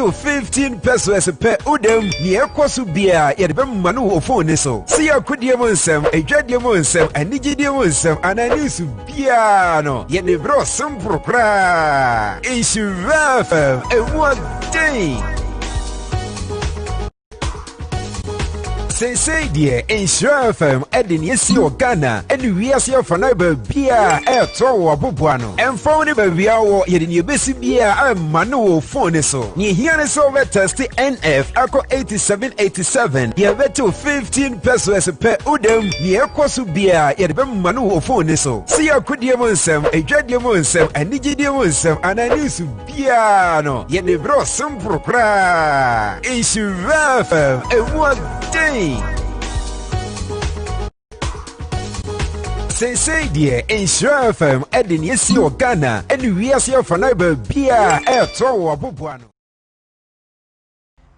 Yɛbɛtew 15 pesewas pɛ wodam. Nea ɛkɔ so biara, yɛde bɛma no wɔ fon no so. Sɛ yɛ akodie mu nsɛm, adwadie mu nsɛm, anigyedie mu nsɛm, anaa news biara no, yɛde brɛ wo simple koraa. Nhyira FM, ɛmu ɔden! Seesei deɛ Nhyira FM de nea esi wɔ Ghana ne wiase afanan baabiara ɛretɔ wɔ aboboa no. Ɛmfa wo ne baabi a wɔ, yɛde nea ebesi biara ɛma no wɔ fon no so. Nea ehia ne sɛ wobɛtɛste NF akɔ 8787, yɛbɛtew 15 pesewas pɛ wodam. Nea ɛkɔ so biara yɛde bɛma no wɔ fon no so. Sɛ yɛ akodie mu nsɛm, adwadie mu nsɛm, anigyedie mu nsɛm anaa news biara no, yɛde brɛ wo simple koraa. Nhyira FM, ɛmu ɔden. Seesei deɛ Nhyira FM de nea esi wɔ Ghana ne wiase afanan baabiara ɛretɔ wɔ aboboano.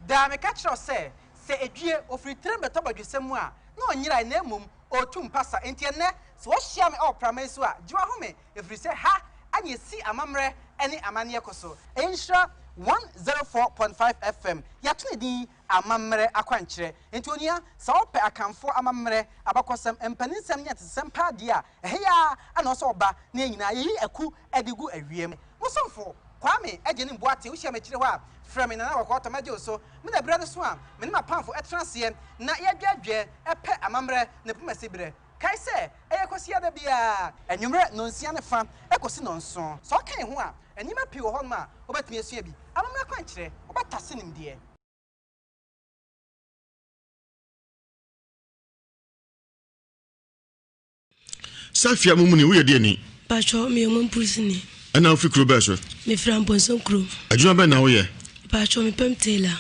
Daa meka kyerɛ wo sɛ, sɛ edwie, ofiri tirim bɛtɔ badwesɛ mu a, na ɔnyerae na mmom ɔretu mpasa. Enti ɛnnɛ, sɛ wohyia me wɔ prama yi so a, gye w'ahome, ɛfiri sɛ ha na yɛsi amammerɛ ne amanneɛ kɔ so. Ɛyɛ Nhyira 104.5 FM. Yɛato ne din Amammerɛ Akwankyerɛ. Enti onua, sɛ wopɛ Akanfoɔ amammerɛ, abakɔsɛm, mpaninsɛm ne atetesɛm paa deɛ a, ɛha yi ara na ɛwɔ sɛ woba na yɛn nyinaa yɛyi aku de gu awia mu. Mo somfo, Kwame Agyenim Boateng, wohyia me akyire hɔ a, frɛ me Nana Kɔkɔɔtɔ, mɛgye wo so. Me na berɛ no so a, me ne m'apamfo tena aseɛ na yɛdwɛɛdwɛɛ pɛ amammerɛ ne pomasi berɛ. Kae sɛ, ɛyɛ Kwasiada biara anwummerɛ nnɔnsia ne fa kɔsi nnɔnson. Sɛ woka yɛn ho a, nneɛma pii wɔ hɔnom a wobɛtumi asua bi. Amammerɛ akwankyerɛ, wobɛtase nimdeɛ. Safia Mumuni, woyɛ deɛ ni? Mpatsɔ, meyɛ Mampurusini. Ɛna wofi kuro bɛɛ so? Mefiri Ampɔnso kurom. Adwuma bɛn na woyɛ? Mpatsɔ, mepam tailor.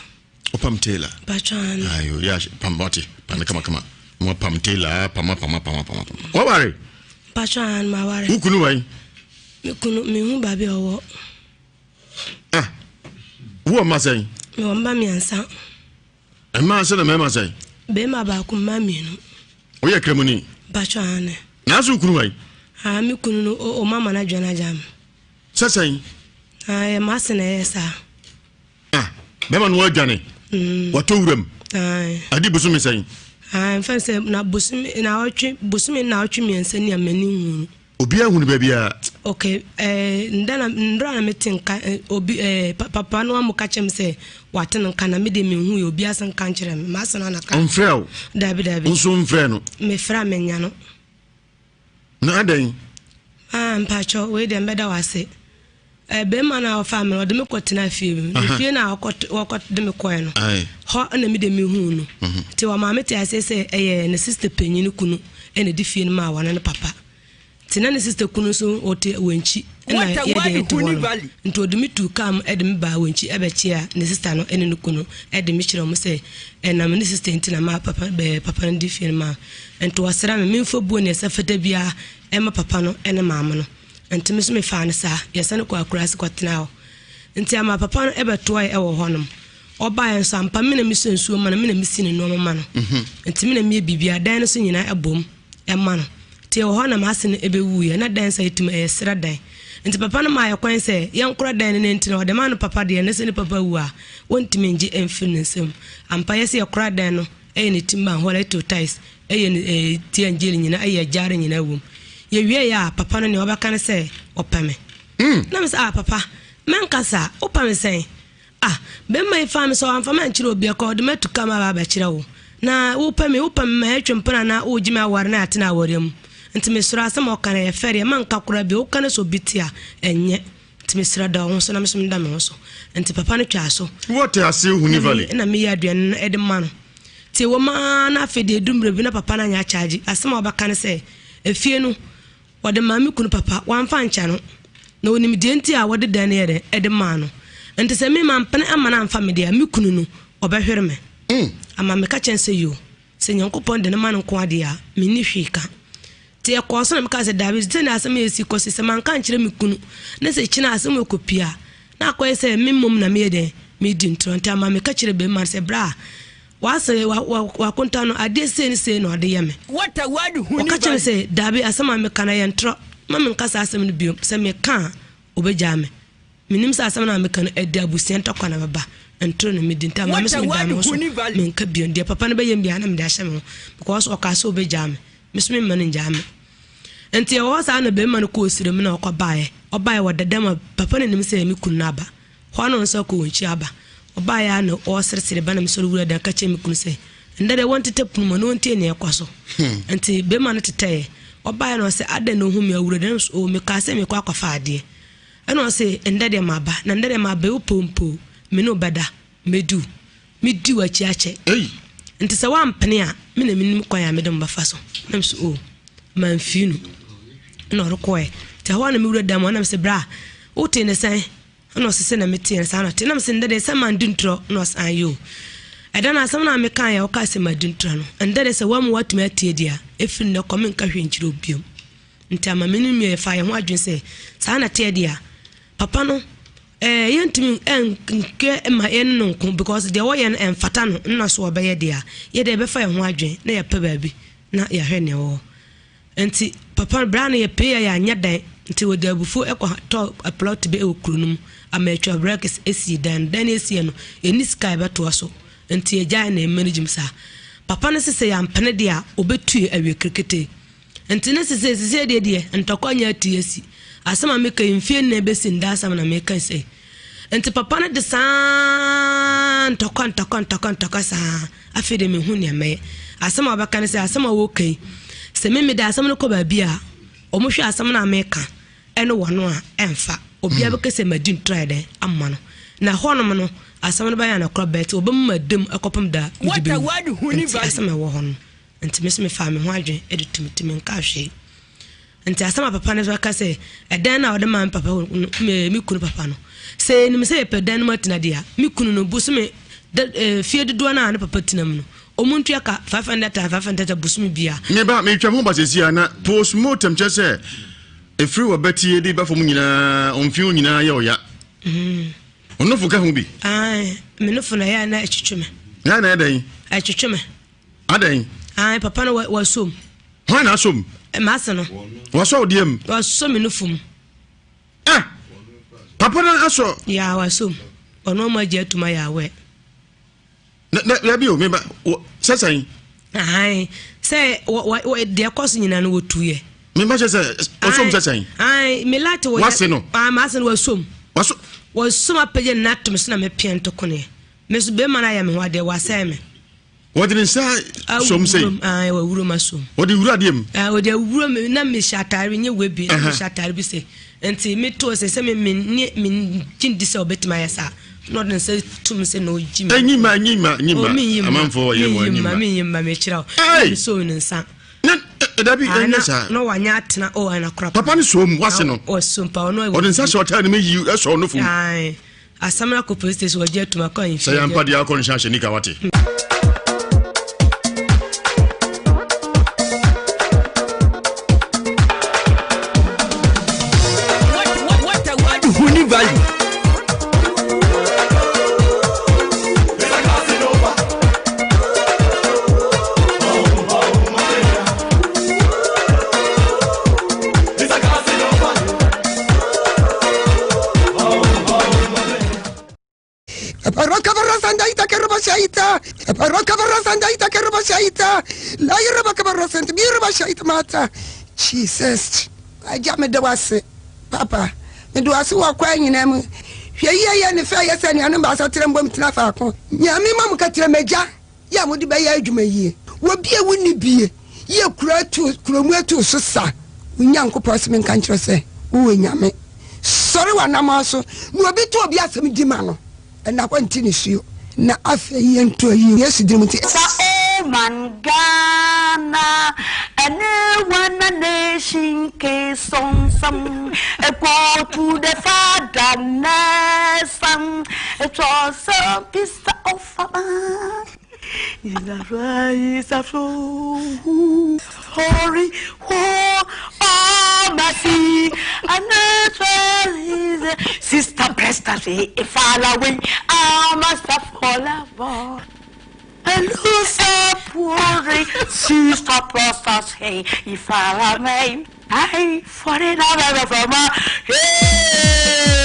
Wopam tailor? Mpatsɔ aane. Ayo, yɛ pam wate, pam kama kama. Mo pam tailor, pam pam pam pam pam. Waware? Mpatsɔ aane, maware. Wo kunu wai? Me kunu, mehu baabi a ɔwɔ. Ah, wowɔ mma sɛn? Mewɔ mma mmiɛnsa. Mmaa sɛ na mmarima sɛn? Barima baako, mmaa mmienu. Woyɛ kramoni? Mpatsɔ aane. Nanso wo kunu wai? Ah, me kunu no, o mama no adwane agya me. Sɛ sɛn? Ah, yɛ m'ase na ɛyɛ saa. Ah, bɛrima no adwane. Mm. Watɔ wuram. Ae. Adi bosome sɛn? Ah, mfa sɛ na bosome na ɔtwe bosome na ɔtwe mmiɛnsa ni a m'ani hu no. Obiara hu no baabiara. Okay, eh, nda na ndra na mete nka eh, obi eh, papa no amu ka kyerɛ me sɛ wate no nka na me de menhu yɛ obi ase nka nkyerɛ me m'ase no anaka. Ɔmfrɛ wo? Dabi dabi. Nso mfrɛ no? Mefrɛ a menya no. Na adɛn? Ah, mpakyɛ wei deɛ mbɛda wo ase. Eh, bɛrima no a ɔfaa me no, ɔde me kɔtenaa fie bi mu. Na fie no a ɔkɔ de me kɔɛ no, hɔ na me de mehuu no. Mhm. Nti ɔmaa me te aseɛ sɛ ɛyɛ ne sista panyin kunu ɛna ɛde fie no maa wɔne ne papa. Nti na ne sista kunu nso ɔte Wankyi ɛna yɛde yɛte hɔ no. Nti ɔde me tuu kaa mu ɛde me baa Wankyi ɛbɛkyea ne sista no ɛne ne kunu ɛde me kyerɛ wɔn sɛ ɛnam ne sista nti na maa papa bɛɛ papa no de fie no maa. Nti ɔsrɛ me memfa buo ne ɛsɛ fata biara ɛma papa no ɛne maame no. Nti me nso mefaa no saa. Yɛsane kɔɔ akuraase kɔtenaa hɔ. Nti ama papa no bɛtoaeɛ wɔ hɔnom. Ɔbaeɛ nso ampa me na mesɔ nsuo ma no, me na mesi ne nnoɔma ma no. Mhm. Nti me na meyɛ biribiara, dan no so nyinaa ɛbom ɛma no. Nti ɛwɔ hɔ na m'ase no ɛbɛwuiɛ. Na dan sɛ yɛtum ɛyɛ serɛ dan. Nti papa no maa yɛ kwan sɛ yɛnkora dan no no nti na ɔde maa no papa deɛ ne sɛ ne papa wu a wɔntumi ngye ɛmfiri ne nsam. Ampa yɛ sɛ yɛkora dan no ɛyɛ ne timber hɔ ɛto tiles ɛyɛ ne ɛɛ tea and jelly nyinaa ɛyɛ gyaare nyinaa wom yɛwie yɛ a papa no nea ɔbɛka ne sɛ ɔpɛ me mm. na me sɛ ah papa mɛnka saa wopɛ me sɛn ah bɛrima yi faa me sɛ ɔamfa me ankyerɛ obi ɛkɔ ɔde matu ka ma aba abɛkyerɛ wo na wopɛ me wopɛ me ma ɛtwe mpena na wogye me aware na atena awareɛ mu nti mesrɛ asɛm a ɔka no ɛyɛ fɛreɛ manka koraa bi woka no sɛ obi te a ɛnyɛ Nti mesrɛ da wo ho so na me nso meda me ho so. Nti papa no twaa so. Wɔte ase Huni Valley. Na meyɛ aduane no de ma no. Nti ɛwɔ mu ara na afei deɛ ɛdu mmerɛ bi na papa no anyɛ akyagye. Asɛm a ɔbɛka ne sɛ, efie no, wɔde maa me kunu papa, wamfa ankyɛ no. Na ɔnim deɛ nti a wɔde dan no yɛ dɛn de maa no. Nti sɛ me mampene amma no amfa me deɛ a, me kunu no, ɔbɛhwere me. Ama meka kyerɛ no sɛ yoo. Sɛ Nyankopɔn de no ma no nko ara deɛ a, menni hwee ka. Nti ɛkɔɔ so na mekaa sɛ, Daabi, sɛnea asɛm yi asi kɔ so yi, sɛ manka ankyerɛ me kunu, na sɛ kyena asɛm wei kɔpue a, na akɔyɛ sɛ me mmom na meyɛ dɛn? Meredi ntorɔ. Nti ama meka kyerɛɛ barima no sɛ, Bra, w'ase, w'akonta no, adeɛ sei ne sei na ɔde yɛ me. Ɔka kyerɛɛ me sɛ, Daabi, asɛm a meka no, ɛyɛ ntorɔ. Mma mennka saa asɛm no bio. Sɛ meka a, ɔbɛgyaa me. Menim sɛ asɛm no a meka no, ɛde abusua ntɔkwa na ɛbɛba. Ntoro na medi nti ama me so medaa me ho so menka bio. Deɛ papa no bɛyɛ me biara na mede ahyɛ me ho because ɔkaa sɛ ɔbɛgyaa me. Me so memma no ngyaa me. Nti ɛwɔ hɔ saa na barima no kɔɔ srɛ mu na ɔkɔ baeɛ. Ɔbaeɛ wɔ dada mu a papa no nim sɛ ɛyɛ me kunu no aba. Hɔ ara na ɔno nso akɔ wɔn akyi aba. Ɔbaeɛ ara na ɔreseresere ba na mesɔre wura dan ka kyerɛ me kunu sɛ ndɛ deɛ wɔntetɛ pono mu na ɔntie nea ɛkɔ so. Nti barima no tetɛeɛ. Ɔbaeɛ na ɔsɛ adɛn na ɔhu me awura dan so o mekaa sɛ mekɔ akɔfa adeɛ. Ɛna ɔse ndɛ deɛ maba na ndɛ deɛ maba yi wopɛ o mpɛ o me ne wo bɛda mɛdi wo medi w'akyi akyɛ nti sɛ woampene a me na menim kwan a mede mo bɛfa so na mese o mamfii no ɛna ɔrekɔɛ nti ɛhɔ a na mewura dan mu ɛna mese bra wotee ne sɛn ɛna ɔse sɛ na metee no saa na ɔte na mese ndɛ deɛ sɛ mandi ntorɔ na ɔse ae o ɛda no asɛm no a mekaeɛ a wokaa sɛ madi ntorɔ no ndɛ deɛ sɛ woamu woatumi atie deɛ a ɛfiri nnɛ kɔ menka hwee nkyerɛ wo biom Nti ama me ne nua yɛfaa yɛn ho adwene sɛ saa na ɛteɛ deɛ a, papa no eh, yɛntumi nkɛ ma yɛne no nko because deɛ wɔyɛ no ɛmfata no nna so ɔbɛyɛ deɛ a, yɛdeɛ yɛbɛfa yɛn ho adwene na yɛpɛ baabi na yɛahwɛ nea ɛwɔ hɔ. Nti papa no berɛ a no yɛpee yɛ yɛanyɛ dan nti wɔde abufuo ɛkɔ tɔ plot bi wɔ kuro no mu ama atwa brɛkes esii dan no dan no esiiɛ no yɛnni sika a yɛbɛtoa so nti yɛgyae na yɛmanage mu saa. Papa no se sɛ yɛampene deɛ a ɔbɛtue awie kereketee. Nti ne sesei sesei deɛ deɛ ntɔkwa nyɛ ati asi. Asɛm a meka yi mfie nnan bɛsi ndɛ asɛm na meka sei. Nti papa no de saa ntɔkwa ntɔkwa ntɔkwa ntɔkwa saa afei deɛ mehu nea mɛyɛ. Asɛm a wɔbɛka ne sɛ asɛm a wɔka yi sɛ me mede asɛm no kɔ baabi a wɔhwɛ asɛm no a meka ɛne wɔn a ɛmfa. Obiara bɛka sɛ madi ntura ayɛ dɛn ama no. Na hɔnom no asɛm no bɛyɛ anokorɔ bɛte wɔbɛmu madam ɛkɔpem da mede bɛwu. Nti asɛm a ɛwɔ hɔ no. Nti me nso mefaa me ho adwene de tu me ti, menkaa hwee. Nti asɛm a papa no nso aka sɛ, ɛdan no a ɔde maa me papa no, me, me kunu papa no, sɛ yɛnim sɛ yɛpɛ dan no mu atena deɛ a, me kunu no bosome da, eh, fie dodoɔ no a ne papa tena mu no, ɔmu ntua ka 500 times 500 times bosome biara. Me ba, metwa ho ba sɛsi a na postmortem kyerɛ sɛ ɛfiri wɔ bɛtie de ba fam nyinaa, ɔmfie ho nyinaa yɛ ɔya. Ɔnofo ka ho bi? Ae, me nofo na ɛyɛ a na ɛtwetwe me. Na ɛyɛ dɛn? Ɛtwetwe me. Adɛn? Ae, papa no wasom. Hwan na asom? M'ase no. Wasɔ wo deɛ mu? Wasɔ me nufu mu. Ah! Papa no asɔ. Ya, wasom. Ɔno ɔmo agye atum ayɛ awɛ. Na, na, dabi o, meba, sɛ sɛn? Ae, sɛ, wɔ, wɔ, deɛ ɛkɔ so nyinaa no wɔtu yɛ. Meba kyɛ sɛ, ɔsom sɛ sɛn? Ae, me late wɔ. Wase no? Ae, m'ase no wasom. Waso. Wasom apagya ne nan ato me so na mepia ntokoneɛ. Me nso, bɛrima no ayɛ me ho adeɛ, wasɛe me. Wɔde ne nsa som sei. Awurom asom. Wɔde wura adeɛ mu. Wɔde awura mu na mehyɛ ataare nye wei bi na mehyɛ ataare bi sɛ nti meto sɛ sɛ me me ne me gye ndi sɛ ɔbɛtumi ayɛ saa na ɔde ne nsa tum sɛ na ɔgyi mi. Enyi ma enyi ma enyi ma amanfoɔ yɛ wɔn enyi ma mi nyi ma mekyerɛ o na me so ne nsa. Na dabi ɛnyɛ saa. Na wanya atena o ɛna kora. Papa ne som wase no. Ɔsom pa ɔno. Ɔde nsa hyɛ ɔtaa ne mu yi ɛsɔ ɔno fam. Asɛm no akɔ police station wɔgye atum akɔ ahemfie. Sɛ yɛampa deɛ akɔ no hyɛ ahyɛ nika wate. Huni Valley. Jesus agya meda wo ase papa meda wo ase wɔ kwan nyinaa mu hwɛ yie yɛ ne fɛ yɛ sɛ anuanom baasa tra mbom tena faako nyame ma mo kakyerɛ m'agya yɛ a mode bɛyɛ adwuma yie. Wɔ bie wo nni bie yɛ kuro atu kuro mu atu so sa wo Nyankopɔn se menka nkyerɛ sɛ wowɔ Nyame sɔre w'anamɔn so na obi to obi asɛm di ma no ɛna hɔ nte nisuo na afei yɛnto ayi Yesu dini mu nti. Sa oh man Ghana ɛne wana nation ke sonsam go to the father next it was a peace of Sister Presta say, if I away, I must forever. Sister Presta say, if I away, I forever. Hey!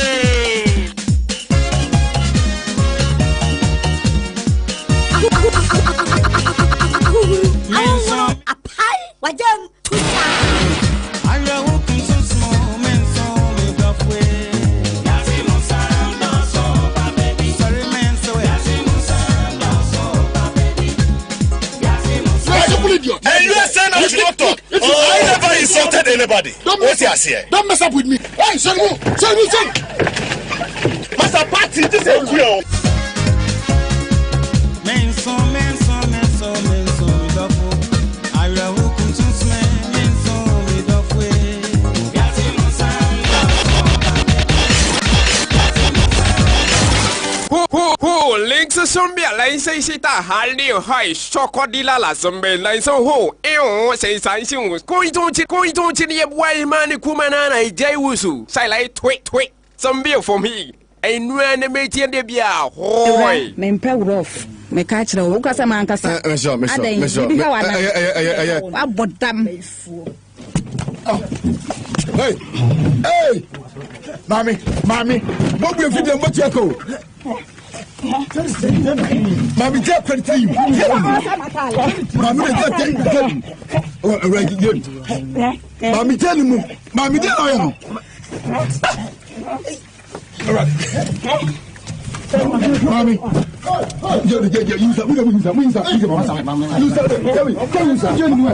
idiot. And you are saying I should not talk. If you, I never insulted anybody. Don't mess up. Don't mess up with me. Hey, son, son, son. Master Party, this is real. 呼林是身边来谁是大韩流海说过的啦啦身边来说呼哎呦谁三星贵州去贵州去你外man的库曼那来在乌苏再来推推身边风屁哎女人没见的表会 mempɛ rough meka kyerɛ wo wokasa ma ankasa adɛn biribi ha wana abɔ dam. Hey, hey, maame, maame, mo bu efi de mo tia ko. Maame jẹ pẹrẹ ti mu. Maame de jẹ jẹ jẹ ewura jẹ maame jẹ ni mu maame jẹ na ɔyɛ no. Maame jẹ jẹ jẹ yusa mu yusa mu yusa yusa yusa jẹ yusa jẹ ni mu.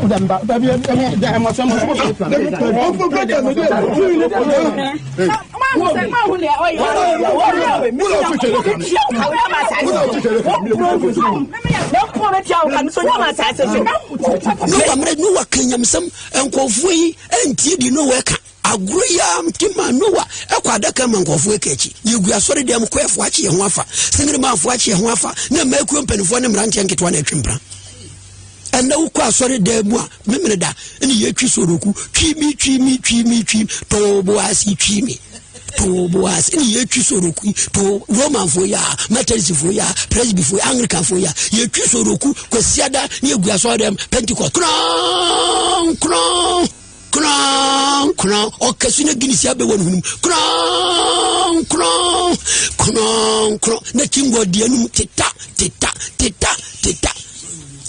Noa mmerɛ Noa ka nyamsɛm nkurɔfoɔ yi ntie di Noa ka agorɔ yi a nti ma Noa ɛkɔ adaka ma nkurɔfoɔ ɛka akyi yɛgu asɔre dɛm kɔɛfoɔ akye yɛn ho afa sengere akye yɛn ho afa na mmakuo mpanimfoɔ ne mmeranteɛ nketewa na ɛtwe mpena. Ɛnna wokɔ asɔre dan mu a memene da ne yɛtwi soroku twi mi twi mi twi mi twi toobo ase twi mi toobo ase ne yɛtwi soroku to romanfoɔ yi a methodistfoɔ yi a presbyfoɔ yi anglicanfoɔ yi a yɛtwi soroku kwasiada ne yɛgu asɔre dɛm pentecost korɔn korɔn korɔn korɔn ɔkɛse ne guinness abɛwɔ ne hunum korɔn korɔn korɔn korɔn na kyingɔ di anum teta teta teta teta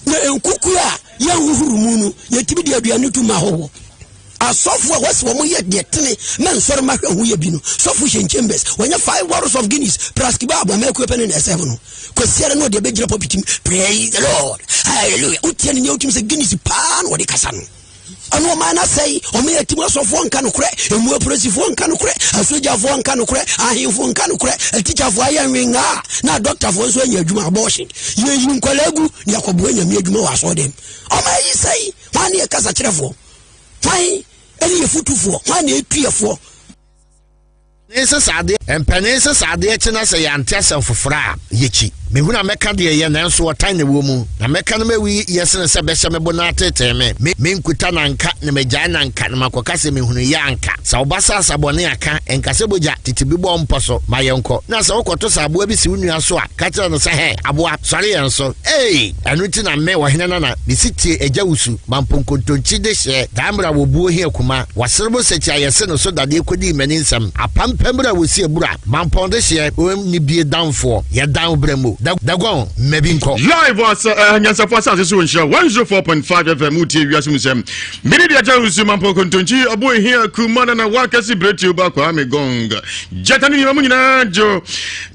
na nkuku a yɛnhuhuru mu no yɛtumi de aduane tu ma hɔhoɔ asɔfo a wɔsi wɔn yɛ deɛ tene mɛ nsɔre ma hwɛ ho yɛ bi no sɔfo hyɛ chambers wɔnyɛ 5 bottles of Guinness praskiba abɔ mɛkuo pɛ ne na ɛsɛ no kwasiara no ɔde bɛgyina pulpit mu praise the Lord hallelujah wotie ne nea wotumi sɛ Guinness paa na wɔde kasa no ɔno ɔman no asɛe ɔma yɛ tim asɔfoɔ nka nokorɛ ɛmu apolisifoɔ nka nokorɛ asogyafoɔ nka nokorɛ ahemfo nka nokorɛ atikyafoɔ ayɛ nwengaa na adɔktafoɔ nso anya adwuma abɔɔhye yɛyi nkwalaa gu ne akɔboa nyame adwuma wɔ asɔɔ dɛm ɔma yi sɛe hwan ne yɛ kasa kyerɛfoɔ hwan ɛne yɛ futufoɔ hwan ne ɛtuafoɔ. Mpanin sɛ sɛ adeɛ kye na sɛ yɛante asɛm foforɔ a yɛkyi mehunu a mɛka deɛ yɛ nanso wɔtan na ɛwɔ mu na mɛka no mawi yɛ sene sɛ bɛhyɛ me bo na atetee me menkuta nanka na magyae nanka na makɔka sɛ mehunu yɛ anka sɛ woba sɛ asabɔne aka ɛnka sɛ bogya tete bi bɔ mpɔ so ma yɛnkɔ na sɛ wokɔto sɛ aboa bi si wo nua so a ka kyerɛ no sɛ hɛ aboa sɔre yɛn so ei ɛno nti na me ɔhene nana mesi tie agya wusu mamponkontonkyi de hyɛ daa mmerɛ a wɔbuo hia kuma wɔserebo sɛkyi a yɛse no so dadeɛ kɔdii m'ani nsɛm apampammerɛ a wɔsi abura mampɔn de hyeɛ ɔnni bie damfoɔ yɛdan wo berɛ mu dagɔn mmabi nkɔ. Live wɔ nyansafo asase so nhyira 104.5 FM wotie wiase mu sɛm mene deɛ kyɛ wusu mampɔn kontonkyi ɔbo ehia kuma nana wakɛse beretio ba kwame gong gyata ne nneɛma mu nyinaa gyo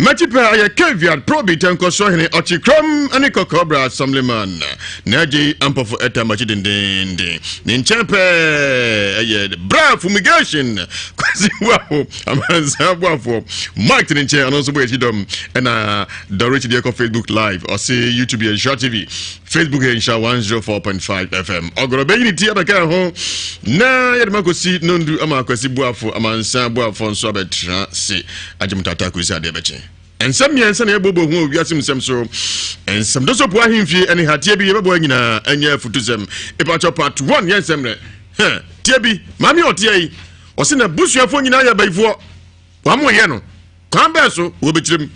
makyi pɛ ayɛ caviar probi tɛnkɔsoɔ hene ɔkye krom ne kɔkɔbra assemblyman na agye ampɔfo ɛta makyi dendenden ne nkyɛn pɛɛ ɛyɛ bra fumigation kwasi boafo amansa boafoɔ mike ne nkyɛn ɔno nso bɔ akyi dɔm ɛna dɔrich deɛ kɔ facebook live ɔse youtube yɛ nhyira tv facebook yɛ nhyira 104.5 fm ɔgorɔ bɛyi ne ti abɛka ho na yɛde ma kɔsi nondu ama akwasi boafo amansa boafoɔ nso abɛtena se agye mu tata kɔsi adeɛ bɛkye nsɛm mmiɛnsa na yɛbɔbɔ ho wiase nsɛm so nsɛm doso po ahemfie ɛne hateɛ bi yɛbɛbɔ nyinaa ɛnyɛ afutusɛm ɛpakyɛ part 1 yɛ nsɛm rɛ tie bi maame ɔteɛ yi ɔse na busuafoɔ nyinaa yɛ abayifoɔ wɔn yɛ no kwan bɛɛ so wɔbɛkyerɛ mu.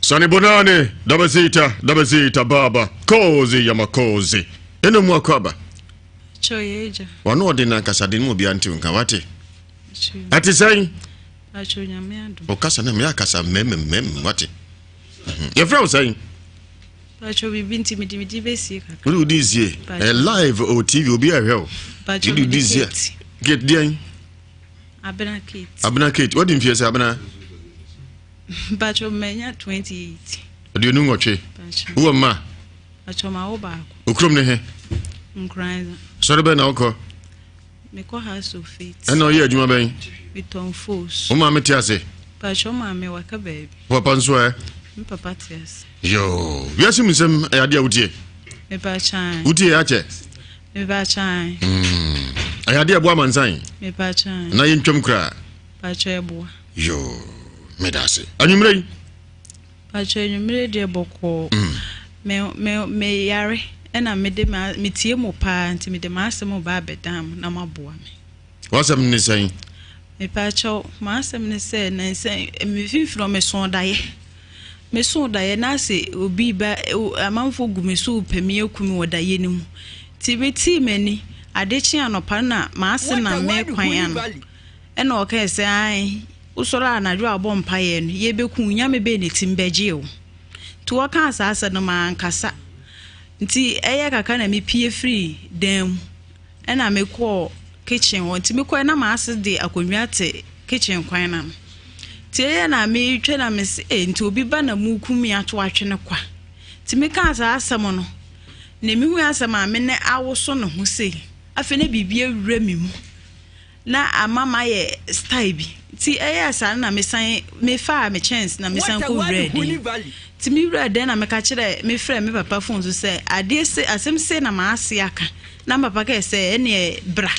Sanibonani dabazita dabazita baba kozi ya makozi eno mu akwaba Choyeja. wano ɔde nankasa de no obi ante nka wate ate sɛn. Pakyɛ Onyame adom. Ɔkasa na meyɛ akasa mmɛmmɛmmɛm wate. Mhm. Yɛfrɛ wo sɛn? Pakyɛ biribi nti mede me din bɛsie kakra. Wode wo din sie? Ɛyɛ live o TV obi ɛhwɛ o. Pakyɛ mede Kate. Kate deɛn? Abena Kate. Abena Kate. Wadi mfeɛ sɛ Abena? Pakyɛ manya 28. 28. Wowɔ mma? Pakyɛ mawo baako. Okurom ne he? Nkoranza. Sɔre bɛn na wokɔ? Mekɔ House of Faith. Ɛna ɔyɛ adwuma bɛn? Metɔn fos. Wo maame te ase? Pakyɛ maame waka baabi. Wo papa nso ɛ? Me papa te ase. Yoo, wiase mu nsɛm ɛyɛ adeɛ a wotie? Mepakyɛ. Wotie akyɛ? Mepakyɛ. Ɛyɛ adeɛ ɛboa amansan? Mepakyɛ. Na yɛntwam koraa? Pakyɛ ɛboa. Yoo, meda ase. Anwummerɛ yi? Pakyɛ anwummerɛ deɛ bɔkɔɔ. Me me me yare ɛna mede ma metie mo paa nti mede m'asɛm ba abɛdan mo na moaboa me. W'asɛm ne sɛn? Mepakyɛw m'asɛm ne sɛ nansa mfimfini hɔ mesoo daeɛ mesoo daeɛ na ase obi ba amanfoɔ gu me so repɛ me aku me wɔ daeɛ no mu nti metee m'ani ade kye anɔpa na m'ase nam me kwan ano Ɛnna ɔkae sɛ, Aane, wosɔre anadwo a wobɔ mpaeɛ no, yɛbɛku wo, nyame bɛn na ɛtumi bɛgyee wo? Nti wɔkaa saa asɛm no, mankasa. Nti ɛyɛɛ kakra na mepue firii dan mu, ɛnna mekɔɔ kitchen hɔ. Nti mekɔɛ na m'ase de akonnwa te kitchen kwan no ano. Nti ɛyɛ na metwa na mese, ee, nti obi ba na mokum me ato atwene kwa. Nti mekaa saa asɛm no, na mehui asɛ maame no awoso ne ho sei. Afei na biribi awura me mu. Na ama mayɛ style bi. Nti ɛyɛɛ saa no na mesan mefaa me kyɛnse na mesan kɔ wuraa dan mu. Nti me wuraa dan na meka kyerɛɛ me frɛɛ me papa phone so sɛ adeɛ se asɛm sei na m'ase aka. Na me papa kae sɛ ɛneɛ bra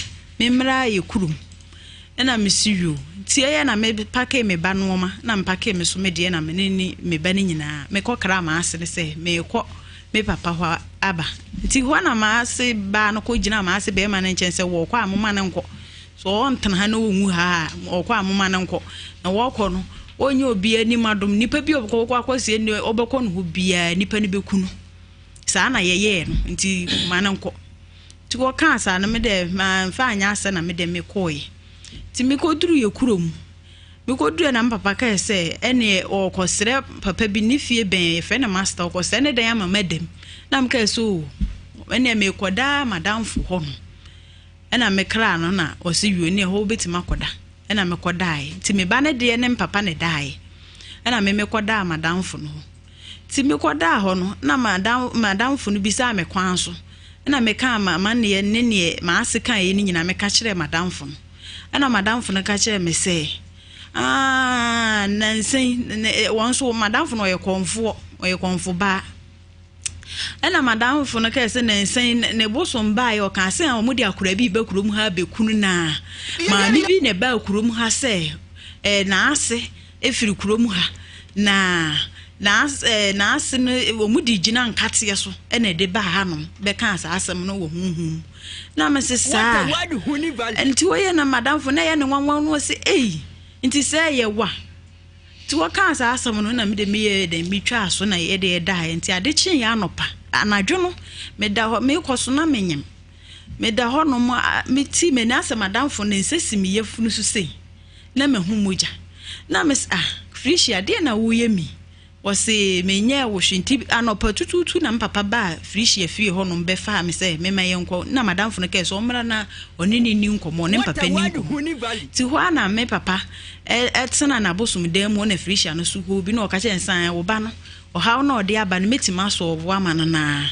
me mmra yɛ kurom. Ɛna me si yoo. Nti ɛyɛ na me pakee me ba noɔma na me pakee me so me deɛ na me ne ne me ba no nyinaa me kɔ kraa m'ase no sɛ meekɔ me papa hɔ aba. Nti hɔ na m'ase baa no kɔ gyinaa m'ase bɛɛma no nkyɛn sɛ wɔɔkɔ a moma no nkɔ. Sɛ ɔntena ha na ɔnwu ha a, ɔɔkɔ a moma no nkɔ. Na wɔɔkɔ no, ɔnyɛ obiara anim adom. Nipa bi a ɔbɛkɔ akɔsie no, ɔbɛkɔ no hɔ biara, nipa no bɛku no. Saa na yɛyɛɛ no, nti ma no nkɔ. Nti wɔkaa saa no, me dɛ mamfa anyɛ asɛ na me dɛ mekɔɔeɛ. Nti mekɔduru yɛ kurom. Mekoduruiɛ na me papa kae sɛ ɛneɛ ɔɔkɔsrɛ papa bi ne fie bɛn yɛfrɛ no master ɔkɔsrɛ ne dan ama madam na mekae sɛ oo ɛneɛ meekɔda madamfo hɔ no ɛna mekraa no na ɔse yoo ɛneɛ hɔ wobɛtumi akɔda ɛna mekɔdaeɛ nti me ba no deɛ ne me papa ne daeɛ ɛna me mekɔdaa madamfo no hɔ nti mekɔdaa hɔ no na madamfo no bisaa me kwan so ɛna mekaa m'amanneɛ ne neɛ m'ase kaeɛ no nyinaa meka kyerɛɛ madamfo no. Ɛnna m'adamfo no ka kyerɛɛ me sɛ, Ah, nnansa yi, wɔn nso, m'adamfo no ɔyɛ kɔmfoɔ, ɔyɛ kɔmfo baa. Ɛnna m'adamfo no kae sɛ nnansa yi ne bosom baeɛ, ɔkaa sɛ wɔde akwadaa bi reba kurom ha abɛku no na maame bi na ɛbaa kurom ha sɛ eh, n'ase firi kurom ha na n'ase eh, n'ase no wɔn de gyina nkateɛ so na ɛde baa hanom bɛkaa saa asɛm no wɔ honhom mu. Na mese saa. Nti wɔyɛ na madamfo na ɛyɛ ne nwanwa no ɔse ei nti sɛ ɛyɛ wa. Nti wɔkaa saa asɛm no na mede meyɛɛ dɛn metwaa so na yɛde ɛdaeɛ nti ade kyeeɛ anɔpa anadwo no meda hɔ mekɔ so na menyem meda hɔ nom meti m'ani asɛ madamfo ne nsa si me yafunu so sei na mahu mogya na mese ah Felicia deɛ na woyɛ mi Ɔse menyɛɛ wo hwee nti anɔpa tutuutu na me papa baa Felicia fie hɔ nom bɛfaa me sɛ mema yɛnkɔ na madamfo no kae sɛ ɔmmra na ɔne no nni nkɔmmɔ ɔne me papa nni nkɔmmɔ nti hɔ ara na me papa tena n'abosom dan mu hɔ na Felicia no so hɔ bi na ɔka kyerɛ no sɛ wo ba no ɔhaw na ɔde aba no mɛtumi asɔɔvo ama no na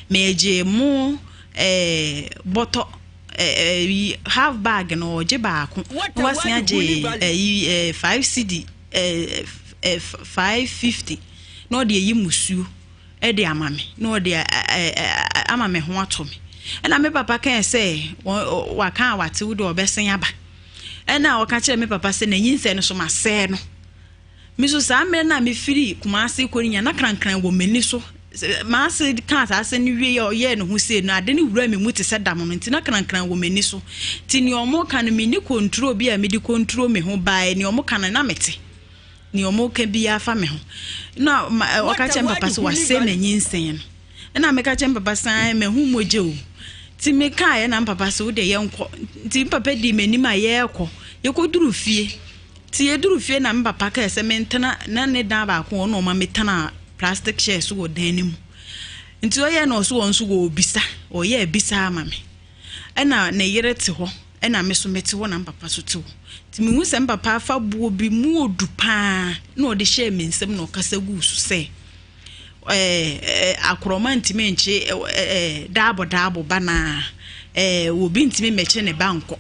megye mo bɔtɔ half bag no ɔgye baako na wasen agye 5 cedi 550 na ɔde ayi musuo de ama me na ɔde ama me ho atɔ me ɛna me papa kae sɛ waka a wate wo de ɔbɛsen aba ɛna ɔka kyerɛ me papa sɛ n'anyinsɛn no so masɛe no me so saa mmerɛ no a mefiri Kumase kɔ no nya na krankran wɔ m'ani so M'ase kaa saa asɛm no wiei a ɔyɛɛ ne ho sei no, ade no wuraa me mu te sɛ dam no, nti na krankran wɔ m'ani so. Nti nea wɔka no, menni konturo bi a mede konturo me ho bae, nea wɔka no na mete. Nea wɔka biara fa me ho. Na ɔka kyerɛ me papa sɛ wasɛe m'anyinsɛn no. Ɛna meka kyerɛ me papa sɛ ae mahu mogya o. Nti mekaeɛ na me papa sɛ wo deɛ yɛnkɔ. Nti me papa dii m'anim a yɛrekɔ. Yɛkɔduru fie. Nti yɛduru fie na me papa kae sɛ mentena na ne dan baako wɔ na ɔma metena plastic chair so wɔ dan no mu. Nti ɔyɛ na ɔso wɔn nso wɔrebisa, ɔyɛ abisa ama me. Ɛna ne yere te hɔ, ɛna me so mete hɔ na me papa so te hɔ. Nti mehu sɛ me papa afa buo bi mu odu paa na ɔde hyɛɛ me nsam na ɔkasa guu so sɛ ɛɛ akorɔma ntumi nkye ɛɛ daabo daabo ba na ɛɛ obi ntumi mmɛkye ne ba nkɔ.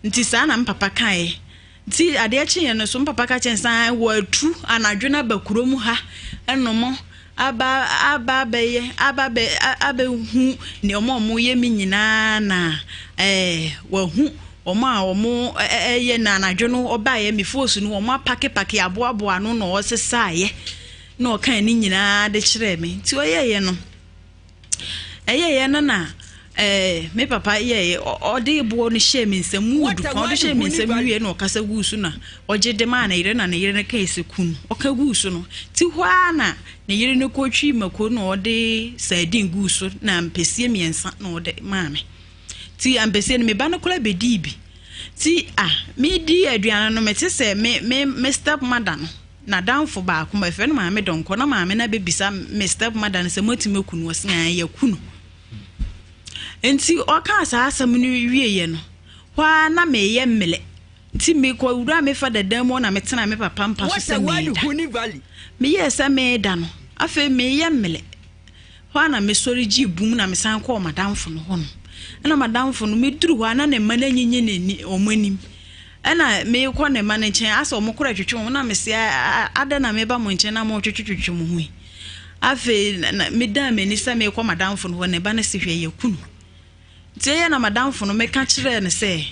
Nti saa na me papa kaeɛ. Nti adeɛ kyeeɛ no so, me papa ka kyerɛɛ no sɛ, ae, wɔatu anadwo no aba kurom ha nom aba aba abɛyɛ aba abɛ abɛhu nea wɔn a wɔyɛ me nyinaa na ɛɛ wahu wɔn a wɔn ɛyɛ na anadwo no ɔbaeɛ me foosu no wɔn apakepake aboaboa ano na ɔsesaeɛ na ɔkaa ne nyinaa de kyerɛɛ me. Nti ɔyɛeɛ no. Ɛyɛeɛ no na ɛɛ me papa yɛeɛ ɔde boɔ no hyɛɛ me nsam mu du kan ɔde hyɛɛ me nsam wie na ɔkasa guu so na ɔgye de maa ne yere na ne yere no kae sɛ kun ɔka guu so no ti hɔ ara na ne yere no kɔtwi mako na ɔde sardine guu so na mpɛsie mmiɛnsa na ɔde maa me ti ampesie no me ba no koraa bɛdii bi ti a medi aduane no mete sɛ me me me step mother no N'adamfo baako, yɛfrɛ no Maame Donkor, na maame no abɛbisa me step mother no sɛ moatumi aku no? Ɔse ae, yɛaku no. Nti ɔkaa saa asɛm no wieeɛ no, hɔ ara na meyɛ mmelɛ. Nti mekɔwuraa me fada dan mu hɔ na metenaa me papa mpa so sɛ mereda. Meyɛɛ sɛ mereda no, afei meyɛ mmelɛ. Hɔ ara na mesɔre gyee bum na mesan kɔɔ m'adamfo no hɔnom. Ɛna m'adamfo no, meduru hɔ a na ne mma no anyinyi n'ani, wɔn anim. Ɛna merekɔ ne mma no nkyɛn, asɛ wɔn kora twetwe wɔn, na mese, adɛn na meba mo nkyɛn na motwetwetwetwe mo ho yi? Afei na medan m'ani sɛ merekɔ m'adamfo no hɔ, ne ba no se, hwɛ, yɛaku no. Nti ɛyɛ na m'adamfo no meka kyerɛɛ no sɛ,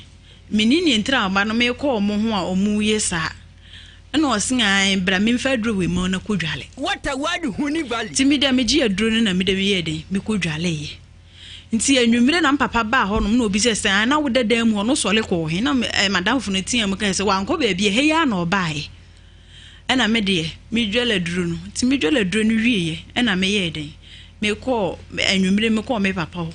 menni nea ntira a ɔba no merekɔ wɔn ho a wɔreyɛ saa. Ɛna ɔse ae bra memfa aduro wei ma wo na kɔ dwale. Nti me deɛ megye aduro no na me deɛ meyɛɛ dɛn mekɔ dwaleeɛ. Nti anwummere na me papa baa hɔnom na ɔbisa sɛ ae na woda dan mu hɔ no wosɔre kɔɔ he? Na eh, m'adamfo no teaa mu kae sɛ wankɔ baabi ɛha yi ara na ɔbaeɛ. Ɛna me deɛ medwale aduro no. Nti medwale aduro no wieeɛ ɛna meyɛɛ dɛn mekɔɔ anwummere mekɔɔ me papa hɔ.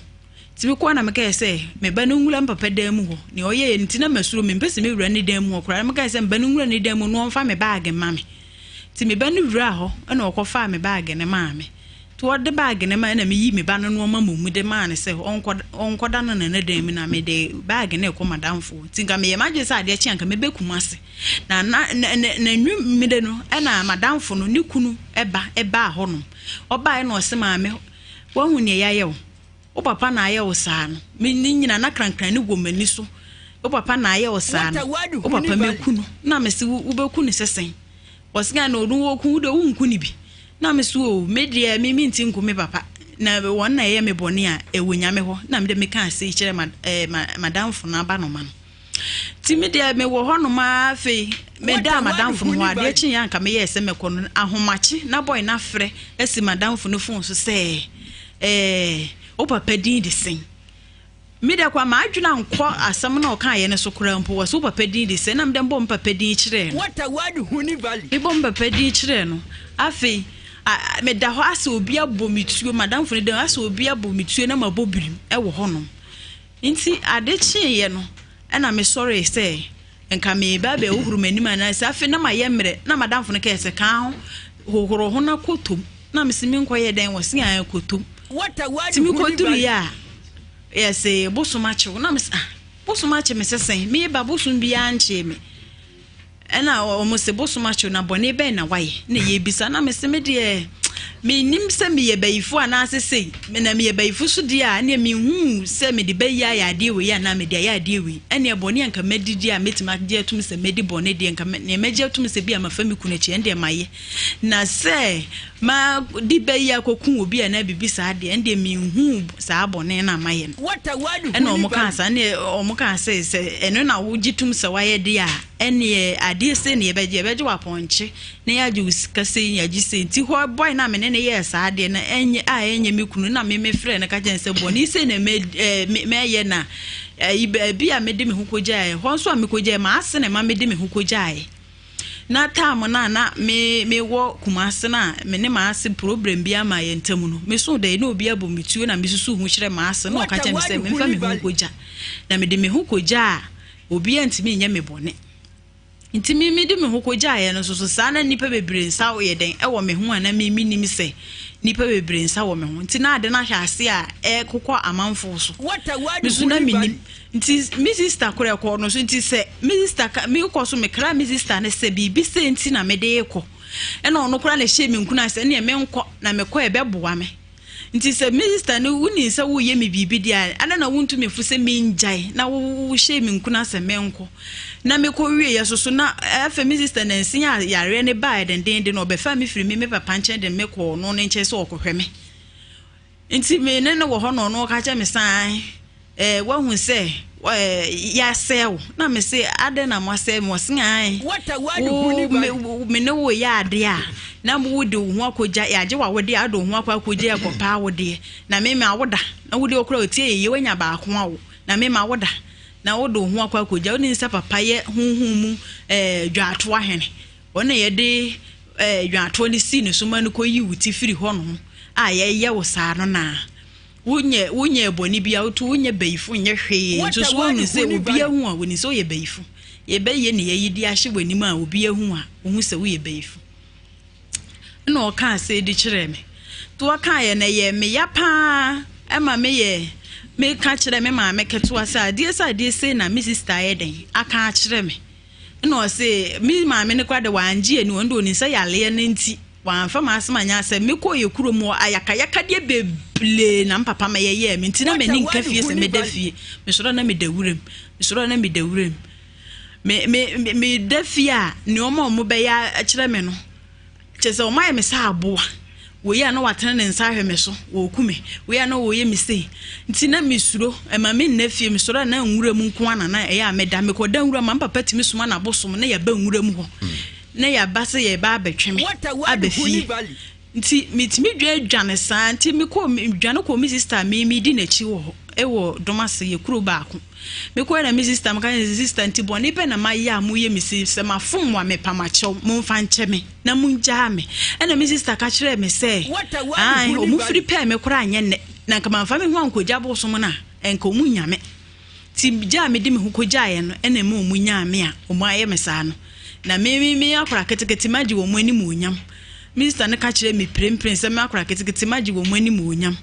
Nti mekɔɔ na mekae sɛ me ba no nwura me papa dan mu hɔ. Nea ɔyɛeɛ no nti na masuro, mempɛ sɛ mɛwura ne dan mu hɔ koraa. Na mekae sɛ me ba no nwura ne dan mu na ɔmfa me baage mma me. Nti me ba no wuraa hɔ na ɔkɔfaa me baage no maa me. Nti ɔde baage no mae na meyii me ba no nnoɔma mmom de maa no sɛ ɔnkɔ ɔnkɔda no nana dan mu na mede baage no rekɔ m'adamfo hɔ. Nti nka meyɛ m'adwene sɛ adeɛ kye a nka mɛbɛ Kumasi. Na na na na n'anwummere no ɛna m'adamfo no ne kunu ba baa hɔnom. Ɔbaeɛ na ɔse maame Woahu nea yɛayɛ wo? Wo papa na ayɛ wo saa no. Me ne nyina na krankran no wɔ m'ani so. Wo papa na ayɛ wo saa no. Wo papa mɛku no. Na mese wobɛku no sɛ sɛn? Ɔse na ɔno wɔku wo deɛ wonku no bi. Na mese o me deɛ me menti nku me papa. Na wɔn na ɛyɛ me bɔne a ɛwɔ Nyame hɔ. Na mede mekaa sei kyerɛ ma, eh, ma, madamfo no abanoma no. Nti me deɛ mewɔ hɔnom ara afei medaa m'adamfo no hɔ adeɛ kyeeɛ anka meyɛɛ sɛ mɛkɔ no ahomakye na bɔe no afrɛ asi m'adamfo no fon so sɛ ɛɛ wo papa din de sɛn me deɛ kwa m'adwene ankɔ asɛm na ɔkaeɛ no so koraa mpo wɔ so wo papa din de sɛn na mede mbɔ me papa din kyerɛɛ no mebɔ me papa din kyerɛɛ no afei meda hɔ asɛ obi abɔ me tuo m'adamfo no dan asɛ obi abɔ me tuo na mabɔ birim wɔ hɔnom Enti ade kyeeɛ no, ɛna mesɔree sɛ nka mereba abɛhohoro m'anim anaasɛ afei na mayɛ mmerɛ. Na m'adamfo no kae sɛ, Kaa ho, hohoro ho na kɔtɔ mu. Na mese, Menkɔyɛ dɛn? Wɔse, Ae, kɔtɔ mu. Nti mekɔduruiɛ a, yɛse bosom akye wo. Na mese, Ah, bosom akye me sɛ sɛn? Meba, bosom biara nkyee me. Ɛna wɔn se, Bosom akye wo, na bɔne bɛn na woayɛ? Na yɛbisa. Na mese, Me deɛ, mennim sɛ meyɛ bayifo anaasɛ sei. Na meyɛ bayifo so deɛ a, ɛneɛ menhuu sɛ mede bayi ayɛ adeɛ wei anaa mede ayɛ adeɛ wei. Ɛneɛ bɔne a nka madi deɛ a mɛtumi agye atum sɛ madi bɔne deɛ, nka neɛ mɛgye atum sɛ bi a mafa me kunu akyi, ɛndeɛ mayɛ. Na sɛ madi bayi akɔku obi anaa biribi saa deɛ, ɛndeɛ menhuu saa bɔne no a mayɛ no. Ɛna wɔn kaa saa, ɛneɛ wɔn kaa sɛ, sɛ ɛno na wogye tom sɛ woayɛ deɛ a, Ɛnneɛ adeɛ sei na yɛbɛgye, yɛbɛgye wo apɔnkye na yɛagye wo sika sei na yɛagye sei. Nti hɔ boy no a me ne no yɛɛ saa adeɛ no ɛnyɛ a ɛnyɛ me kunu na me mefrɛɛ no ka kyerɛ no sɛ bɔne sei na mɛ ɛɛ mɛyɛ na ɛyi baabi a mede me ho kɔgyaeɛ hɔ nso a mekɔgyaeɛ m'ase na ɛma mede me ho kɔgyaeɛ. Na time no a na me mewɔ Kumase no a me ne m'ase problem bi ama yɛn ntam no meso dɛ na obi abɔ me tuo na mesusu ho kyerɛ m'ase na ɔka kyerɛ me sɛ memfa me ho nkɔgya na mede me ho kɔgya a Obiara ntumi nyɛ me bɔne. Nti me mede me ho kɔgyaeɛ no nso so saa na nnipa bebree nsa yɛ dɛn ɛwɔ me ho a na me mennim sɛ nnipa bebree nsa wɔ me ho. Nti na ade no ahyɛ ase a ɛrekokɔ amanfoɔ so. Me nso na mennim. Nti me sista koraa ɛkɔɔ no so. Nti sɛ me sista ka mekɔ so mekra me sista no sɛ biribi sɛ nti na mede rekɔ. Ɛna ɔno koraa na ɛhyɛɛ me nkuran sɛ ɛneɛ menkɔ na mekɔ a ɛbɛboa me. Nti sɛ me sista no wonim sɛ woreyɛ me biribi deɛ a, adɛn na wontu me fo sɛ mengyae na wohyɛɛ me nkuran sɛ menkɔ? Na mekɔ wieɛ so so na afei me sista nansin a yareɛ no baeɛ dendeenden no ɔbɛfaa me firi me me papa nkyɛn de me kɔɔ ɔno ne nkyɛn sɛ ɔkɔhwɛ me. Nti me ne no wɔ hɔ na ɔno ɔka kyerɛ me sɛ ae Eh, woahu sɛ eh, yɛasɛe wo. Na me se, adɛn na moasɛe me? Ɔse, ae, wo, me, me ne wo yɛ adeɛ a, na wode wo ho akɔgya, yɛagye w'awodeɛ a, wode wo ho akɔ akɔgya ɛkɔpɛ awodeɛ. Na me mawoda, na wode okura otie yeye, woanya baako awo. Na me mawoda, na wode wo ho akɔ akɔgya. Wonim sɛ papa yɛ honhom mu eh, dwaatoa hene. Ɔno na yɛde eh, dwaatoa no sii ne so ma no kɔyi wo ti firi hɔnom a yɛyɛ wo saa no naa. Wonyɛ wonyɛɛ bɔne biara, woto wonyɛ bayifo nyɛ hwee, nso so wohu sɛ obi ahu a, wonim sɛ woyɛ bayifo. Yɛbɛyɛ ne yɛyi de ahyɛ w'anim a obi ahu a, wohu sɛ woyɛ bayifo. Ɛna ɔkaa sɛ de kyerɛɛ me. Nti ɔkaeɛ no ɛyɛɛ me ya paa ɛma meyɛ meka kyerɛ me maame ketewa sɛ adeɛ sɛ adeɛ sei na me sista ayɛ dɛn aka akyerɛ me. Ɛna ɔse me maame no koraa de wangye ani, ɔno de onim sɛ yareɛ no nti Wamfa m'asɛm anyɛ asɛm. Mekɔɔ yɛ kurom hɔ, ayakayakadeɛ bebree na me papa ma yɛyɛɛ me nti na m'ani nka fie sɛ mɛda fie. Mesɔre a na meda wuram. Mesɔre a na meda wuram. Me me me meda fie a nneɛma a wɔbɛyɛ akyerɛ me no, kyerɛ sɛ wɔayɛ me sɛ aboa. Wei a na watene ne nsa ahwɛ me so, wɔreku me. Wei a na wɔreyɛ me sei. Nti na mesuro, ɛma menna fie. Mesɔre a na nwura mu nko ara na na ɛyɛ a meda. Mekɔda nwura mu a, me papa tumi soma n'abosom na yɛaba nwura mu hɔ. Na yɛaba sɛ yɛreba abɛtwe me aba fie. Nti metumi dwadwane saa nti mekɔɔ medwane kɔɔ me sista a me medi n'akyi wɔ hɔ wɔ Domase yɛ kuro baako. Mekɔɛ na me sista meka kyerɛ sista nti bɔne bɛ na mayɛ a moyɛ me sei sɛ mafom mo a mepa mo akyɛw momfa nkyɛ me na mongyaa me. Ɛna me sista ka kyerɛɛ me sɛ ae ɔmo firi pɛɛ me koraa nyɛ nnɛ na nka mamfa me ho ankɔgya bosom no a nka ɔmo nnya me. Nti gya a mede me ho kɔgyaeɛ no na ɛma wɔn nyaa me a wɔayɛ me saa no. Na me, me, me akwadaa ketekete magye wɔn animuonyam. Minista no ka kyerɛɛ me pirempire sɛ me akwadaa ketekete magye wɔn animuonyam.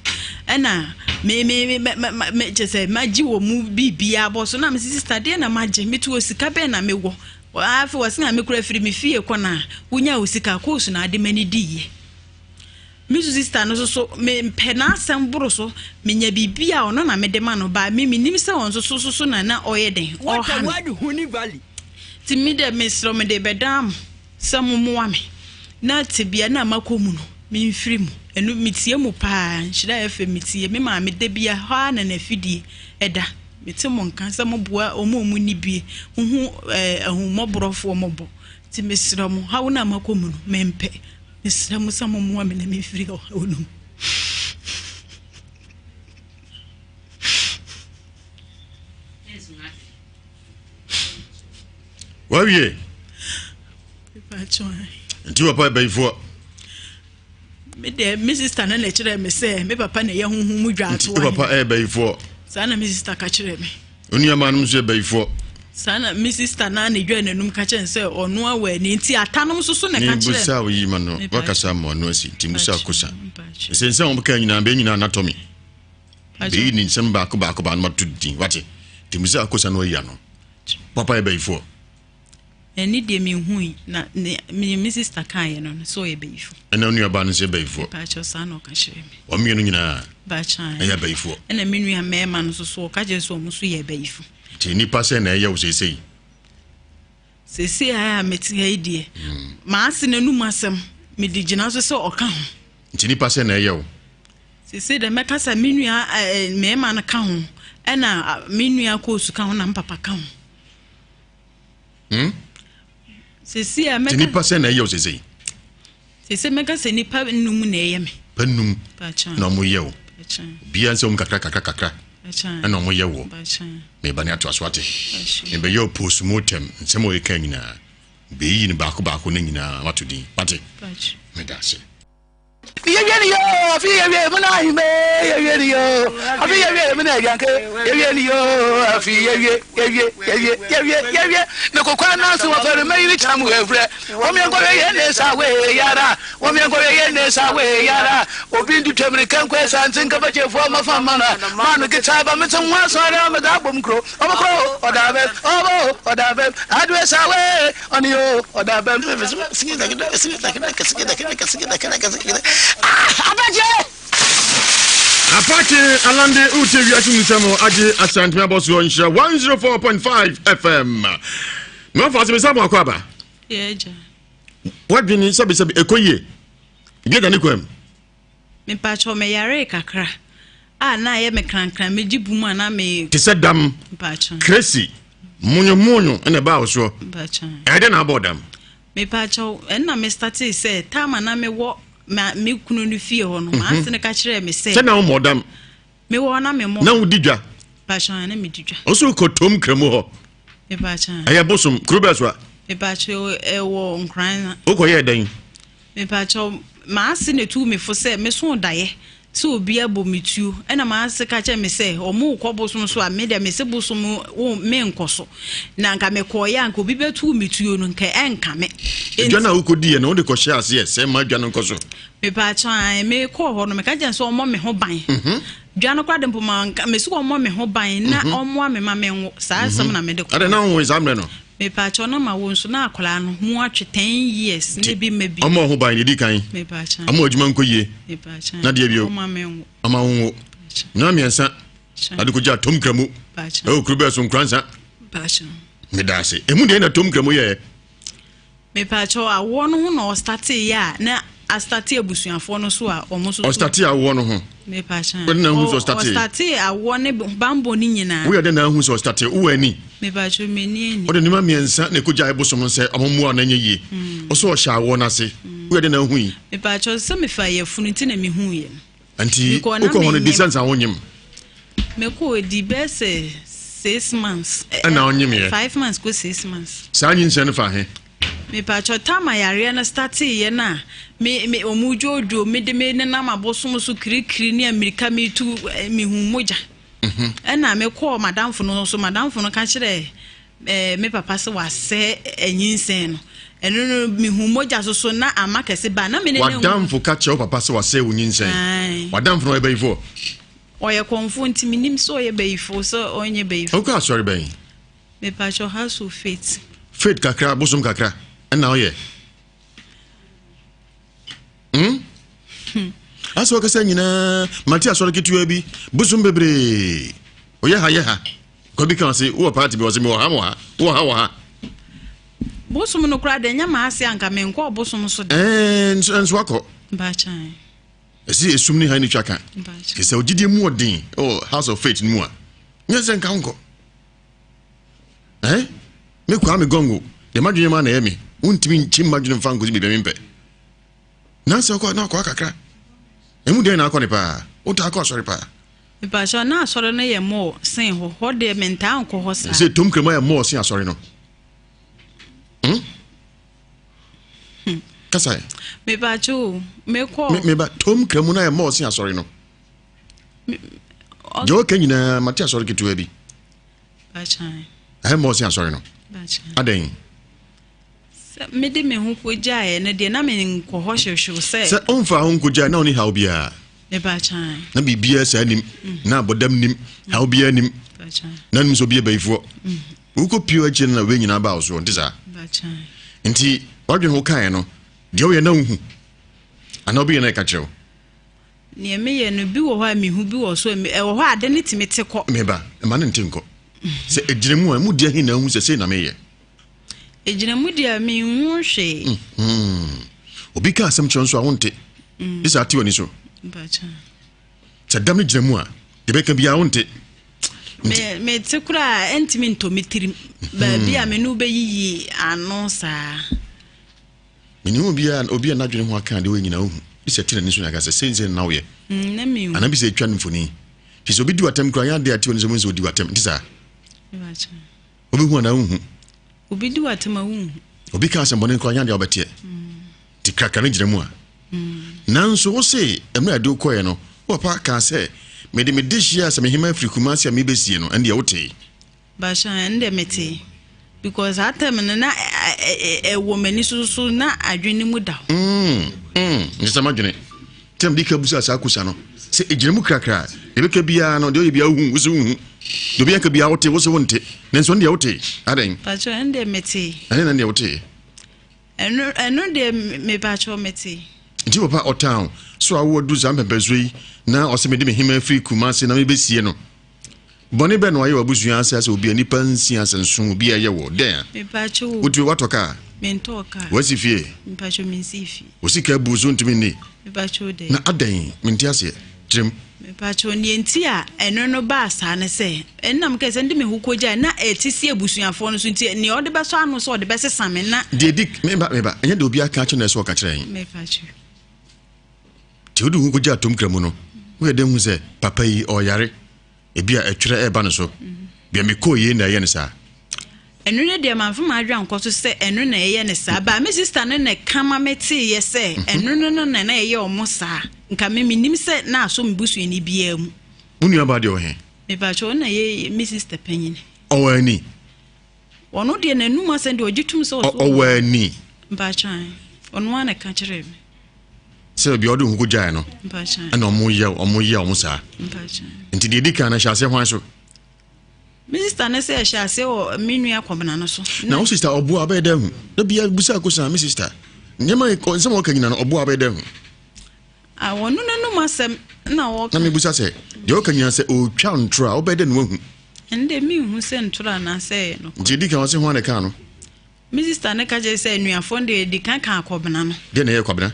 Ɛna me, me, me, me, me, me kyerɛ sɛ magye wɔn mu biribiara bɔ so. Na mese sista deɛ na magye? Mete hɔ sika bɛn na mewɔ? Afei wɔse a mekura firi me fie kɔ no a wonya wo sika koosu na ade m'ani diiɛ. Me nso sista no nso so mepɛ n'asɛm boro so menya biribi a ɔno na mede ma no ba me menim sɛ ɔno nso so so na na ɔyɛ den ɔha me nti me dɛ mesrɛ mede bɛdaa mo sɛ mommoa me na tebea no a makɔ mu no memfiri mu ɛno metie mu paa nhyira fm metie me maame da bia hɔ a na n'afidie ɛda mete mo nka sɛ moboa ɔmo a ɔmo nni bie hohu ɛɛ ahummɔborɔfoɔ mɔbɔ nti mesrɛ mo hawo no a makɔ mu no mempɛ Mesrɛ mo sɛ mommoa me na memfiri ɔhaw no mu. Wawie. Nti papa bayifoɔ. Me deɛ me sista no na ɛkyerɛ me sɛ me papa na ɛyɛ honhom mu dwaatoa. Nti papa ɛyɛ bayifoɔ. Saa na me sista ka kyerɛ me. Onuamaa nom nso yɛ bayifoɔ. Saa na me sista naa na edwa n'anum ka kyerɛ no sɛ ɔno awɔ ani nti atanom nso so na ɛka kyerɛ. Mebusa wo yi ma no wakasa ama ɔno asi nti musa kosa. Nsɛnsɛm a wɔka nyinaa bɛyɛ nyinaa natɔ me. Bɛyi ne nsɛm baako baako baako ma to din wate. Nti musa kosa no ayi ano. Papa yɛ bayifoɔ. Ɛne deɛ mehui na ne me me sista kaeɛ no no sɛ ɔyɛ bayifo. Ɛna onua baa no nso yɛ bayifoɔ. Baakyɛ saa na ɔka kyerɛ me. Wɔn mmienu nyinaa. Baakyɛ ɛyɛ bayifoɔ. Ɛna me nua mmarima no nso so ɔka kyerɛ sɛ wɔn nso yɛ bayifo. Nti nipa sɛ na ɛyɛ wo seesei. Seesei a mete ha yi deɛ maase n'anum asɛm mede gyina so sɛ ɔka ho. Nti nipa sɛ na ɛyɛ wo. Seesei deɛ mɛka sɛ me nua mmarima no ka ho ɛna me nua koosu ka ho na me papa ka ho. Hmm? Sisi a mɛka. Nipa sɛ na ɛyɛ o sese. Sese mɛka sɛ nipa num na ɛyɛ me. Pa num na ɔmo yɛ o. Obiara nsɛ ɔmo kakra kakra kakra. Ɛna ɔmo yɛ wɔ. Meba ne ato aso ate. Mebɛyɛ o post mortem nsɛm a ɔyɛ nyinaa. Beyi no baako baako ne nyinaa wato din. Wate? Meda ase. Yɛwie ne yoo, afi yɛwie mu na ahime, yɛwie ne yoo, afi yɛwie mu na agyanke, yɛwie ne yoo, afi yɛwie, yɛwie, yɛwie, yɛwie, yɛwie. Ne kokwa nanso wɔfɛre mɛyiri kyam wɔ efrɛ. Wɔmiɛnkɔhwɛ yɛ ne sa wee yara, wɔmiɛnkɔhwɛ yɛ ne sa wee yara. Obi ntutu amirika nkɔ asante nkabakyefoɔ mafa mana, maano kita ba mete ho asɔre a meda abom kuro. Ɔbɔ kuro, ɔda abɛm, ɔbɔ ɔda abɛm, adoe sa wee. Ɔne o, ɔda abam. Apache Alande wotie wiase mu nsɛm agye Asanteme abɔsoɔ nhyira 104.5 FM. Mɛmfa ase mesa mo akɔ aba. Wadwene sɛbesɛbe ɛkɔ yie. Ebi da ne kwan mu. Mepakyɛw me yaree kakra a na ayɛ me krankran me gye bum a na me. Te sɛ dam. Mepakyɛw. Kresi, monyomonyo na ɛbaa wo soɔ. Mepakyɛw. Ɛyɛ dɛ na abɔɔ dam. Mepakyɛw ɛnna me startee sɛ time a na me wɔ ma me kunu no fie hɔ no, maa se no ka kyerɛɛ me sɛ. Sɛ na wo mmɔɔ dam. Me wɔ hɔ na me mmɔ. Na wo di dwa. Mepakyɛw na me di dwa. Ɔso kɔ tom kramu hɔ. Mepakyɛw. Ɛyɛ bosom kuro bɛɛ so a. Mepakyɛw ɛwɔ Nkran na. Wokɔ yɛɛ dɛn? Mepakyɛw, m'ase na etuu me fo sɛ mesoo daeɛ sɛ obi abɔ me tuo, ɛna m'ase ka kyerɛɛ me sɛ wɔrekɔ bosom so a, me deɛ mese bosom wo menkɔ so, na nka mekɔeɛ a nka obi bɛtuu me tuo no nka ɛnka me. Edwa no a wokɔdiiɛ no wode kɔhyɛɛ aseɛ sɛ ma dwa no nkɔ so? Mepakyɛw, ae, mekɔɔ hɔ no meka kyerɛ no sɛ ɔmmɔ me ho ban. Dwa no koraa de mpo manka, mese ɔmmɔ me ho ban na ɔmmoa me ma menwo, saa asɛm na mede kɔɔ. Adɛn na wonwoe saa mmerɛ no? Mepaakyɛw na ma wo nso na akwadaa no mu atwe ten years na ebi mma bi. Ɔmo ɔho ban deɛ di kan. Mepaakyɛw. Ɔmo adwuma nkɔ yie. Mepaakyɛw. Na deɛ bio. Ɔmo ama nwo. Ɔmo awo nwo. Nneɛma mmiɛnsa. Ade kogya tom kramu. Mepaakyɛw. Ɛwɔ kuro bɛɛ so nkoransa. Mepaakyɛw. Meda ase. Emu deɛ na tom kramu yɛɛ. Mepaakyɛw awoɔ no ho na ɔstartee yɛ a na astartee abusuafoɔ no so a wɔn nso so. Ɔstartee awoɔ no ho. Mepaakyɛw. Wode na ahu sɛ ɔstartee. Ɔstartee awoɔ ne bambɔ no nyinaa. Woyɛ dɛ na ahu sɛ ɔstartee wowɔ ani. Mepaakyɛw m'ani ani. Wode nneɛma mmiɛnsa na ɛkɔgyae bosom no sɛ ɔmo mmoa no anyɛ yie. Ɔsɛ ɔhyɛ awoɔ no ase. Woyɛ dɛ na ahu yi. Mepaakyɛw sɛ mefa yafunu nti na mehu yɛ no. Nti wokɔ hɔ no di sɛ nsa wonyem. Mekɔ edi bɛyɛ sɛ six months. Ɛna ɔnyem yɛ. Five months kɔ six months. Saa nyinsɛn no fa he? Mepatwɔ tam a yareɛ no startee yɛ no a me me ɔmo dwoodwoo me de me nenam abosom so kirikiri ne amirika metu mehu mogya. Ɛna mekɔɔ madamfo no so madamfo no ka kyerɛɛ Eh, me papa sɛ wasɛe anyinsɛn no. Ɛno no, mehu mogya so so na ama kɛse ba. Na me ne W'adamfo ka kyerɛ wo papa sɛ wasɛe wo nyinsɛn. W'adamfo no ɔyɛ bayifoɔ? Ɔyɛ kɔmfoɔ nti menim sɛ ɔyɛ bayifoɔ sɛ ɔnyɛ bayifoɔ. Wokɔ asɔre bɛn? Mepakyɛ House of Faith. Faith kakra, bosom kakra, ɛna ɔyɛ. Hmm? Asɛ ɔkasa nyinaa, mate asɔre ketewa bi, bosom bebree. Ɔyɛ ha yɛ ha. Kwabi ka ɔse wowɔ party bi ɔse mewɔ ha wɔ ha wowɔ ha wɔ ha. Bosom no koraa deɛ nyɛ maase anka menkɔɔ bosom so da. Ɛɛ nso nso akɔ. Mpakyɛn. Ɛsi esum ne han ne twa ka. Mpakyɛn. Sɛ ogyidie mu ɔden ɛwɔ house of faith no mu a nyɛ sɛ nka nkɔ. Ɛɛ me kwaa me gɔngo deɛ madwene ma na ɛyɛ me wontumi nkyim madwene mfa nkosi baabi a mempɛ. Nansi ɔkɔ na ɔkɔ kakra. Emu deɛ na akɔ ne paa. Wotaa kɔ asɔre paa. Mepakyɛw, na asɔre no yɛ more sen hɔ. Hɔ deɛ mentaa nkɔ hɔ saa. Sɛ tom krema yɛ more sen asɔre no. Hmm? hmm. Kasa yɛ. Mepakyɛw o, mekɔ. Me meba tom kremu na yɛ more sen asɔre no. Deɛ ɔka nyinaa mate asɔre ketewa bi. Bakyɛn. Ɛyɛ more sen asɔre no. Bakyɛn. Adɛn? Sɛ mede me ho kogyaeɛ no deɛ na menkɔ hɔ hyewhyew sɛ. Sɛ ɔmfaa ho nkogyae na ɔnni haw biara. Mepakyan. Na biribiara saa nim. Na abɔdam nim. Haw biara nim. Na nim sɛ obi yɛ bayifoɔ. Wokɔ pio akyire no na wei nyinaa baa wo soɔ nte saa. Nti wadwene ho kaeɛ no deɛ woyɛ na wohu anaa obi yɛ na ɛka kyerɛ wo. Neɛ meyɛ no bi wɔ hɔ a mehu bi wɔ so ɛwɔ hɔ a ade no tumi te kɔ. Meba ɛma no nte nkɔ. Sɛ ɛgyina mu a ɛmu deɛ he na ahu sɛ sei na meyɛ. Egyina mu deɛ menhu hwee. Mm-hmm. Obi ka asɛm kyerɛ nso a wonte. Mm. Gye sɛ ate w'ani so. Sɛ dam no gyina mu a, deɛ bɛka biara wonte. Mete koraa ɛntumi ntɔ me tirim. Mm-hmm. Baabi a me ne wobɛyiyi ano saa. Menim obi a obi a n'adwene ho aka adeɛ wɔ nyinaa ohu. Bi sɛ te n'ani so na aka sɛ sei nsɛ na woyɛ. Mm, Anaa bi sɛ atwa no mfoni. Fi sɛ obi di w'atɛm koraa nyɛ adeɛ a te w'ani so mu sɛ odi w'atɛm. Nti saa. Wobɛhu anaa wonhu? Obi di w'atɛm a wonhu. Obi ka asɛmbɔne koraa nyɛ adeɛ a wobɛteɛ. Nti krakra no gyina mu a. Nanso wo se mmerɛ a yɛde wo kɔeɛ no, wo papa kaa sɛ, Mede me dehyeɛ a sɛ mehema afiri Kumasi a merebɛsie no, ɛndeɛ wotee? Bahyɛ ɛndeɛ metee. Because saa term no na ɛwɔ m'ani so so na adwene no mu da hɔ. Mm, mm, nsesa m'adwene. Tɛm di ka busa saa kusa no sɛ egyina mu krakra deɛ bɛka biara no deɛ ɔyɛ biara wohu wose wohu deɛ obi aka biara wote wose wonte nanso ɛno deɛ wote adɛn. Pakyɛ ɛno deɛ mete. Ɛne na deɛ wote. Ɛno ɛno deɛ mepakyɛ mete. Nti papa ɔtan so awo aduru saa mpɛmpɛnsoɔ yi na ɔsɛ mede me hema firi Kumasi na mebɛsie no. Bɔne bɛn na wayɛ w'abusua ase asɛ obi a nnipa nsia sɛ nson obi a ɛyɛ wɔ dɛn a? Mepaakyɛw o. Wotumi watɔ kaa? Mentɔɔ kaa. Wasi fie? Mepaakyɛw mensii fie. Wo sika abu so ntumi nni? Mepaakyɛw daabi. Na adɛn? Mente aseɛ. Kyerɛ mu. Mepaakyɛw neɛ nti a ɛno no baa saa ne sɛ, ɛnna mekae sɛ mede me ho kɔgyae na ɛte si abusuafoɔ no so nti neɛ ɔde bɛsɔ ano sɛ ɔde bɛsesa me na. Deɛ di, meba, meba, ɛnyɛ deɛ obi aka akyerɛ no na ɛsɛ ɔka kyerɛ yɛn. Mepaakyɛw. Nti wode wo ho kɔgye atom kra mu no, woyɛ dɛn hu sɛ papa yi ɔyare, ebi a ɛtwerɛ ɛreba ne so, bia mekɔɔ yei na ɛyɛ no saa? Ɛno ne deɛ mamfa m'adwene ankɔ so sɛ ɛno na ɛyɛ no saa, but me sister no na ɛka ma meteeɛ sɛ ɛno no no na na ɛyɛ ɔmo saa, nka me mennim sɛ na asɔ me busuani biara mu. Wo nuabaa deɛ ɔwɔ he? Mepakyɛ ɔno na ɛyɛ me sister panyini. Ɔwɔ ani? Ɔno deɛ n'anum asɛm deɛ ɔgye tom sɛ ɔsɔ. Ɔwɔ ani. Mpakyɛ ɔno ara na ɛka kyerɛɛ me. Sɛ baabi a ɔde ho kɔgyaeɛ no ɛna ɔmo yɛ ɔmo yɛ ɔmo saa. Mpakyɛ. Nti deɛ edi kan no ɛhyɛ aseɛ hwan so? Me sista no sɛ ɛhyɛ aseɛ wɔ me nua Kɔbena no so. Na wo sista ɔboa ɔbɛyɛ dɛ hu? Da bia busa akosa me sista. Nneɛma nsɛm a ɔka nyina no ɔboa ɔbɛyɛ dɛ hu? Ah, wɔno n'anum asɛm na wɔka. Na mebusa sɛ, deɛ ɔka nyina sɛ ɔretwa ntorɔ a, wobɛyɛ dɛ na wahu? Ɛnde menhu sɛ ntorɔ anaasɛ ɛyɛ nokorɛ. Nti ɛdi kan ɔse hwan na ɛkaa no? Me sista no ka kyerɛ sɛ anuafoɔ no deɛ ɛdi kan kaa Kɔbena no. Deɛ na ɛyɛɛ Kwabena?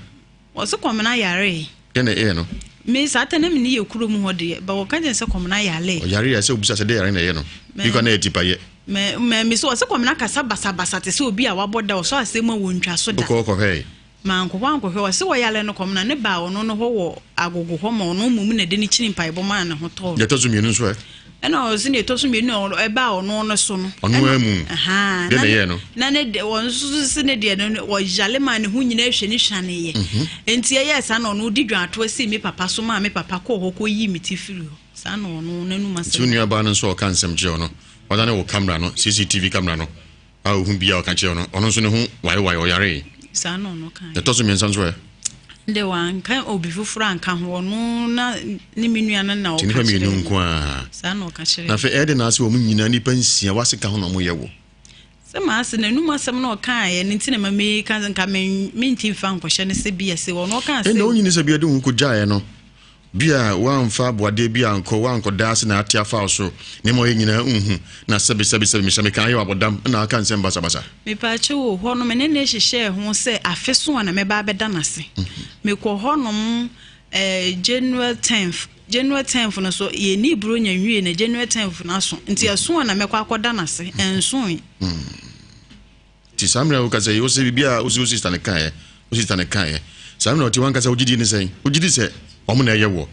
Wɔse Kɔbena yaree. Deɛ na ɛyɛɛ no? Me saa ta na menni yɛ kurom hɔ deɛ, but wɔka kyerɛ sɛ Kɔbena yaree. Ɔyaree a sɛ wobisa sɛ deɛ yare na ɛyɛ no? Bi koraa na ɛyɛ tipayɛ. Mɛ, mɛ, me so ɔse Kɔbena kasa basabasa te sɛ obi a wabɔ da, ɔsɔ asɛm mu a wɔntwa so da. Wokɔ hɔ kɔhwɛe? Mankɔ hɔ ankɔhwɛ. Ɔse wɔyare no kɔm na ne baa ɔno no hɔ wɔ agogo hɔ ma ɔno mmom na ɛde no kyini mpaebɔ maa ne ho tɔɔ no. Deɛ ɛtɔ so mmienu nso ɛ? Ɛna ɔse deɛ ɛtɔ so mmienu na ɛbaa ɔno no so no. Ɔno ara mu. Ahaa. Deɛ na ɛyɛɛ no? Na ne deɛ ɔno nso se ne deɛ no ɔyare maa ne ho nyinaa hwɛ ne hwaneeɛ. Nti ɛyɛɛ saa na ɔno di dwaatoa sii me papa so maa me papa kɔɔ hɔ kɔyii me ti firii hɔ. Saa na ɔno n'anum asɛm. Nti wo nuabaa no nso a ɔka nsɛm kyerɛ wo no, wadane wo camera no, CCTV camera no. A ohu bi a ɔka kyerɛ no, ɔno nso ne ho waewae, ɔyaree. Saa na ɔno kae. Ɛtɔ so mmiɛnsa nso ɛ? De wanka obi foforɔ anka ho, ɔno na ne me nua no na ɔka nnipa kyerɛ mmienu nko ara. Saa na ɔka kyerɛ. Na afei ɛyɛ de na ase wɔn nyinaa nnipa nsia w'ase ka ho na wɔyɛ wo. Sɛ m'ase n'anum asɛm na ɔkaeɛ no nti na ma meka nka menti mfa nkɔhyɛ no sɛ bi ɛsɛ ɔno ɔkaa sɛ. Ɛnna wonyini sɛ bi ɛde wo ho kɔgyaeɛ no. Bi a woamfa aboadeɛ bi ankɔ, woankɔda ase na ate afa wo so, nneɛma a ɔyɛ nyinaa nhu, na sɛbe sɛbe sɛbe mehyɛ meka ayɛ wo abɔdam na aka nsɛm basabasa. Mepaakyɛw o, hɔ no me ne no hyehyɛɛ ho sɛ afe so a na mɛba abɛda no ase. Mekɔ hɔ nom eh, January tenth, January tenth no so yɛnnii Buronya nwiei na January tenth no aso, nti ɛso a na mɛkɔ akɔda no ase, ɛnsoe. Nti saa mmerɛ a wokasa yi, wose biribi a wose wo sister no kaeɛ, wo sister no kaeɛ. Saa mmerɛ a ɔte wankasa wogye die ne sɛn? Wogye di sɛ wɔn na ɛyɛ woɔ?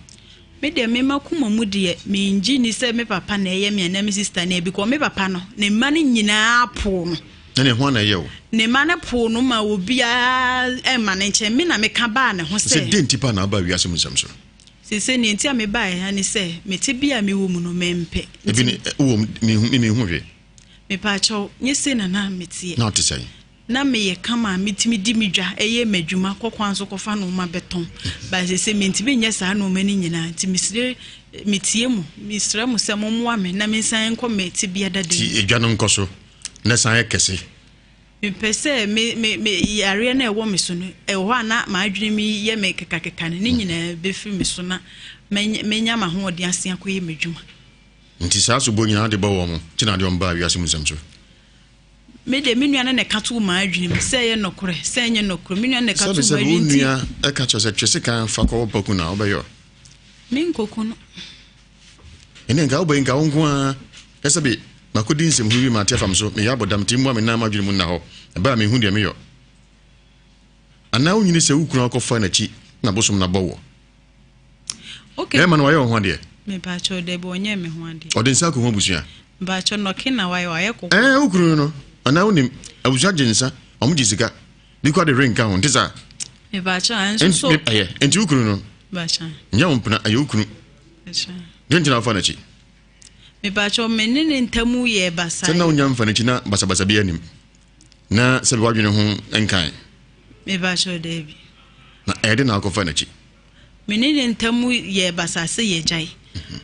Me deɛ me makoma mu deɛ mengye nni sɛ me papa na ɛyɛ me anaa me sister na ɛyɛ because me papa no ne mma no nyinaa poo no. Ɛne hwan na ɛyɛ wo? Ne mma no poo no ma obiara mma ne nkyɛn me na meka baa ne ho sɛ. Sɛ dɛn nti paa na wobaa wiase mu nsɛm so? Seesei nea nti a mebaeɛ ha ne sɛ me tebea a mewɔ mu no mempɛ. Ebi ne wowɔ mu me menhu hwee. Mepaakyɛw, nyɛ sei na na meteɛ. Na wote sɛn? Na meyɛ kama a metumi di me dwa, yɛ m'adwuma, kɔ kwan so kɔfa nnoɔma bɛtɔn. But seesei mentumi nyɛ saa nnoɔma no nyinaa. Nti mesrɛ, metie mo, mesrɛ mo sɛ mommoa me na mensan nkɔ me tebea dada mu. Nti edwa no nkɔ so na san yɛ kɛse. Mepɛ sɛ me, me, me yareɛ no a ɛwɔ me so no, ɛwɔ hɔ a na m'adwene mu yɛ me kekakeka no, ne nyinaa bɛfiri me so na manya, manya m'ahoɔden asen akɔyɛ m'adwuma. Nti saa sobo nyinaa de bɔ wɔn nti na ade wɔn baa wiase mu nsɛm so. Me deɛ me nua no na ɛka too m'adwene mu sɛ ɛyɛ nɔkorɛ sɛ ɛnyɛ nɔkorɛ me nua no na ɛka too Sɛbi sɛbi m'adwene wo nti. nua ɛka kyerɛ sɛ twe sekan fa kɔ wo ba ku no a wobɛyɔ? Me nkɔku no. Ɛnneɛ nka wobɛyi nka wo nko ara ɛ sɛbi makɔdi nsɛm hunu bi mate afa me so meyɛ abɔdam nti mmoa me nan m'adwene mu nna hɔ ɛbɛ a menhu deɛ meyɔ. Anaa wonyini sɛ wo kunu akɔfa n'akyi na bosom no abɔ woɔ? Okay. Bɛrima no wayɛ wo ho adeɛ? Mepakyɛw dabi ɔnyɛɛ me ho adeɛ. Ɔde nsa akɔ ho abusua? Mepakyɛw nɔke na wayɛ wayɛ kɔkɔɔ. Ɛɛ wo kunu no anaa wonim abusua gye nsa wɔn gye sika bi kɔ de hwee nka ho nte saa? Mepakyɛw, nso so. Ɛyɛ, nti wo kunu no. Mepakyɛw. Nyɛ wo mpena, ɛyɛ wo kunu. Mepakyɛw. Deɛ nti na wofa n'akyi? Mepakyɛw, me ne ne ntamu yɛ basaa. Sɛ na wonya mfa n'akyi na basabasa bi anim. Na sɛ wadwene ho nkan. Mepakyɛw, daabi. Na ɛyɛ de na akɔfa n'akyi? Me ne ne ntamu yɛɛ basaa sɛ yɛgyae.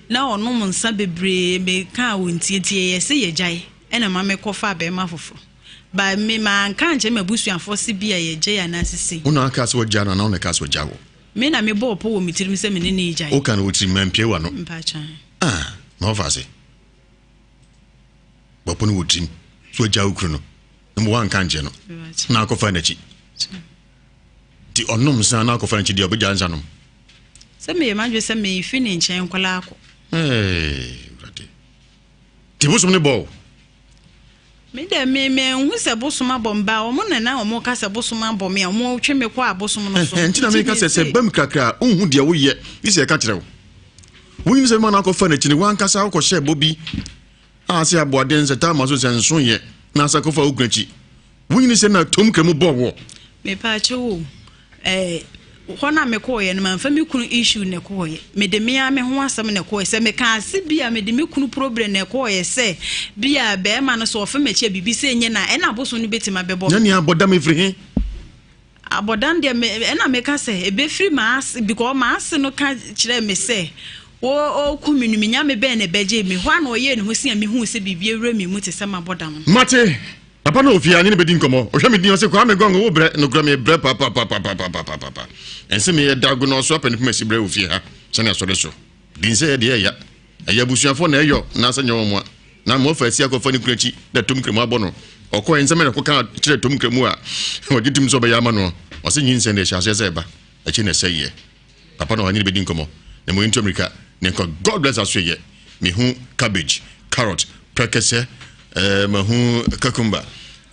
Na ɔnom nsa bebree, mekaa ɔntie nti yɛyɛɛ sɛ yɛgyae ɛna ma mekɔfaa bɛrima foforɔ. But me manka ankyerɛ m'abusuafoɔ se bi a yɛgyae anaase sei. Wo na aka sɛ wagyaa no anaa wo na ɛkaa sɛ wagyaa wo? Me na mebɔɔ pɔ wɔ me tirim sɛ me ne no regyae. Woka no wɔ tirim, mampue w'ano. Mpakyɛ. Ah, ma wofa ase. Bɔ pɔ no wɔ tirim sɛ wagyaa wo kunu no, na mmom woanka ankyerɛ no, na akɔfa n'akyi. Nti ɔnom nsa na akɔfa n'akyi deɛ ɔbɛgyaa nsa nom. Sɛ meyɛ m'adwene sɛ merefi ne nkyɛn koraa akɔ. Hey, Awurade. Nti bosom no bɔ wo? Me dɛ me manhu sɛ bosom abɔ me ba wɔn na na wɔn ka sɛ bosom abɔ me a wɔn twe me kɔ abosom no so. Nti na meka sɛ sɛ bam kakra a wonhu deɛ woyɛ ne sɛ ɛka kyerɛ wo. Wonyim sɛ ma no akɔfa n'akyi no wankasa wokɔhyɛ bɔ bi a sɛ aboaden sɛ taama so sɛ nso yɛ na asa kɔfa wo kunu akyi. Wonyini sɛ na tom kramu bɔ wɔ. Mepaakyɛw o, eh, hɔ no a mekɔɔeɛ no mamfa me kunu issue na ɛkɔɔeɛ. Mede me ara me ho asɛm na ɛkɔɔeɛ. Sɛ meka ase bi a mede me kunu problem na ɛkɔɔeɛ sɛ bi a bɛrima no sɛ ɔfa m'akyi a biribi sɛ nyɛ no a ɛna abosom no bɛtumi abɛbɔ me. Nyɛ nea abɔdam ɛfiri he? Abɔdam deɛ me ɛna meka sɛ ɛbɛfiri m'ase because m'ase no ka kyerɛɛ me sɛ ɔɔku me no me nyame bɛn na ɛbɛgye me. Hɔ a na ɔyɛɛ ne ho si a mehuu sɛ biribi awura me mu te sɛ m'abɔdam no. Mate! Papa no wɔ fie a ne no bɛdi nkɔmmɔ. Ɔhwɛ me din ɔse Kwame Gong wo brɛ, nokorɛ me brɛ papapapapapapapa. Ɛnse meyɛ dago na ɔso apɛ ne poma si brɛ wɔ fie ha sɛnea sɔre so. Din sɛ yɛ deɛ ɛya. Ɛyɛ abusuafoɔ na ɛyɔ na sɛ nyɛ wɔn a. Na ma ɔfa asi akɔfa ne kunu akyi na tom nkramu abɔ no. Ɔkɔɛ nsɛm na ɛkɔka kyerɛ tom nkramu a ɔgye tom sɛ ɔbɛyɛ ama no. Ɔse nyinsɛn deɛ ɛhyɛ aseɛ sɛ ɛba akyi na ɛsɛeɛ. Papa na ɔne no bɛdi nkɔmmɔ na mmom yɛntu amirika na yɛnkɔ God bless asoɛyɛ. Mehu cabbage, carrot, prɛkɛsɛ, eh, mahu cucumber.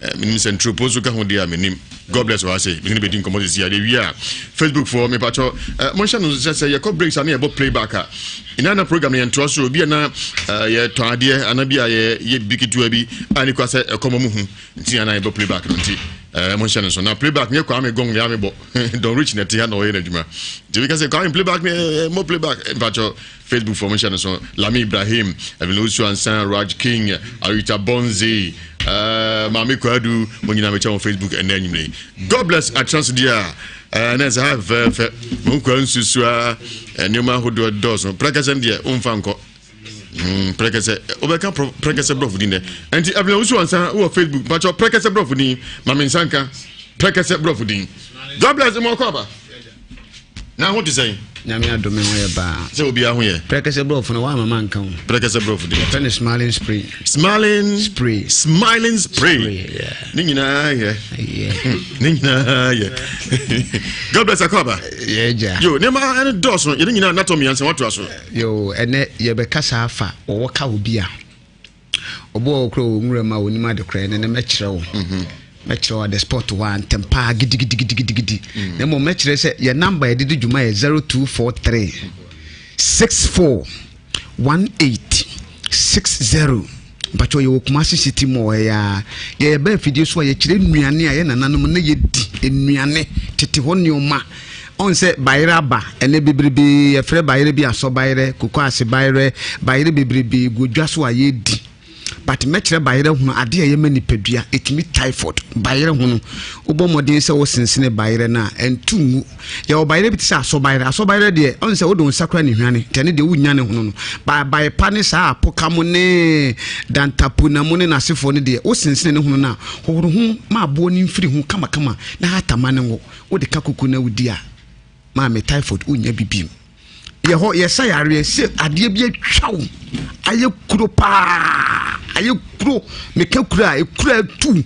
Eh, menim sɛ nturopo nso ka ho deɛ a menim. God bless wɔ ha sei. Mene no bɛdi nkɔmmɔ sisi adeɛ wie a. Facebook foɔ mepakyɛ eh, monhyɛ no sɛ sɛ yɛkɔ breaks a na yɛbɔ playback a ɛna na program no yɛntoa so obi a na eh, yɛtɔn adeɛ ana bi a yɛyɛ biribi ketewa bi a ne kura sɛ ɛkɔmmɔ mu hu nti ana yɛbɔ playback no nti eh, monhyɛ no so na playback nyɛ Kwame Gong ne amebɔ Don Rich na ɛte ha na ɔyɛ n'adwuma nti bi ka sɛ Kwame playback ne eh, mo playback mpakyɛ Facebook fo monhyɛ no so Lami Ibrahim Evelyn Osu Ansan Raj King Arita Bonzi uh, Maame Kwadu mo nyinaa mekyɛ wɔn Facebook ɛnɛ anwummerɛ yi God bless atena so deɛ a eh, na ɛsɛ ha fɛfɛɛfɛ mo nkwa nsusua nneɛma ahodoɔ dɔɔso prɛkɛsɛm deɛ womfa nkɔ Prɛkɛsɛ wobɛka prɛkɛsɛ brɔfo din dɛ ɛnti Evelyn Owusu Ansa wɔ Facebook mpakyɛ prɛkɛsɛ brɔfo din ma me nsa nka prɛkɛsɛ brɔfo din God bless mo akɔ aba na ho te sɛn. Nyame adome ho yɛ baa. Sɛ obiara ho yɛ. Prɛkɛsɛ brɔfo no woama manka ho. Prɛkɛsɛ brɔfo din. Yɛfrɛ no smiling spray. Smiling spray. Smiling spray. Spray yeah. Ne nyinaa yɛ. Ne nyinaa yɛ. God bless akɔ aba. Yɛ gya. Yo nneɛma ɛne dɔɔso yɛne nyinaa natɔ mmiɛnsa watoa so. Yoo, ɛnnɛ yɛbɛkasa afa wɔwɔ ka obi a ɔbɔ wɔ kora wɔ nwura mu a onim ade kora ɛnɛ mɛkyerɛ wo mhm. mɛkyerɛ wo the spot hɔ a ntɛm paa gidigidigidigidi mm. na mmom mɛkyerɛ sɛ yɛ namba yɛde di dwuma yɛ 0243 64 18 60 Mpakyɛw yɛwɔ Kumasi city mall ha yi ara. Yɛyɛ baa afidie so a yɛkyerɛ nnuane a yɛ nananom na yɛdi, nnuane, tete hɔ nneɛma. Ɔn sɛ bayerɛ aba ɛnɛ bebrebe yɛfrɛ bayerɛ bi asɔ bayerɛ, koko ase bayerɛ, bayerɛ bebrebe gu dwa so a yɛdi. But mɛkyerɛ bayerɛ hono adeɛ a ɛyɛ ma nipadua, ɛtumi typhoid. Bayerɛ hono, wobɔ mmɔden sɛ wosensene bayerɛ no a, ɛnto ngu. Yɛwɔ bayerɛ bi te sɛ asɔbayerɛ. Asɔbayerɛ deɛ, ɔn sɛ wode wo nsa koraa ne hwane, nti ɛno deɛ wonnya ne hono no. Ba bae pa ne saa apoka mo ne dantapo na mo ne n'asefoɔ no deɛ, wosensene ne hono no a, hohoro ho ma aboɔ no mfiri ho kamakama na hata ma no ngo. Wode ka kuku na wodi a, maame typhoid wonnya bi bio. Yɛ hɔ yɛsa yareɛ sɛ adeɛ bi atwa wo ayɛ kuro paa ayɛ kuro meka kuro a ekuro atu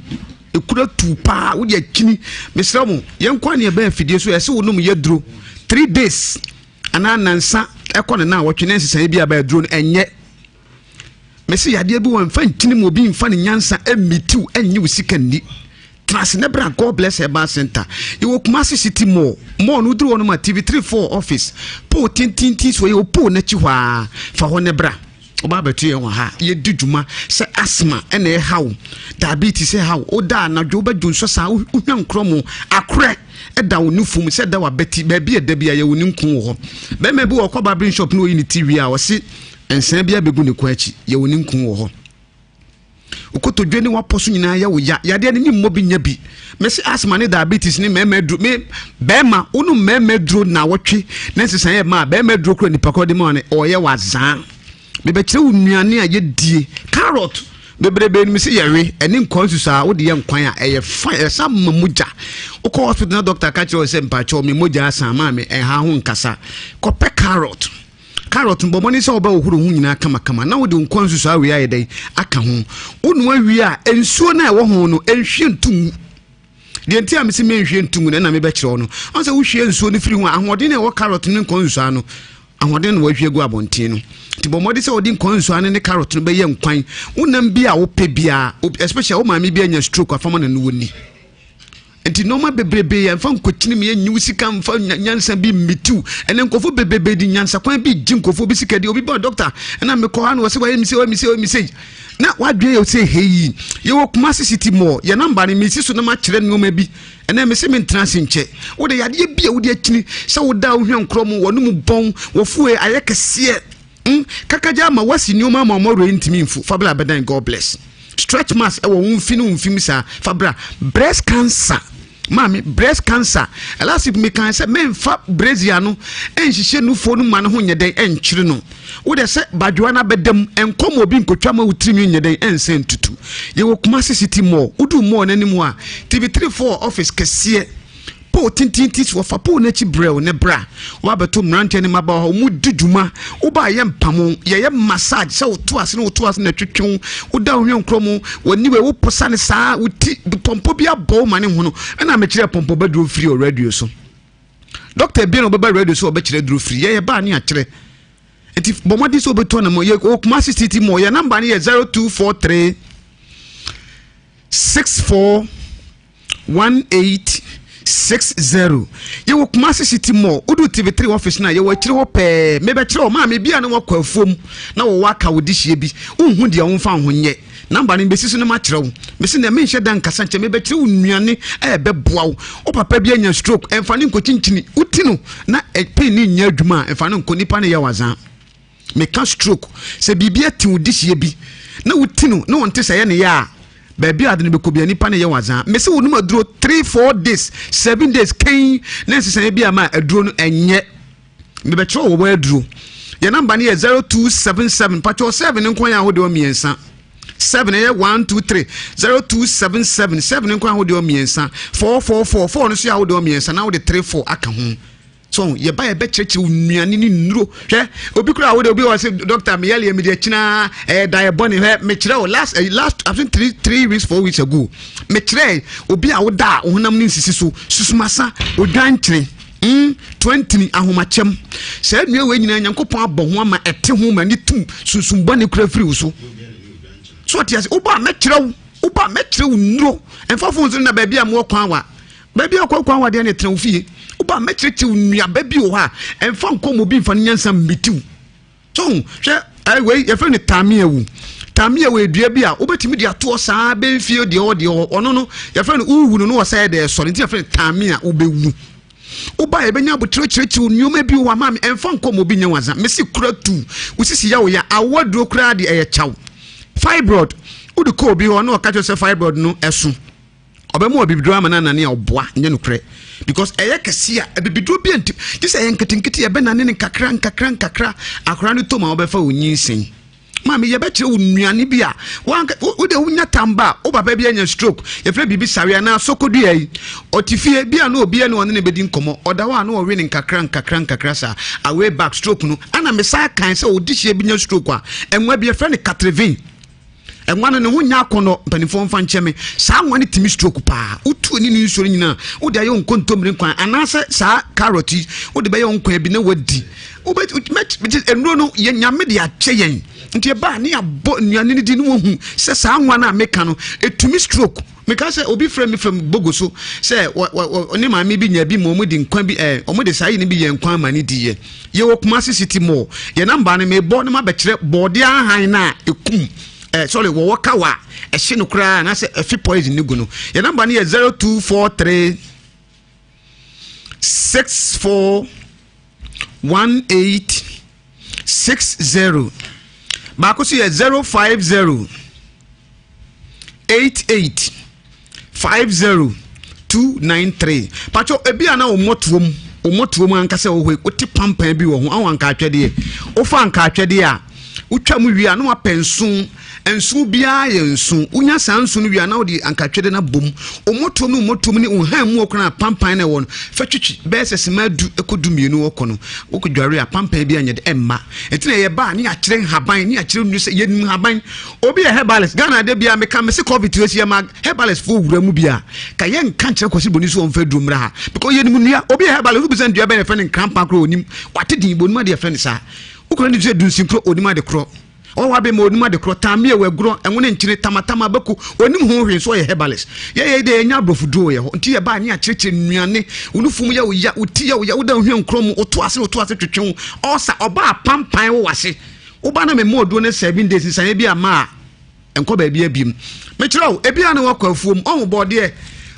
ekuro atu paa wode akyini mesrɛ mo yɛn kwan ne ɛbɛn afidie so ɛsɛ wonom yɛ duro three days anaa nansa ɛkɔ ne na wɔtwe ne nsesaeɛ bi a bɛyɛ duro no ɛnyɛ Mese yadeɛ bi wɔ mfa nkyini mu obi mfa ne nyansa mmitiw ɛnye wo sika nni. Tena ase na bra God Bless Herbal Center. Yɛwɔ Kumasi City Mall. Mall no woduru hɔ nom a TV 34 office. Pole tintintin so yɛwɔ pole n'akyi hɔ ara. Fa hɔ ne bra. Woba abɛto yɛn wɔ ha. Yɛdi dwuma sɛ asthma ɛna ɛha wo, diabetes ɛha wo, woda anadwo wobɛdwo nsɔ saa, wohwa nkorɔ mu, akorɛ ɛda wo nufu mu sɛ ɛda w'abati, baabi ɛda bi a yɛwɔ ne nku wɔ hɔ. Bɛrima bi wɔ ɔkɔ barbering shop na ɔyi ne ti wie a ɔse nsaa bi abɛgu ne kɔn akyi, yɛwɔ ne nku wɔ hɔ. Wokotodwe ne wapɔ so nyinaa yɛ wo ya. Yadeɛ no memmɔ bi nya bi. Mese asthma ne diabetes ne mmarima aduro. Me bɛrima, wonom mmarima aduro na wɔtwe na nsesaeɛ ma a bɛrima aduro kura nipa korɔ de ma no ɔyɛ wazaa. Mebɛkyerɛ wo nnuane a yɛdie. Carrot bebrebe no mese yɛwe ɛne nkwan nsusu a wode yɛ nkwan a ɛyɛ fine ɛsa ma mogya. Wokɔ hospital na doctor ka kyerɛ wo sɛ mpakyɛw me mogya asan maa me ɛnha ho nkasa. Kɔpɛ carrot. Carrot no, bɔ mmɔden sɛ wobɛhohoro ho nyinaa kamakama na wode nkwa nsusuaa wei ayɛ dɛn aka ho. Wonoa wie a, nsuo no a ɛwɔ ho no, nhwie nto ngu. Deɛ nti a mese menhwie nto ngu no, ɛna mebɛkyerɛ wo no. Ɔn sɛ wohwie nsuo no firi ho a, ahoɔden a ɛwɔ carrot no ne nkwa nsusuaa no, ahoɔden na wɔahwie agu abɔnten no. Nti bɔ mmɔden sɛ wode nkwa nsusuaa no ne carrot no bɛyɛ nkwan. Wonam bi a wopɛ biara, especially wo maame bi anya stroke afama na no wɔnni. Nti nneɛma bebrebe yɛ mfa nkokyini mi enyi wo sika mfa nyansa bi mmitiw ɛnɛ nkurɔfoɔ bebrebe di nyansa kwan bi gye nkurɔfoɔ bi sika di obi ba dɔkta ɛna mekɔ ha na wɔsɛ wɔyɛ mi sɛ wɔyɛ mi sɛ wɔyɛ mi sɛ na wadwene yɛ sɛ heyi yɛwɔ Kumasi City Mall yɛ namba no mesi so na makyerɛ nneɛma bi ɛnɛ mese mentena ase nkyɛ wode yadeɛ bi a wode akyini sɛ woda wohwɛ nkorɔ mu wɔne mu bɔn wɔfoe ayɛ kɛseɛ Mm kakagya ama wasi nneɛma ama ɔmo werɛ ntumi nfu fa bra bɛdan God bless stretch marks ɛwɔ wo mfi ne wo mfi mu saa fa bra breast cancer maame breast cancer last week mekan sɛ memfa brazier no ɛnhyehyɛ nufoɔ no ma no ho nyɛ dɛn ɛnkyere no wode sɛ badwoa no abɛda mu ɛnkɔ ma obi nkotwa ma wo tirinwi nyɛ dɛn ɛnsɛn tutu yɛwɔ Kumasi City Mall wodu mall no anim a TV3 4 office kɛseɛ Pole tententen si hɔ, fa pole no akyi brɛw ne bra. Woabɛto mmeranteɛ ne mmabaawa hɔ, wɔdi dwuma. Woba a yɛmpam wo, yɛyɛ massage sɛ woto ase ne woto ase na ɛtwetwe wo. Woda wo hwɛ mu, w'ani wei woposa ne saa, wo ti pɔmpɔ bi abɔ wo ma ne hono. Ɛna mekyerɛ pɔmpɔ bɛduro firi wɔ radio so. Dɔkta bi na ɔbɛba radio so ɔbɛkyerɛ duro firi. Yɛyɛ baa ne akyerɛ. Nti bɔ mmɔden sɛ wobɛtu anamɔ. Yɛ wɔ Kumasi City Mall. Yɛ namba no yɛ 0243 64 1860 yɛwɔ Kumasi City Mall wodu TV3 office no a yɛwɔ akyire hɔ pɛɛ mebɛkyerɛ wɔ maame bi a na wakɔ afuom na wɔwɔ aka wo dehyeɛ bi wonhu deɛ womfa wo ho nyɛ namba no mbɛsi so no makyerɛ wo mese nɛ menhyɛ da nkasa nkyɛ mebɛkyerɛ wo nnuane a ɛbɛboa wo wo papa bi anya stroke ɛmfa ne nkɔkyinkyini woti no na pain ne nyɛ adwuma a ɛmfa no nkɔ nipa no yɛ wazaa Meka stroke, sɛ biribi ati wo dehyeɛ bi na woti no na ɔnte sɛ ɛyɛ ne yɛ a, baabi a ade no bɛkɔ bia nipa no yɛ wazaa. Mese wonom aduro 3, 4 days, 7 days kɛn na nsesaeɛ bi ama aduro no ɛnyɛ. Mebɛkyerɛ wɔ wɔ aduro. Yɛ namba no yɛ 0277, patwɔ 7 nko yɛ ahodoɔ mmiɛnsa. 7 ɛyɛ 1 2 3 0277 7 nko ahodoɔ mmiɛnsa 4 4 4 4 no so yɛ ahodoɔ mmiɛnsa na wode 3 4 aka ho. So yɛba yɛbɛkyerɛkyerɛ wo nnuane ne nnuro. Hwɛ obi kura wo de obi wɔ sɛ doctor meyɛle yɛ mede akyina ɛyɛ da ɛbɔ ne hwɛ mekyerɛ wo last eh, last I think three three weeks four weeks ago mekyerɛ obi a woda a wo honam ne nsisi so susumasa odwan kyene mm twentini ahomakyɛm saa nnua wei nyinaa nyankopɔn abɔ ho ama ɛte ho ma ne tum sunsum bɔ ne kura firi wo so so ɔte ase wobɔ a mɛkyerɛ wo wobɔ a mɛkyerɛ wo nnuro ɛmfa fon so na baabi a mowɔ kwan wa Baabi a ɔkɔ kwan wadeɛ ne tena wo fie. Woba a mɛkyerɛkyerɛ wo nnuaba bi wɔ hɔ a ɛmfa nkɔ mu obi mfa ne nyansa mmetiw. So hwɛ ɛɛ wei yɛfrɛ no tameawu. Tameawu yɛ dua bi a wobɛtumi de atoɔ saa bɛmfie deɛ ɔwɔ deɛ ɔwɔ ɔno no yɛfrɛ no wowu no no wɔ sɛ ɛdɛ ɛsɔre nti yɛfrɛ no tamea wobɛwu. Woba a yɛbɛnya aboterɛ kyerɛkyerɛ wo nneɛma bi wɔ hɔ a maame ɛmfa nkɔ mu obi nyɛ waza. Mesi kura tu wo sisi yɛ wo ya awoɔ aduro koraa deɛ ɛyɛ kyaw. Fibroid wode kɔ obi hɔ na ɔka kyerɛ sɛ fibroid no ɛso. Ɔbɛma abibiduro ama no anane a ɔboa nyɛ nokorɛ because ɛyɛ kɛse a abibiduro bi nti gye sɛ ɛyɛ nketenkete ɛbɛnane no nkakra nkakra nkakra akora no tom a wɔbɛfa wo nyinsɛn maame yɛbɛkyerɛ wo nnuane bi a wode wonya tamba a wo papa bi anya stroke yɛfrɛ biribi sare anaa sokodua yi ɔte fie bi a na obi ne ɔne ne bɛdi nkɔmmɔ ɔda hɔ a na ɔwe ne nkakra nkakra nkakra saa away back stroke no ana mesaa kan sɛ ɔde hyia bi nya stroke a ɛnwa bi yɛfrɛ no katrevin. Nwa no ne ho nyɛ akɔnnɔ, mpanimfoɔ mfa nkyɛ me. Saa nwa no tumi stroke paa. Wotu ani ne nsuo no nyinaa, wode ayɛ wo nkontommire nkwan anaasɛ saa carrot yi, wode bɛyɛ wo nkwan bi na wadi. Wobɛtumi, nnuro no, yɛ Nyame de akyɛ yɛn. Nti ɛba a ne yɛabɔ nnuane no din na wahu sɛ saa nwa no a meka no, ɛtumi stroke. Meka sɛ obi frɛ me fam bogo so sɛ ne maame bi nya bi ma wɔn de nkwan bi ɛɛ wɔn de saa yi no bi yɛ nkwan ma ne di yɛ. Yɛwɔ Kumasi City Mall. Yɛ namba no mebɔ na mabɛkyerɛ bɔɔde ahan no a ɛkum ɛɛ sorry wɔwɔ kawa a ɛhye no koraa anaasɛ ɛfe poison no gu no. Yɛ namba no yɛ 0243 64 18 60. Baako so yɛ 050 88 50 293. Patro ebi a na wɔn mmɔtoam wɔn mmɔtoam ankasa wɔ hɔ yi wote pampan bi wɔ ho awɔ anka atwɛdeɛ wofa anka atwɛdeɛ a wotwa mu wie a na wapɛ nso nso biara yɛ nso wonya saa nso no wie a na wode anka atwɛdeɛ no abom wɔn mmɔtoam ne wɔn mmɔtoam ne wɔn han mu ɔkora pampan na ɛwɔ no fɛ twitwi bɛyɛ sɛ sima du ɛkɔ du mmienu ɔkɔ no wokɔ dware a pampan bi anyɛ de ɛmma ɛti na yɛba a ne yɛakyerɛ nhaban ne yɛakyerɛ nnu sɛ yɛnim nhaban Obi yɛ herbalist Ghana de bia meka mese covid wei yɛ ma herbalist fo wura mu bia ka yɛ nka nkyerɛ kwasi boni so ɔmfa aduro mmra ha because yɛ nim nnua obi yɛ herbalist wobisa nnua bɛn yɛfrɛ no nkrampa korɔ onim wate din bɔ onim ade yɛfrɛ no saa wokora ne sɛ dunsin korɔ onim ade korɔ ɔwɔ abe ma onim ade korɔ taamie wɔ agorɔ ɛnwo ne nkyene tamatama bɛko onim ho hwee nso ɔyɛ herbalist yɛyɛ deɛ yɛnya aborɔfo duro yɛ hɔ nti yɛ baa ne akyerɛkyerɛ nnuane wo no fum yɛ wo ya wo ti yɛ wo ya woda ohwɛ nkorɔ mu woto ase woto ase twetwe wo ɔsa ɔbaa pampan wo wase Woba na mema oduro no seven days nsaeɛ bi ama a nkɔ baabi abiem. Mekyerɛ wo, ebi a na wakɔ afuom, ɔho bɔɔdeɛ,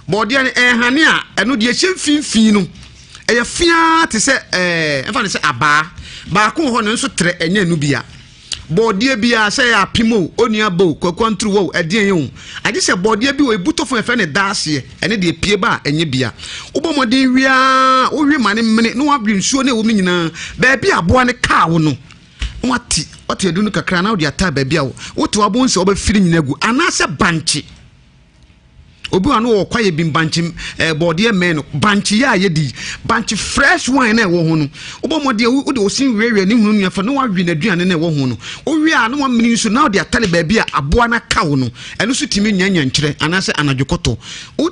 bɔɔdeɛ no ɛhane a ɛno deɛ ɛhyɛ mfimfini no ɛyɛ fiaa te sɛ ɛɛ ɛmfa no sɛ abaa baako wɔ hɔ no nso trɛ ɛnyɛ ɛno bia. Bɔɔdeɛ biara sɛ ɛyɛ apem o, onua ba o, kwaku anturu o, ɛdeɛn o, agye sɛ bɔɔdeɛ bi wɔ ebu tɔ fam yɛfrɛ no daaseɛ, ɛne deɛ pie ba a ɛnyɛ bia. Wobɔ mmɔden wie ara, wowe ma no mene na wawe nsuo no ɛwɔ mu no nyinaa, baabi a aboa no kaa wo no, na wate wate adu no kakra na wode ataa baabi a wote wabɔ nsɛ wobɛfiri nyina agu anaasɛ bankye obi wa no wɔ kwaeɛ bi bankye ɛɛ eh, bɔɔdeɛ mmɛn no bankye yɛ a yɛdi bankye fresh wine na ɛwɔ ho no wobɔ mmɔden wode osin wiewie ne hunu nua fa na wawe n'aduane na ɛwɔ ho no wowie a na wamene nso na wode atare baabi a aboa no aka wo no ɛno nso tumi nya nyankyerɛ anaasɛ anadwo kɔtɔ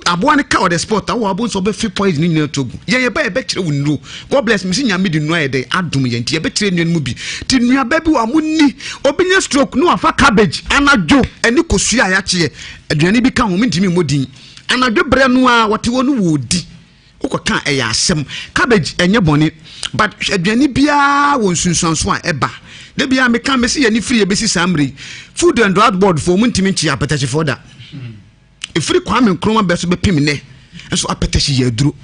aboa no ka wɔ the spot awɔ abo nso ɔbɛfe poison no nyinaa to agu yɛn yɛba yɛbɛkyerɛ wo nnuro God bless me si nyame de nnuro ayɛ dɛ adom yɛn nti yɛbɛkyerɛ nnua no mu bi ti nnuaba bi wɔ a mo ni obi nya stroke no wafa cabbage anadwo ɛne kosua a yɛakyeɛ aduane bi ka ho mentumi mmɔ din anadwo berɛ no a wɔte hɔ no wɔdi wokɔka ɛyɛ asɛm cabbage ɛnyɛ bɔne but aduane biara wɔ nsunsuanso a ɛba da biara meka mesi yɛne firi yɛbɛsi saa mmerɛ yi food and drug board foɔ mu ntumi nkye apɛtɛkyefoɔ da ɛfiri Kwame Nkrumah bɛ so bɛpem nnɛ nso apɛtɛhye yɛ aduro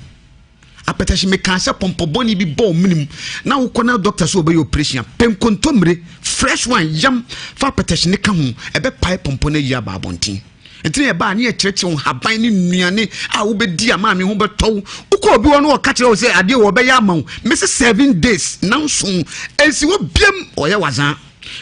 apɛtɛhye mekaa sɛ pɔmpɔ bɔne bi bɔɔ menem na wokɔ na dɔkta sɛ ɔbɛyɛ operation a pɛ nkontommire fresh one yam fa apɛtɛhye ne ka ho ɛbɛpae pɔmpɔ no ayi aba abɔnten nti na ɛbaa ne yɛkyerɛkyerɛ wo haban ne nnuane a wobɛdi a maame ho bɛtɔ wo wokɔ obi hɔ no ɔka kyerɛ wo sɛ adeɛ wɔ ɔbɛyɛ ama wo mese seven days nanso ɛnsi hɔ biam ɔyɛ wazaa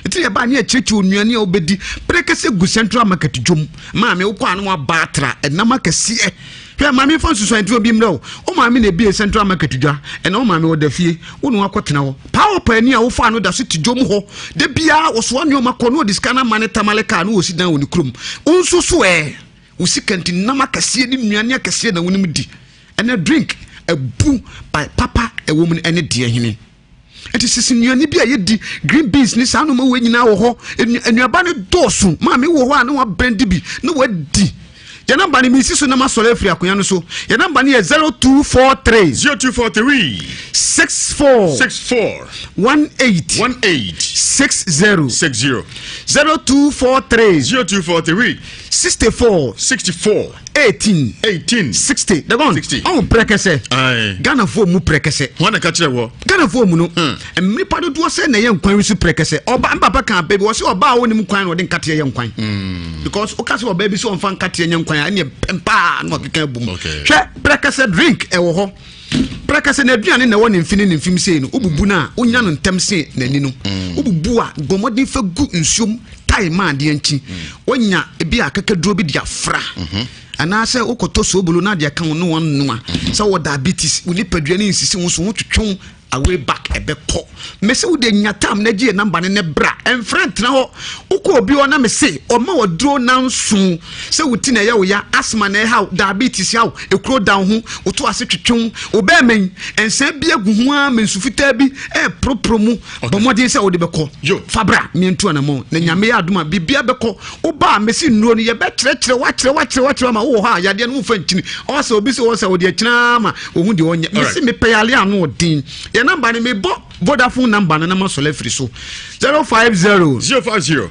Nti na ɛbaa ne akyerɛkyerɛ onuane a wobɛdi prekɛsɛ gu central market dwom. Maame wokɔ a na waba atra ɛnam akɛseɛ. Hwɛ maame fa nsusuan turo bi mmerɛ wo. Wo maame na ebie central market dwa. Ɛna wo maame ɔda fie. Wo na wakɔtena hɔ. Paa ɔpaani a wofaa no da so te dwom hɔ. Da biara ɔsoa nneɛma kɔ na ɔde sika no ama ne tamale kaa na ɔsi dan wɔ ne kurom. Wo nso so ɛ? Wo sika nti nam akɛseɛ ne nnuane akɛseɛ na wonim di. Ɛnɛ drink abu by papa ɛwɔ mu no ɛne deɛ hene. Nti sisi nnuane bi a yɛdi green beans ne saa nneɛma wei nyinaa wɔ hɔ nnuaba no dɔɔso maame wɔ hɔ a na wabrɛn di bi na wadi yɛn namba no mesi so na masɔre afiri akonnwa no so yɛn namba no yɛ 0243 0243 64 64 18 18 60 60 0243 0243 64 64 18 18 60 dagon 60 ɔn prɛkɛsɛ Ghanafoɔ mu prɛkɛsɛ wɔn na ka kyerɛ wɔ Ghanafoɔ mu no nnipa dodoɔ sɛ na ɛyɛ nkwan so prɛkɛsɛ ɔba mpapa kan baabi wɔ sɛ ɔba a wɔnim kwan na ɔde nkateɛ yɛ nkwan hmm. because woka sɛ ɔbaa bi sɛ ɔmfa nkateɛ nyɛ nkwan a ɛneɛ pɛmpaa na ɔkeka abom hwɛ prɛkɛsɛ drink ɛwɔ hɔ prɛkɛsɛ na aduane na ɛwɔ ne mfini ne mfim sei no wobubu no a wonya no ntɛm se n'ani no hmm. wobubu a bɔ fa gu nsuom tae ma adeɛ nkyi wonya ebi a akakaduro bi de afra mhm. anaasɛ wokɔtɔ soobolo na adeɛ ka ho ne wɔnoa mhm. sɛ wɔ diabetes wo nipadua ne nsisi wo so ho twetwe wo. Away back ɛbɛkɔ. Mese wo deɛ nya tam na gye yɛ number no ne bra. Ɛmfrɛ ntena hɔ. Wokɔ obi hɔ na mese ɔma waduro nanso sɛ wo ti na ɛyɛ wo ya, asthma na ɛha wo, diabetes ha wo, ekuro da wo ho, wo to ase twetwe wo, wo bɛɛma yi, nsa bi agu ho ara ma nsu fitaa bi ɛreporoporo mu. Bɔ mmɔden sɛ wode bɛkɔ. Fa bra mientu anamɔn na Nyame yɛ adom a biribiara bɛkɔ. Woba a mese nnuro no yɛbɛkyerɛkyerɛ woakyerɛ woakyerɛ woakyerɛ ama wowɔ hɔ a yadeɛ no womfa nkyini. Ɔwɔ sɛ obi sɛ wɔ sɛ wɔde akyina ara ma wɔhu deɛ ɔnyɛ. Mese mepɛ yareɛ ano ɔden. Yɛ namba no mebɔ Vodafone namba no na masɔre afiri so. 050 050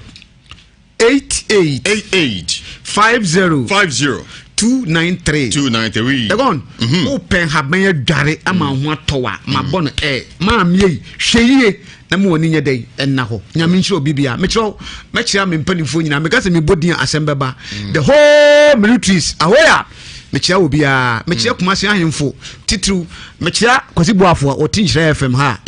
88 88 50 50 293 293 ɛgɔn wopɛ nhaban adware ama wo ho atɔ wa ma bɔ no ɛ maame yi hwɛ yie na ma w'ani nyɛ dɛn ɛnna hɔ nyame nhyira obi bia mekyerɛ wo mɛkyerɛ me mpanimfoɔ nyinaa meka sɛ mebɔ din a asɛm bɛba the whole militaries ahoya mekyerɛ wɔ biara mekyerɛ Kumasi ahemfo titiriw mekyerɛ Kwasi Boafo a ɔte Nhyira FM ha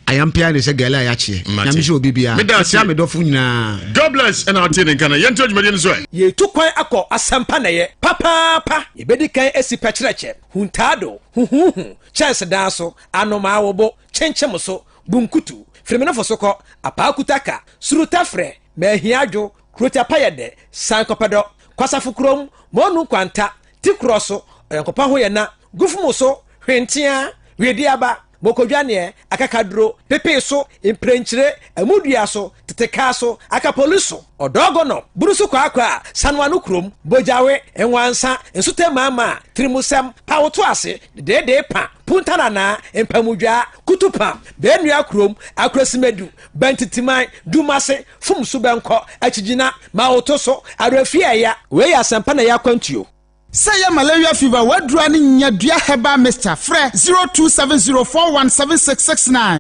ayampea ne sɛ gɛlɛ a yɛakyeɛ nyame nhyira obi biara mekyerɛ me dɔfo nyinaa. God bless ɛna ɔte ne nka no yɛnto dwumadie no so ɛ. Yɛretu kwan akɔ asɛmpa na ɛyɛ papaapa. Yɛbɛdi kan asi pɛkyerɛkyɛ, huntaado, huhuuhu, kyɛnsedan so, anomaa wobo, kyenkyem so, bunkutu, firimenofo so kɔ, apaakutaka, surutafrɛ, maahiadwo, kurotia payɛdɛ, sankɔpɛdɔ, kwasafo kurom, mɔnu nkwanta, tikorɔ so, ɔyɔnkopa ho yɛ na, gufumu so, hwenteaa, wedeaba, mokodwaneɛ, akakaduro, pepee so, mprɛnkyire, amudua so, tetekaa so, akapoli so, ɔdɔɔgɔnɔ, bunu so kwaakwa, sanoano kurom, bogyawe, nwansa, nsotɛ maamaa, tirimusɛm, pawoto ase, dedeedee pa, puntananaa, mpamudwaa, kutupa, bɛɛnua kurom, akurasimedu, bɛntitiman, dumase, fom so bɛnkɔ, akyigyina, mawoto so, awerɛfie ɛya. Wei yɛ asɛmpa na ɛyɛ akwantuo. Sɛ ɛyɛ malaria fever w'aduru a ne nyadua herbal mixture frɛ 0270417669.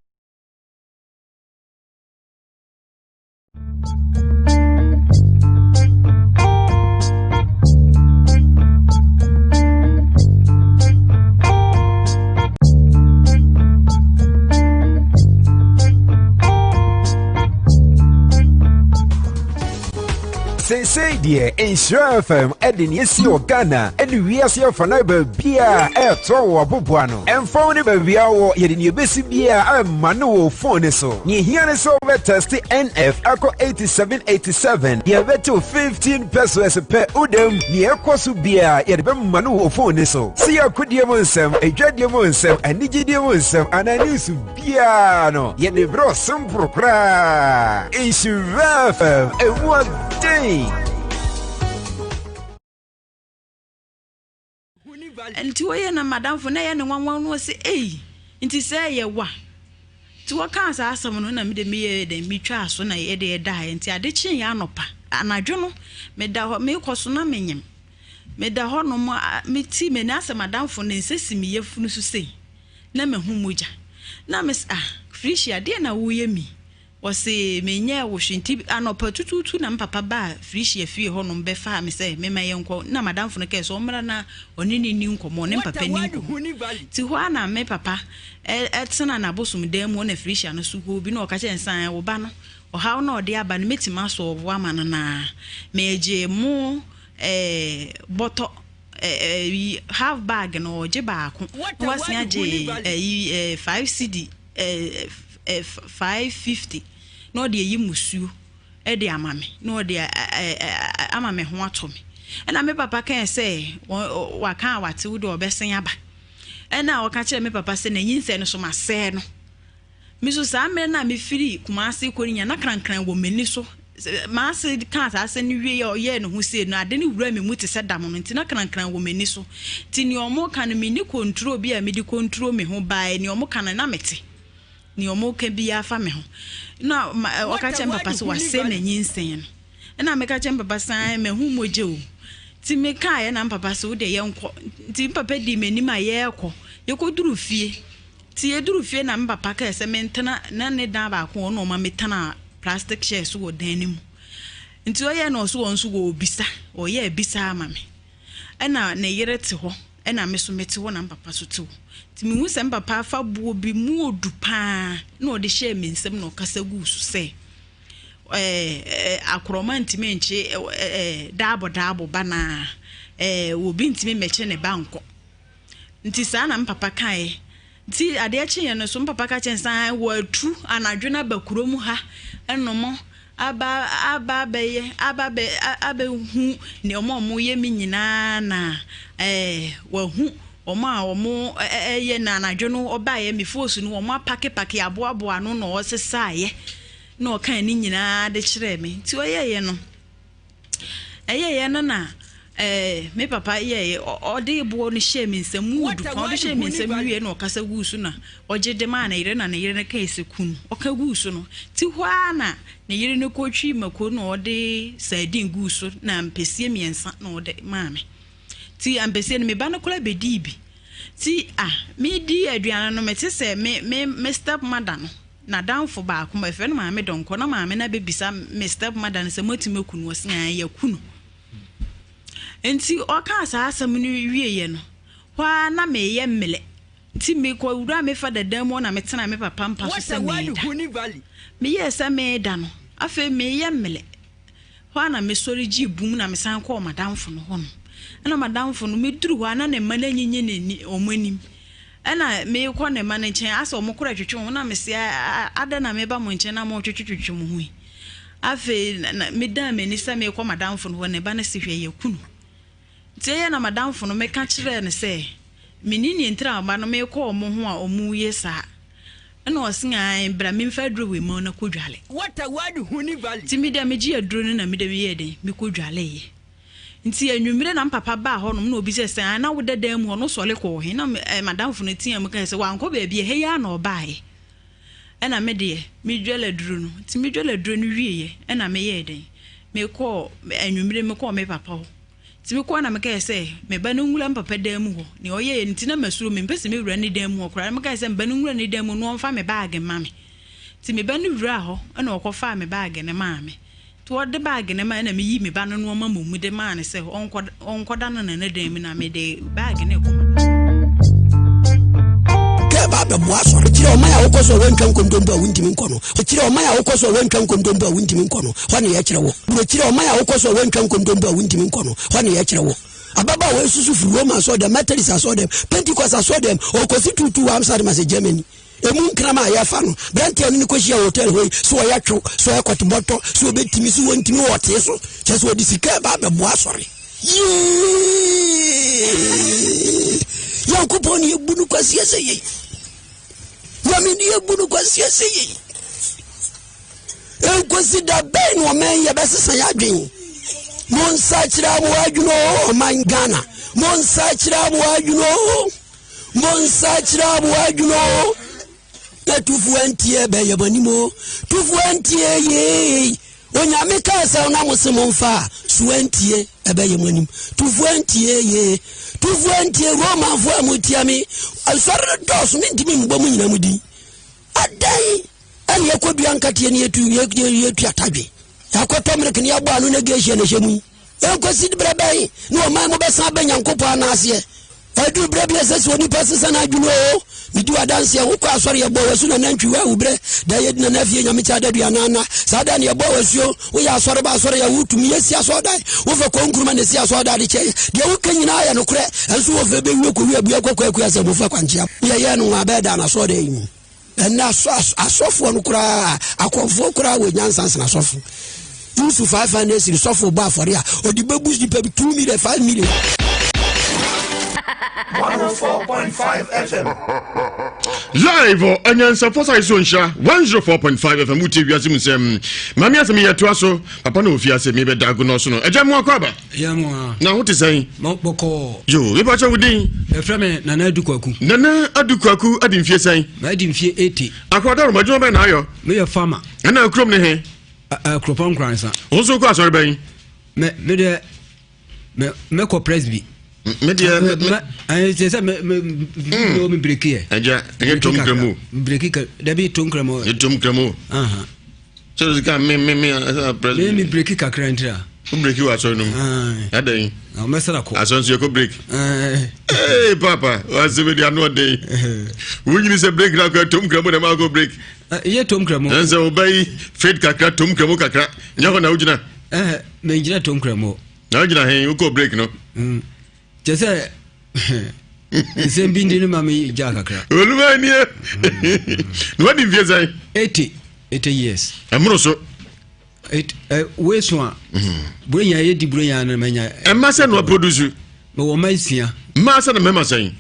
Seesei deɛ Nhyira FM ɛde nea esi wɔ Ghana ɛne wiase afanan baabiara ɛɛtɔ wɔ aboboa no. Ɛmfa wo ne baabi a wɔ yɛde nea ebesi biara ɛma no wɔ phone ne so. Nea ehia ne sɛ wobɛtɛste NF akɔ 8787 deɛ ɛbɛtew 15 pesos pɛ wodam. Nea ɛkɔ so biara yɛde bɛma no wɔ phone ne so. Sɛ yɛ akodie mu nsɛm, adwadie mu nsɛm, anigyedie mu nsɛm anaa news biara no, yɛde brɛ wo simple koraa. Nhyira FM, emu ɔden. Nti wɔyɛ na madamfo na ɛyɛ ne nwanwa no ɔsɛ ei nti sɛ ɛyɛ wa nti wɔkaa saa asɛm no na mede meyɛɛ dɛn metwaa so na yɛde yɛdaeɛ nti ade kyeeɛ anɔpa anadwo no meda hɔ mekɔ so na menyem meda hɔ nom meti m'ani asɛ madamfo ne nsa si me yafunu so sei na mahu mogya na mes ah Felicia deɛ na woyɛ mi Ɔse menyɛɛ wo hwee nti anɔpa tutuutu na me papa baa Felicia fie hɔ nom bɛfaa me sɛ mema yɛnkɔ na madamfo no kae sɛ ɔmmra na ɔne no nni nkɔmmɔ ɔne me papa nni nkɔmmɔ nti hɔ ara na me papa tena n'abosom dan mu hɔ na Felicia no so hɔ bi na ɔka kyerɛ no sɛ wo ba no ɔhaw no a ɔde aba no mɛtumi asɔɔvo ama no na megye mo bɔtɔ half bag no ɔgye baako na wasen agye 5 cedi 550 na ɔde ayi musuo de ama me na ɔde ama me ho atɔ me ɛna me papa kae sɛ waka a wate wo deɛ ɔbɛsen aba ɛna ɔka kyerɛ me papa sɛ n'anyinsɛn no so masɛe no me so saa mmerɛ no a mefiri Kumase kɔ no nya na krankran wɔ m'ani so M'ase kaa saa asɛm no wiei a ɔyɛɛ ne ho sei no, ade no wuraa me mu te sɛ dam no, nti na krankran wɔ m'ani so. Nti nea wɔka no, menni konturo bi a mede konturo me ho bae, nea wɔka no, na mete nea wɔka biara fa me ho. Na ɔka kyerɛɛ me papa sɛ wasɛe m'anyinsɛn no. Ɛna meka kyerɛɛ me papa sɛ, ae, mahu mogya o. Nti mekaeɛ na me papa sɛ, wo deɛ yɛnkɔ. Nti me papa dii m'anim a yɛrekɔ. Yɛkɔduruu fie. Nti yɛduruu fie na me papa kae sɛ mentena, na ne dan baako wɔ hɔ na ɔma metenaa plastic chair so wɔ dan no mu. Nti ɔyɛɛ na ɔso wɔn nso wɔrebisa, ɔyɛɛ bisa ama me. Ɛna ne yere te hɔ, ɛna me so mete hɔ na me papa so te hɔ. Nti mehu sɛ me papa afa boɔ bi mu odu paa na ɔde hyɛɛ me nsam na ɔkasa guu so sɛ ɛɛ akorɔma ntumi nkye ɛɛ daabo daabo ba na ɛɛ obi ntumi mmɛkye ne ba nkɔ. Nti saa na me papa kaeɛ. Nti adeɛ kyeeɛ no so, me papa ka kyerɛɛ no sɛ, Aane, wɔatu anadwo no aba kurom ha nom aba aba abɛyɛ aba abɛ abɛhu nea wɔn a wɔyɛ me nyinaa na ɛɛ wɔahu wɔn a wɔyɛ na anadwo no ɔbaeɛ me foosu no wɔn apakepake aboaboa ano na ɔsesaeɛ na ɔkaa ne nyinaa de kyerɛɛ me nti ɔyɛeɛ no Ɛyɛeɛ no na eh, me papa yɛeɛ, ɔde boɔ no hyɛɛ me nsam, mu du kwan, ɔde hyɛɛ me nsam wie na ɔkasa guu so na ɔgye de maa ne yere na ne yere no kae sɛ ku no, ɔka guu so no, ti hɔ ara na ne yere no kɔtwii mako na ɔde sardine guu so na ampesie mmiɛnsa na ɔde maa me. Ti ampesie no me ba no koraa bɛdii bi. Ti ah, medi aduane no mete sɛ me, me, me step mother no. N'adamfo baako, yɛfrɛ no Maame Donkor, na maame no abɛbisa me step mother no sɛ moatumi aku no? Ɔse aane, yɛaku no. Nti ɔkaa saa asɛm no wieeɛ no, hɔ ara na meyɛ mmelɛ. Nti mekɔwuraa me fada dan mu hɔ na metenaa me papa mpa so sɛ mereda. Meyɛɛ sɛ mereda no, afei meyɛ mmelɛ. Hɔ ara na mesɔre gyee bum na mesan kɔɔ m'adamfo no hɔnom. Ɛna m'adamfo no, meduru hɔ a na ne mma no anyinyin n'ani, wɔn anim. Ɛna merekɔ ne mma no nkyɛn, asɛ wɔn kora twetwe wɔn, na mese, adɛn na meba mo nkyɛn na moretwetwetwetwe mo ho yi? Afei na medan m'ani sɛ merekɔ m'adamfo no hɔ, ne ba no se, hwɛ, yɛaku no. Nti ɛyɛ na m'adamfo no, meka kyerɛɛ no sɛ, menni nea ntira aba no merekɔ wɔn ho a wɔreyɛ saa. Ɛna ɔse ae bra memfa aduro wei ma wo na kɔ dwale. Nti me deɛ megyee aduro no na me deɛ meyɛɛ dɛn mekɔ dwaleeɛ. Nti anwummere na me papa baa hɔnom na ɔbisae sɛ ae na woda dan mu hɔ no wosɔre kɔɔ he? Na eh, m'adamfo no teaa mu kae sɛ wankɔ baabi ɛha yi ara na ɔbaeɛ. Ɛna me deɛ medwale aduro no. Nti medwale aduro no wieeɛ ɛna meyɛɛ dɛn mekɔɔ anwummere mekɔɔ me papa hɔ. Nti mekɔɔ na mekae sɛ, Me ba no nwura me papa dan mu hɔ. Nea ɔyɛeɛ no nti na masuro, mempɛ sɛ mɛwura ne dan mu hɔ koraa. Na mekae sɛ, Me ba no nwura ne dan mu na ɔmfa me baage mma me. Nti me ba no wuraa hɔ na ɔkɔfaa me baage no maa me. Nti ɔde baage no mae na meyii me ba no nnoɔma mmom de maa no sɛ ɔnkɔda no nana dan mu na mede baage no rekɔma Kɛ ba bɛboa asɔre. Kyerɛ ɔman a wokɔ so a woantwa nkontompo a wontumi nkɔ no. Kyerɛ ɔman a wokɔ so a woantwa nkontompo a wontumi nkɔ no. Hɔ ne yɛkyerɛ wo. Burokyerɛ ɔman a wokɔ so a woantwa nkontompo a wontumi nkɔ no. Hɔ ne yɛkyerɛ wo. Ababaawa yi susu firi Roma asɔɔdɛm, Methodist asɔɔdɛm, Pentecost asɔɔdɛm, ɔkɔsi tuutuu wɔ Amsterdam ase Germany. Emu nkrama a yɛfa no, berante a ɔne no kɔhyia wɔ hotel hɔ yi, so ɔyɛ two, so ɔyɛ kɔtebɔtɔ, so ɔbɛtumi, so wɔntumi, wɔ ɔtee so. Kyerɛ sɛ ɔde sika ɛba abɛboa asɔre. Yee! Nyankopɔn ne yɛbu no kwaseɛ sɛ yei. Nyame ne yɛbu no kwaseɛ sɛ yei. Nkosi da bɛn na ɔman yi yɛbɛsesa yɛ adwen? Monsakyera mo adwene o ɔman Ghana. Monsakyera mo adwene o. Monsakyera mo adwene o. Na tufu antie bɛyɛ mo anim o. Tufu antie yee. Onyame kaa sɛ na mo se momfa a so antie ɛbɛyɛ mo anim. Tufu antie yee. Tufu antie Romanfoɔ a motia me. Nsɔre no dɔɔso mentumi mbɔ mo nyina mo din. Adɛn ɛne yɛkɔdua nkateɛ ne yɛtu yɛtu atadwe yɛakɔtɔ mmerek ne yɛabɔ ano na gehyia na ɛhyɛ mu yi ɛnkɔsi berɛ bɛn ne ɔman mu bɛsan bɛ nyankopɔn anaaseɛ ɛduru berɛ bi ɛsɛ sɛ onipa sesa no adwene o medi wadanseɛ wokɔ asɔre yɛbɔ wasu na nantwi wawu berɛ da yɛdi nana afie nyame kyɛ adadua nana saa da ne yɛbɔ wasuo woyɛ asɔre ba asɔre yɛ wotumi yɛsi asɔredan wofɛ kɔnkuruma na ɛsi asɔredan de kyɛ deɛ woka nyinaa yɛ nokorɛ ɛnso wɔfɛ bɛwie kɔwie abua kɔkɔ akua sɛ mofa kwankyea yɛyɛ no abɛɛda no asɔredan yi mu ɛnna asɔfoɔ no koraa akɔmfoɔ koraa wɔ nyansa sena asɔfo nsu 500 siri sɔfo bɔ afɔre a ɔde bɛbu nipa bi 2 million 5 million 104.5 FM. Live wɔ Anyansafo Asase so Nhyira 104.5 FM wotie wiase mu nsɛm. Maame asɛm yɛ toa so. Papa na ofi ase mebɛda agu no so no. Agya mu akɔ aba. Na ho te sɛn? Bɔkɔɔ. Yo, mepa kyɛ wo din. Yɛfrɛ me Nana Adu Kwaku. Nana Adu Kwaku adi mfie sɛn? Madi mfie 80. Akɔda roma adwuma bɛn na ayɔ? Meyɛ farmer. Ɛna kurom ne he? Kuropɔn Nkoransa. Wo nso wokɔ asɔre bɛn? Me me deɛ me mɛkɔ presby. Me deɛ me me. Ɛyɛ sɛ sɛ me me me me breki yɛ. Ɛgya ɛyɛ tom nkramu. Breki ka dabi tom nkramu. Ɛyɛ tom nkramu. Sɛ sika me me me presby. Me me breki kakra ntira. O breki wɔ asɔre no mu. Adɛn. Mɛsara kɔ. Asɔre nso yɛ kɔ break. Ee papa wase mi de ano ɔden. Wonyini sɛ break na akɔ tom nkramu na ɛma akɔ break. Yɛ tom nkramu. Ɛnsɛ ɔbɛ yi fade kakra tom nkramu kakra nyɛ hɔ na wogyina. Ɛɛ mengyina tom nkramu. Na wogyina he wokɔ break no. Mm. Kyɛ sɛ. Nsɛm bi nti no ma me gyaa kakra. Oluma nie. Na wadi mfie sɛn? 80. 80 years. Ɛmoro so. Eh, wei so a. Buronya yɛ di buronya no manya. Ɛma sɛ na waproduce. Mewɔ mma nsia. Mmaa sɛ na mmarima sɛn?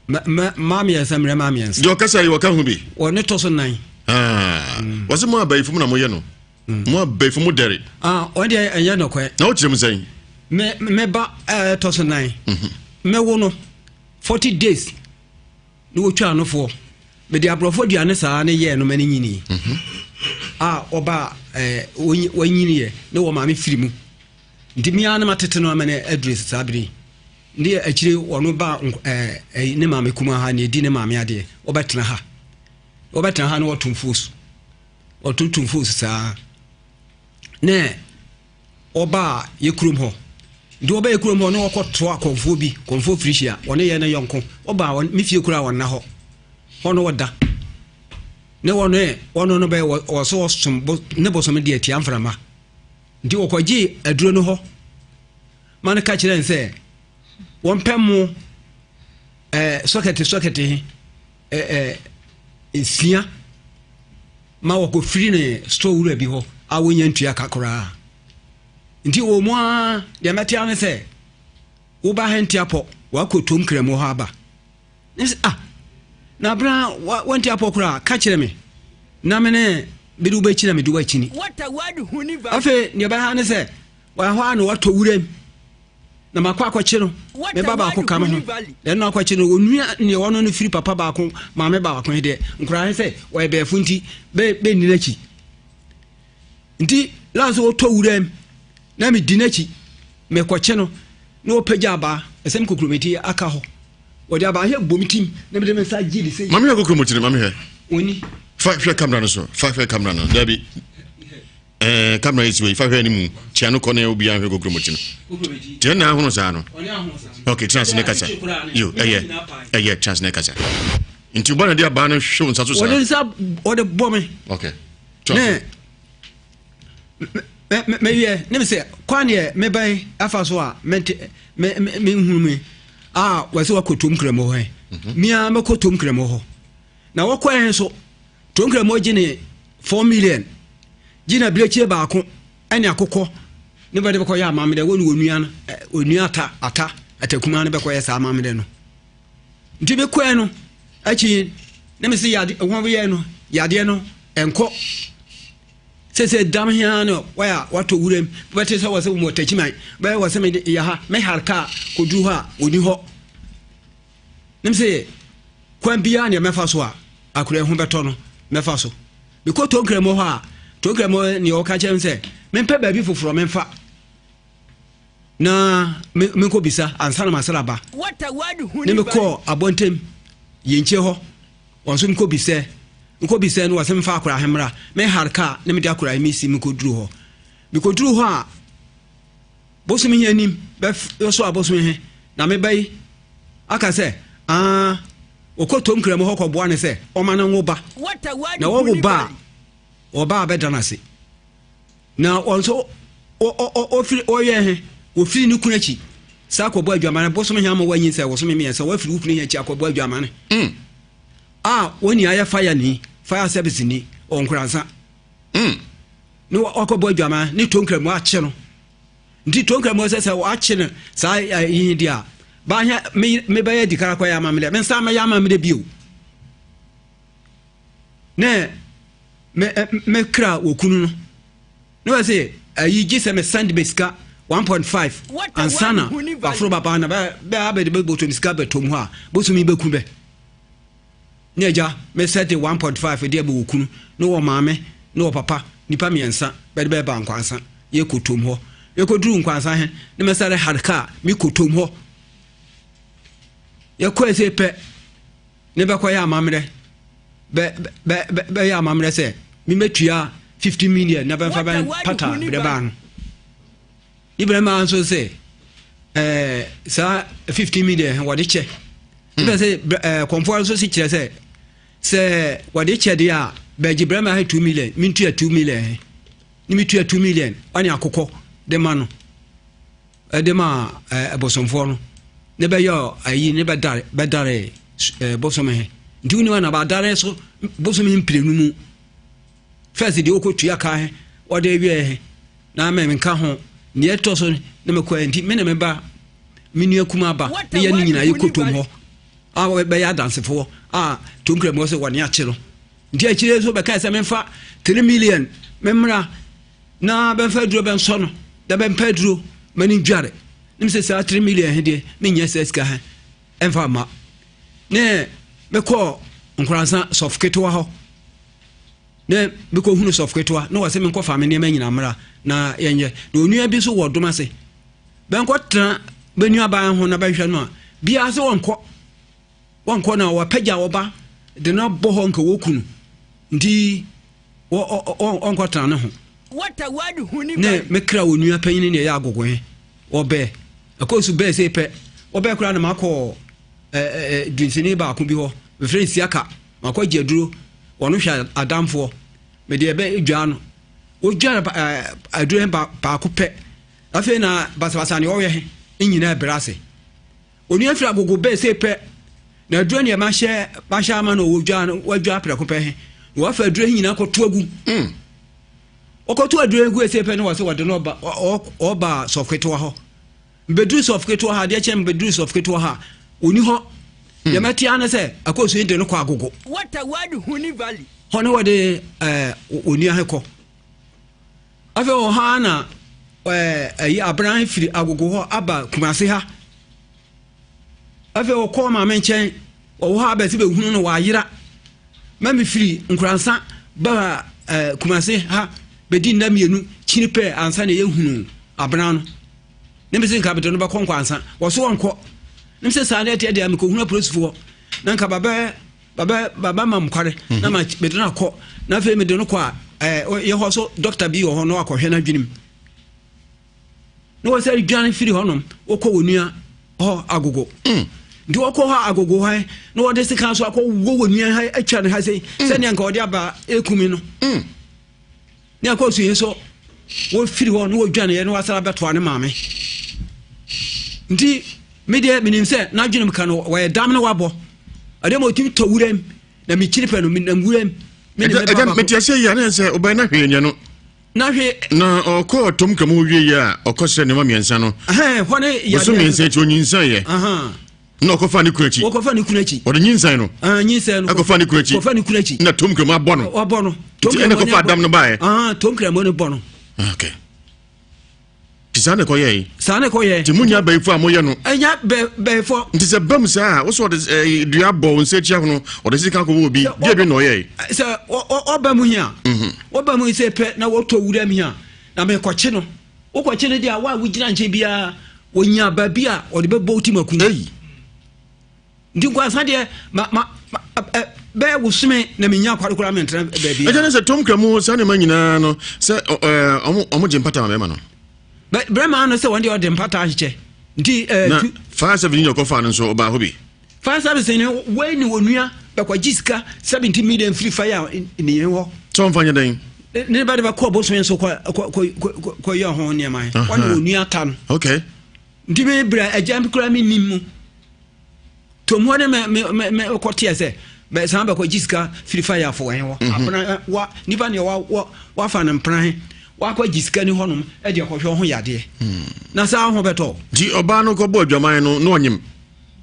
Mmaa mmiɛnsa mmarima mmiɛnsa. Deɛ ɔkasa yi wɔka ho bi. Wɔne tɔ so nan. Ah, mm. Wɔsɛ mo abayifo mu na moyɛ no. Mm. Mo abayifo mo dɛre. Ah, wɔn deɛ ɛnyɛ nɔkɔɛ. Na wokyerɛ mu sɛn? Me me ba ɛtɔ so nan. Mhm. Mɛwo no 40 days na wɔtwa anofoɔ. Mede aborɔfo aduane saa ne yɛɛ no ma no nyinii. Mhm. A ɔba ɛɛ wɔnyiniiɛ ne wɔ maame firi mu. Nti me ara na matete no ama no aduru saa bere yi. Ne akyire ɔno ba ɛɛ ne maame kumaa ha na edi ne maame adeɛ ɔbɛtena ha. Ɔbɛtena ha na ɔto mfos. Ɔtoto mfos saa. Ne ɔbaa yɛ kurom hɔ. Nti ɔbaa yɛ kurom hɔ na ɔkɔtoa kɔmfoɔ bi, kɔmfoɔ Firihyia, ɔne yɛ ne yɔnko. Ɔbaa me fie koraa ɔnna hɔ. Hɔ no ɔda. Ne wɔne ɔno no bɛyɛ wɔ so ɔsom ne bosom deɛ tia mframa. Nti wɔkɔgyee aduro no hɔ ma no ka kyerɛɛ no sɛ wɔmpɛ mo ɛɛ sɔkɛte sɔkɛte he ɛɛ nsia ma wɔkɔfiri ne store wura bi hɔ a wɔnya ntua ka koraa. Nti wɔ mu ara deɛ mɛte ara ne sɛ woba he nte apɔ wakɔ tom kramu hɔ aba. Ne sɛ ah na abena wanti apɔ koraa ka kyerɛ me na me ne mede wobɛkyi na mede woakyini. Afei deɛ ɛbɛha ne sɛ wɔhɔ a na watɔ wuram na makɔ akɔkye no me ba baako ka me ho na ɛno akɔkye no onua neɛ ɔno no firi papa baako maame baako he deɛ nkoraa he sɛ wɔyɛ bɛɛfo nti bɛnni n'akyi nti last wɔtɔ wuram na medi n'akyi mekɔkye no na ɔpagya abaa ɛsɛ me kokurometi aka hɔ wɔde abaa hɛ bɔ me tim na mede me nsa gye de sɛ. Mame hwɛ kokuromoti no mame hwɛ. Oni. Fa hwɛ kamera no so fa hwɛ kamera no dabi ɛɛ eh, kamera yi si wɔ yi fa hwɛ ne mu kyia no kɔ na obi ahwɛ kokuromoti no. Tiɛ na ahono saa no. Ok tena ase ne kasa yo ɛyɛ ɛyɛ tena ase ne kasa nti wobɔ na de abaa no hwɛ wo nsa so saa. Wɔde nsa wɔde bɔ me. Ok. Ne meyɛ ne me sɛ kwan deɛ mebɛn afa so a mente menhunu me a wɔsɛ wakɔ tom kramo hɔ mhm. mea mɛkɔ tom kramo hɔ na wɔkɔɛ nso tom kramo gye ne 4 million gye na birekyie baako ɛne akokɔ ne bɛde bɛkɔyɛ amammerɛ wɔne wɔnua no wɔnua ata ata atakuma no bɛkɔyɛ saa amammerɛ no nti mekɔɛ no akyi ne me sɛ yade wɔn yɛ no yadeɛ no ɛnkɔ Sese dam he ara ne wɔyɛ a wɔatɔ wuram, bɛte sɛ wɔ sɛ wɔ Takyiman, bɛyɛ wɔ sɛ mede yɛ ha, mehare kaa kɔduru hɔ a, ɔni hɔ. Nem sɛ kwan biara neɛ mɛfa so a akora ho bɛtɔ no, mɛfa so. Mekɔ Tonkramo hɔ a, Tonkramo neɛ ɔka kyerɛ me sɛ mempɛ baabi foforɔ memfa na menkɔ bisa ansa na masra ba. Ne mekɔɔ abɔntem yɛnkyie hɔ. Wɔn nso mekɔ bisɛ, mekɔ bisɛ no wɔsɛ mefa akora he mmra, me hare kaa ne mede akora he mesi mekɔduru hɔ. Mekɔduru hɔ a, bosome he anim, bɛso abosome he, na meba yi aka sɛ, aa, wɔkɔ tom kramu hɔ kɔboa no sɛ ɔma no nwo ba, na wɔwo ba a, ɔba a bɛda no ase. Na wɔn nso ɔfiri ɔyɛ he, wɔfiri ne kunu akyi saa kɔbɔ adwamane bosome he ama wɔanyinsɛn bosome mmiɛnsa wɔafiri wo kunu he akyi akɔbɔ adwamane mm. a wɔn nyinaa yɛ fire ni fire service ni ɔnkoransa mm. ne wakɔbɔ adwamane ne tonkra mu akye no nti tonkra mu sɛ sɛ wakye no saa yi deɛ a baahɛ mebɛyɛ di kara kɔyɛ amammerɛ mensa mɛyɛ amammerɛ bio ne me me kra wɔ kunu no ne wɔ se ayi gye sɛ me send me sika 1.5 ansa na waforo baba na bɛ bɛ abɛde bɛ bɔtɔ me sika bɛtɔ mu hɔ a bosomi bɛku bɛ ne agya me send 1.5 deɛ bɛ wɔ kunu ne wɔ maame ne wɔ papa nipa mmiɛnsa bɛde bɛba nkwansa yɛ kɔtɔm hɔ yɛkɔduru nkwansa he ne mɛsare hard car me kɔtɔm hɔ yɛkɔɛ sɛ pɛ ne bɛkɔyɛ amammerɛ bɛ bɛ bɛ bɛyɛ amammerɛ sɛ memmɛtua 50 million na bɛmfa bɛ pata berɛ baa no ne berɛ maa nso sɛ ɛɛ saa 50 million wɔde kyɛ ne bɛ sɛ ɛɛ kɔnfoɔ nso si kyerɛ sɛ sɛ wɔde kyɛ deɛ a bɛgye berɛ maa 2 million mentua 2 million he ne metua 2 million ɔne akokɔ de ma no ɛde ma ɛɛ bosomfoɔ no. Ne bɛyɛ ayi ne bɛdare bɛdare ɛɛ bosome he. Nti wonim ana bɛadare so bosome mprenu mu. First deɛ ɔkɔtua ka he ɔde wiɛ he na me nka ho. Neɛ ɛtɔ so ne mekɔɛ nti me ne me ba me nua kumaa ba ne yɛ ne nyinaa yɛkɔ tom hɔ a bɛyɛ adansefoɔ a Tonkura mu hɔ sɛ wɔne akye no. Nti akyire nso bɛkae sɛ memfa 3 million memmra na bɛmfa aduro bɛnsɔ no na bɛmpa aduro ma no ndware. Ne mesɛ saa 3 million he deɛ menyɛ saa sika he ɛmfa mma. Ne mekɔɔ Nkoransa sɔfo ketewa hɔ ne mekɔhunu sɔfo ketewa na wɔsɛ menkɔfa me nneɛma nyina mmra na yɛnyɛ. Na onua bi nso wɔ dom ase bɛnkɔtena bɛ nuabaa ho na bɛhwɛ no a biara sɛ wɔnkɔ. Wɔnkɔ na wɔapagya wɔba de no abɔ hɔ nka wɔku no nti ɔnkɔtena ne ho. Ne me kra onua panyin ne ɛyɛ agogo he wɔbɛɛ ɛkɔɔ so bɛɛ sei pɛ wɔbɛɛ koraa na makɔ dunsini baako bi hɔ mefrɛ no Siaka makɔ agye aduro wɔno hwɛ adamfoɔ mede ɛbɛ dwaa no wɔdwa aduro he baako pɛ afei na basabasa ne ɔyɛ he nyinaa brɛ ase. Onua firi agogo bɛɛ sei pɛ, na aduro neɛ mahyɛ mahyɛ ama no wɔdwa no wadwa prɛko pɛ he, na wafa aduro he nyinaa kɔto agu. Mm. Ɔkɔto aduro he gu sei pɛ ne wɔ sɛ wɔde no ɔba ɔba sɔfo ketewa hɔ. Mbɛduru sɔfo ketewa hɔ adeɛ kyɛn mbɛduru sɔfo ketewa hɔ a ɔni hɔ. Mm. Deɛ mɛte ara ne sɛ akɔsu he de no kɔ agogo. Hɔ ne wɔde ɛɛ onua he kɔ. Afei wɔ hɔ ara na ɛyi abran firi agogo hɔ aba Kumase ha. Afei ɔkɔɔ maame nkyɛn ɔwɔ hɔ abɛsi bɛhunu no wayera. Ma me firi Nkoransa ba ɛɛ Kumase ha bɛdi nna mmienu kyini pɛ ansa na yɛhunu abran no. Ne me sɛ nka mede no bɛkɔ Nkoransa. Wɔso wɔnkɔ. Ne me sɛ saa na ɛteɛ deɛ mekɔhunu apolisifoɔ na nka babɛ Baba baba ma mkware mhm. na ma mede no akɔ na afei mede no kɔ a ɛɛ yɛ hɔ so dɔkta bi wɔ hɔ na wakɔhwɛ n'adwenem na wɔsɛ dwan firi hɔnom wɔkɔ wɔ nua hɔ agogo mm. nti wɔkɔ hɔ agogo hɔ na wɔde sika so akɔ wɔ wɔ nua ha atwa ne ha sɛ mm. sɛnea nka wɔde aba ekumi no mm. Ne akɔsu yi nso wɔfiri hɔ na wɔdwaneeɛ na wɔasane abɛtoa ne maame. Nti me deɛ menim sɛ n'adwenem ka no wɔyɛ dam na wabɔ. Adeɛ ma ɔtumi tɔ wuram na mekyiri pɛ no menam wuram. Ɛgya mete aseɛ yi a na sɛ ɔbɛn na hwee nyɛ no. Na hwee. Na ɔkɔɔ tom kramu hɔ wie yɛ a ɔkɔsrɛ nneɛma mmiɛnsa no. Hɔ ne yadeɛ. Bosom mmiɛnsa akyi ɔnyinsɛn yɛ. Na ɔkɔfa ne kunu akyi. Wɔkɔfa ne kunu akyi. Ɔde nyinsɛn no. Ah, nyinsɛn no. Ɛkɔfa ne kunu akyi. Kɔfa ne kunu akyi. Na tom kramu abɔ no. Wabɔ no. Tom kramu ɛna kɔfa adam no baeɛ. Ah, tom kramu no bɔ no. Ah, okay. Ti saa na ɛkɔyɛ yi. Saa na ɛkɔyɛ. Ti mu nya bɛyifo a moyɛ no. Ɛnya bɛ bɛyifo. Nti sɛ bam saa a wosɔ ɔde ɛɛ dua bɔ wɔn nsa akyi ahono ɔde sika akɔwɔ obi deɛ bi na ɔyɛ yi. Sɛ ɔba mu hia. Mhm. Ɔba mu sɛ pɛ na wɔtɔ wura mu hia na mekɔkye no. Wokɔkye no deɛ a wo a wogyina nkyɛn biara wɔnya baabi a wɔde bɛbɔ wo tim aku. Nti nkwansa deɛ ma ma bɛyɛ wosome na menya akware koraa mentena baabi. Ɛkyɛ ne sɛ tom kra mu saa nneɛma nyinaa no sɛ ɔmo ɔmo gye mpata ma bɛrima no. Bɛrima no sɛ wɔn deɛ ɔde mpata ahyekyɛ nti. Na fire service ni ɔkɔfa no nso ɔbaa hɔ bi. Fire service ni wei ne onua bɛkɔgye sika 70 million firi fire ne yɛn hɔ. Sɛ ɔmfa nyɛ dɛn? Ne ba de bɛkɔ bosome so kɔ kɔ kɔ kɔ yɛ ho nneɛma he. Ɔne onua ta no. Okay. Nti me brɛ agya koraa me nim mu. Tom hɔ ne me me me kɔ teɛ sɛ bɛ san bɛkɔ gye sika firi fire fo he hɔ. Mhm. Apena wa nipa neɛ wa wa wafa no mpena he wakɔ gye sika ni hɔnom ɛde ɛkɔhwɛ ho yadeɛ. Hmm. Na saa ho bɛtɔ. Nti ɔbaa no kɔbɔ adwaman no na ɔnyem.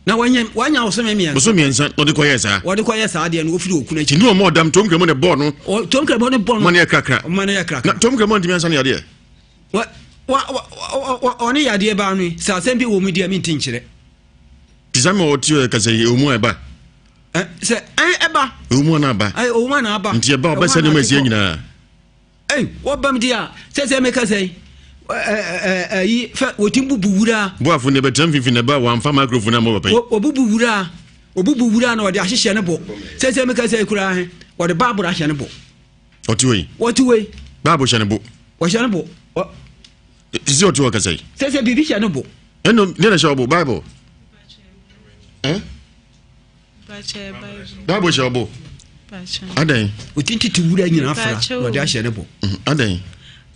Na wanya wanya bosome mmiɛnsa. Bosome mmiɛnsa na ɔde kɔyɛɛ saa. Wɔde kɔyɛ saa deɛ no ofiri okunu akyi. Nti ɔmo ɔdam tom kremo ne bɔɔ no. Ɔ tom kremo ne bɔ no. Ma ne yɛ krakra. Ma ne yɛ krakra. Na tom kremo ntumi ansa ne yadeɛ. Wa wa wa wa ɔne yadeɛ baa no yi sɛ asɛm bi wɔ mu deɛ mi nti nkyerɛ. Ti sɛ ma ɔte ɔyɛ kasa yi ɔmu a ɛba. Ɛ sɛ ɛn ɛba. Ɔmu a na aba. Ɛ ɔmu a na aba. Nti ɛba ɔbɛsɛ ne ma esie nyinaa. Ei, wɔbam di a, sɛ sɛ meka sɛ ɛyi fɛ wɔtim bubu wura. Boafo ne bɛtena mfimfini na ɛba wɔamfa microphone ammɔ papa yi. Wɔbubu wura, wɔbubu wura na wɔde ahyehyɛ ne bo. Sɛ sɛ meka sɛ koraa he, wɔde baabolo ahyɛ ne bo. Ɔte wei. Wɔte wei. Baabolo hyɛ ne bo. Wɔhyɛ ne bo. Sisi ɔte wɔ kasa yi. Sɛ sɛ biribi hyɛ ne bo. Ɛno deɛ na ɛhyɛ ɔbo Bible. Eh? Bible hyɛ ɔbo. Adɛn? Ɔti tete wura nyina fra na ɔde ahyɛ ne bo. Mhm, adɛn?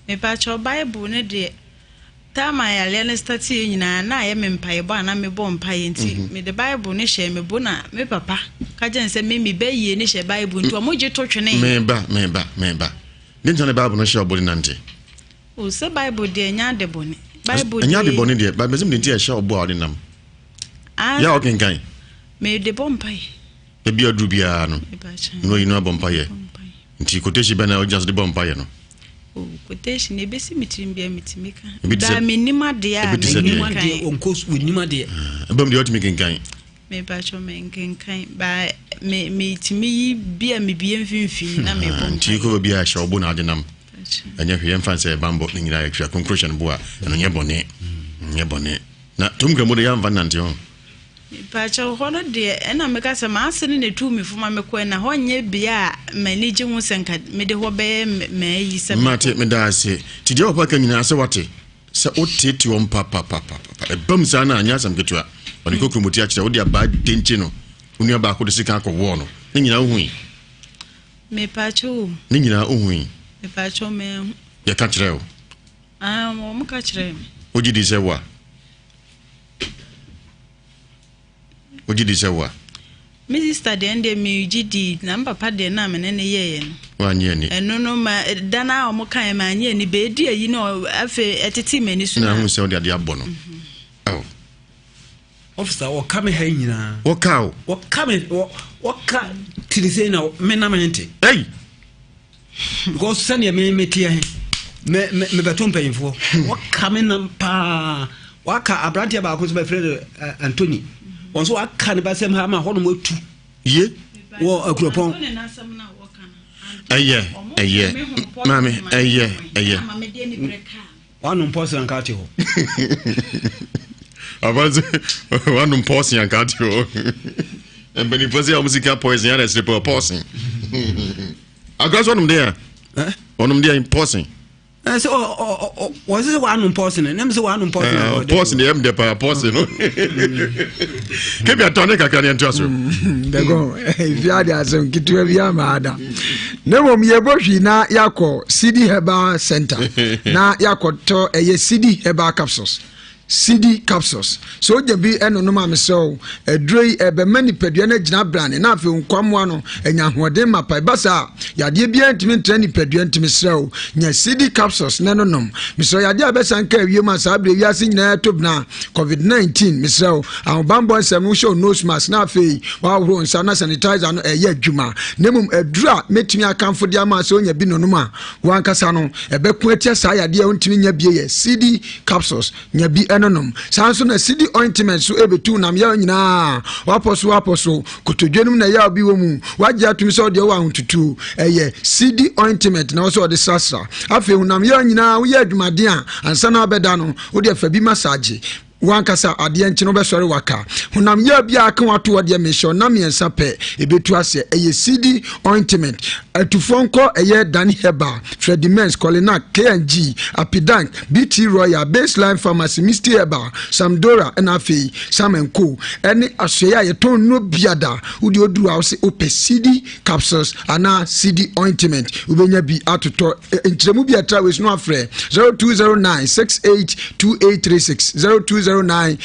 Mepakyɛw Bible no deɛ. Time a yareɛ no starteɛ nyinaa na ayɛ me mpaebɔ a na mebɔ mpaeɛ nti Mhm. mede Bible no hyɛɛ me bo na me papa ka kyerɛ no sɛ me me ba yie no hyɛ Bible nti ɔmo gye to twenee. Meba, meba, meba. Deɛ nti na Bible no hyɛ ɔbo de nante? O sɛ Bible deɛ ɛnyɛ ade bɔne. Bible Ɛnyɛ ade deɛ bɔne deɛ, but mɛsɛ mede nti a ɛhyɛ ɔbo a ɔde nam. Ah, Yɛ a ɔkenkan. Mede bɔ mpaeɛ. Ebi aduru biara no, na oyi no abɔ mpaeɛ. Nti quotation bɛn na ogyina so de bɔ mpaeɛ no? Oh, quotation ebesi me tirim bia metumi ka. Ebi te sɛ Baa menim adeɛ a ebi te sɛ deɛ. menkenkan. Adeɛ ɔnkɔ wɔnim adeɛ. Ɛbɛm deɛ ɔtumi kenkan. Mepakyɛ menkenkan baa me metumi yi bi a mebie mfimfini na mebɔ Ah, nti mpaeɛ. kɔ baabi a hyɛ ɔbo na ade nam. Ɛnyɛ hwee yɛmfa nsɛ ɛbanbɔ ne nyinaa yɛtwa kronkron hyɛ no bo a ɛno nyɛ bɔne. Nyɛ bɔne. Na tom nkramu de yɛamfa nnante ho. Mepakyɛw, hɔ no deɛ, ɛna meka sɛ m'ase no na etuu me fo ma mekɔe, na hɔ nyɛ bea a m'ani gye ho sɛ nka mede hɔ bɛyɛ m'ayi sɛ mekɔ. Mate, meda ase. Nti deɛ papa ka nyinaa sɛ wate, sɛ woteetee wɔn papapapapa. Ɛbam saa no a, nyɛ asɛm ketewa. Ɔde kokuromoti akyerɛ, wode abaa denkye no, wo nua baako de sekan kɔwɔɔ no. Ne nyinaa wohui? Mepakyɛw o. Ne nyinaa wohui? Mepakyɛw, manhu. Yɛka kyerɛɛ wo? Ah, wɔn ka kyerɛɛ me. Wogye di sɛ woa? Wogye di sɛ woa? Me sista deɛ ɛndeɛ megye di na me papa deɛ na me ne ne yɛeɛ no. Wanyɛ ani. Ɛno no ma da no a wɔn kaeɛ ma anyɛ ani bɛɛdi ayi no afei ɛtete m'ani so. Na ahu sɛ wode adeɛ abɔ no. Aw. Officer wɔka me ha nyinaa. Wɔka o. Wɔka me wɔka tiri sɛ na me nam nte. Ei. Because sɛdeɛ me meteɛ he me me mebɛto mpanyinfoɔ hmm. wɔka me nam paa waka aberanteɛ baako nso bɛfrɛ no eh, Anthony wɔn nso waka ne basɛm ha ma hɔnom atu ye wɔ akuropɔn ɛyɛ ɛyɛ maame ɛyɛ ɛyɛ Wanom pɔs anka ate hɔ. Abanze wanom pɔs anka ate hɔ. Mpanimfoɔ sɛ wɔn sika poison yɛn ɛsere pɔ pɔs. Akora so ɔnom deɛ a? Ɔnom deɛ pɔs. Sɛ ɔ ɔ sɛ wanom pɔs no nam sɛ wanom pɔs no. Pɔs deɛ ɛm dɛ paa pɔs no. Kebi atɔ ne kakra ne ɛntoa so. Dɛgɔn efi ade asɛm ketewa bi ama ada. Na mmom yɛbɔ hwii na yɛakɔ CD Herbal Center na yɛakɔtɔ ɛyɛ CD Herbal Capsules. CD capsules. Sɛ ogya bi ɛnonom a mesrɛ wo, aduro yi ɛbɛma nipadua no agyina brane na afei nkwammoa no anya ahoɔden mapa. Ɛba saa a, yadeɛ biara ntumi ntra nipadua nti mesrɛ wo, nya CD capsules na ɛnonom. Mesrɛ wo, yadeɛ a ɛbɛsan ka wiem a saa berɛ wiase nyinaa ɛto bena COVID-19, mesrɛ wo, Ahobammɔ nsɛm no, wohyɛ wo nose mask na afei woahohoro wo nsa na sanitizer no ɛyɛ adwuma. Na mmom aduru a mɛtumi akamfo de ama sɛ wonya bi nonom a, wo ankasa no ɛbɛko atia saa yadeɛ a wontumi nya bie yɛ CD capsules, nya bi ɛnonom. Saa nso na CD ointment so ɛbɛtu nam yaw nyinaa, wapɔ so wapɔ so, kotodwe nom na yaw bi wɔ mu, wagye atum sɛ ɔdeɛ wɔ ahotutuo, ɛyɛ CD ointment na wɔsɛ ɔde srasra. Afei honam yaw nyinaa woyɛ adwumaden a ansa na abɛda no, wodeɛ fa bi massage. W'ankasa adeɛ nkye no wobɛsɔre waka. Honam yea biara aka w'ato hɔ deɛ mehyɛ wo nna mmiɛnsa pɛ ɛbɛtu aseɛ. Ɛyɛ CD ointment. Atufoɔ nkɔ ɛyɛ Dani Herbal, Freddie Mens, Kolinak, K&G, Apidank, BT Royal, Baseline Pharmacy, Misty Herbal, Samdora ɛna afei Sam and Co. Ɛne asoɛeɛ a yɛtɔn nnuro biada. Wodeɛ oduru a wose wopɛ CD capsules anaa cd ointment wobɛnya bi atotɔ nkyerɛmu bi ɛtra wei so no afrɛ 0209 682836 0209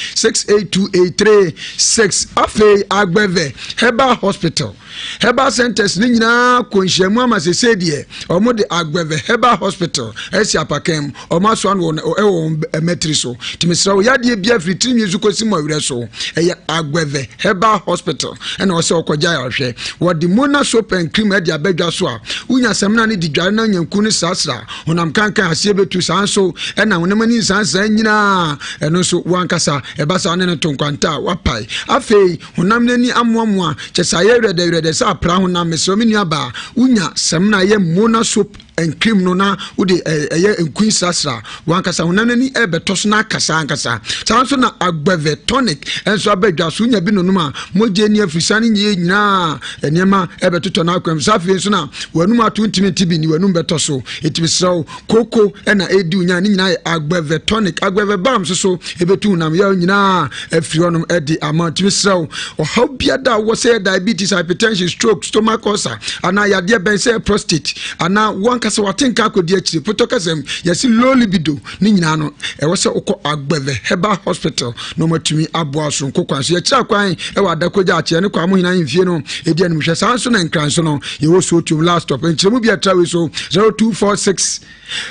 682836 afei agbɛvɛ herbal hospital herbal centers ne nyinaa kɔ nhyiamu ama sesei deɛ wɔn de agbɛvɛ herbal hospital asi apakan mu Wɔn asoa no wɔ ɛwɔ wɔn mmatiri so. Nti mesrɛ wo yadeɛ biara firi tiri nwi so kɔsi mu awerɛ so. Ɛyɛ Agbɛvɛ Herbal Hospital ɛna ɔsɛ ɔkɔgya ayarehwɛ. Wɔde Mona soap and cream ɛde aba dwa so a wonya samina no di dware na nyanku no srasra honam kankan aseɛ bɛtu saa nso ɛna honam ani nsansan nyinaa ɛno nso wo ankasa ɛba saa ne no to nkwanta a wapae. Afei honam no ani amoamoa kyɛ sɛ ayɛ werɛdɛwerɛdɛ sɛ apra honam mesrɛ me nua baa wonya samina ɛyɛ Mona soap and cream no na wode ɛyɛ nkui srasra wankasa honam n'ani ɛbɛtɔ so na akasa ankasa saa nso na agbɛvɛ tonic nso aba dwa so wonya bi nonom a mogya ni afirisa ne nyɛ nyinaa nneɛma ɛbɛtotɔ no akwam saa afei nso na w'anum ato ntumi nte bi ni w'anum bɛtɔ so ɛtumi serɛ wo koko ɛna ɛdi wo nya ne nyinaa yɛ agbɛvɛ tonic agbɛvɛ balm nso so ɛbɛtu honam yaw nyinaa afiri hɔnom ɛde ama tumi serɛ wo ɔhaw biada a wɔ sɛ yɛ diabetes hypertension stroke stomach ulcer anaa yadeɛ bɛn sɛ prostate anaa wo ankasa. Wankasa w'atenka akɔdi akyire. Potɔ kasa mu, yɛse low libido. Ne nyinaa no, ɛwɔ sɛ wokɔ Agbeve Herbal Hospital na wɔatumi aboa wo soronko kwan so. Yɛkyerɛ kwan wɔ Adakogya Akyeɛ ne Kwamohene ahemfie no ɛdi animhwɛ. Saa nso na Nkran so no, yɛwɔ Suotuom last stop. Nkyerɛmu bi a ɛtra wei so 0246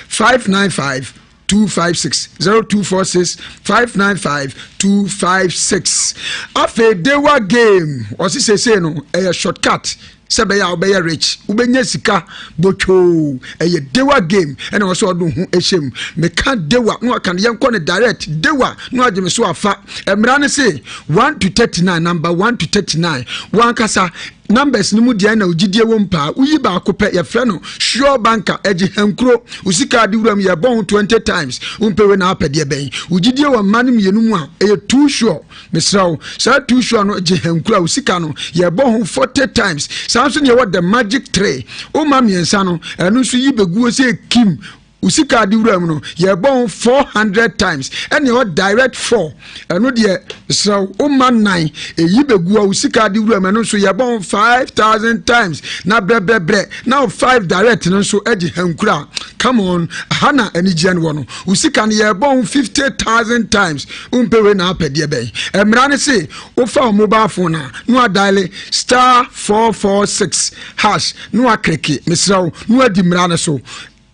595 256 0246 595 256. Afei Dewa game ɔse seesei no ɛyɛ shortcut sɛ bɛyɛ a wobɛyɛ rich wobɛnya sika botwoo ɛyɛ dewa game ɛna wɔ sɛ ɔde ho ɛhyɛ mu meka dewa na waka no yɛnkɔ no direct dewa na wagye me so afa mmara no se 1 to 39 number 1 to 39 wankasa numbers no mu deɛ na ogyidie wɔ mu paa woyi baako pɛ yɛfrɛ no sure banker ɛgye hankuro wo sika ade wuram yɛbɔ ho 20 times wompɛ wei na apɛ deɛ bɛn wogyidie wɔ mma no mmienu mu a ɛyɛ too sure Mesrɛ wo, saa two sure no gye hankura wo sika no yɛbɔ ho 40 times. Saa nso ne yɛwɔ the magic three. Woma mmiɛnsa no, ɛno nso yi bɛguo sɛ kim wo sika ade wura mu no yɛbɔ ho 400 times. Ɛne ɛwɔ direct 4 ɛno deɛ mesrɛ wo woma nan ɛyi bɛgu a wo sika ade wura mu ɛno nso yɛbɔ ho 5000 times na brɛbrɛbrɛ na wo 5 direct no nso agye hankura. Come on, aha na anigyeɛ no wɔ no. Wo sika no yɛbɔ ho 50000 times. Wompɛ wei na apɛ deɛ bɛn? Mmara no se wofa wo mobile phone a na wadaele star 446 hash na wakreke. Mesrɛ wo na wadi mmara no so.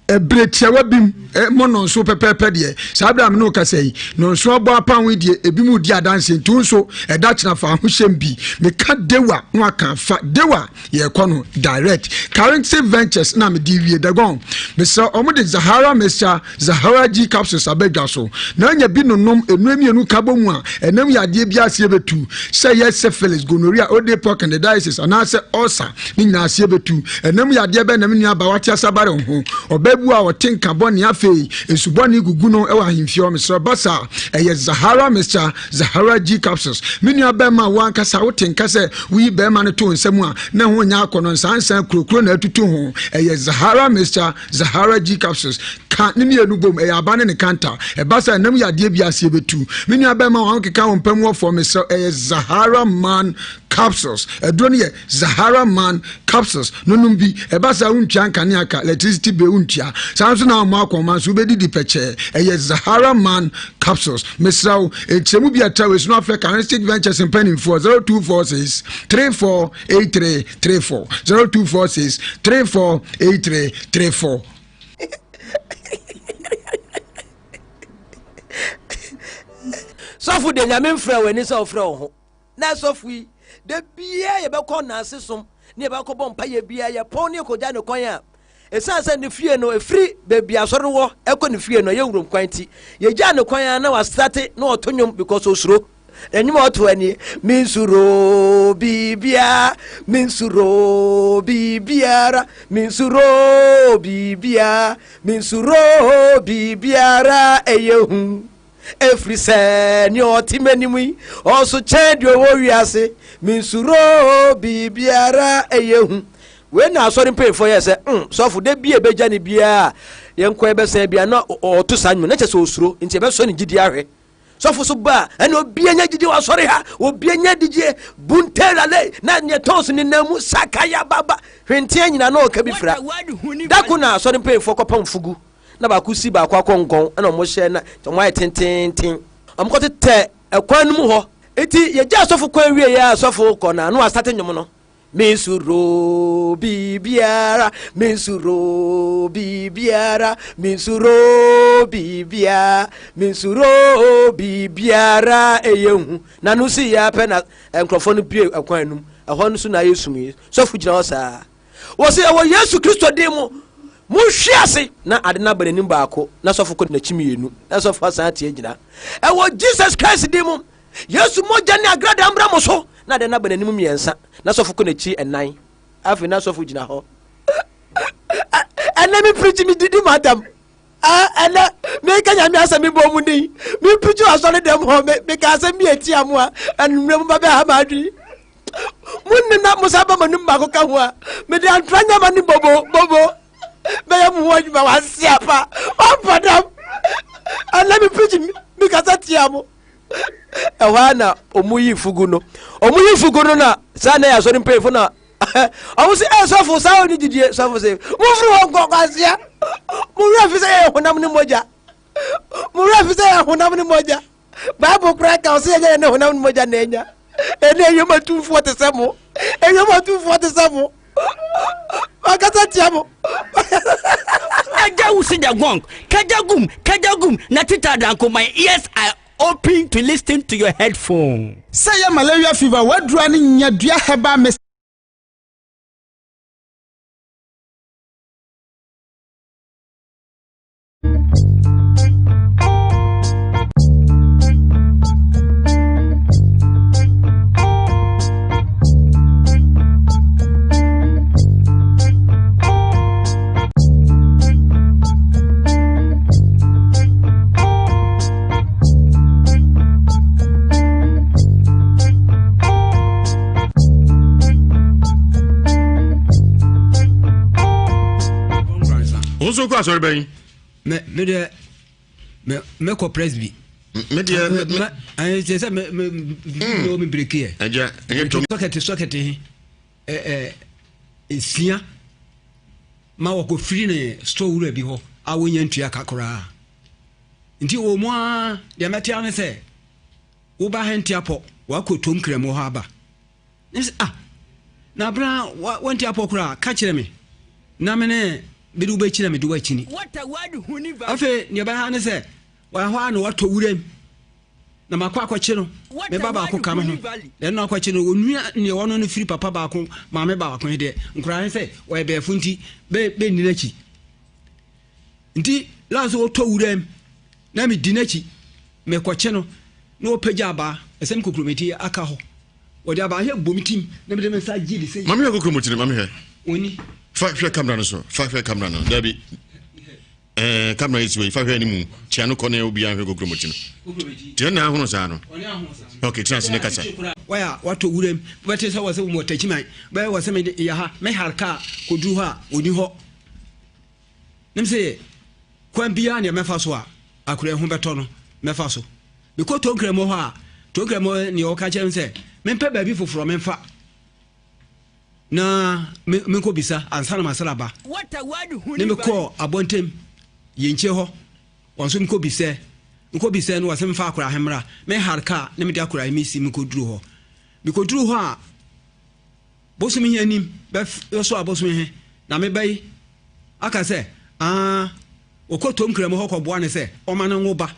Ɛberɛ tiawa bi mu, mo nnɔnso pɛpɛɛpɛ deɛ, saa berɛ a me ne wo kasa yi, nnɔnso abɔ apan yi deɛ, ebi mu di adanseɛ nti wo nso ɛda kyena fa ho hyɛm bi. Meka dewa na waka fa dewa. Yɛkɔ no direct. Currency Ventures na mede wie dagon. Mesrɛ wɔn de Zahara mixture, Zahara G capsules aba dwa so. Na anya bi nonom nnuro mmienu ka bɔ mu a, ɛnam yadeɛ bi aseɛ bɛtu. Sɛ ɛyɛ syphilis, gonorrhea, odepock, candidiasis anaasɛ ulcer, ne nyinaa aseɛ bɛtu. Ɛnam yadeɛ bɛn na me nua baa wate ase abare wo ho? Ɔbaa bi wɔ a ɔte nka bɔne afei nsu bɔne gugu no wɔ ahemfie hɔ. Mesrɛ ba saa ɛyɛ Zahara mixture, Zahara G capsules. Me nua bɛrima wo ankasa wote nka sɛ Woyi barima no to nsa mu a, na ɛho nyɛ akɔnnɔ, nsaansaa kurokuro na atutu ho. Ɛyɛ Zahara mixture, Zahara G capsules. Ka ne mmienu bom, ɛyɛ aba ne ne kanta. Ɛba saa a, nam yadeɛ bi aseɛ bɛtu. Me nua barima wɔn keka wɔn pɛ mu wɔ fam, mesrɛ wo, ɛyɛ Zahara Man capsules. Aduro no yɛ Zahara Man capsules. No nom bi. Ɛba saa a, wontua nkanea ka, electricity bill wontua. Saa nso na wɔn akɔnma nso wobɛdidi pɛkyɛɛ. Ɛyɛ Zahara Man capsules. Mesrɛ wo, nkyerɛmu bi a ɛtra wei so no afrɛ Charistic Ventures mpanimfoɔ 0246 348334 0246 348334. Sɔfo deɛ Nyame mfrɛ w'ani sɛ ɔfrɛ wo ho. Na sɔfo yi, da biara yɛbɛkɔ naase som ne yɛbɛkɔ bɔ mpaeɛ biara yɛpɔn ne yɛkɔgya ne kwan a Esiane sɛ ne fie no ɛfiri baabi asɔre no wɔ ɛkɔ ne fie no ɛyɛ wurom kwan nti, yɛgyaa no kwan ara na wastate na ɔto nnwom because osuro. Na nnwom a ɔto nie, Mensuro biribiara, mensuro biribiara, mensuro biribiara, mensuro biribiara ɛyɛ hu. Ɛfiri sɛ nea ɔte m'anim yi, ɔso kyɛn deɛ ɔwɔ wiase. Mensuro biribiara ɛyɛ hu. Wei na asɔre mpanyinfoɔ yɛɛ sɛ, mm, sɔfo, da bi a ɛbɛgya no biara a yɛnkɔ yɛbɛsan biara na ɔto saa nnwom, na kyerɛ sɛ ɔsuro, nti yɛbɛsɔ ne gyidie ahwɛ. Sɔfo so ba a, ɛna obi anya gyidie wɔ asɔre ha, obi anya gyidie, buntelale, na neɛ tɔn so nenam mu, sakaya baba, hwenteɛ nyina na ɔka bi fira. Da ko na asɔre mpanyinfoɔ kɔpam fugu, na baako si baako akɔnkɔn, ɛna wɔn hyɛ na wɔn ayɛ tententen. Wɔn kɔtetɛ ɛkwan no mu hɔ. Nti yɛgyaa sɔfo kwan wie yɛ a sɔfo kɔ na na wasate nnwom no. Mensuro biribiara, mensuro biribiara, mensuro biribiara, mensuro biribiara ɛyɛ hu. Na no si yɛ apɛ na nkurɔfoɔ no bue ɛkwan no mu. Ɛhɔ no so na ayɛ sum yi. Sɔfo gyina hɔ saa. Wɔsi ɛwɔ Yesu Kristo din mu, monhwe ase. Na ade no aba n'anim baako, na sɔfo kɔ n'akyi mmienu, na sɔfo asan ate agyina. Ɛwɔ Jesus Christ din mu, Yesu mogya ne agradaa mmra mo so. Na ade no aba n'anim mmiɛnsa, na sɔfo kɔ n'akyi ɛnan. Afei na sɔfo gyina hɔ. Ɛnɛ me preach me didi madam. Ɛnɛ meka nyame asɛm mebɔ mu din. Me preach wɔ asɔre dɛm hɔ meka asɛm bi etia mo a ɛnumere mo ba bɛ ha ma adwene. Mo nne na mo sa ba m'anim baako ka ho a mede antra nyama ne bobo bobo bɛyɛ mo ho adwuma wase apa wampa dam. Ɛnɛ me preach mekasa tia mo. Ɛhɔ ara na wɔn yi fugu no. Wɔn yi fugu no na saa na yɛ asɔre mpanyinfo na. Ɔmo se, Ee sɔfo, saa ɔne didie. Sɔfo se, Momfiri hɔ nkɔ, kwasea. Mo werɛ fi sɛ yɛyɛ honam ne mogya. Mo werɛ fi sɛ yɛyɛ honam ne mogya. Bible koraa ka ɔsɛ yɛnyɛ yɛne honam ne mogya na anya. Ɛne ewiem atumfoɔ te sɛ mo. Ewiem atumfoɔ te sɛ mo. Makasa tia mo. Agya wusi the gong. Kajagum, kajagum, na tita danko, my ears are open to listen to your headphone. Sɛ ɛyɛ malaria fever, w'aduro ne nyadua herbal mix. Wo nso kɔ asɔre bɛn? Me me deɛ me mɛkɔ presby. Me deɛ me me. Ɛyɛ sɛ sɛ me me me me breki yɛ. Ɛgya ɛyɛ ntɔm. Sɔkɛte sɔkɛte he ɛ ɛ esia ma wɔkɔfiri ne store wura bi hɔ a wɔnya ntua ka koraa. Nti wɔ mu ara deɛ mɛte ara ne sɛ woba ha nti apɔ wakɔ tom kram wɔ hɔ aba. Ne sɛ ah na abena wɔnti apɔ koraa ka kyerɛ me na me ne mede wobɛkyi na mede woakyini. Afei deɛ ɛbɛha ne sɛ wɔyɛ hɔ a na watɔ wuram na makɔ akɔkye no me ba baako ka me ho na ɛno akɔkye no onua neɛ ɔno no firi papa baako maame baako he deɛ nkoraa he sɛ ɔyɛ bɛɛfo nti bɛnni n'akyi nti last ɔtɔ wuram na medi n'akyi mekɔkye no na ɔpagya abaa ɛsɛ me kokurometi aka hɔ ɔde abaa he bɔ me tim na mede me nsa gye de sɛ mame hwɛ kokurometi no mame hwɛ oni fa hwɛ kamera no so fa hwɛ kamera no dabi Ɛɛ kamera yi si hɔ yi fa hwɛ anim tia no kɔ na obiara nhwɛ kokuromoti no. Tia na ahono saa no. Ok tena ase ne kasa. Waya watɔ wuram wobɛte sɛ wɔ sɛ wɔ takyiman bɛyɛ wɔ sɛ mede yɛ ha me har kaa kɔduru hɔ a ɔni hɔ nem sɛ kwan biara neɛ mɛfa so a akora ho bɛtɔ no mɛfa so mekɔ tonkramo hɔ a tonkramo neɛ ɔka kyerɛ me sɛ mempɛ baabi foforɔ memfa na menkɔbisa ansa na masra aba. Ne mekɔɔ abɔntem yɛnkyie hɔ, wɔn nso mekɔbisɛ, mekɔbisɛ no wɔsɛ memfa akora he mmra, mehare kaa ne mede akora he mesi mekɔduru hɔ. Mekɔduru hɔ a, bosome he anim, bɛso abosome he, na meba yi aka sɛ, aa, wɔkɔ tom kramu hɔ kɔboa no sɛ ɔma no nwo ba,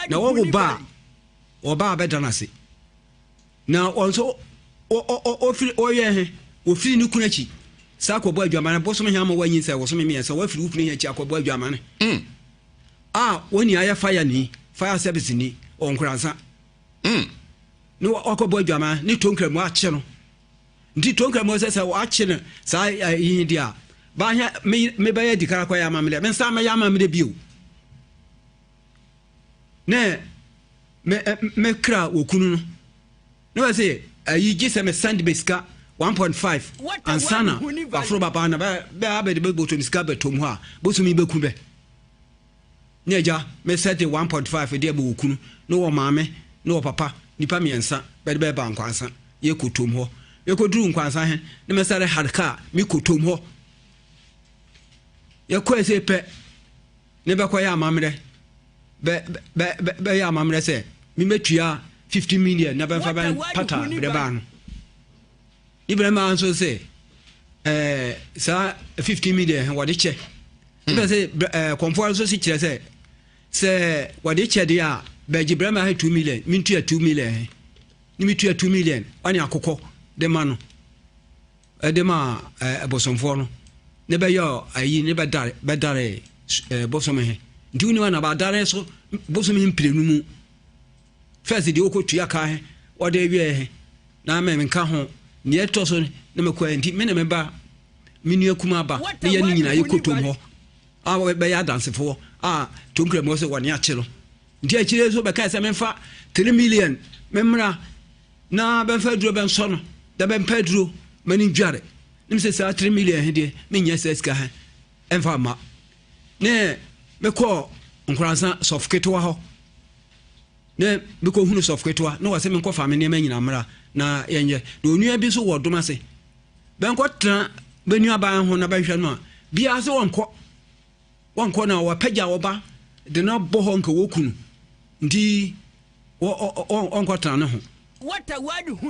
na wɔwo ba a, ɔba a bɛda no ase. Na wɔn nso wɔfiri wɔyɛ he, wɔfiri ne kunu akyi saa kɔbɔ adwamane bosome he ama wɔanyinsɛn bosome mmiɛnsa wɔafiri wo kunu he akyi akɔbɔ adwamane mm. a wɔn nyinaa yɛ fire ni fire service ni wɔ Nkoransa mm. ne wakɔbɔ adwamane ne tonkra mu akye no nti tonkra mu sɛ sɛ wakye no saa yi deɛ a baahɛ mebɛyɛ dikara kɔyɛ amammerɛ mensa mɛyɛ amammerɛ bio ne me me kra wɔ kunu no ne wɔ se ayi gye sɛ me send me sika 1.5 ansa na waforo baba na bɛ bɛ abɛde bɛ bɔtɔ me sika bɛtɔ mu hɔ a bosomi bɛku bɛ ne agya me send 1.5 deɛ bɛ wɔ kunu ne wɔ maame ne wɔ papa nipa mmiɛnsa bɛde bɛba nkwansa yɛ kɔtɔm hɔ yɛkɔduru nkwansa he ne me sare hard car me kɔtɔm hɔ yɛkɔɛ sɛ pɛ ne bɛkɔyɛ amammerɛ bɛ bɛ bɛ bɛyɛ amammerɛ sɛ memmɛtua 50 million na bɛmfa bɛ pata berɛ baa no ne berɛ maa nso sɛ ɛɛ saa 50 million wɔde kyɛ ne bɛ sɛ ɛɛ kɔnfoɔ nso si kyerɛ sɛ sɛ wɔde kyɛ deɛ a bɛgye berɛ maa 2 million mentua 2 million he ne metua 2 million ɔne akokɔ de ma no de maa bosomfoɔ no, ne bɛyɛ ayi ne bɛdare bɛdare bosom he. Nti wonim ana bɛadare so bosom he mprenu mu. First deɛ wɔkɔtua ka he wɔde wiɛ he na me nka ho neɛ ɛtɔ so ne mekɔɛ nti me ne me ba me nua kuma ba ne yɛ ne nyinaa yɛkɔ tom hɔ a bɛyɛ adansefoɔ a tonkura mu sɛ wɔne akye no nti akyire so bɛkae sɛ memfa 3 million memmra Na bɛmfa aduro bɛnsɔ no, na bɛmpɛ aduro ma no ndware. Ne mesɛ saa 3 million he deɛ, menyɛ saa sika he ɛmfa mma. Ne mekɔɔ Nkoransa sɔfo ketewa hɔ, ne mekɔhunu sɔfo ketewa, ne wɔsɛ menkɔfa me nneɛma nyina mmra na yɛnyɛ. Na onua bi nso wɔ dom ase. Bɛnkɔtena bɛ nuabaa ho na bɛnhwɛ no a, biaa se wɔnkɔ. Wɔnkɔ na wɔapagya wɔba de no abɔ hɔ nka wɔku no. Nti ɔnkɔtena ne ho.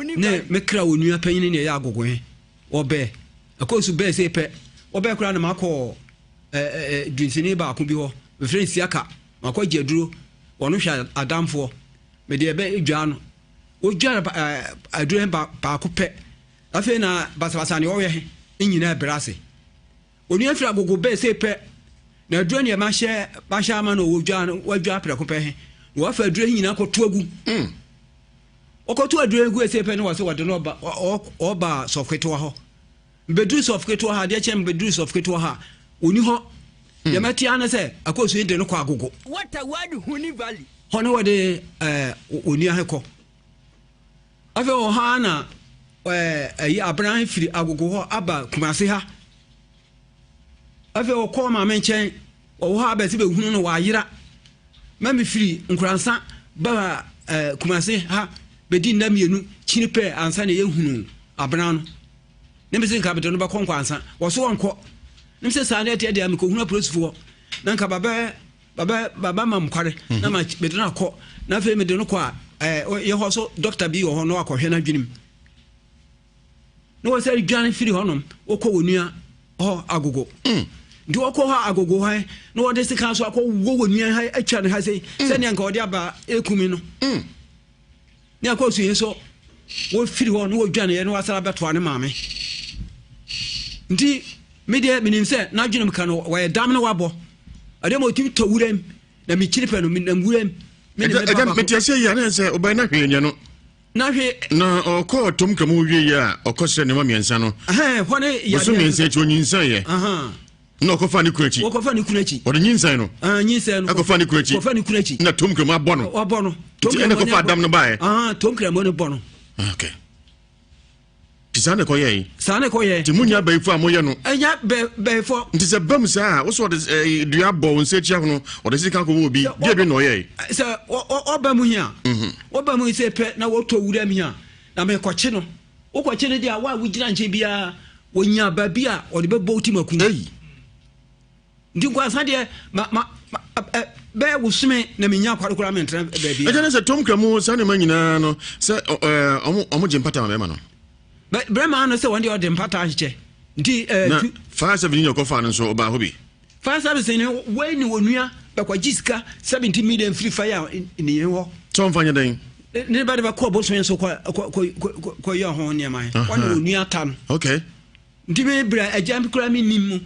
Ne me kra onua panyini ne ɛyɛ agogo he, wɔbɛ. Ɛkɔɔ so bɛɛ sei pɛ, wɔbɛɛ koraa na makɔ dunsini baako bi hɔ, bɛfrɛ no Siaka, makɔgye aduro, wɔno hwɛ adamfoɔ, mede ɛbɛ dwaa no. Wɔdwaa aduro he baako pɛ, afei na basabasa ne ɔyɛ he nyinaa brɛ ase. Onua firi agogo bɛɛ sei pɛ, na aduro neɛ mahyɛ mahyɛ ama no wɔdwa no wadwa prɛko pɛ he, na wafa aduro he nyinaa kɔto agu. Mm. Ɔkɔto aduro he gu sei pɛ ne wɔ sɛ wɔde no ɔba ɔba sɔfo ketewa hɔ. Mbɛduru sɔfo ketewa hɔ adeɛ kyɛn mbɛduru sɔfo ketewa hɔ a, ɔni hɔ. Mm. Deɛ mɛte ara ne sɛ akɔsu he de no kɔ agogo. Hɔ ne wɔde ɛɛ onua he kɔ. Afei wɔ hɔ ara na ɛyi abena firi agogo hɔ aba Kumase ha. Afei ɔkɔɔ maame nkyɛn ɔwɔ hɔ abɛsi bɛhunu no wayera. Ma me firi Nkoransa ba ɛɛ Kumase ha bɛdi nna mmienu kyini pɛ ansa na yɛhunu abena no. Ne me se nka mede no bɛkɔ Nkoransa. Wɔso wɔnkɔ. Ne me se saa na ɛteɛ deɛ mekɔhunu apolisifoɔ na nka babɛ Baba baba ma mkware mhm. na ma mede no akɔ na afei mede no kɔ a ɛɛ yɛ hɔ so dɔkta bi wɔ hɔ na wakɔhwɛ n'adwenem na wɔsɛ dwane firi hɔnom wɔkɔ wɔ nua hɔ agogo mm. nti wɔkɔ hɔ agogo hɔ na wɔde sika so akɔ wɔ wɔ nua ha atwa ne ha sei mm. sɛnea nka wɔde aba ekumi no mm. Ne akɔsu yi nso, wɔfiri hɔ na wɔdwaneeɛ na wɔasane abɛtoa ne maame. Nti me deɛ menim sɛ n'adwenem ka no wɔyɛ dam na wabɔ. Adeɛ ma ɔtumi tɔ wuram na mekyiri pɛ no menam wuram. Me ne me ba baako. Mete aseɛ yi a na sɛ ɔbɛn na hwee nyɛ no. Na hwee. Na ɔkɔɔ tom kramu wie yɛ a ɔkɔsrɛ nneɛma mmiɛnsa no. Ɛhɛn hɔ ne yadeɛ. Bosom mmiɛnsa akyi ɔnyinsɛn yɛ. Na ɔkɔfa ne kunu akyi. Wɔkɔfa ne kunu akyi. Ɔde nyinsɛn no. Ah, nyinsɛn no. Ɛkɔfa ne kunu akyi. Kɔfa ne kunu akyi. Na tom kramu abɔ no. Wabɔ no. Tom kramu ɛna kɔfa adam no baeɛ. Ah, tom kramu no bɔ no. Ah, okay. Ti saa na ɛkɔyɛ yi. Saa na ɛkɔyɛ. Ti mu nya bɛyifo a moyɛ no. Ɛnya bɛ bɛyifo. Nti sɛ bam saa a wosɔ ɔde ɛɛ dua bɔ wɔn nsa akyi ahono ɔde sika kɔ wɔ obi deɛ bi na ɔyɛ yi. Sɛ ɔba mu hia. Mhm. Ɔba mu sɛ pɛ na wɔtɔ wura mu hia na mekɔkye no. Wokɔkye no deɛ a, wo a wogyina nkyɛn biara, wɔnya baabi a wɔde bɛbɔ wo tim aku. Nti nkoansa deɛ, ma, ma, ma, ɛ, bɛyɛ wosome na menya akware koraa mentena baabi. Ɛkyɛ ne sɛ tom kra mu saa nneɛma nyinaa no sɛ ɔmo ɔmo gye mpata ma bɛrima no. Bɛrima no sɛ wɔn deɛ ɔde mpata ahyekyɛ. Nti ɛɛ. Na fire service ni ɔkɔfa no nso ɔbaa hɔ bi. Fire service ni wei ne onua bɛkɔgye sika 70 million firi fire ni hɔ. Sɛ ɔmfa nyɛ dɛn? Ne ba de bɛkɔ bosom so kɔ kɔ kɔ kɔ yɛ ho nneɛma he. Ɔne onua ta no. Okay. Nti me brɛ agya koraa me nim mu.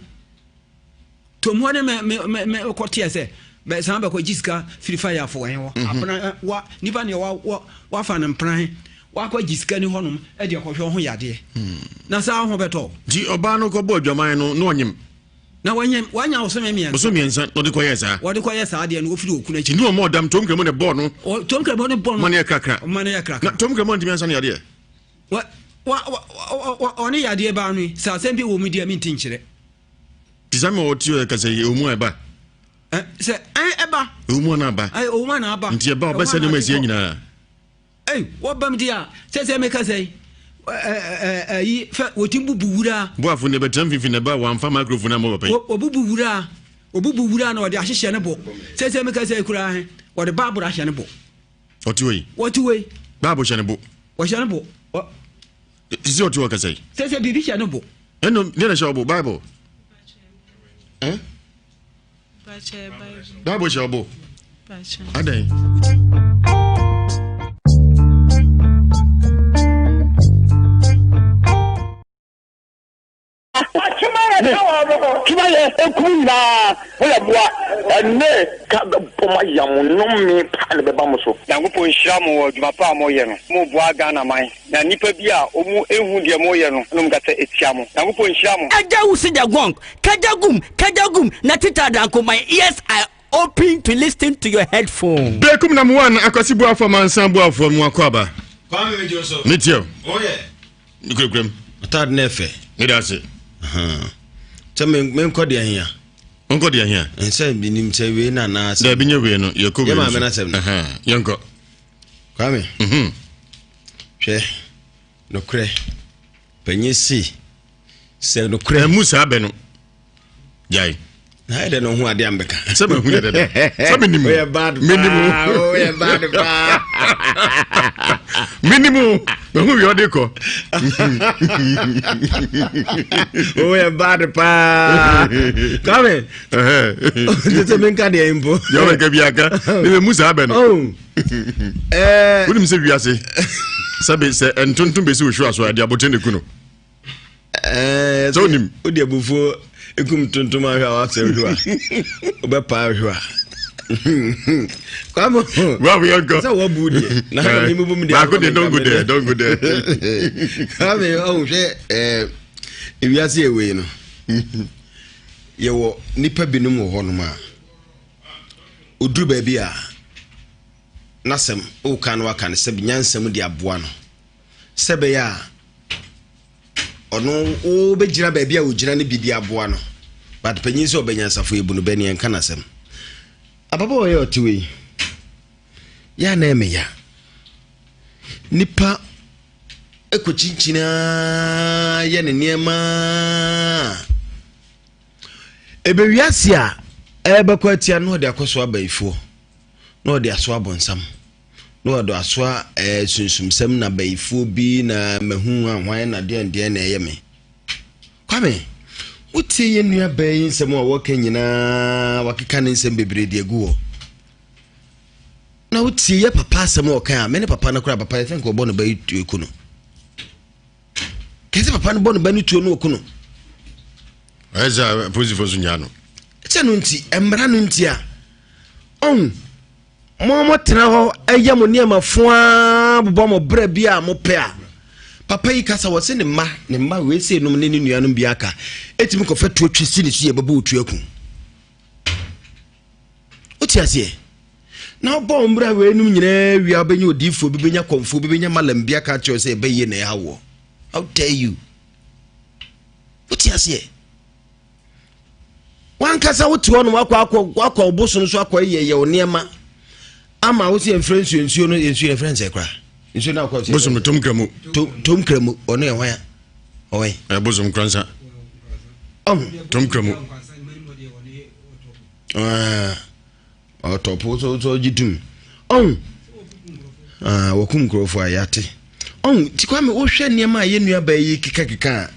Tom hɔ ne me me me kɔ teɛ sɛ bɛ san bɛkɔ gye sika firi fire fo he hɔ. Mhm. Apena wa nipa neɛ wa wa wafa no mpena he wakɔ gye sika ni hɔnom ɛde kɔhwɛ ho yadeɛ. Hmm. Na saa ho bɛtɔ. Nti ɔbaa no kɔbɔ adwaman no na ɔnyem. Na wanya wanya bosome mmiɛnsa. Bosome mmiɛnsa na ɔde kɔyɛɛ saa. Wɔde kɔyɛ saa deɛ no ofiri okunu akyi. Nti ɔmo ɔdam tom kremo ne bɔɔ no. Ɔ tom kremo ne bɔ no. Ma ne yɛ krakra. Ma ne yɛ krakra. Na tom kremo ntumi ansa ne yadeɛ. Wa wa wa wa ɔne yadeɛ baa no yi sɛ asɛm bi wɔ mu deɛ mi nti nkyerɛ. Ti sɛ ma ɔte ɔyɛ kasa yi ɔmu a ɛba. Ɛ sɛ ɛn ɛba. Ɔmu a na aba. Ɛ ɔmu a na aba. Nti ɛba ɔbɛsɛ ne ma ɛsiɛ nyinaa. Ei, wɔbam di a, sɛ sɛ meka sɛ ɛyi fɛ wɔtim bubu wura. Boafo ne bɛtena mfimfini na ɛba wɔamfa microphone ammɔ papa yi. Wɔbubu wura, wɔbubu wura na wɔde ahyehyɛ ne bo. Sɛ sɛ meka sɛ koraa he, wɔde baabolo ahyɛ ne bo. Ɔte hɔ yi. Wɔte hɔ yi. Baabolo hyɛ ne bo. Wɔhyɛ ne bo. Te sɛ ɔte hɔ kasa yi. Sɛ sɛ biribi hyɛ ne bo. Ɛno deɛ na ɛhyɛ ɔbo Bible. Eh? Bible hyɛ ɔbo. Adɛn? Tuma yɛ ekum nyinaa mo yɛ boa ɛnɛ ka bɛbɔ mo ayam nnome paa na ɛbɛba mo so. Nyankopɔn nhyira mo wɔ adwuma pa a mo yɛ no. Mo boa Ghana man. Na nnipa bi a ɔmu nhu deɛ mo yɛ no na ɔmu kasa tia mo. Nyankopɔn nhyira mo. Agya wusi the gong, kajagum, kajagum, na tita danko, my ears are open to listen to your headphone. Bekum nam one akwasi buafo amansan buafo mu akɔ aba. Kwame me dwo so. Me tie o. Oh yeah. Me kura kuram. Atade na ɛfɛ. Me da ase. Sɛ me me nkɔ deɛ hia. Nkɔ deɛ hia. Nsɛ bi nim sɛ wei na na asɛm. Dɛbi nye wei no yɛ kɔ wei no. Yɛ maame na asɛm no. Yɛn kɔ. Kwame. Mhm. Hwɛ, nokorɛ, panyin se. Sɛ nokorɛ. Ɛmu saa bɛ no. Gyae. Na ayɛ dɛ na ɔho adeɛ ambɛka. Sɛ mahu yɛ dɛdɛ. Sɛ menim. Woyɛ bad paa. Menim. Woyɛ bad paa. Menim. Mahu wie ɔde kɔ. Woyɛ bad paa. Kwame. Tete menka deɛ mpo. Deɛ ɔbɛka bi aka. Ne memu saa bɛ no. Oh. Eh. Wonim sɛ wiase sɛbe sɛ ntontom bɛsi wo hwewa so a ɛde abotene ne ku no. Eh, sɛ wonim wode abufuo ɛkum tontom ahwɛ a woasɛ hwewa wobɛpaa hwewa kwame sɛ woabu deɛ na memubu m deɛ baako deɛ don't go there don't go there kwame ɔhu hwɛ eh, ewiase ɛwei no yɛwɔ nnipa binom wɔ hɔnom a ɔduru baabi a n'asɛm woka no waka no sɛ nyansa mu de aboa no sɛ ɛbɛyɛ a ɔno wobɛgyina baabi a ɔgyina no bi de aboa no but panyin sɛ ɔbɛnyansafo yɛbu no bɛne ɛnka n'asɛm ababaawa yɛ ɔte wei yɛ a na ɛmɛ ya nipa ɛkɔkyinkyinaa yɛ ne nneɛma ɛbɛwiase a ɛbɛkɔ atia na ɔde akɔso abayifoɔ na ɔde aso abɔnsam na wɔde asoa ɛɛ eh, sunsumsɛm na bayifoɔ bi na mahu ahwan na deɛn deɛn na ɛyɛ me kwame wotie yɛn nua baa yi nsɛm a wɔka nyinaa wakeka ne nsɛm bebree de agu hɔ na wotie yɛ papa asɛm a ɔka a me ne papa no koraa papa yɛ sɛ nka ɔbɔ no ba yi ku no kɛsɛ papa no bɔ no ba no tuo no ɔku no ɛyɛ sɛ apolisifoɔ nso nyaa no sɛ no nti mmara no nti a ɔhu Mo motena hɔ yɛ mo nneɛma fo ara bobɔ mo bra bi a mopɛ a, papa yi kasa wɔ se ne mma, ne mma wei sei nom ne ne nuanom bi aka, ɛtumi kɔfa tuo twe si ne so yɛ bɛbɔ otu aku. Wote aseɛ? Na wobɔ wo mmra wei nom nyinaa wie a wobɛnya odiifoɔ bi, bɛnya kɔmfoɔ bi, bɛnya malam bi aka akyerɛ sɛ ɛbɛyie na ɛha woɔ. How dare you? Wote aseɛ? Wankasa wote hɔ nom akɔ akɔ akɔ ɔbosom so akɔ yɛ yɛ nneɛma ama wo sɛ yɛmfrɛ nsuo nsuo no nsuo yɛmfrɛ nsɛ koraa nsuo no akɔ bosom no tom kramu tom kramu ɔno yɛ hwan a ɔwɛn ɛ bosom kransa ɔho tom kramu Ɔtɔpo so so gye tum. Ɔn ah, wɔkum nkurɔfoɔ a yɛate. Ɔn ti kwame wohwɛ nneɛma a yɛn nuabaa yi kekakeka a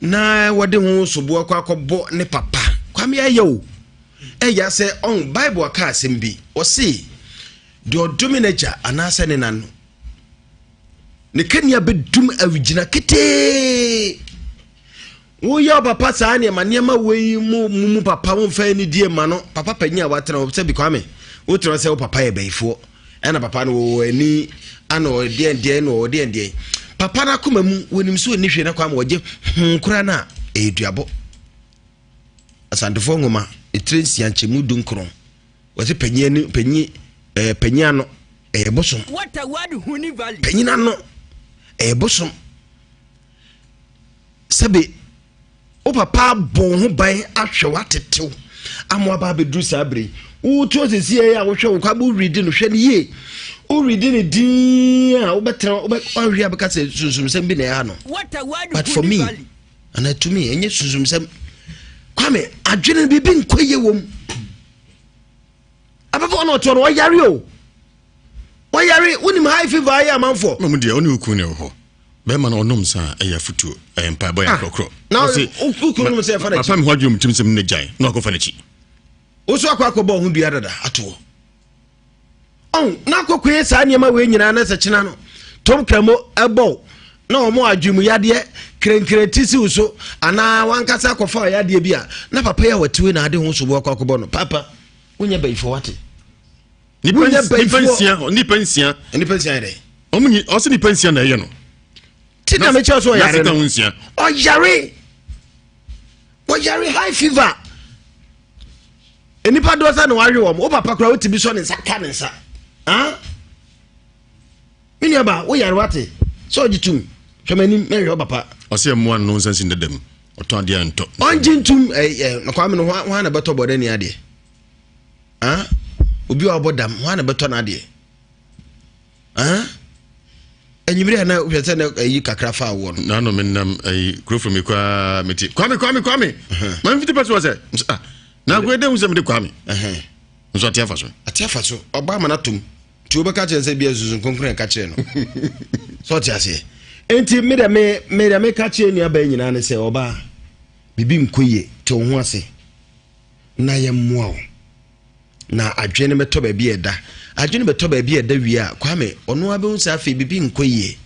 na wɔde ho soboɔ kɔ akɔbɔ ne papa. Kwame ayɛ o. Ɛya sɛ ɔn Bible aka asɛm bi. Ɔse deɛ ɔdome n'agya anaasɛ ne na no ne kanea bɛdum awigyina ketee. Woyɛ wo papa saa nneɛma nneɛma wei mu mu mu papa womfa anidie mma no papa panyin a watena hɔ sɛbi kwame wotena sɛ wo papa yɛ bayifoɔ ɛna papa no wɔwɔ ani ana ɔdeɛn deɛn na ɔdeɛn deɛn papa no akoma mu wɔnim sɛ ɔnni hwee na kwame wɔgye ho koraa no a ɛyɛ duabɔ asantefoɔ nwoma ɛtire nsia nkyɛmu 19 wɔse panyin ani panyin ɛɛ panyin ano ɛyɛ bosom panyin ano ɛyɛ bosom Sɛbe wo papa abɔ wo ho ban ahwɛ wo atetew ama waba abɛduru saa bere yi. Wotu osisi yɛ a wohwɛ wo kwabo woredi no hwɛ no yie. Woredi no din a wobɛtena wobɛhwɛ a bɛka sɛ sunsumsɛm bi na ɛha no. But for me, ana to me, ɛnyɛ sunsumsɛm. Kwame, adwene no biribi nkɔ yie wɔ mu. Ababaawa na ɔte hɔ no ɔyare o. Ɔyare, wonim high fever ayɛ amanfoɔ. Na ɔmo deɛ ɔne okun na ɛwɔ hɔ. Bɛrima no ɔnom nsa a ɛyɛ afutuo, ɛyɛ mpaebɔ, ɛyɛ ah, akorɔkorɔ. Na okun nom sɛ ɛfa n'akyi. Mafa me ho adwene mu tirim sɛ me gyae na wakɔfa n'akyi. Woso akɔ akɔbɔ ho dua dada atoɔ. Ɔn na akɔkɔyɛ saa nneɛma wei nyinaa na sɛ kyena no tom kramo ɛbɔw na wɔn adwene mu yadeɛ krenkren ti siw so anaa wankasa akɔfa yadeɛ bi a na papa yi a wɔte wei na ade ho sobo akɔ akɔbɔ no papa wonyɛ bɛyifoɔ wate. Nipa nsia nipa nsia. Nipa nsia yɛ dɛ. Ɔmo nyi ɔsɛ nipa nsia na ɛyɛ no. Ti na mekyerɛ sɛ ɔyare no. nsia. Ɔyare ɔyare high fever. Nipa doɔ sɛ na wahwe wɔn wo papa koraa wotumi sɔ ne nsa ka ne nsa. Ah? Me nua ba woyare wate sɛ ɔgye tum hwɛ m'anim mɛhwɛ wo papa. Ɔsɛ mmoa no nsa nsi dada mu ɔtɔn adeɛ a ntɔ. Ɔngye ntum ɛɛ ɛ kwame no hwan na bɛtɔ bɔdɛ ni adeɛ. Ah, obi a ɔbɔ dam, hwan na bɛtɔ n'adeɛ? Ah, Anwummere a na wohwɛ sɛ na ayi kakra fa woɔ no. Naano menam ayi kuro fam yi koraa mete Kwame Kwame Kwame ma mfiti pɛ so wɔ sɛ ah na akoa dɛ hu sɛ mede Kwame nso ate afa so. Ate afa so ɔba ama no atom nti wobɛka kyerɛ sɛ bia susu kronkron ɛka kyerɛ no sɛ ɔte aseɛ nti me dɛ me me dɛ meka kyerɛ nua baa nyinaa ne sɛ ɔbaa biribi nkɔ yie te wo ho ase na yɛmmoa wo Na adwene no bɛtɔ baabi a ɛda. Adwene bɛtɔ baabi a ɛda wie a, Kwame, ɔno ara bɛhu sɛ afei biribi nkɔ yie.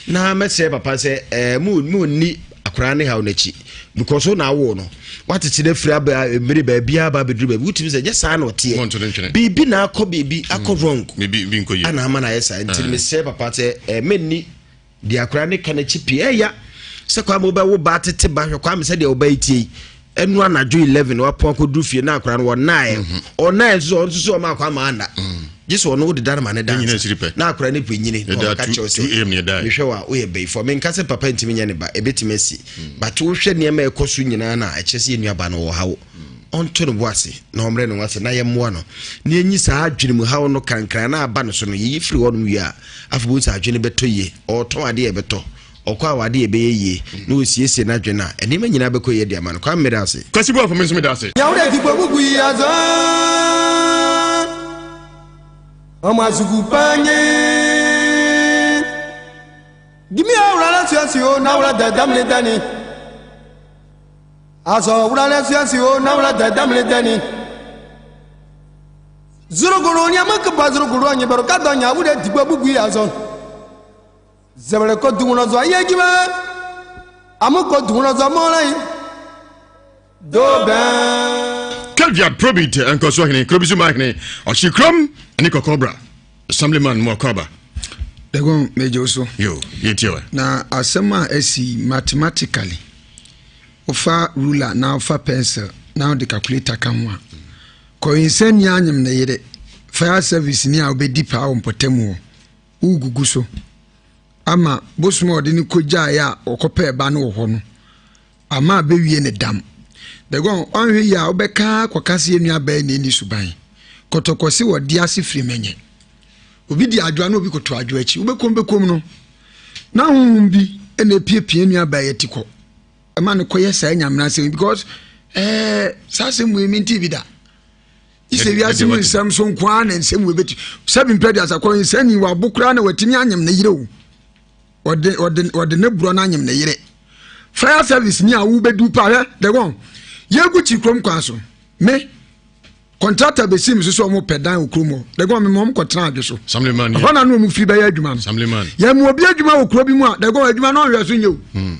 Na mɛsrɛ papa sɛ ɛɛ eh, mo mo nni akwaraa ne haw n'akyi because wo na awo no watete no afiri aba mmiri baabi aba abɛduru baabi wotumi sɛ nyɛ saa na ɔteɛ biribi na akɔ biribi akɔ mm. wrong ana ama no ayɛ saa nti mesrɛ papa sɛ ɛɛ eh, mɛnni Deɛ akwadaa no ka n'akyi pii ɛya sɛ kwame wobɛwo ba tete ba hwɛ kwame sɛdeɛ ɔba yi tie yi ɛnu anadwo 11 wapɔn akɔduru fie na akwadaa no wɔnaeɛ mhm. ɔnaeɛ nso ɔno nso sɛ ɔma akwa ma anna mm. gye sɛ ɔno wode da no ma ne da na akwadaa no pɛ nyini na ɔbɛka kyerɛw sɛ mehwɛ wɔ a woyɛ bayifoɔ menka sɛ papa ntumi nyɛ ne ba ɛbɛtumi asi mm. but wohwɛ nneɛma ɛkɔ so nyinaa no a ɛkyerɛ sɛ yɛnnuaba no wɔ haw ɔnto ne bo ase na ɔmmrɛ ne ho ase na yɛmmoa no na yɛnyi saa adwene mu haw no kankran na aba no so no yɛyi firi hɔnom wie a afei bohu sɛ adwene bɛtɔ yie ɔretɔn adeɛ ɛbɛtɔ ɔkɔ a wade ɛbɛyɛ yie na ɔsiesie n'adwene a nneɛma nyinaa bɛkɔ yie de ama no Kwame meda ase. Kwasi Boafo me nso meda ase. Nyawure ti gbo bubu yi azɔ Ọmọ asugu panye Gimi awura la suasi o na wura da damle dani Azɔ wura la suasi o na wura da damle dani Zuruguru nyama ke ba zuruguru anyi baro ka dɔ nya wure digbo bubu yi azɔ Zɛbɛrɛ ko dunwulɔ zɔ ye jumɛn Amu ko dunwulɔ zɔ mɔlɛ yi Do bɛn. Caveat probit nkɔsoɔ hene kuro bi so maa hene ɔhye kurom ne kɔkɔbra assemblyman mu akɔaba. Dagon megye wo so. Yo, yɛtie wa. Na asɛm a asi mathematically wofa ruler na wofa pencil na wode calculator ka ho a kɔyinsani anyem ne yere fire service ni a wobɛdi paa wɔ mpɔtam hɔ wogugu so ama bosom a ɔde no kɔgyaeɛ a ɔkɔpɛɛ ba no wɔ hɔ no ama abɛwie ne dam. Dagon, woanhwɛ yie a wobɛka akɔka sɛ yɛn nuabaa yi na ɛnni suban. Kɔtɔkɔ se wɔde ase firi mɛnyɛ. Obi di adwoa na obi koto adwoa akyi. Wobɛkom bɛkom no, na honhom bi na epiapia nuabaa yi ati kɔ. Ɛma no kɔyɛ saa nyamena asɛm because ɛɛ eh, saa asɛm wei mente bi da. Sɛ wiase mu nsɛm so nko ara na nsɛm wei bɛti. Sɛbi mpɛ de asakɔ nsɛnni wabo koraa na watumi anyem ne yere o. ɔde ɔde ɔde ne borɔ no anyem ne yere fire service ni a wobɛdu pa hwɛ the one yɛgu kyi kurom kwan so me contractor bɛsi me so sɛ ɔmo pɛ dan wɔ kurom hɔ the one mema ɔmo kɔtena adwo so ɛhɔ na ne ɔmo firi bɛyɛ adwuma no yɛma obi adwuma wɔ kuro bi mu a the one adwuma no ɔnhwɛ so nyɛ o hmm.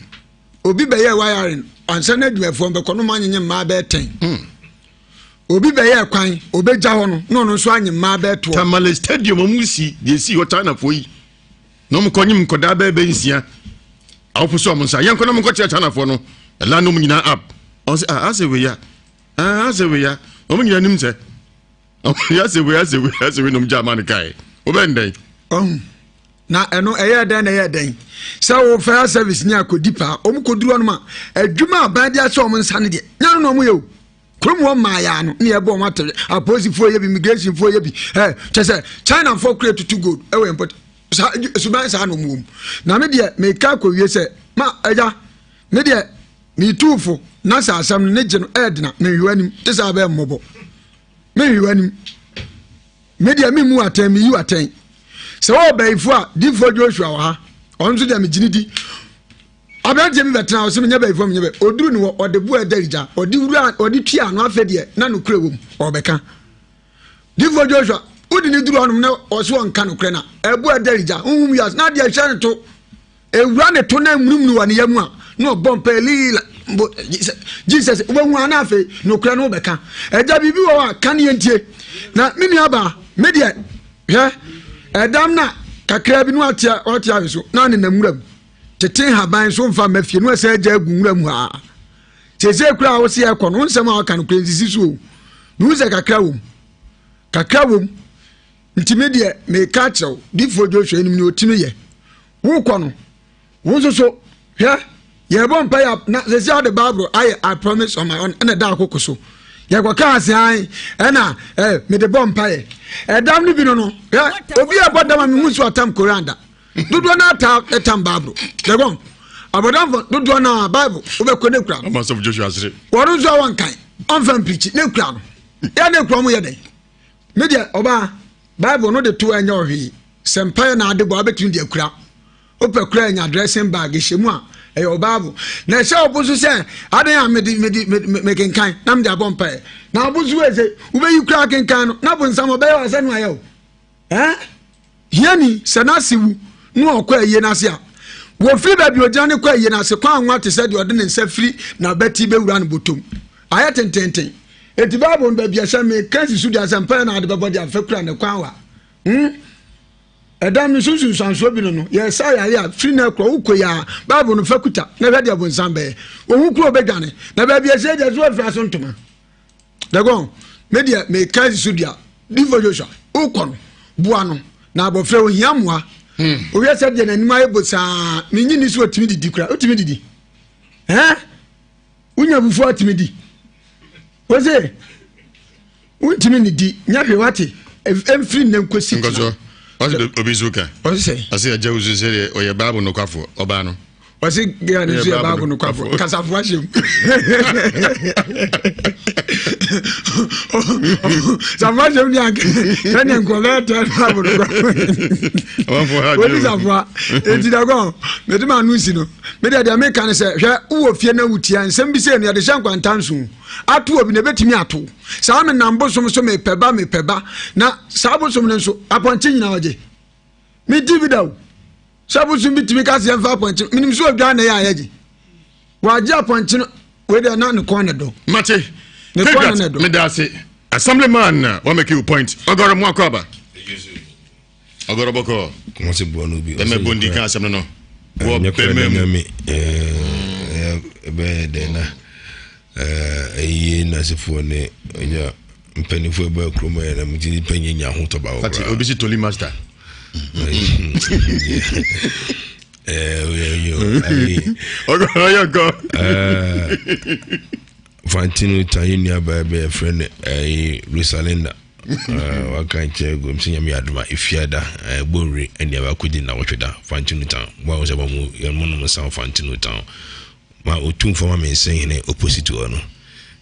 obi bɛyɛ wiring ansa na adwumafoɔ bɛkɔ no ma anyenye mmaa bɛyɛ tɛn hmm. obi bɛyɛ kwan obɛgya hɔ no na ɔno nso anye mmaa bɛyɛ toɔ Tamale stadium ɔmo si deɛ esi hɔ Chinafoɔ yi na wɔn kɔ nyim nkɔdaa bɛyɛ bɛ nsia awofo sɛ wɔn nsa yɛn kɔ na wɔn kɔ kyerɛ chinafoɔ no ɛla nom nyinaa up wɔn sɛ ah asɛ wei ya ah asɛ wei ya wɔn nyinaa nim sɛ wɔn asɛ wei asɛ wei asɛ wei nom gya ama ne kae wɔbɛn dɛn. ɔhun na ɛno ɛyɛ dɛn na ɛyɛ dɛn sɛ wo fire service ni akɔdi paa wɔn kɔduru hɔ nom a adwuma aban de ahyɛ wɔn nsa no deɛ nyɛ no na wɔn yɛ o kurom hɔ mmaa no ne ɛbɔ wɔn atɛre apolisifoɔ yɛ bi immigrationfoɔ yɛ bi ɛ kyɛ sɛ chinafoɔ kura tutu gold ɛwɔ yɛn pɔt saa suban saa na wɔn wɔ mu na me deɛ meka akɔwie sɛ ma agya me deɛ metu fo na sɛ asɛm no ne gye no ɛɛdena menhwewa anim te sɛ abɛɛ mmɔbɔ menhwewa anim me deɛ memmu atɛn meyi atɛn sɛ wɔwɔ bɛyifo a difoɔ joshua wɔ ha ɔno nso deɛ megyene di Aberanteɛ bi bɛtena hɔ sɛ menyɛ bayifoɔ menyɛ bɛ ɔduru ne hɔ ɔde boa ɛda agya ɔde wura ɔde tua ano afɛ deɛ na nokorɛ wɔ mu ɔbɛka difoɔ Joshua wode ne duru hɔnom na ɔso ɔnka nokorɛ na ɛboa ɛda agya honhom wiase na adeɛ ɛhyɛ ne to ewura ne to na munumunu wɔ ne yam a na ɔbɔ mpa elila mbo Jesus wobɛhu a na afei nokorɛ no wobɛka ɛgya biribi wɔ hɔ a ka ne yɛntie na me nua baa me deɛ hwɛ ɛdam na kakra bi no atea ɔte awe so na ne nam nwura mu Tete nhaban nso mfa mma fie no ɛsɛ agya agu nwura mu ha. Seesei koraa a wose ɛkɔ no, wo nsɛm a waka no koraa nsisi so o. Mehu sɛ kakra wom. Kakra wom. Nti me deɛ meka akyerɛ wo, difoɔ Joshua anim ne ɔtumi yɛ. Wokɔ no, wo nso so, hwɛ, yɛbɔ mpa yɛ na seesei ade Bible ayɛ I promise on my own ɛna ɛda akoko so. Yɛkɔka ase an ɛna eh, mede bɔ mpa yɛ. Ɛdam no bi no no, hwɛ, obi a ɛbɔ dam a mehu so atam Koran da. Dodoɔ no ata ɛtam Bible. Dɛgɔn abɔdanfo dodoɔ no a Bible wobɛkɔ ne kura no. Ɔma sɔfo Joshua asere. Wɔn nso a wɔnkan ɔnfa mpirikyi ne kura no. Yɛ ne kura mo yɛ dɛn? Me deɛ ɔbaa Bible no de to ɛnyɛ ɔhwee. Sɛ mpaeɛ na ade bɔ abɛtumi de akura. Wopɛ kura nya dressing bag hyɛ mu a ɛyɛ wo Bible. Na ɛhyɛ wo bo so sɛ adan a mede mede mekenkan na mede abɔ mpaeɛ. Na wo bo so wei sɛ wobɛyi kura kenkan no na bonsam ɔbɛyɛ wɔ sɛ no ayɛ wo. Eh? Hiani sɛ n'ase wu na ɔkɔ ayie no ase a, wɔfiri baabi ogyina no kɔ ayie no ase kwan nwa te sɛ deɛ ɔde ne nsa firi n'abati bɛwura no bɔtɔm. Ayɛ tententen. Enti Bible no baabi ɛhyɛ meka si so deɛ sɛ mpaeɛ na ade bɛbɔ deɛ afɛ kura ne kwan wa. Hmm? Ɛdan no so nsunsuansoɔ bi no no, yɛsa yare a firi no akorɔ wokɔ yi a Bible no fa kuta na hwɛ deɛ bonsam bɛyɛ. Ohu kuro bɛdwane na baabi ɛhyɛ deɛ so afira so ntoma. Dagon, me deɛ meka si so dua. Difo Joshua, wokɔ no, boa no na abɔfra ohia mmoa. Wohwɛ sɛ deɛ n'anim ayɛ bosaa, menyi ni so otumi didi kora, otumi didi. Ɛn? Wonya fufuo atumi di. Wose, wontumi nnidi, nyɛ hwee wate, ɛmfiri nnɛ nkosi kyena. Nkɔsoɔ, ɔse obi nso ka. Ɔse sɛ? Ɔse agya wusu sɛ deɛ ɔyɛ Bible nokwafoɔ, ɔbaa no. Ɔse gɛɛ no nso yɛ Bible nokwafoɔ, kasafoɔ ahyɛ mu. Safoa ahyɛ mu deɛ anka ɛne nkɔ bɛyɛ tɛ Bible nokwafoɔ. Wodi safoa, enti dagɔn, mede ma ano si no. Me deɛ deɛ meka ne sɛ, hwɛ, wowɔ fie na wotia nsɛm bi sɛ no, yɛde hyɛ nkwanta nso. Ato obi na ɛbɛtumi ato. Saa menam bosom so mepɛ ba mepɛ ba. Na saa bosom no nso, apɔnkye nyinaa ɔgye. Medi bi da o. Sɛ bosom bi tumi ka sɛ yɛmfa apɔnkye, menim sɛ odwan na ɛyɛ a yɛgye. Wagye apɔnkye no, wei deɛ na ne kɔn ne dɔ. Mate. Ne kɔn ne dɔ. Meda ase. Assemblyman, wa make you point. Ɔgɔrɔ mu akɔ aba. Ɔgɔrɔ bɔkɔ. Kumasi buo no bi. Bɛmɛ bondi kan asɛm no no. Wɔ bɛmɛ mu. Ɛbɛyɛ dɛ na ɛyie nasefoɔ ne ɔnya mpanimfoɔ ɛbɛ kurom yɛ na meti nipa nyɛ nya ahotɔ ba wɔ koraa. Obi si toli master. Ɔgɔrɔ yɛ gɔ. Fantino tan yɛ nuabaa bi a yɛfrɛ no ɛyi Rosalinda. Waka nkyɛn gu sɛ nyame adom a efiada bonwire ɛne abakɔdi nnawɔtwe da Fantino town. Mo a wɔsɛ mo yɛn mo nom nsa wɔ Fantino town. Ma otumfoɔ ma me nsɛn hene opposite hɔ no.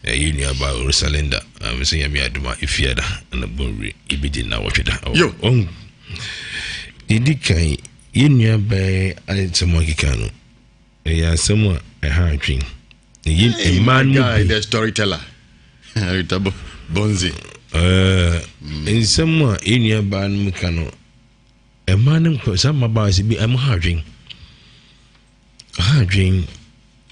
Ɛyɛ nuabaa Rosalinda. Sɛ nyame adom a efiada ɛna bonwire yɛbɛdi nnawɔtwe da. Yo. Ɔn yɛdi kan yɛ nuabaa asɛm akeka no. Ɛyɛ asɛm a ɛha adwene. Ɛyɛ mmaa no mu bi. The storyteller. Rita Bonzi. Nsɛm a yɛn nua baa no mu ka no, mmaa no nkɔ saa mmabaawa sɛ bi ɛmo ha adwene. Ha adwene.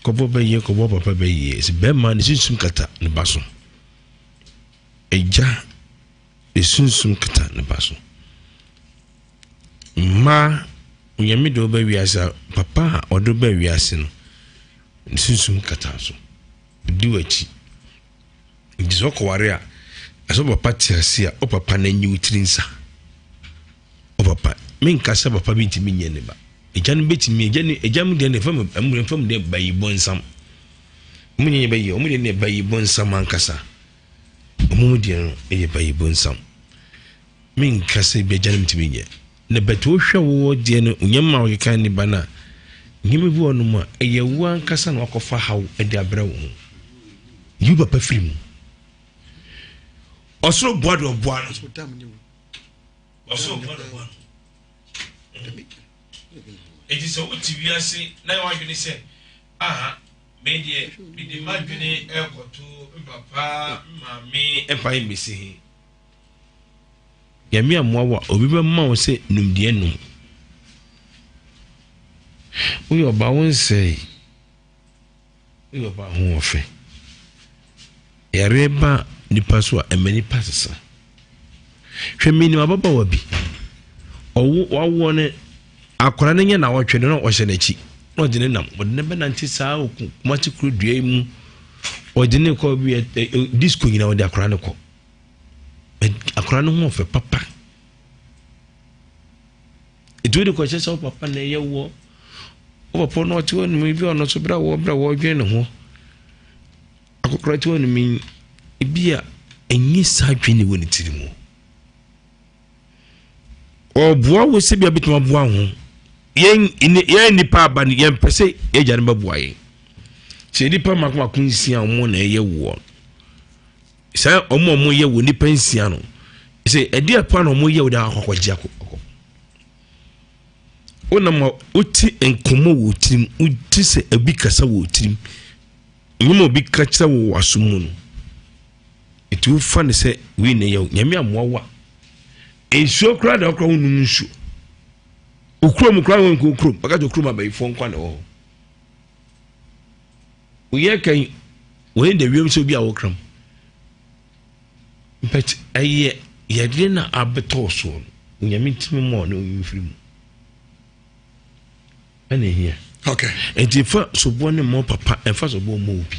Kɔbɔ bɛyɛ kɔbɔ papa bɛyɛ. Sɛ bɛrima ne sunsum kata ne ba so. Agya ne sunsum kata ne ba so. Mmaa, Onyame de wo ba wiase a, papa a ɔde wo ba wiase no, ne sunsum kata so. Odi w'akyi. Nti sɛ ɔkɔware a, ɛsɛ papa te ase a, ɔpapa no anyi wo tiri nsa. Ɔpapa, menka sɛ papa bi ntumi nyɛ ne ba. Agya no bɛtumi, agya no, agya mu deɛ ne fam, ɛmu fam deɛ bayi bɔnsam. Ɔmo nyɛ bɛyɛ, ɔmo deɛ ne bayi bɔnsam ankasa. Ɔmo mu deɛ no yɛ bayi bɔnsam. Menka sɛ ebi agyanom ntumi nyɛ. Na but wohwɛ wo deɛ no nneɛma a wɔkeka ne ba no a, nneɛma bi wɔ nom a ɛyɛ wo ankasa na wakɔfa haw de abrɛ wo ho. Yi wo papa firi mu. Ɔsoro boa deɛ ɔboa no. Ɔsoro boa deɛ ɔboa no. Eti sɛ wote wiase na yɛ w'adwene sɛ aha me deɛ mede m'adwene ɛrekɔto me papa me maame mfa mmɛsi he. Nyame ammoa wo a, obi bɛma wo sɛ numdeɛ nom. Woyɛ ɔbaa wo nsɛe. Woyɛ ɔbaa ho ɔfɛ. Yare ba nipa so a, ɛma nipa sesa. Hwɛ menim ababaawa bi. Ɔwo wawoɔ no akwadaa no nyɛ nawɔtwe no na ɔhyɛ n'akyi na ɔde ne nam ɔde ne bɛnante saa wɔ Kumasi kuro dua yi mu ɔde ne kɔ bi disco nyinaa ɔde akwadaa no kɔ. Akwadaa no ho ɔfɛ papa. Nti wode kɔhyɛ sɛ wo papa na ɛyɛ woɔ. Wo papa no ɔte hɔ nom ebi ɔno nso berɛ a wɔ berɛ a wɔredwene ne ho. Akɔkora te hɔ nom yi ebi a ɛnyɛ saa adwene wɔ ne tiri mu. Ɔboa wo sɛ bia bɛtumi aboa wo ho. Yɛn yɛn nnipa aba no yɛmpɛ sɛ yɛagya no bɛboa yɛn. Sɛ nnipa mako mako nsia wɔn na ɛyɛ woɔ. Sɛ wɔn a wɔyɛ wɔ nnipa nsia no sɛ ɛdeɛ pa na wɔyɛ wo de akɔ akɔgye akɔ. Wonam a wote nkɔmmɔ wɔ tirim, wote sɛ ebi kasa wɔ tirim. Nnwom a obi ka kyerɛ wo wɔ asom mu no, ɛti wofa no sɛ wei na ɛyɛ wo. Nyame amoa wo a, nsuo koraa da koraa wonum nsuo. Wo kurom koraa wonkɔ kurom, bɛka sɛ kurom abayifoɔ nkwa na ɛwɔ hɔ. Woyɛ kan, wɔyɛ da wiem sɛ obi a wokram. But ɛyɛ yadeɛ na abɛtɔ soɔ no, Nyame ntumi mmoa wo na ɔnyi mfiri mu. Ɛna ehia. Okay. Nti fa soboɔ ne mmɔ papa, ɛnfa soboɔ mmɔ obi.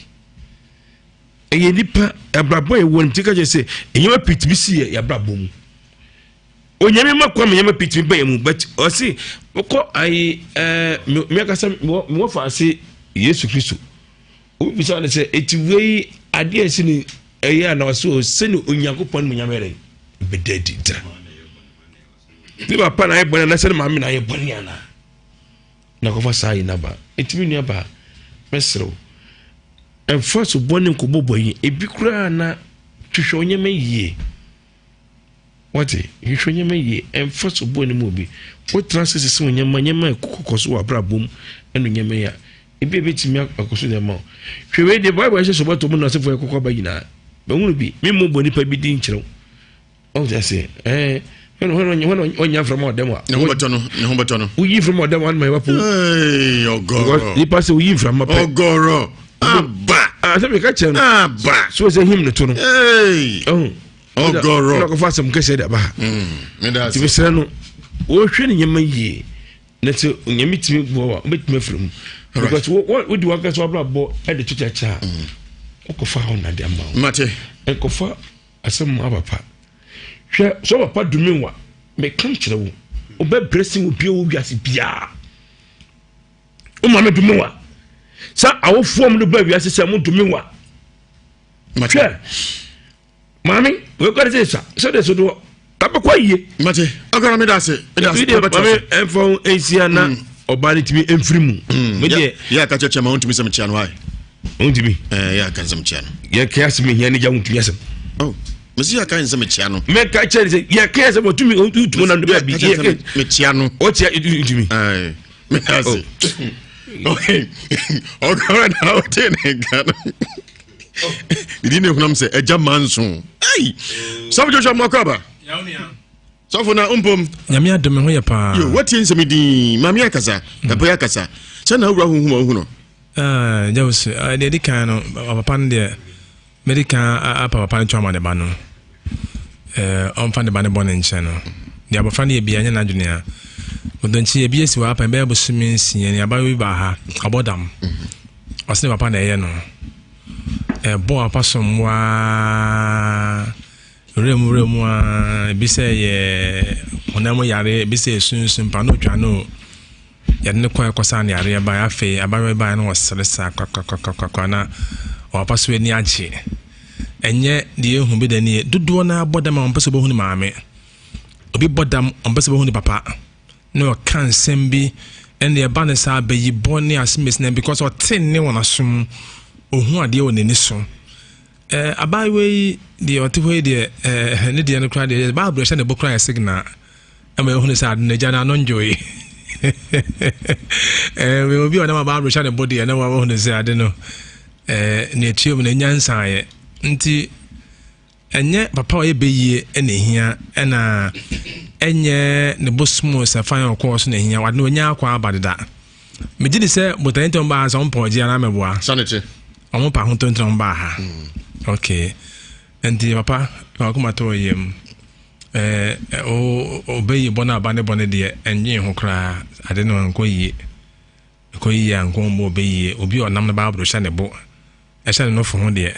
Ɛyɛ nipa abrabɔ yɛ wɔ nti ka kyerɛ sɛ nneɛma pii tumi si yɛ abrabɔ mu. Onyame ma kwan ma nneɛma pii tumi ba yɛ mu but ɔsi wokɔ ayi ɛɛ mmea kasa mewɔ faase Yesu Kristo. Obi bisa no sɛ eti wei adeɛ ɛsi ne ɛyɛ ana ɔsi o sɛ ne Onyankopɔn ne mu nyame yɛ dɛ bɛda adi ntira. Ne papa na ayɛ bɔne anaasɛ ne maame na ayɛ bɔne anaa? Na kɔfa saa yi naba. Enti me nua baa, mɛsrɛ wo, ɛmfa so bɔne nkɔbɔbɔ yi, ebi koraa na hwehwɛ wo nneɛma yie. Wate, hwehwɛ nneɛma yie, ɛmfa so bɔne mu obi. Wotena ase sese wo nneɛma, nneɛma ɛkɔkɔ so wɔ abrabɔ mu ɛno nneɛma yi a, ebi a ebetumi akɔ so nneɛma o. Hwɛ wei deɛ, Bible ɛhyɛ sɛ ɔbɛtɔ mu na asefo ɛkɔkɔ aba nyinaa. Bɛhunu bi, memmɔ bɔ nipa bi din nkyerɛ wo. Ɔn ase ɛɛ hwɛ hwɛ hwɛ ɔnya nframa ɔdɛm a. Ne ho bɛtɔ no ne ho bɛtɔ no. Woyi nframa ɔdɛm a ɔnum ɛwɔ po. Ee ɔgɔrɔ. Nipa sɛ woyi nframa pɛ. Ɔgɔrɔ aba. Aa sɛ mi ka kyerɛ no. Aba. So sɛ him ne to no. Ee. Ɔhun. Ɔgɔrɔ. Ɔna kɔfa asɛm kɛseɛ de aba ha. Mi da ase. Tìmí srɛ no wɔhwɛ ne nneɛma yie na sɛ onyame tumi boa wa wobɛtumi afiri mu because wode wankasa wabrabɔ de to kyakya a wokɔfa hɔ nade ama wo mate nkɔfa Asɛm mu aba pa. Hwɛ, sɛ ɔba pa dome wa, meka kyerɛ wo, wobɛbrɛ sen obi a ɔwɔ wiase biara. Wo maame dome wa. Sɛ awofoɔ mu no ba wiase sɛ mo dome wa. Hwɛ, maame, wekɔ de sɛ sa, sɛ de so doɔ, abɛkɔ ayie. Mate, ɔkara me da ase, me da ase, maame ɛmfa ho nsia na ɔbaa no tumi mfiri mu. Me deɛ. Yɛ aka kyerɛkyerɛ ma wontumi sɛ mekyia no ae. Wontumi. Ɛɛ yɛ aka nsɛm kyia no. Yɛ ka asɛm ehia ne gya wontumi asɛm. Oh, mesi yɛ aka nsɛm kyia no. Mɛ ka kyerɛ sɛ yɛ ka asɛm otumi otumi na baabi. Yɛ ka mekyia no. Ɔkyia ntumi. Ɛɛ me ase. Okay. Ɔkɔrɔ na ɔte ne nka no. Didi ne hunam sɛ ɛgya manso. Ɛyi. Sɔfo Joshua mɔkɔ aba. Sɔfo na mpom. Nyame adom me ho yɛ paa. Yo, watie nsɛm din. Maame akasa, papa yi akasa. Sɛ na awura honhom a wohu no. Ah, James, ah, deɛ ɛdi kan no, papa no deɛ, mɛdi kan apa papa no to ama ne ba no. Eh, ɔmfa ne ba no bɔ ne nkyɛn no. Deɛ abɔfra no yɛ bia nyɛ n'adwene a. Ɔdɔnkyi ebi esi wɔ apa bɛyɛ bosome nsia ni abayewa bi baa ha, ɔbɔ dam. Ɔsɛ ne papa na ɛyɛ no. Ɛbɔ apa so mmoa. Wura mu wura mu ara, ebi sɛ ɛyɛ honam mu yare, ebi sɛ esunsum pa na otwa no yɛde no kɔɛ kɔsa ne yareɛ baeɛ. Afei abayewa yi baeɛ no ɔsere saa kwakwakwakwa na ɔpapa so ani agye. Ɛnyɛ deɛ ehu bi da nie. Dodoɔ no ara bɔ dam a wɔmpɛ sɛ wɔbɛhu ne maame. Obi bɔ dam, ɔmpɛ sɛ wɔbɛhu ne papa. Na ɔka nsɛm bi, ɛnna ɛba no saa bayibɔ ne asɛmasi na because ɔte nne wɔ n'asom, ohu adeɛ wɔ n'ani so. Eh, abaayewa yi deɛ ɔte hɔ yi deɛ eh, ne deɛ no koraa deɛ Bible hyɛ ne bo koraa yɛ signal ɛma ehunu sɛ ade n'agya no ano ndwoe. Eh, obi a ɔnam a Bible hyɛ ne bo deɛ na wahunu sɛ ade no eh, ne atua mu na enya nsaeɛ nti ɛnyɛ papa a ɔyɛ bɛyie ɛna ehia ɛna ɛnyɛ ne bosom sɛfan a ɔkɔɔ so na ehia wade no wanya akɔ aba deda. Megye di sɛ botae nti ɔmo baa ha sɛ ɔmo pɛ ɔgye anaa mɛboa. Sane te. Ɔmo pɛ ahotɔ nti na ɔmo baa ha. Okay. Nti papa, fa wakoma to yam. Ɛɛ o ɔbɛyi bɔ no aba ne bɔ no deɛ ɛnwen ho koraa. Ade no nkɔ yie. Ɛkɔ yie a nkɔ mbɔ ɔbɛyie. Obi a ɔnam no Bible hyɛ ne bo. Ɛhyɛ ne nofo ho deɛ.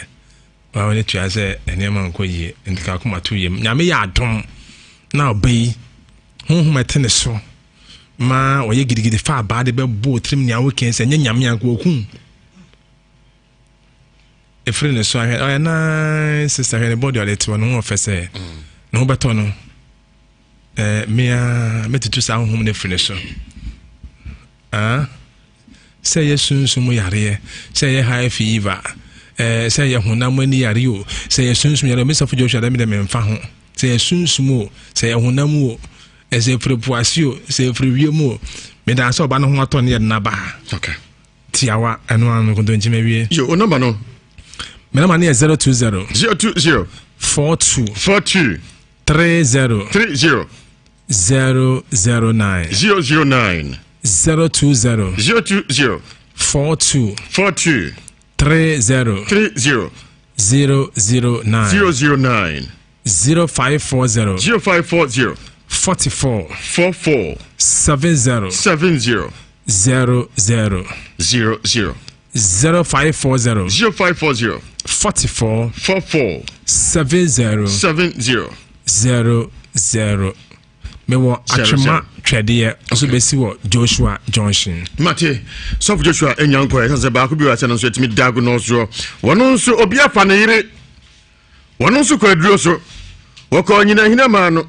Wawa ne tua sɛ nneɛma nkɔ yie. Nti ka wakoma to yam. Nyame yɛ adom na ɔbɛyi. Honhom ɛte ne so. Ma ɔyɛ gidigidi fa abaa de bɛbɔ tirim nea woka sɛ ɛnyɛ nyame anka wɔkum ɛfiri ne so ahwɛ ɔyɛ nice sister hwɛ ne bɔde ɔde te ne ho ɔfɛ sɛ ne ho bɛtɔ no ɛɛ mea mɛtutu saa honhom no afiri ne so. Ah, sɛ ɛyɛ sunsum yareɛ, sɛ ɛyɛ high fever, eh, sɛ ɛyɛ honam ani yareɛ o, sɛ ɛyɛ sunsum yareɛ o, me sɔfo Joshua dɛ me dɛ memfa ho. Sɛ ɛyɛ sunsum o, sɛ ɛyɛ honam o, sɛ ɛfiri po ase o, sɛ ɛfiri wiem o, medaa sɛ ɔba no ho atɔ ne yɛde no aba ha. Okay. Tiawa, ɛno ano no kontonkyi mawie. Yo, o namba no? Me namba no yɛ 020. 020. 42. 42. 30. 30. 009. 009. 020. 020. 42. 42. 30. 30. 009. 009. 0540. 0540. 44. 44. 70. 70. 00. 00. 0540. 0540. 44. 44. 70. 70. 00. Mewɔ atwema twɛdeɛ nso bɛsi wɔ Joshua Junction. Mate, sɔfo Joshua anya nkɔ ɛsan sɛ baako bi wɔ asɛ no nso atumi da ago no soɔ. Wɔn nso obi afa ne yere. Wɔn nso kɔ aduro so. Wɔkɔ nyinahina maa no.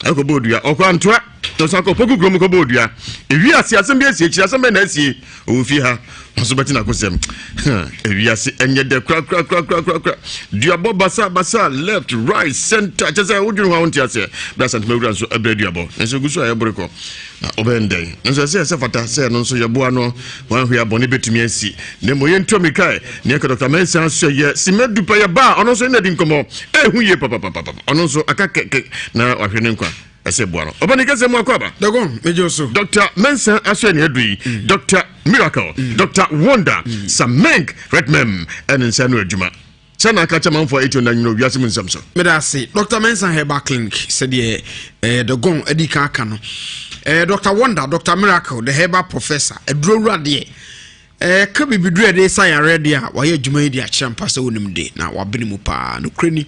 Ɛkɔbɔ odua. Ɔkɔ antoa. Na ɔsan kɔ poku kurom kɔbɔ odua. Ewi ase asɛm bi asie akyiri asɛm bɛn na asie. Ɔwɔ fie ha. Nso bɛte n'akosɛm. Ewi ase ɛnyɛ dɛ korakorakorakorakora. Duabɔ basa basa left right center kyɛ sɛ wodwene ho a wonte aseɛ. Berɛ asantuma wura nso ɛbrɛ duabɔ. Nanso egu so a ɛbore kɔ. Na wobɛyɛ no dɛn? Nanso ɛsɛ ɛsɛ fata sɛ ɛno nso yɛboa no. Wanhwɛ a bɔne bɛtumi asi. Na mmom yɛntu ammirika ɛ. Nea ɛka Dɔkta Mensah nso yɛ simma du pɛ yɛ ba a ɔno nso ne na di nkɔmmɔ. Ɛhu yie papapapapa. Ɔno nso aka kɛkɛ na wahwɛ ne nkwa. Ɛsɛ boa no. Ɔba ne kɛsɛ mu akɔ aba. Dagon, megye so. Dɔkta Mensah aso ɛne adu yi. Dɔkta Miracle, Dɔkta Wonder, Samenk Redmem ɛne nsa no adwuma. Sɛ na aka kyɛ manfoɔ a ɛtio na nwene wiase mu nsɛm so. Meda ase. Dr. Mensah Herbal Clinic, sɛdeɛ eh, Dagon adi kan aka no. Eh, Dr. Wonder, Dr. Miracle, the Herbal Professor, aduro wura deɛ. Ɛka bibiduro a yɛde sa yareɛ deɛ a, wayɛ adwuma yi de akyerɛ ampa sɛ wonim de na wabene mu paa. Nokorɛ ni,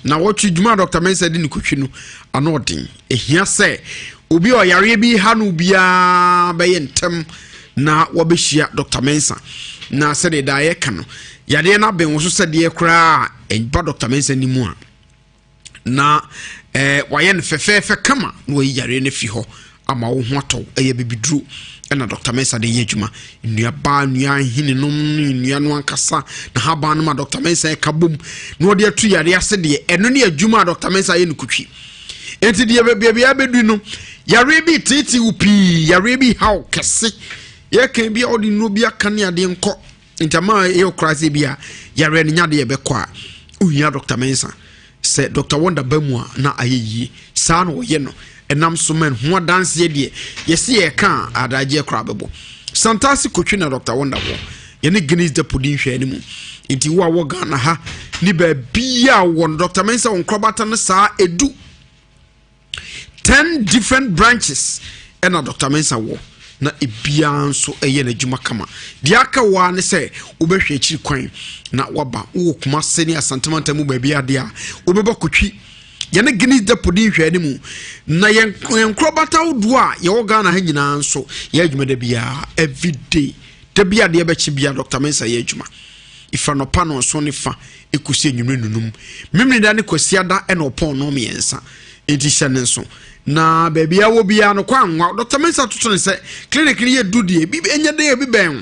na wɔtwe dwuma a Dr. Mensah di ne kotwi no ano ɔden. Ɛhia sɛ obi a ɔyareɛ bi ha no biara bɛyɛ ntɛm na wabɛhyia Dr. Mensah. Na sɛdeɛ daa yɛka no, yadeɛ no aben wo so sɛdeɛ koraa a ɛba Dr. Mensah ni mu a, na eh, wayɛ no fɛfɛɛfɛ kama na wayi yareɛ no afi hɔ ama wo ho atɔ ɛyɛ bibiduro ɛna Dr. Mensa de yɛ adwuma nnuaba nnua ahene nom ne nnua no ankasa na haban no ma Dr. Mensa ɛka bom na ɔde atu yareɛ ase deɛ ɛno ne adwuma a Dr. Mensa yɛ no kutwi enti deɛ baabi a bɛdu no yareɛ bi teetee wo pii yareɛ bi haw kɛse yɛka bi a ɔde nnuro bi aka ne adeɛ nkɔ Nti ama ɛyɛ koraa sɛ bi a yareɛ no nya deɛ ɛbɛkɔ a wohia Dr. Mensah sɛ Dr. Wonder ba mu a na ayɛ yie saa na ɔyɛ no ɛnam so ma ho adanseɛ deɛ yɛsi yɛka a adagyeɛ koraa bɛbɔ Santase kotwi na Dr. Wonder wɔ yɛne Guinness Depot di nhwɛ no mu nti wo a wɔ Ghana ha ne baabi a wɔ no Dr. Mensah wɔ nkorabata no saa edu ten different branches ɛna Dr. Mensah wɔ na ebiara nso ɛyɛ n'adwuma kama deɛ aka wɔ ara ne sɛ wobɛhwɛ akyiri kwan na waba wowɔ Kumase ne Asantemanta mu baabi adeɛ a wobɛbɔ kotwi yɛne Guinness Depot di nhwɛ anim na yɛn yɛn nkorabata ahodoɔ a yɛwɔ Ghana ha nyinaa nso yɛ adwuma da biara everyday da bi adeɛ bɛkye biara Dr. Mensah yɛ adwuma Ɛfiri anɔpa nnɔnson ne fa kɔsi anwummerɛ nnunum. Memeneda ne Kwasiada na ɔpɔn nnɔn mmiɛnsa. Enti hyɛ ne nso. Na baabi a wɔ biara no kɔ anwa. Dr. Mensah toto ne sɛ clinic no yɛ du deɛ ebi ɛnyɛ den ebi bɛn ho.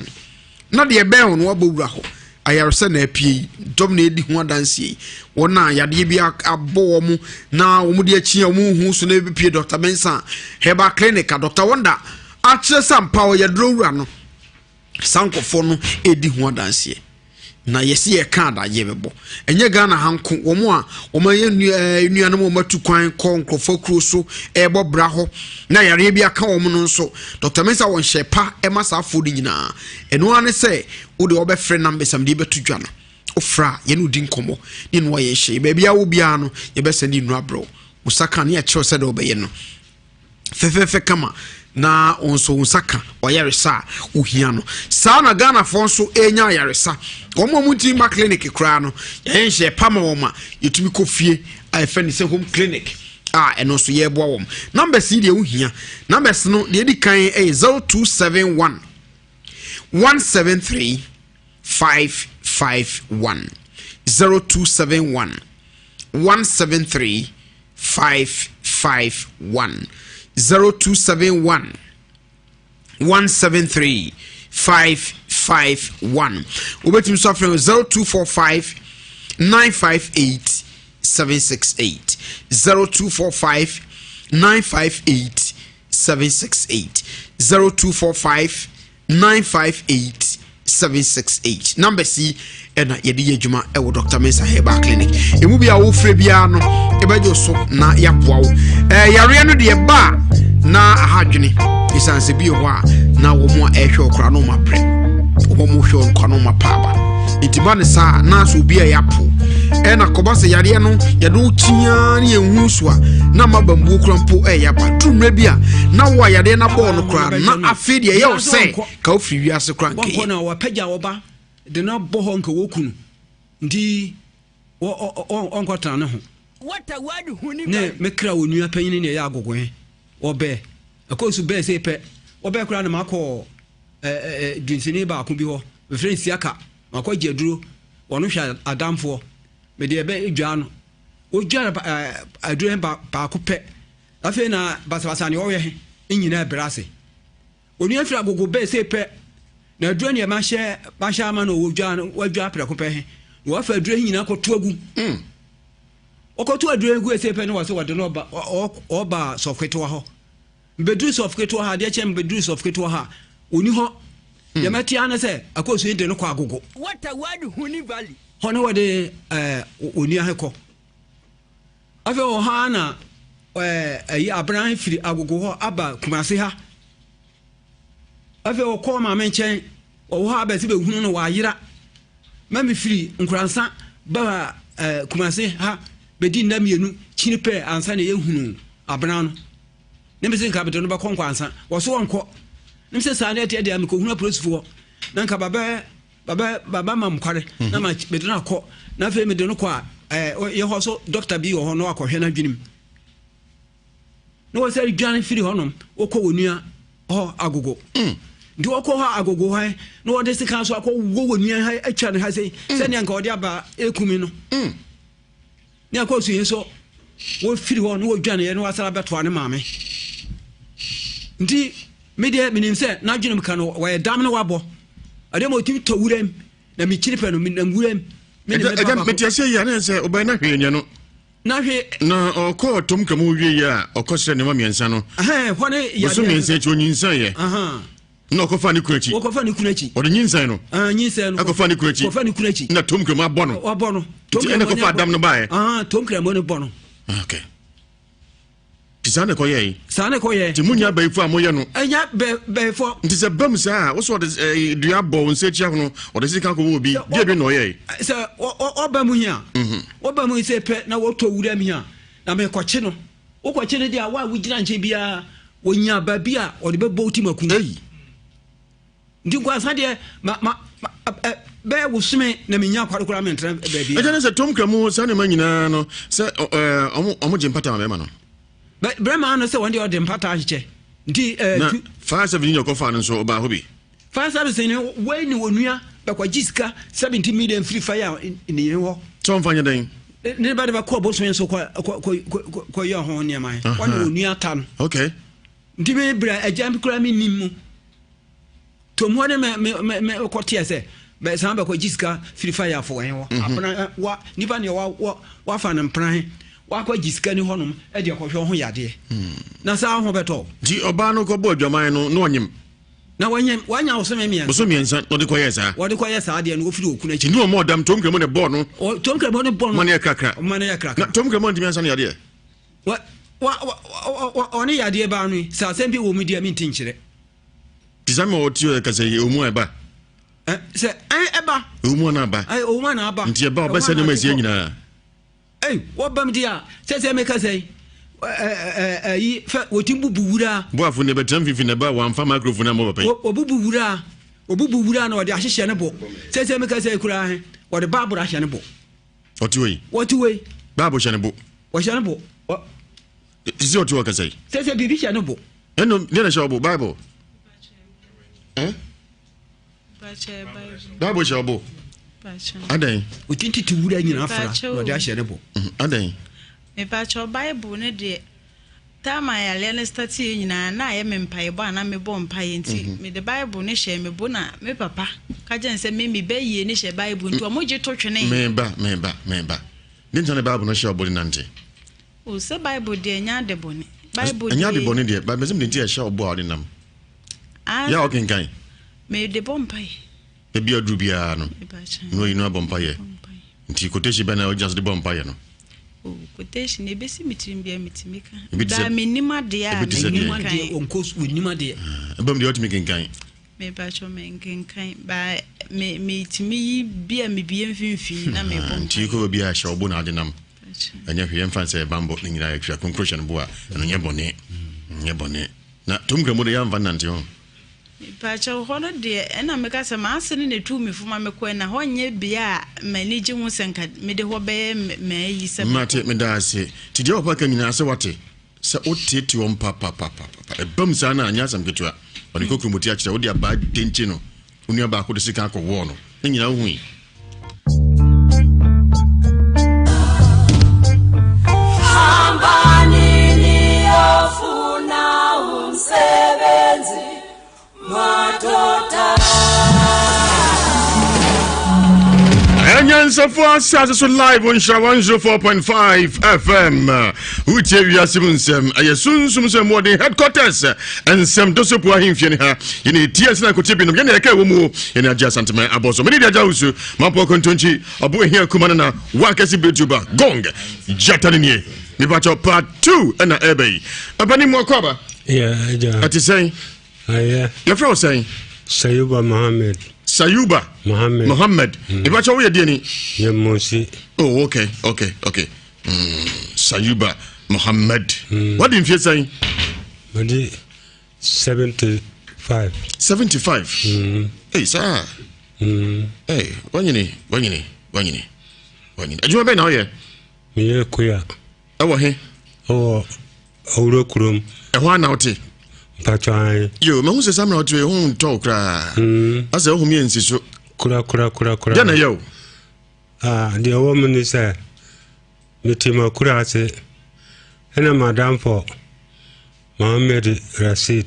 Na deɛ ɛbɛn ho no wabɔ wura hɔ. Ayaresa na apue yi. Dɔm na edi ho adanseɛ yi. Wɔn a yadeɛ bi abɔ wɔn na wɔn de akyi a wɔn hu so na ebi pue Dr. Mensah Herbal Clinic a Dr. Wonder akyerɛ sɛ ampa ɔyɛ duro wura no. Saa nkurɔfoɔ no redi ho adanseɛ. Na yɛsi yɛka adagyeɛ bɛbɔ. Ɛnyɛ Ghana ha nko, wɔn a wɔn ayɛ eh, nuanom wɔn atu kwan kɔ nkurɔfoɔ kuro so ɛrebɔ bra hɔ na yareɛ bi aka wɔn no nso, Dr. Mensah wɔn hyɛ pa ɛma saa afoɔ no nyinaa. Ɛno ara ne sɛ wode wɔbɛfrɛ numbers am deɛ bɛto dwa no. Wofrɛ a yɛne wodi nkɔmmɔ ne noa yɛn hyɛ. Baabi a wo biara no yɛbɛsɛn de nnuro abrɛ wo. Wo sa ka ne yɛkyerɛw sɛdeɛ wobɛyɛ no. fɛfɛɛfɛ kama na wɔn nso wɔn nsa ka ɔyaresa a ohia no saa na ghanafoɔ nso enya ayaresa wɔn a wɔntumi ma clinic koraa no yɛyɛ nhyɛ pa ma wɔn a yɛtumi kɔ fie a yɛfɛ no sɛ home clinic a ɛno nso yɛreboa wɔn numbers yi deɛ wohia numbers no deɛ edi kan yɛ 0271 173 551 0271 173 551 0271 173 551. Wobɛtumi nso afrɛ 0245 958 768. 0245 958 768. 0245 958 768. Numbers yi ɛna yɛde yɛ adwuma ɛwɔ Dr. Mensa Herbal Clinic. Emu bi a wofrɛ biara no ɛbɛgye so na yɛaboa wo. Ɛɛ yareɛ no deɛ ba a na aha adwene ɛsiane sɛ bi wɔ hɔ a na wɔn a ɛrehwɛ wo koraa na wɔn abrɛ wɔn hwɛ wɔn koraa na wɔn apa aba nti ba ne saa na sɛ obi a yɛapo ɛna kɔba sɛ yareɛ no yɛde wo kyiaa ne yɛnhu so a na ma bambuo kora mpo ɛyɛ aba duru mmerɛ bi a na wo a yareɛ no abɔɔ no koraa na afei deɛ ɛyɛ wo sɛ ka wofiri wiase koraa nkɛyɛ wɔnkɔ na wɔapagya wɔba de no abɔ hɔ nka wɔku no nti ɔnkɔtena ne ho ne mekra wɔ nua panyini ne ɛyɛ agogoe wɔbɛ ɛkɔ so bɛɛ sɛ pɛ wɔbɛɛ koraa na makɔ dunsini baako bi hɔ mefrɛ nsiaka makɔ gye aduro wɔno hwɛ adamfoɔ mede ɛbɛ dwaa no wɔdwa aduro baako pɛ afei na basabasa ne ɔyɛ he nyinaa brɛ ase Onua firi agogo bɛɛ sei pɛ, na aduro neɛ mahyɛ mahyɛ ama no wɔdwa no wadwa prɛko pɛ he, na wafa aduro he nyinaa kɔto agu. Mm. Ɔkɔto aduro he gu sei pɛ ne wɔ sɛ wɔde no ɔba ɔba sɔf ketewa hɔ. Mbɛduru sɔf ketewa hɔ adeɛ kyɛ mbɛduru sɔf ketewa hɔ a, ɔni hɔ. Mm. Deɛ mɛte ara ne sɛ akɔsu he de no kɔ agogo. Hɔ ne wɔde ɛɛ onua he kɔ. Afei wɔ hɔ ara na ɛyi abena firi agogo hɔ aba Kumase ha. Afei ɔkɔɔ maame nkyɛn ɔwɔ hɔ abɛsi bɛhunu no wayera. Ma me firi Nkoransa ba ɛɛ Kumase ha bɛdi nna mmienu kyini pɛ ansa na yɛhunu abena no. Ne mese nka mede no bɛkɔ Nkoransa. Wɔso wɔnkɔ. Ne mese saa ne ɛteɛ deɛ mekɔhunu apolisifoɔ na nka babɛ Baba baba ma mkware mhm. na ma mede no akɔ na afei mede no kɔ a ɛɛ yɛ hɔ so dɔkta bi wɔ hɔ na wakɔhwɛ n'adwenem na wɔsɛ dwan firi hɔnom wɔkɔ wɔ nua hɔ agogo mm. nti wɔkɔ hɔ agogo hɔ na wɔde sika so akɔ wɔ wɔ nua ha atwa ne ha sei mm. sɛnea nka wɔde aba ekumi no mm. Ne akɔsu yi nso wɔfiri hɔ na wɔdwaneeɛ na wɔasane abɛtoa ne maame. Nti me deɛ menim sɛ n'adwenem ka no wɔyɛ dam na wabɔ. Adeɛ ma ɔtumi tɔ wuram na mekyiri pɛ no menam wuram. Me ne me ba baako. Mete aseɛ yi a na sɛ ɔbɛn na hwee nyɛ no. Na hwee. Na ɔkɔɔ tom ka mu wie yɛ a ɔkɔsrɛ nneɛma mmiɛnsa no. Ɛhɛn hɔ ne yadeɛ. Bosom mmiɛnsa akyi ɔnyinsɛn yɛ. Na ɔkɔfa ne kunu akyi. Wɔkɔfa ne kunu akyi. Ɔde nyinsɛn no. Ah, nyinsɛn no. Ɛkɔfa ne kunu akyi. Kɔfa ne kunu akyi. Na tom kramu abɔ no. Wabɔ no. Tom kramu ɛna kɔfa adam no baeɛ. Ah, tom kramu no bɔ no. Ah, okay. Ti saa na ɛkɔyɛ yi. Saa na ɛkɔyɛ. Ti mu nya bɛyifo a moyɛ no. Ɛnya bɛ bɛyifo. Nti sɛ bam saa a wosɔ ɔde ɛɛ dua bɔ wɔn nsa akyi ahono ɔde sika kɔ wɔ obi deɛ bi na ɔyɛ yi. Sɛ ɔba mu hia. Mhm. Ɔba mu sɛ pɛ na wɔtɔ wura mu hia na mekɔkye no. Wokɔkye no deɛ a, wo a wogyina nkyɛn biara, wɔnya baabi a wɔde bɛbɔ wo ti makum. Nti nkoansa deɛ, ma, ma, ma, ɛ, bɛyɛ wosome na menya akware koraa mentena baabi. Ɛkyɛ ne sɛ tom kra mu saa nneɛma nyinaa no sɛ ɔmo ɔmo gye mpata ma bɛrima no. Bɛrima no sɛ wɔn deɛ ɔde mpata ahyekyɛ. Nti ɛɛ. Na fire service ni ɔkɔfa no nso ɔbaa hɔ bi. Fire service ni wei ne onua bɛkɔgye sika 70 million firi fire ne yɛn hɔ. Sɛ ɔmfa nyɛ dɛn? Ne ba de bɛkɔ bosome so kɔ kɔ kɔ kɔ yɛ ho nneɛma yi. Wɔne onua ta no. Okay. Nti me brɛ agya kura me nim mu. Tom hɔ ne me me me me kɔ teɛ sɛ bɛ san bɛkɔ gye sika firi fire afɔ wɔn hɔ. Mhm. Apena wa nipa ne wa wa wafa ne mpena he wakɔ gye sika ni hɔnom ɛde ɛkɔhwɛ ho yadeɛ. Hmm. Na saa ho bɛtɔ. Nti ɔbaa no kɔbɔ adwaman no na ɔnyem. Na wanya wanya bosome mmiɛnsa. Bosome mmiɛnsa na ɔde kɔyɛɛ saa. Wɔde kɔyɛ saa deɛ no ofiri okunu akyi. Nti wɔn ɔdam tom kremo na ɛbɔɔ no. Ɔ tom kremo no bɔ no. Ma no yɛ krakra. Ma no yɛ krakra. Na tom kremo ntumi ansa no yadeɛ. Wa wa wa wa ɔne yadeɛ baa no yi sɛ asɛm bi wɔ mu deɛ menti nkyerɛ. Ti sɛ ma ɔte ɔyɛ kasa yi ɔmu a ɛba. Ɛ sɛ ɛn ɛba. Ɔmu a na aba. Ɛ ɔmu a na aba. Nti ɛba ɔbɛsɛ nneɛma ɛsiɛ nyinaa. Ei, wɔbam di a, sɛsɛ meka sɛ ɛyi fɛ wɔti bubu wura. Boafo ne bɛtena mfimfini na ɛba wɔamfa microphone ammɔ papa yi. Wɔbubu wura, wɔbubu wura na wɔde ahyehyɛ ne bo. Sɛsɛ meka sɛ koraa he, wɔde baabolo ahyɛ ne bo. Ɔte wei. Wɔte wei. Baabolo hyɛ ne bo. Wɔhyɛ ne bo. Te sɛ ɔte hɔ kasa yi. Sɛsɛ biribi hyɛ ne bo. Ɛno deɛ na hyɛ ɔbo Bible. Eh? Bible hyɛ ɔbo. Adɛn? Ɔti tete wura nyinaa fra na ɔde ahyɛ ne bo. Mhm, adɛn? Mepakyɛw Bible no deɛ Time a yareɛ no starteɛ nyinaa na ayɛ me mpaebɔ a na mebɔ mpaeɛ nti mhm. mede Bible no hyɛɛ me bo na me papa ka kyerɛ sɛ me me bɛyie no hyɛ Bible nti ɔmo gye to twene. Meba meba meba ne ntina ne Bible no hyɛ ɔbo de nante. O sɛ Bible deɛ ɛnyɛ ade bɔne. Bible ɛnyɛ ade bɔne deɛ ba mɛsɛm de nti ɛhyɛ ɔbo a ɔde nam. Ah, yɛ a ɔkenkan. Mede bɔ mpaeɛ. Ebi aduru biara no na oyi no abɔ mpaeɛ. Nti quotation bɛn na ogyina so de bɔ mpaeɛ no? Oh, quotation ebesi me tirim biara metumi ka. Ebi te sɛ Baa menim adeɛ a ebi te sɛ mennim deɛ. kan. Ɔnkɔ sukuu nim adeɛ. Ɛbɛm deɛ ɔtumi kenkan. Mepakyɛ menkenkan baa me metumi yi bi a mebie mfimfini na mebɔ Ah, Nti mpaeɛ. kɔ baabi a hyɛ ɔbo na ade nam. Ɛnyɛ hwee yɛmfa nsɛ ɛbambɔ ne nyinaa yɛtwa kronkron hyɛ no bo a ɛno nyɛ bɔne. Nyɛ bɔne. Na tom nkramu de yɛamfa nnante ho. Mepakyɛw, hɔ no deɛ, ɛna meka sɛ m'ase no na etuu me fo ma mekɔe, na hɔ nyɛ bea a m'ani gye ho sɛ nka mede hɔ bɛyɛ m'ayi sɛ mekɔ. Mate, meda ase. Nti deɛ papa ka nyinaa sɛ wate, sɛ woteetee wɔn papapapapa. Ɛbam saa no a, ɛnyɛ asɛm ketewa. Ɔde kokuromoti akyerɛ, wode abaa denkye no, wo nua baako de sekan akɔwɔɔ no. Ne nyinaa wohui. Anyansafo asase so live on Nhyira 104.5 FM. Wotie wiase mu nsɛm ɛyɛ sunsum sɛ mmɔden headquarters nsɛm dosopo ahemfie ne ha. Yɛne ɛtie nsɛm akotie binom yɛne ɛka ɛwɔ mu yɛne agye asanteman abɔ so. Mene de agya wusu Mampɔ kontonkyi ɔbo ehia kuma no na wakɛse betuba gong gyata no nie. Mepakyɛ part 2 ɛna ɛbɛ yi. Abani mu akɔ aba. Ɛte sɛn? Yɛfrɛ wo sɛn? Sayuba Mohammed. Sayuba Mohammed. Mohammed. Mepakyɛ woyɛ deɛ ni? Yɛ Mɔsi. Oh, okay, okay, okay. Sayuba Mohammed. Wadi mfie sɛn? Madi 75. 75? Ei, saa. Ei, wanyini, wanyini, wanyini, wanyini. Adwuma bɛn na woyɛ? Meyɛ kuya. Ɛwɔ he? Ɛwɔ Awuro kurom. Ɛhɔ a na wote? Mpatwa an. Yo, mahu sɛ saa mmerɛ wote ho ntɔ wo koraa. Asɛ wohome yɛ nsi so. Kura kura kura kura. Deɛ na ɛyɛ wo? Ah, deɛ ɛwɔ mu ne sɛ mete m'akura ase ɛna m'adamfo Mohammed Rasheed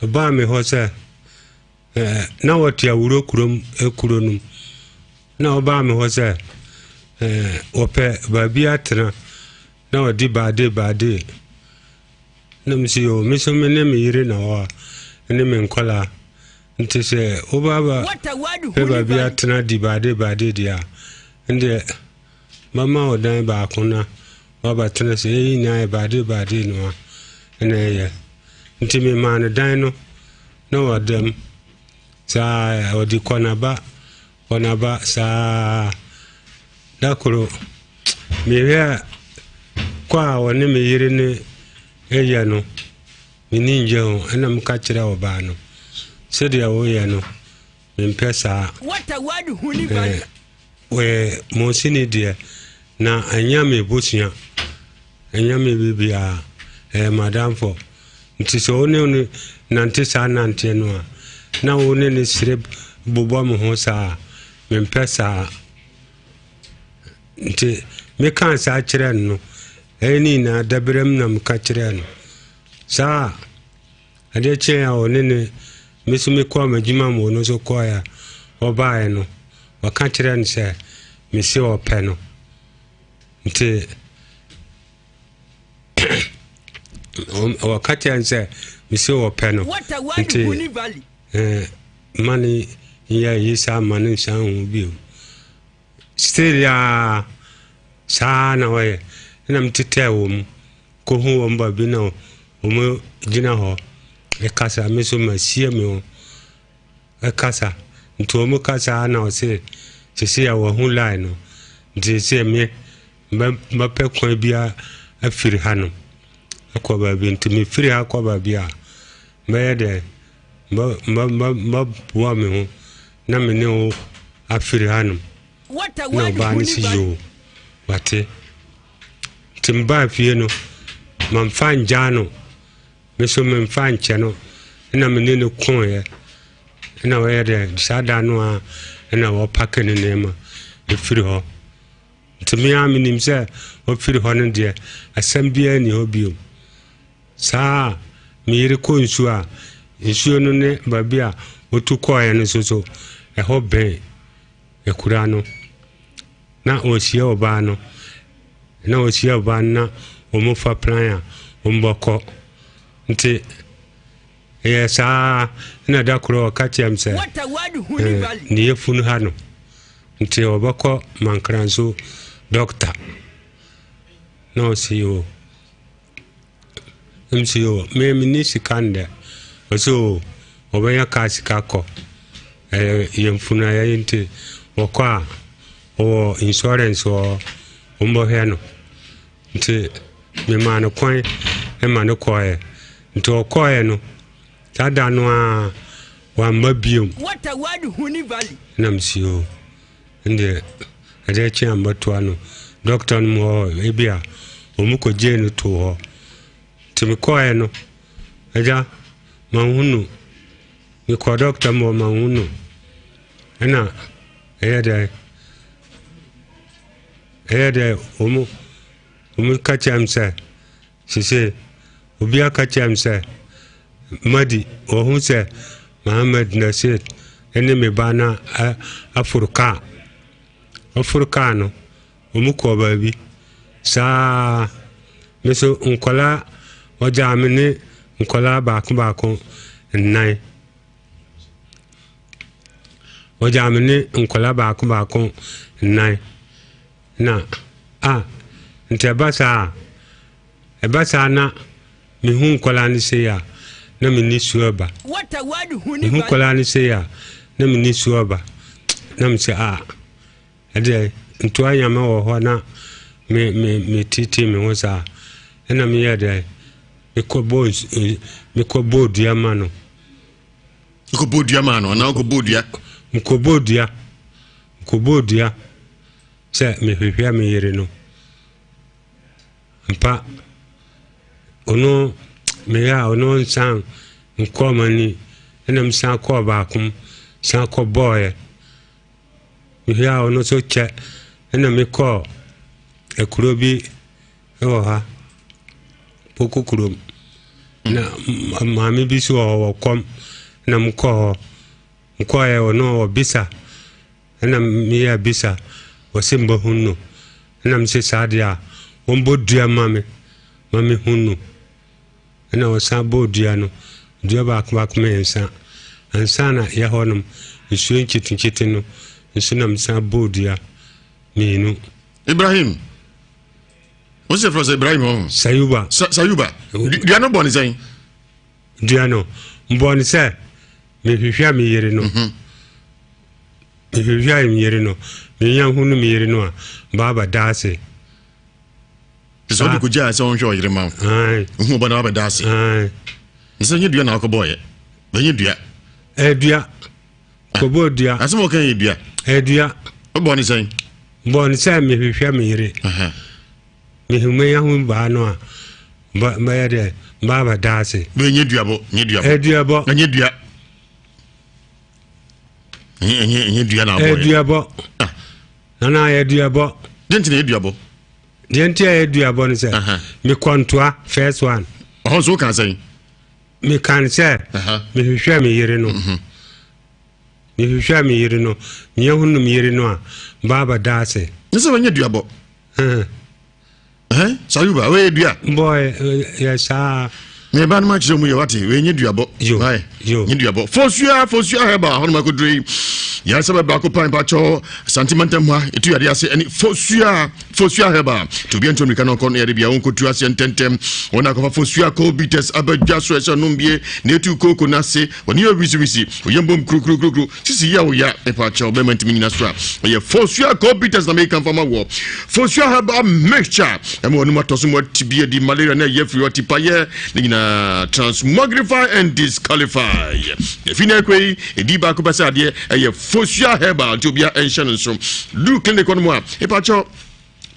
baa me hɔ sɛ eh, na wɔte awuro kurom kuro no mu na ɔbaa me hɔ sɛ eh, wɔpɛ baabi atena na wɔde baade baade na me sɛ yo me so me ne me yere na hɔ a ne me nkɔlaa nti sɛ woba ba pɛ baabi atena di baade baade deɛ a ndeɛ mɛma wo dan baako na woabɛtena sɛ yɛn nyinaa yɛ baade baade no a ɛna ɛyɛ nti memaa no dan no na wɔdam saa ɔde kɔnaba kɔnaba saa da koro mehwɛ kɔ a ɔne me yere ne ɛyɛ no m'ani ngye ho ɛna meka kyerɛ ɔbaa no sɛdeɛ woyɛ no mempɛ saa Wɔyɛ Mosini deɛ, na ɛnyɛ me bosua, ɛnyɛ me biribiara, ɛyɛ m'adamfo. Nti sɛ wo ne no nante saa nanteɛ no a, na wo ne no sere bobɔ me ho saa a, mempɛ saa. Nti mekaa saa kyerɛɛ no no, ɛyɛ ne nyinaa daberɛm na meka kyerɛɛ no. Saa a Adeɛ kyeeɛ a ɔne ne me nso mekɔɔ m'adwuma mu ɔno nso kɔeɛ a ɔbaeɛ no ɔka kyerɛɛ no sɛ mese ɔpɛ no nti ɔka kyerɛ no sɛ mese ɔpɛ no nti eh, ma ne nyɛ yi saa ma no nsan ho bio Still aa saa na wɔyɛ ɛna me tetɛɛ wɔn mu kɔhu wɔn baabi na wɔn gyina hɔ ɛkasa me nso masie me ho ɛkasa nti wɔn kasa na ɔse sisi a wɔho line no nti sisi me mɛpɛ kwan bi afiri ha no akɔ baabi nti mefiri ha kɔ baabi a mɛyɛ dɛ mɛboa me ho na me ne wo afiri hanom. Na ɔbaa no si yoo, wate. Nti mebaa fie no, mamfa ngyaa no, me so memfa nkyɛ no, ɛna me ne no koeɛ. Ɛna ɔyɛ dɛ saa da no a ɛna wɔpake ne nneɛma ɛfiri hɔ. Nti me ara menim sɛ ɔfiri hɔ no deɛ asɛm biara nni hɔ bio. Saa a me yere kɔ nsuo a, nsuo no ne baabi a ɔtu kɔeɛ no nso so, ɛhɔ bɛn akura no. Na ɔrehyia ɔbaa no, na ɔrehyia ɔbaa no na wɔfa plan a wɔbɛkɔ. Nti ɛyɛ saa na da koro ɔka kyerɛ m sɛ ne yɛfunu ha no nti ɔbɛkɔ Mankranso dɔkta. Na ɔsi o Ɛna mese o me menni sika ndɛ. Ɔse o ɔbɛnya kaa sika kɔ. Ɛyɛ yɛn funu ayɛ nti wɔkɔ a ɔwɔ insurance wɔ hɔ wɔbɛhwɛ no. Nti memaa no kwan ma no kɔeɛ. Nti ɔkɔeɛ no saa da no ara wamma biom. Ɛna mese o. Ɛndeɛ adeɛ kye a mɛtoa no dɔkta no mu hɔ ebi a wɔn kɔgyee no too hɔ nti mekɔɛ no agya manhu no mekɔɔ dɔkta mu hɔ manhu no ɛna ɛyɛ dɛ ɛyɛ dɛ wɔn wɔn ka kyerɛ m sɛ sese obi aka kyerɛ m sɛ Madi, wɔhu sɛ Mohammed Nasir ne me ba no aforo kaa. Wɔforo kaa no, wɔkɔɔ baabi. Saa me nso nkwadaa, wɔgyaa me ne nkwadaa baako baako nnan. Wɔgyaa me ne nkwadaa baako baako nnan. Na a, nti ɛba saa a, Ɛba saa na mehu nkwadaa no sei a, na me nisuo aba. Mehu nkwadaa no sei a, na me nisuo aba. Na me sɛ ah, ɛdeɛ ntoa nyame wɔ hɔ na me me me titi me ho saa. Ɛna meyɛ dɛ mekɔ bɔɔ mekɔ bɔɔ dua ma no. Mekɔ bɔɔ dua ma no anaa wokɔ bɔɔ dua? Mekɔ bɔɔ dua. Mekɔ bɔɔ dua sɛ mehwehwɛ me yere no. Ampa, ɔno meyɛ a ɔno nsan nkɔɔ m'ani ɛna mesan kɔɔ baako mu san kɔ bɔɔyɛ mehwɛ a ɔno nso kyɛ ɛna mekɔɔ akuro bi wɔ ha poko kurom na maame bi so wɔ hɔ wɔ kɔm na mekɔɔ hɔ mekɔɔyɛ ɔno ɔbisa Ɛna meyɛɛ bisa, wɔse mbɛhu no. Ɛna mese saa deɛ a, wɔmbɔ dua ma me ma mehu no. Ɛna wɔsan bɔɔ dua no, dua baako baako mmiɛnsa. Ansa na yɛ hɔ nom, nsuo nketenkete no nso na mesan bɔɔ dua mmienu. Ibrahim, wo sɛ frɛ sɛ Ibrahim ɔho? Sayuba. Sa Sayuba, dua no bɔ ne sɛn? Dua no, mbɔ ne sɛ mehwehwɛ me yere no. Mm -hmm. Mehwehwɛɛ me yere no, menya hunu me yere no a, baaba da ase. Sɛ wode kɔgyaa sɛ ɔnhwɛ ɔyere ma wo. Wohu ɔba na wabɛda ase. Sɛ nyɛ dua na wakɔbɔɔyɛ. Ɛnyɛ dua. Ɛyɛ dua. Kɔbɔɔ dua. Asɛm a ɔka yɛ dua. Ɛyɛ dua. Wobɔɔ ne sɛn? Bɔɔ ne sɛ mehwehwɛ me yere. Mehu menya hu baa no a, bɛyɛ dɛ baaba da ase. Ɛnyɛ dua bɔ. Nyɛ dua bɔ. Ɛyɛ dua bɔ. Ɛnyɛ dua. ɛnyɛ ɛnyɛ dua na abɔ yɛ duabɔ ah. nana yɛ duabɔ deɛ nti na yɛ duabɔ deɛ nti a yɛ duabɔ no sɛ mekɔ ntoa first one ɔhɔ nso woka sɛn meka no sɛ mehwehwɛ me yere no mhm. mehwehwɛ me yere no meyɛ ho no me yere no a baaba da ase ne sɛ wɔnyɛ duabɔ Ɛhɛn, Sayuba, wei yɛ dua. Mbɔ yɛ saa. Me ba no ma kyerɛ mu yɛ wate, wei nye duabɔ. Yo, yo. Nye duabɔ. Fosua, fosua herbal, hɔ nom akoduro yi. Yɛn sɛ baako pan pakyɛw, Asante mantam ha, etu yadeɛ ase ɛne fosua, fosua herbal. To obi ntu mmirika na ɔnkɔ no yɛde bia wɔnkɔtu aseɛ ntɛntɛm. Wɔn akɔfa fosua cold bitters aba dwa so ɛsɛ nom bie na etu kooko no ase. Wɔne yɛ wisiwisi, oyɛ mbom kurukurukurukuru. Sisi yɛ wo ya mepa kyɛw bɛma ntumi nyina so a ɛyɛ Fosua computers na meka mfa ma wɔ Fosua herbal mixture ɛma wɔn atɔ so mu ati bi adi malaria na ɛyɛ firi ɔti payɛ ne nyinaa transmogrify and disqualify efi na ɛkɔ yi edi baako pɛ sɛ adeɛ ɛyɛ Fosua herbal nti obia ɛnhyɛ no nso duru clinic hɔ no mu a mepa kyɛw.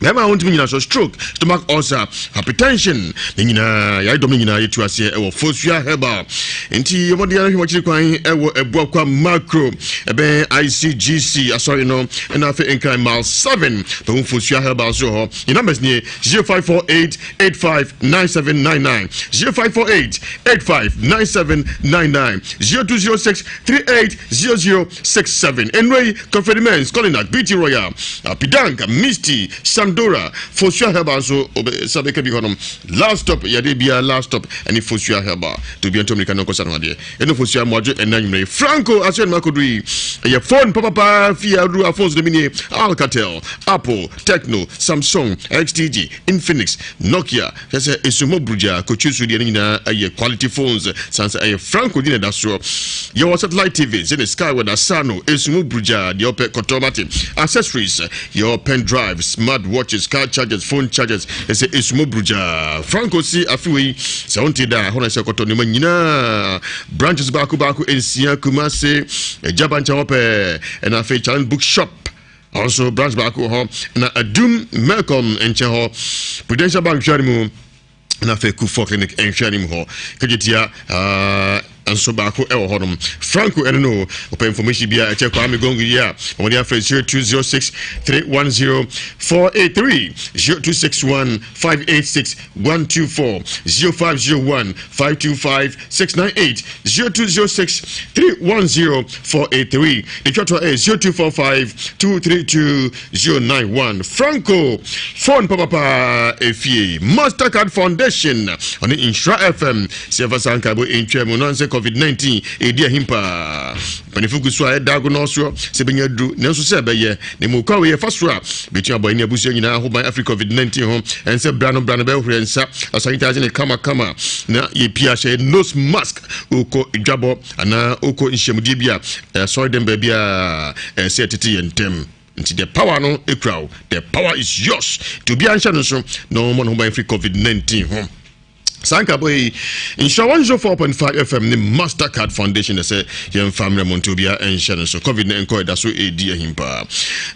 Bɛrima a wontumi nyina so, stroke, stomach ulcer, hypertension, ne nyinaa yaredɔm no nyinaa yɛtu aseɛ ɛwɔ Fosua Herbal. Nti yɛmmɔden ara hwɛ wɔkyiri kwan ɛwɔ Abuakwa Macro, ɛbɛn ICGC asɔre no, ɛna afei Nkran Mile 7, bɛhu Fosua Herbal so wɔ hɔ. Yɛn numbers nie 0548 859799, 0548 859799, 0206 3800 67. Nnuro yi, Confedimens, Colinak, BT Royal, Apidank, Misty, Sandora, Fosua Herbal nso sɛ bɛka bi hɔnom. Last stop, yɛde biara last stop ɛne Fosua Herbal. To obiara nto mmirika no nkɔsa no adeɛ. Ɛne Fosua mmoadwo ɛna nwumere yi. Franco aso ɛnum akodu yi. Ɛyɛ phone papapa fie aduru a phones no bi nie. Alcatel, Apple, Tecno, Samsung, XTG, Infinix, Nokia, Kyerɛ sɛ esummɔ burugya kotwi so deɛ ne nyinaa ɛyɛ quality phones san sɛ ɛyɛ franco di na ɛda soɔ. Yɛwɔ satellite TV Zenith Skyward Asano esummɔ burugya deɛ ɔpɛ kɔtɔ mate. Accessories yɛwɔ pen drive smart watches car chargers phone chargers ɛsɛ esummɔ burugya franco si afe wei sɛ wonte da ɛhɔ na ɛsɛ kɔtɔ nneɛma nyinaa branches baako baako nsia Kumasi Agya nkyɛn hɔ pɛɛ ɛna afei Challenge Bookshop Ɔno nso branch baako wɔ hɔ na Adum Melcom nkyɛn hɔ Prudential Bank hwɛ no mu na afei Kufuor Clinic nhwɛ anim hɔ Kejetia uh, nso baako wɔ hɔnom Franco ɛno no ɔpɛ information bi a ɛkyɛ Kwame Gongo yi a wɔde afrɛ 0206 310 483 0261 586 124 0501 525 698 0206 310 483 The twa ɛyɛ 0245 232 091 Franco phone papapa efie Mastercard Foundation ɔne Nhyira FM sɛ ɛfa saa nkaebɔ ntwa mu no ansɛ COVID-19 ɛdi ahim paa Mpanyimfo gu so a ɛda ago no soɔ sɛ bɛnya aduru nanso sɛ ɛbɛyɛ na mmom kwan wei ɛfa so a bɛtumi abɔ ɛne abusua nyinaa ho ban afiri COVID-19 ho. Ɛnsɛ bra no bra no bɛhohoro yɛn nsa asanitize ne kama kama na yɛpie ahyɛ nose mask wokɔ dwabɔ anaa wokɔ nhyiamudie bi a ɛsɔre dɛm baabi a ɛsɛ ɛtete yɛn ntɛm. Nti the power no ekura wo, the power is yours. Nti obiara nhyɛ no nso na ɔmmɔ ne ho ban firi COVID-19 ho. Saa nkabɔ yi, Nhyira 104.5 FM ne Mastercard Foundation na sɛ yɛmfa mmerɛ mo nti obiara nhyɛ no so. Covid no nkɔ ɛda so ɛredi ahim paa.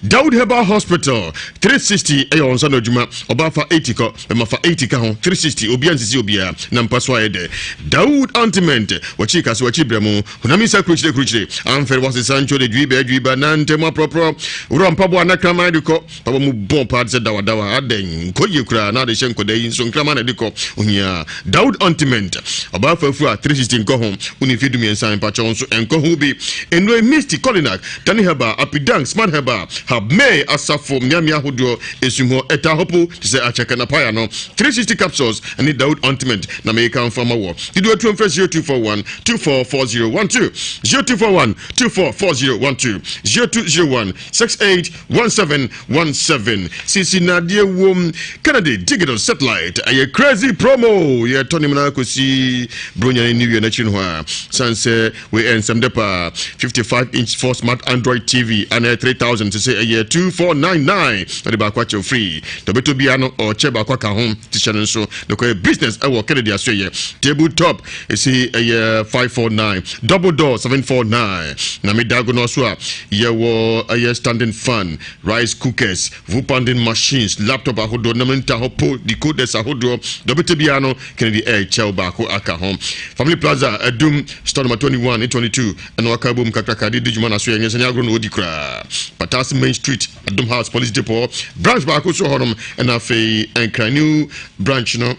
Dawood Herbal Hospital 360 ɛyɛ wɔn nsa no adwuma. Ɔbaa fa 80 kɔ, bɛma fa 80 ka ho 360 obiara nsisi obiara na mpa so ayɛ dɛ. Dawood Ointment wɔkyi kase wɔkyi brɛ mo honam nsa kurukyire kurukyire amfɛre wɔsesa ntwo de dwiba dwiba na ntɛm aprɔprɔ worɔ mpaboa na kraman de kɔ Papa mu bɔn paa te sɛ dawadawa. Adɛn? Nkɔ yie koraa na ade hyɛ nkɔdaa yi nso nkraman na ɛde kɔ. Ohia Daud Ointment. Ɔbaa fafu a 360 nkɔ ho. Wonni mfeɛ 13 mpakyɛw nso ɛnkɔ ho bi. Nnuro yi Misty, Colinak, Dani Herbal, Apidang, Smart Herbal, Habmay, Asafo, mmeammea ahodoɔ, esum hɔ, ɛtaa hɔ po te sɛ akyɛkɛ na paya no. 360 capsules ne Daud Ointment na mekamfo ama wɔ. Dodoɔ atuo mfrɛ 0241 244012, 0241 244012, 0201 68 1717 sisi na adeɛ wom Kennedy digital satellite ɛyɛ crazy promo yɛtɔ ne mena kɔsi bronya ne new year n'akyiri no hɔ a san sɛ wei ɛyɛ nsɛm dɛ paa 55 inch 4 smart android tv ana 3000 sɛ sɛ ɛyɛ 2499 na de baako akyɛw free na ɔbɛtɔ biara no ɔkyɛ baako aka ho te hyɛ no nso na kɔyɛ business ɛwɔ Kennedy aso ɛyɛ table top Esi ɛyɛ 549 double door 749 na me dago no so a yɛwɔ ɛyɛ standing fan rice cookers vupanding machines laptop ahodoɔ nam nta hɔ po decoders ahodoɔ dɔbɛtɛ biara no Kennedy ɛrekyɛw baako aka ho Family Plaza Adum store number 21 ne 22 ɛna waka bom kakraka de di dwuma na so yɛ nyɛ sɛ ne agorɔ na ɔdi koraa Patasi Main Street Adum House Police Depot branch baako so hɔnom ɛna afei Nkran New branch no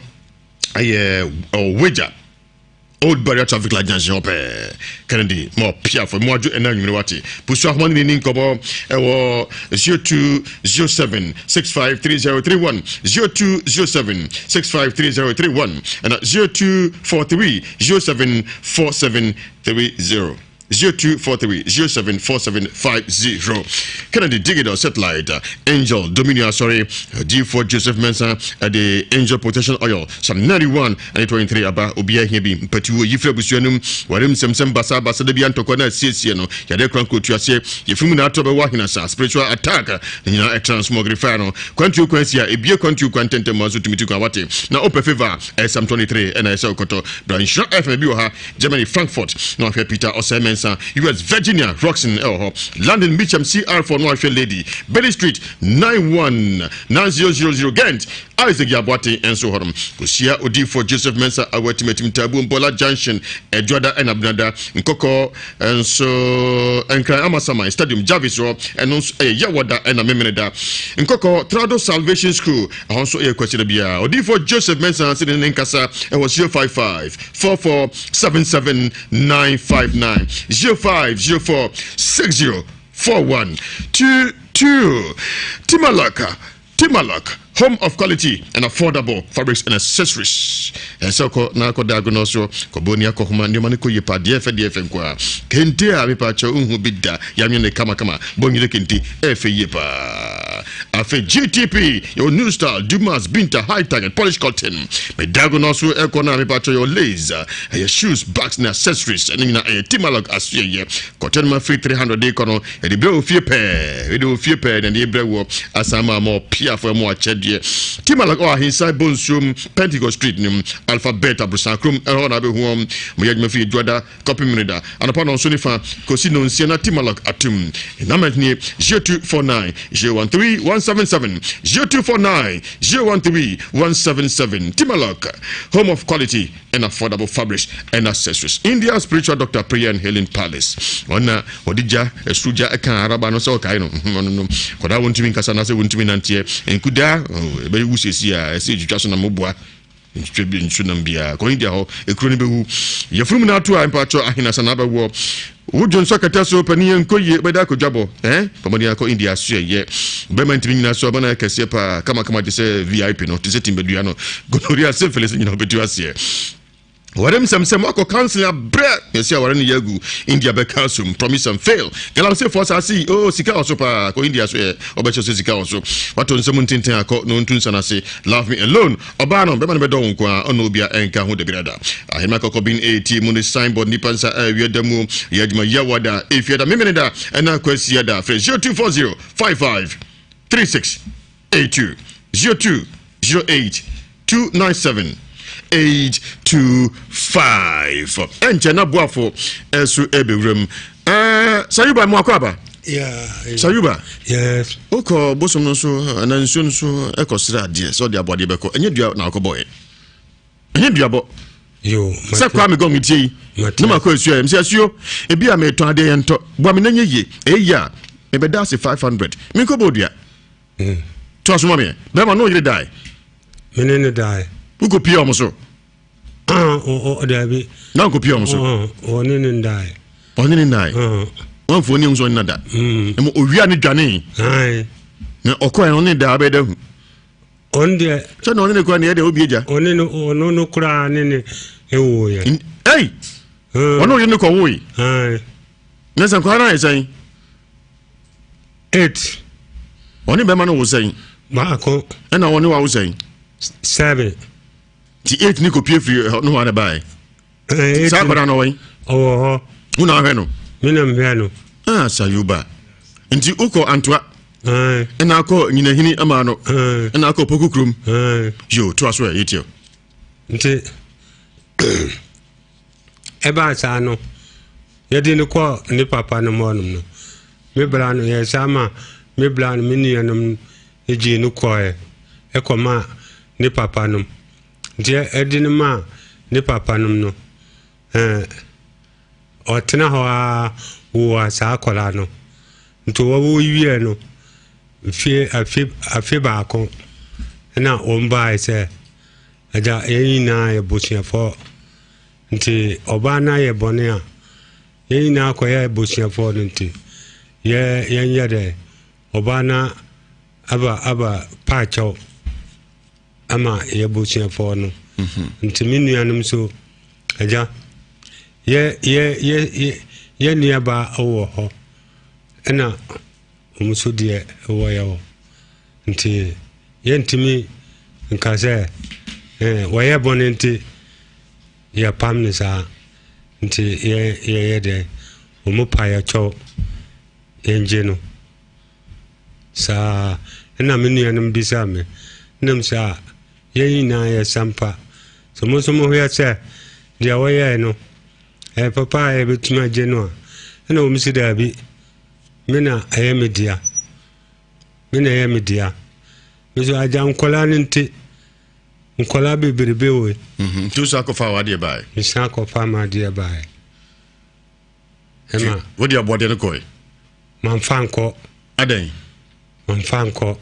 ɛyɛ ɔwagya old barrier traffic light junction hɔ pɛɛ kennedy ma ɔpiafo mu adwo ɛna anwumere wate pusu ahoma ne ni nkɔmɔ ɛwɔ 0207 653031 0207 653031 ɛna 0243 074730 0243 074750 Kennedy Digital Satellite Angel Dominion Asɔre G4 Joseph Mensah ɛde Angel Protection Oil Psalm 91 ɛne 23 aba obiara hia bi mpatuo yifiri abusua no mu ware nsɛmsɛm basa basa da bi antɔkwa na asiesie no yadeɛ kora nkotu aseɛ yɛfiri mu na atɔ bɛwɔ ahenasa spiritual attack ne nyinaa ɛtransmogrify no kwantuo kwan si a ebie kwantuo kwan ntɛntɛm ma nso tumi ti kwan wate na wopɛ favor a ɛyɛ Psalm 23 ɛna ɛsɛ wokɔtɔ bra nhyira FM bi wɔ ha Germany Frankfurt na wahwɛ Peter Osei Mensah. Mensah, US Virginia Roxon ɛwɔ hɔ, London Mitcham CR4 no ahwɛ Lady, Bailey Street 91 9000 Ghent, Isaac Yaboate nso hɔ nom. Kɔhyia odiyifoɔ Joseph Mensah awɔ Atimatim Taabu Bɔla Junction Adwada ɛna Benada Nkɔkɔ nso Nkran Amasaman Stadium Jarvis hɔ ɛno nso ɛyɛ Yawada ɛna Memeneda Nkɔkɔ Trado Salvation School ɛhɔ nso ɛyɛ Kwasida biara. Odiyifoɔ Joseph Mensah sɛ ne ne nkasa ɛwɔ 055 44 77 959 0504 60 41 22 Timalaka Timalak, home of quality and affordable fabrics and accessories. Ɛsɛ kɔ na akɔ da agono so kɔbɔ ni akɔ homa nneɛma no kɔ yie paa deɛ ɛfɛ deɛ ɛfɛ nko a kente a mepa kyɛw nhu bi da yɛanwene ne kama kama bɔ nwere kente ɛfɛ yie paa afei GTP yɛwɔ new style Dumas Binta high target polish cotton meda agono so ɛkɔ no a mepa kyɛw yɛwɔ lace ɛyɛ shoes bags ne accessories ɛne nyina ɛyɛ Timalak asoɛyɛ kɔtɛ no ma free 300 de kɔ no Yɛde brɛ wɔ fie pɛɛ. Yɛde wɔ fie pɛɛ na yɛde brɛ wɔ asan ma ama ɔpiafo ɛmo akyɛdeɛ. Timalak ɔ ahensan bɔ nsuom Pentecost Street no mu Alphabet aborosan kurom ɛhɔ na abɛhu wɔn. Mo yɛ adwuma firi Dwoada kɔpem Meneda anɔpa nɔnso ne fa kɔsi nɔnsia na Timalak atum. Numbers nie 0249 013 177 0249 013 177 Timalak home of quality and affordable fabrics and accessories. India Spiritual Doctor Prayer and Healing Palace. Ɔna ɔde gya ɛsoro gya ɛka araba no sɛ ɔkae no mhm, ɔno no kɔdaa wɔntumi nkasa anaasɛ wɔntumi nanteɛ nkudaa oh, ɛbɛyɛ wu siesie a ɛsɛ ɛtwitwa so na moboa ntwitwa bi nso nam biara kɔ India hɔ ekuro no bɛwu yɛfunu mu no ato a mpakyɛ ahenasa na abɛwoɔ Wo dwonsɔ kɛtɛ so panin yɛ nkɔ yie bɛda akɔ dwabɔ eh bɔ mmɔden akɔ India so ɛyɛ bɛma ntumi nyina so aba no ayɛ kɛseɛ paa kama kama te sɛ VIP no te sɛ timbadua no gonorrhea syphilis nyina wobɛtu aseɛ ware nsɛm sɛ moakɔ counseling abrɛ yɛsɛ aware no yɛ agu India bɛka asom promise and fail galamsey foɔ saa se oh sika wɔ so paa kɔ India so yɛ ɔbɛkyɛ sɛ sika wɔ so wato nsɛm ntenten akɔ na ɔntu nsa no ase love me alone Ɔbaa no, bɛma no bɛdɔ wo nko ara, ɔne obia ɛnka ho dabirada. Ahema kɔkɔ bin eeti mu ne signboard nipa nsa a awia da mu yɛ adwuma Yawa da, Efia da, Memene da, ɛna Kwasia da. Frɛ 0240 55 36 82 0208 297 825. Ɛnkyɛ na boafo ɛso ɛbɛwuram. Ɛɛ Sayuba mu akɔ aba. Sayuba. Yes. Wokɔ bosom no so anaa nsuo no so ɛkɔ srɛ adeɛ sɛ ɔde aboadeɛ bɛkɔ ɛnyɛ dua na akɔbɔɛ ɛnyɛ duabɔ. Yo. Sɛ kwa me gɔn tie yi. Ne ma kɔ asuo yɛ mesɛ asuo ebi a metɔn adeɛ yɛ ntɔ boa me na nyɛ yie ɛyɛ yie a mebɛda ase 500 menkɔ bɔ dua. Mm. To asoma meɛ bɛrima ne ɔyere dae. Mene ne dae. Wokɔ pie ɔmo so. Ah, oh, oh, dabi. Na nko pia ɔmo so. Ɔne ne ndae. Ɔne ne ndae. Wɔn fo ne nso ɔne nada. Ɛmu owia ne dwane. Na ɔkɔ yɛn ɔne da abɛda hu. Ɔno deɛ. Sɛ na ɔne ne kura ne yɛ deɛ obi agya. Ɔne no ɔno no kura ne ne ewo yɛ. Ɛyi. Ɔne ɔyɛ ne kɔ wo yi. Ne sɛ nkwa na yɛ sɛn. Eight. Ɔne bɛrima no wo sɛn. Baako. Ɛna ɔne wa wo sɛn. Seven. Nti eight ni kɔpie firi hɔ nohoa na ɛbaeɛ. Eh, Saa akwadaa no ɔwɔ yi? Ɔwɔ hɔ. Wo na ahwɛ no? Me na mehwɛ no. Ah, Sayuba. Nti wokɔ Antoa? Ɛna akɔ Nyinahini ama no? Ɛna akɔ Poku kurom? Yo, toa so ɛ, yɛtie. Nti ɛbaa saa no, yɛde no kɔɔ ne papa no hɔnom no, me bra no yɛ saa ma me bra no me nuanom gyee no kɔɔɛ kɔmaa ne papa nom. Nti ɛde no maa ne papa nom no, ɛɛ ɔtena hɔ ara woo saa akwadaa no. Nti wɔwo wieɛ no, mfie afe afe baako na wɔn baeɛ sɛ agya yɛn nyinaa yɛ bosuafoɔ nti ɔbaa no ayɛ bɔne a yɛn nyinaa kɔyɛ bosuafoɔ no nti yɛ yɛnyɛ dɛ Ɔbaa no aba aba paakyɛw ama yɛ bosuafɔɔ no. Mhm. Nti me nuanom so agya yɛ yɛ yɛ yɛ yɛ nuabaa wɔ hɔ ɛna wɔn nso deɛ wɔ yɛ hɔ. Nti yɛntumi nka sɛ ɛɛ wɔyɛ bɔne nti yɛpam no saa. Nti yɛ yɛyɛ deɛ wɔn pa yɛ kyɛw. Yɛngye no saa. Ɛna me nuanom bisaa me, ɛna me sɛ, ah, yɛn nyinaa yɛ sampa. Sɛ mo nso mohwɛ sɛ deɛ wɔyɛɛ no, ɛyɛ papa a yɛbɛtumi agye no a, Ɛna wɔn si daabi, me na ɛyɛ me dea. Me na ɛyɛ me dea. Me so agya nkɔla no nti, nkɔla bebrebe wɔ yi. Mhm, nti wosan akɔfa w'adeɛ baeɛ? Mesan akɔfa m'adeɛ baeɛ. Ɛma. Wode aboadeɛ no kɔe? Mamfa nkɔ. Adɛn? Mamfa nkɔ.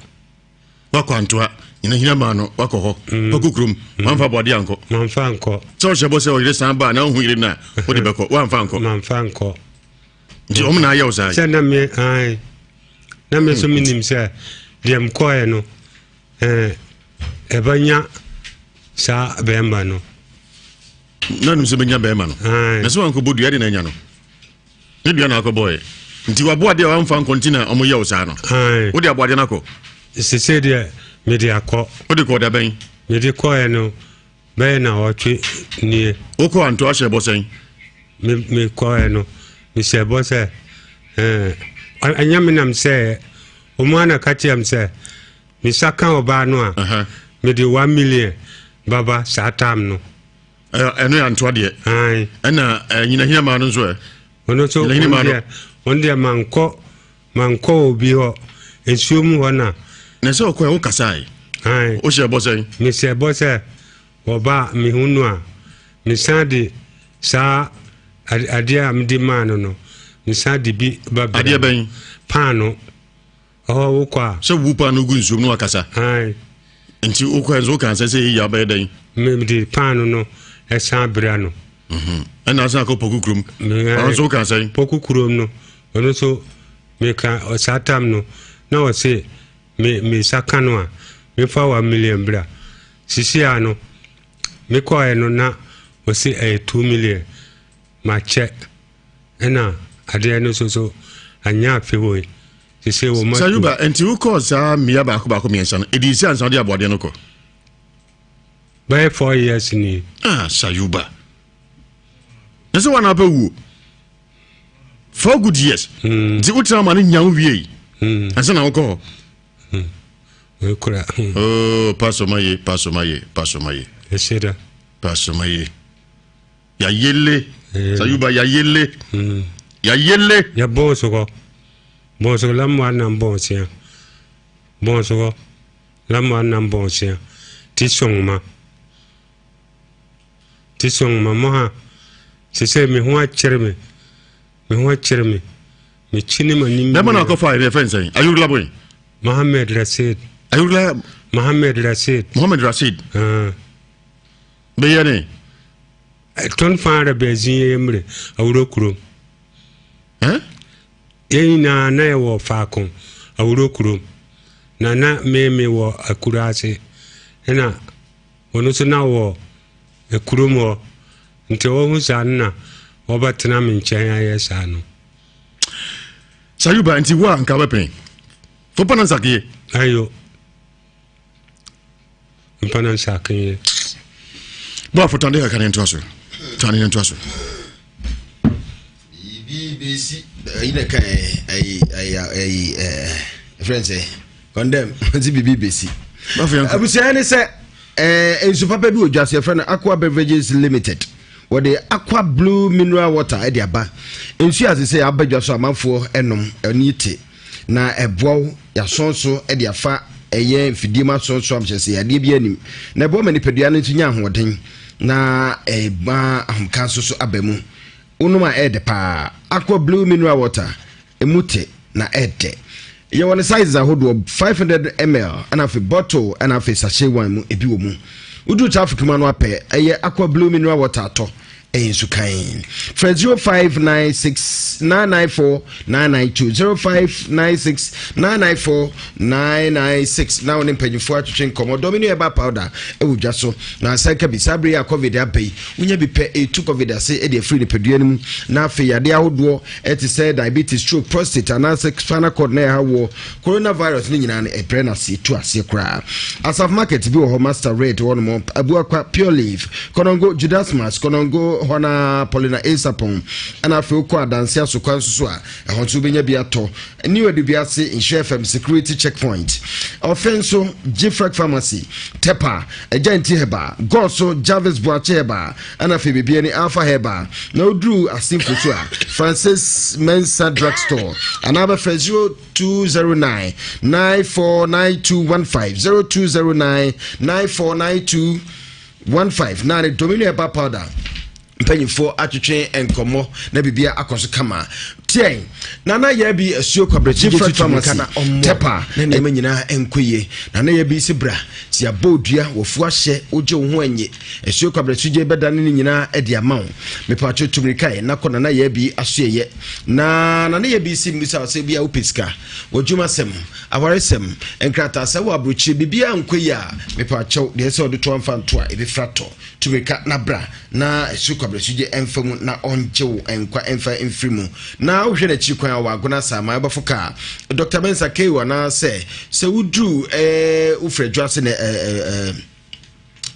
Wakɔ antoa, nyina hina maa no, wakɔ hɔ. Mm. Wakɔ kurom, mm. wamfa aboadeɛ ankɔ. Mamfa nkɔ. Sɛ ɔhyɛ bɔ sɛ ɔyere san ba na wohu yere no a, wode bɛkɔ, wamfa nkɔ. Mamfa nkɔ. Nti ɔmo na ayɛ wo saa? Sɛ na me, ae. Na me nso mm. menim sɛ deɛ mekɔɛ no, ɛɛ, ɛbɛnya saa bɛrima no. Na nim sɛ bɛnya bɛrima no. Na sɛ wankɔbɔ dua de na anya no. Ne dua na akɔbɔɛ. Nti waboadeɛ a wamfa nkɔ nti na ɔmo yɛ wo saa no. Wode aboadeɛ no akɔ? Sese deɛ mede akɔ. Wode kɔ da bɛn? Mede kɔɛ no bɛyɛ na ɔtwe nie. Wokɔ anto ahyɛ bɔ sɛn? Me mekɔɛ no mehyɛ bɔ sɛ ɛɛ ɛnyɛ me nam sɛ ɔmo ana ka kyerɛ m sɛ me nsa ka ɔbaa no a mede 1 million baba saa tam no. Ɛno yɛ antoa deɛ. Ɛna nyinahina maa no nso ɛ. Ɔno nso ɔno deɛ mankɔ obi hɔ nsuo mu hɔ na. Na sɛ ɔkɔ ɛ wo kasae. Wohyɛ bɔ sɛn? Mehyɛ bɔ sɛ wɔba mehu no a mesan de saa adeɛ a mede maa no mesan de bi ba brɛ. Adeɛ bɛn? Paano. Ɔhɔ wokɔ a. Sɛ wobu paano gu nsuom na wakasa. Ae. Nti wokɔ nso woka sɛ sɛ eyi abɛyɛ dɛn? Mede paano no ɛsan bra no. Mhm. Ɛna asan akɔ Poku kurom. Ɔno nso woka sɛn? Poku kurom no, ɔno nso meka saa tam no na ɔse me me nsa ka no a mefa 1 million bra. Sisi a no mekɔɛ no na ɔse ɛyɛ 2 million makyɛ. Ɛna adeɛ no nso so anyɛ afe wɔ yi. Sese wɔ ma. Sayuba, nti wokɔɔ saa mmea baako baako mmiɛnsa no, ɛdii sɛ ansa wode aboadeɛ no kɔ? Bɛyɛ 4 years ni. Ah, Sayuba. Na sɛ wana apɛ wuo? 4 good years. Nti wotena ma no nya wo wie. Ansa na wokɔ hɔ. Wekura. Oh, paso maye, paso maye, paso maye. Eseda. Paso maye. Yayele. Sayuba yayele. Yayele. Ya bɔnsɔgɔ. Bɔnsɔgɔ la mwa na bɔnsia. Bɔnsɔgɔ la mwa na bɔnsia. Ti sɔŋ ma. Ti sɔŋ ma mo ha. Sese me ho akyere me. Me ho akyere me. Me kyini ma nim. Bɛma na akɔfa yɛ fɛn sɛn. Ayurula boy. Mohammed Rashid. Ayurula. Mohammed Rashid. Mohammed Rashid. Bɛyɛ ne. Tõnd fãa ra bee zĩ-yembre Awuro kurom. Yɛn nyinaa na yɛwɔ faako Awuro kurom. Na na me mewɔ akuraase ɛna ɔno nso na ɔwɔ kurom hɔ. Nti ɔhu saa no na ɔbɛtena me nkyɛn ayɛ saa no. Sayuba nti wo a nka wobɛpene. Fo pa na nsakeɛ. Ayo. Mpana nsakeɛ. Bɔ afo tande kakra ne ntoa so. Tande ne ntoa so. Biribi bɛsi ayi na ka ayi ayi ayi ɛɛ friend sɛ condemn nti biribi bɛsi. Abusua ne sɛ ɛɛ nsu papa bi wɔ dwa so yɛfrɛ no Aqua Beverages Limited. Wɔde Aqua Blue Mineral Water ɛde aba. Nsu a sɛ aba dwa so amanfoɔ ɛnom ɛni te na ɛboa wo yɛasɔn so de afa ɛyɛ mfidie mu asɔn so amhyɛ sɛ yadeɛ bi anim na ɛboa ma nipadua no nso nya ahoɔden na ɛma ahomka nso so aba mu. Wonom a ɛyɛ dɛ paa. Aqua Blue Mineral Water emu te na ɛdɛ. Yɛwɔ no sizes ahodoɔ 500 ml ɛna afei bottle ɛna afei sachet wine mu ebi wɔ mu. Woduru traffic mu ano apɛ ɛyɛ Aqua Blue Mineral Water atɔ ɛyɛ nsu kann. Frɛ 0596 994 992 0596 994 996 na wo ne mpanyinfoɔ atwetwe nkɔmmɔ. Domino herbal powder ɛwɔ dwa so na asan ka bi saa bere yi a covid aba yi wonya bi pɛ ɛtu covid ase ɛde afiri nipadua no mu na afei yadeɛ ahodoɔ ɛte sɛ diabetes, stroke, prostate anaasɛ spinal cord na ɛha woɔ coronavirus no nyinaa no ɛbrɛ no ase ɛtu aseɛ koraa. Asaf market bi wɔ hɔ, Master Red wɔ nom, Abuakwa, Pure Leaf, Konongo, Judasmas, Konongo. hɔ na Paulina Esapɔn ɛna afei wokɔ Adanse Asokwa nso so a ɛhɔ nso wobɛnya bi atɔ. New Adubiase Nhyira FM Security Checkpoint. Ɔfɛ nso Gfrec Pharmacy, Tepa, Agyanti Herbal, Gɔso Jarvis Boakye Herbal ɛna afei biribiara ni Alpha Herbal. Na woduru Asimfo so a Francis Mensah Drugstore anaa bɛfrɛ 0209 949215 0209 949215 na ne Domino Herbal Powder mpanyinfoɔ atwetwe nkɔmmɔ na biribia akɔ so kama tiɛn na na yɛ bi asuo kwabrɛkyi gye tutu mmirika na ɔmmɔ tɛpa na nneɛma nyinaa nkɔ yie na na yɛ bi si bra si abɔ odua wɔfu ahyɛ wogye wo ho anye asuo kwabrɛkyi gye bɛda ne ne nyinaa de ama wo mepatwo tu mmirika yɛ na kɔ na na yɛ bi asoɛyɛ na na na yɛ bi si mmisa sɛ bi a wopɛ sika wɔdwuma sɛm awaresɛm nkrataa sɛ wɔ aburokyire biribiara nkɔ yie a mepatwo deɛ sɛ ɔde to amfa nto a ɛbɛfira tɔ Tu mirika na bra, na su kwabrɛsugye mfa mu na ɔngye wo nkwa mfa mfiri mu. Na wohwɛ n'akyiri kwan a ɔwɔ Agona Asaman wobɛfo kaa Dr. Mensah Keo anaasɛ sɛ woduru eh, wofiri adwo ase na eh, eh,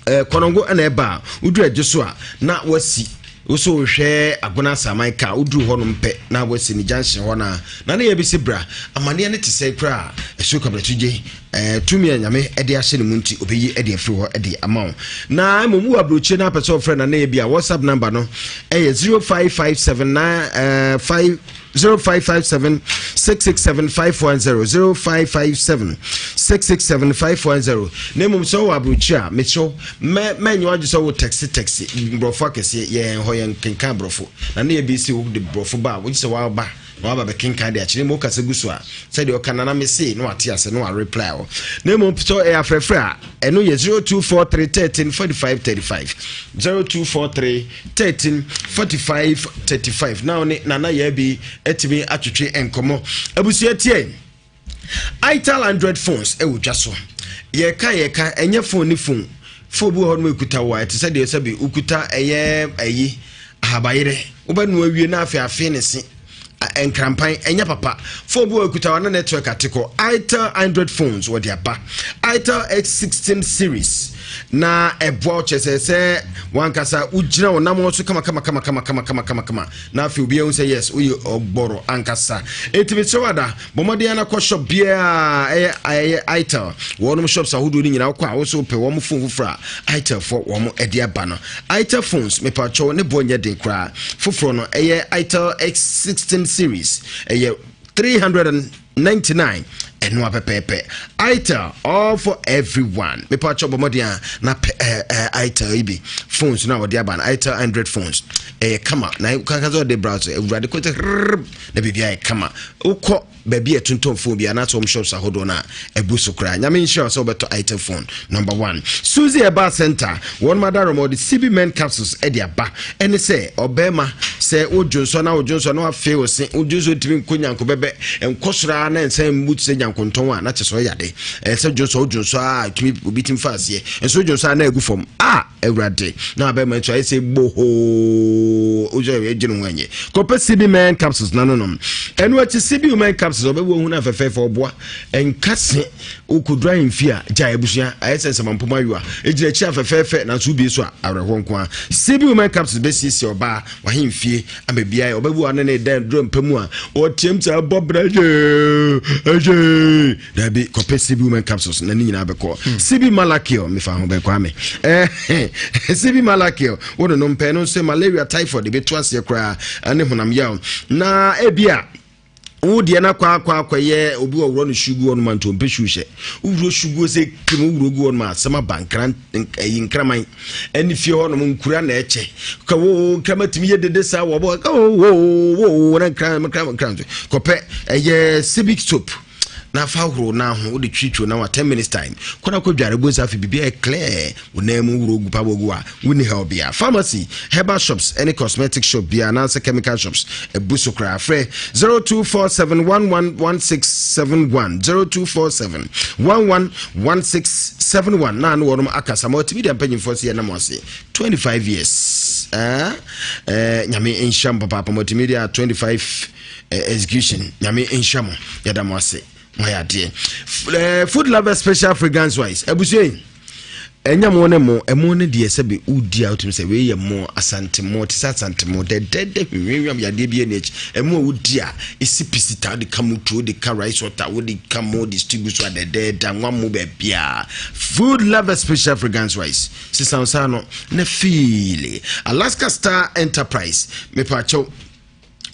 eh, kɔnɔngo na ɛba a woduru adwo so a na wasi wosɛ wohwɛ Agona Asaman kaa woduru hɔnom pɛ na wasi ne junction hɔ no a na ne yɛ bi sɛ bra amanneɛ no te sɛ koraa ɛso kwabrɛsugye Eh, tumi a Nyame de ahyɛ ne mu nti, obeyi de afiri hɔ de ama wo. Na mmom wɔ aburokyire na apɛ sɛ ɔfrɛ na ne bi a WhatsApp number no ɛyɛ 0557 5 0557 667 510 0557 667 510 na mmom sɛ wɔ aburokyire a mekyerɛw mɛ mɛnyɛ wadwe sɛ wo tɛksi tɛksi borɔfo akɛseɛ yɛn hɔ yɛn kenkan borɔfo na ne yɛ bi si wo de borɔfo ba a wogye sɛ waba na waba bɛkenkan de akyerɛ mu wokasa gu so a sɛdeɛ ɔka nana me se na wate ase na wareply hɔ na mmom sɛ ɛyɛ afrɛfrɛ a ɛno yɛ 0243 13 45 35 0243 13 45 35 na ɔne nana yɛ bi atumi atwetwe nkɔmmɔ abusua tie Itel Android phones ɛwɔ dwa so. Yɛka yɛka ɛnyɛ phone ne phone. Phone bi wɔ hɔ nom ekuta wo a ɛte sɛ deɛ sɛbi wokuta ɛyɛ ɛyi ahabayerɛ. Wobɛnoa awie na afei afei ne se nkrampan ɛnyɛ papa. Phone bi wɔ ekuta wa na network ate kɔ. Itel Android phones wɔde aba. Itel X16 series na ɛboa wo kyerɛ sɛ sɛ wankasa wogyina wo nam so kama kama kama kama kama kama kama kama na afei obiara hu sɛ yes woyɛ ɔgbɔrɔ ankasa. Enti mesrɛ wo ada Bɔ mmɔden ara kɔ shop biara ɛyɛ ɛyɛ itel wɔnom shops ahodoɔ no nyinaa wokɔ a wo so wopɛ wɔn phone foforɔ a itel foɔ wɔn ɛde aba no itel phones mepatwɛw ne boɔ nyɛ den koraa foforɔ no ɛyɛ itel x16 series ɛyɛ 399 ɛno a pɛpɛɛpɛ itel all for everyone mepatwɛw bɔ mmɔden a na pɛ ɛɛ ɛɛ itel yi bi phones no a wɔde aba no itel android phones ɛyɛ kama na kankan sɛ ɔde browse awurade kɔtɛ na biribi ayɛ kama wokɔ baabi a ɛtontɔn phone bi anaasɛ wɔn shops ahodoɔ no a ɛbu so koraa nyame nhyira sɛ wobɛtɔ itel phone number one Suzy Herbal Center wɔn madaroma wɔde CB men capsules ɛde aba ɛne sɛ ɔbɛrima sɛ wodwonsɔ na wodwonsɔ na wafee wo se wodwonsɔ ntumi nkɔ nyanko bɛbɛ nkɔ soro ara na nsan mmu te sɛ nyankontɔn a na kyɛ sɛ ɔyɛ ade ɛsɛ dwonsɔ wodwonsɔ a tumi obi tumi fa aseɛ nso wodwonsɔ a na agu fam a Awurade na abɛma nso ayɛ sɛ bohoo wosɛ ɛgye ne ho anyɛ kɔpɛ cb man capsules na no nom ɛno akyi cb man capsules ɔbɛwɔ hu no afɛfɛɛfɛ ɔboa ɛnka se wokɔduru ahemfi a gya abusua ayɛ sɛ nsɛmampom ayowa ɛgyina akyi afɛfɛɛfɛ nanso wobie so a awerɛhoɔ nko a cb man capsules bɛsiesie ɔbaa wahemfie ama biara ɔbɛwu ano ne dan duro mpa mu a ɔteam sɛ bɔ brɛ yee dabi kɔpɛ cb women capsules na ne nyinaa bɛkɔ hmm. cb malakil mefa ho bɛkɔ ame eh, cb malakil wo no no mpɛ no nso malaria typhoid ɛbɛtu aseɛ koraa ne honam yaw na ebia wo deɛ no akɔ akɔ akɔyɛ obi wɔ wurɔ no su gu hɔ nom a nti ɔmpɛ su hyɛ wowuro su guo sɛ kim wowuro gu hɔ nom a asɛm aba nkran ɛyi nkraman ɛne fie hɔ nom nkura na ɛkyɛ ka wo nkraman tumi yɛ dede saa wɔ bɔ ka wo wo wo na nkran nkran nkran kɔpɛ ɛyɛ civic soap na fa horo na ho wode twitwi na wa 10 minutes time kɔ na kɔ dware bu nsa afei biribi ayɛ clear wo nan mu wuro gu pa gu a wonni haw bia pharmacy herbal shops ɛne cosmetic shop bia anaasɛ chemical shops ɛbu so koraa frɛ 0247111671 0247111671 na ano wɔnom akasa ma ɔtumi deɛ mpanyimfoɔ sɛ yɛnam ase 25 years eh, eh, nyame nhyira mo papaapa ma ɔtumi deɛ 25 eh, execution nyame nhyira mo yɛda mo ase moayɛ adeɛ eh, food lover special fragrance wise abusua yi. Ɛnyɛ mo ne mo, ɛmo no deɛ sɛbe wodi a wotumi sɛ wei yɛ mo, Asante mo, te sɛ Asante mo, dɛdɛɛdɛ hwehwehwam yadeɛ bi ani akyi. Ɛmo a wodi a ɛsi pisi ta, wode ka mutuo, wode ka rice water, wode ka mo, wode stew gu so a dɛdɛɛdɛ, anwa mo baabiara. Food Lovers Special Fragrance Rice, sesa wo saa no na fiili. Alaska Star Enterprise, mepaakyɛw.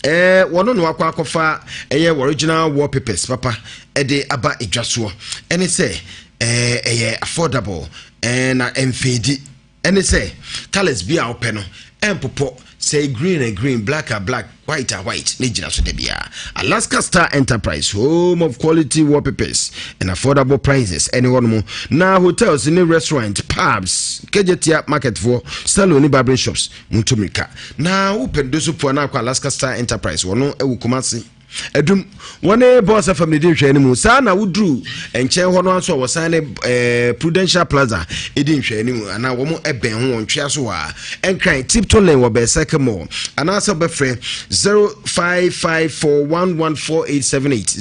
Ɛɛ wɔno na wakɔ akɔfa ɛyɛ original wallpapers papa ɛde aba edwa soɔ ɛne sɛ ɛɛ ɛyɛ affordable ɛɛ na ɛnfeedi ɛne sɛ colours bi a wopɛ no ɛnpopɔ sɛ green a green black a black white a white ne gyina so da biara. Alaska Star Enterprise, home of quality wallpapers and affordable prices ɛne hɔ nom na hotels ne restaurant pubs kejetia market foɔ salon ne barbering shops Montu mmirika na wopɛ ndoso pua na akɔ Alaska Star Enterprise wɔno ɛwɔ Kumasi Adum wɔne Boss FM ne di nhwɛɛ no mu saa na woduru nkyɛn hɔ no nso a wɔsan ne eh, Prudential Plaza ɛdi nhwɛɛ no mu anaa wɔn ɛbɛn ho wɔn twea so a Nkran Tipton Lane wɔ Berserk Mall anaasɛ wobɛfrɛ 0554114878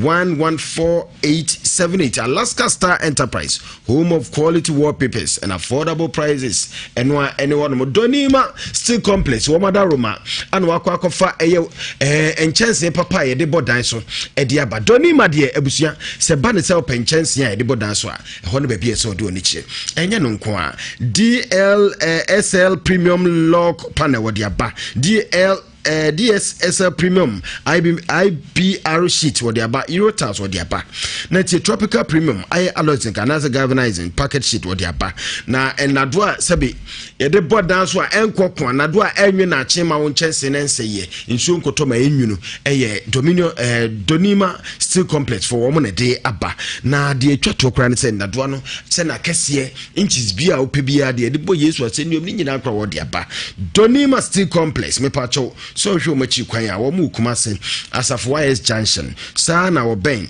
0554114878 Alaska Star Enterprise Home of quality wallpapers and affordable prices. Ɛno a ɛne hɔ nom. Donima Steel Complex wɔn adaroma ana wakɔ akɔfa ɛyɛ ɛɛ nkyɛnsee papa a yɛde bɔ dan so ɛde aba. Donima deɛ abusua sɛ ba ne sɛ ɔpɛ nkyɛnsee a yɛde bɔ dan so a ɛhɔ no baabi a ɛsɛ ɔde ɔne kyerɛ. Ɛnyɛ no nko a DLSL Premium Lock Panel wɔde aba. DL Eh, DSSL Premium IB, IPR sheet wɔde aba, Eurotiles wɔde aba. Na tie Tropical Premium ayɛ alloy zinc anaasɛ galvanizing packet sheet wɔde aba. Na nnado a sɛbe yɛde bɔ dan so a ɛnkɔ ko anado a ɛnwe na akye ma wo nkyɛnse na ɛnsɛ yɛ nsuo nkɔtɔ ma ɛnwunu ɛyɛ Dominion eh, Donima Steel Complex fo wɔn na ɛde aba. Na deɛ ɛtwa toɔ koraa ne sɛ nnadoa no sɛ n'akɛseɛ Inches bi a wopɛ biara deɛ yɛde bɔ Yesu asɛnnuam ne nyinaa kora wɔde aba. Donima Steel Complex, mepakyɛw, sɛ wohwɛ wɔn akyiri kwan a, wɔn wɔ Kumase, Asafo YS Junction, saa na wɔbɛn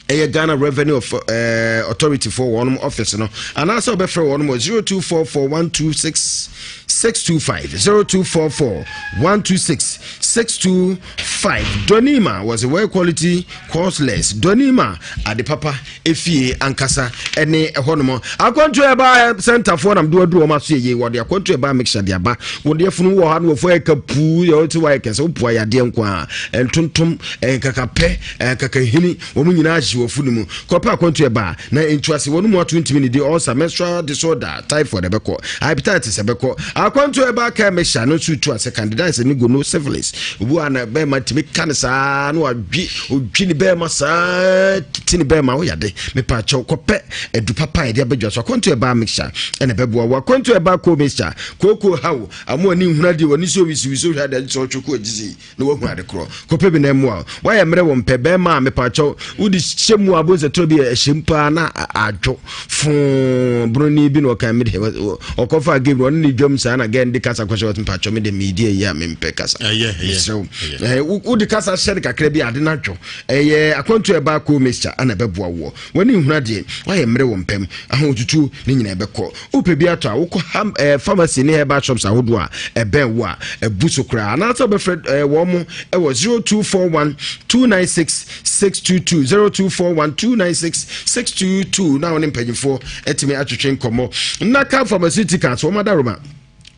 ɛyɛ Ghana Revenue of, eh, Authority for wɔn office no, anaasɛ wɔbɛfrɛ wɔn wɔ 0244 126 625, 0244 126 625. Donima was a well quality costless. Donima ade papa efie ankasa ne ɛhɔnom. Akwantu ɛba sɛntafoɔ nam do aduru wɔn aso yie. Wɔde akwantu ɛba mixture de aba. Wɔde afunu wɔ ha no wɔfo ɛka puu yɛ wɔte wɔayɛ kɛse wopua yadeɛ nko a ntontom nkakapɛ nkakahini wɔn nyinaa hye wɔ funu mu. Kɔpɛ akwantu ɛba na ntu ase wɔn mu ato ntumi ne di ulcer menstrual disorder typhoid ɛbɛkɔ hepatitis ɛbɛkɔ. Akwantu ɛba ka mixture no nso tu ase candidiasis ne gono syphilis. Obi wɔ ha na bɛrima tumi ka ne saa na wadwi Odwi ne bɛɛma saa titi ne bɛɛma wo yade mepa kyɛw kɔpɛ adu papa a yɛde abɛdwa so akwantu ɛbaa mixture ɛna ɛbɛboa wo akwantu ɛbaa cold mixture kooko haw amu ani nhunu adeɛ w'ani so wisiwisi wohwɛ adeɛ sɛ ɔtwe kɔ agyisi na wahu ade korɔ kɔpɛ bi na ɛmmoa wo wayɛ mmerɛ wɔ mpɛ bɛɛma a mepa kyɛw wode hyɛ mu a bonsɛ tɔ bi ɛhyɛ mu paa na adwo foo broni bi na ɔka me de ɔkɔfa game ɔne ne dwam saa na gɛn de kasa kɔhyɛ ɔte mpakyɛ me de meedi ayi a mempɛ kasa mesrɛ wo wode kasa hyɛ no kakra bi ade no adwo ɛyɛ akwantu ɛba ko mixture ana ɛbɛboa woɔ w'ani nhunu adeɛ woayɛ mmerɛ wɔ mpam ahotutuo ne nyinaa ɛbɛkɔ wopɛ bi atɔ a wokɔ ham eh, pharmacy ne herbal shops ahodoɔ a ɛbɛn wo a ɛbu so koraa anaasɛ wobɛfrɛ eh, wɔn mo ɛwɔ 0241 296 622 0241 296 622 na wo ne mpanyinfoɔ atumi atwetwe nkɔmmɔ Naka Pharmaceuticals wɔn adaroma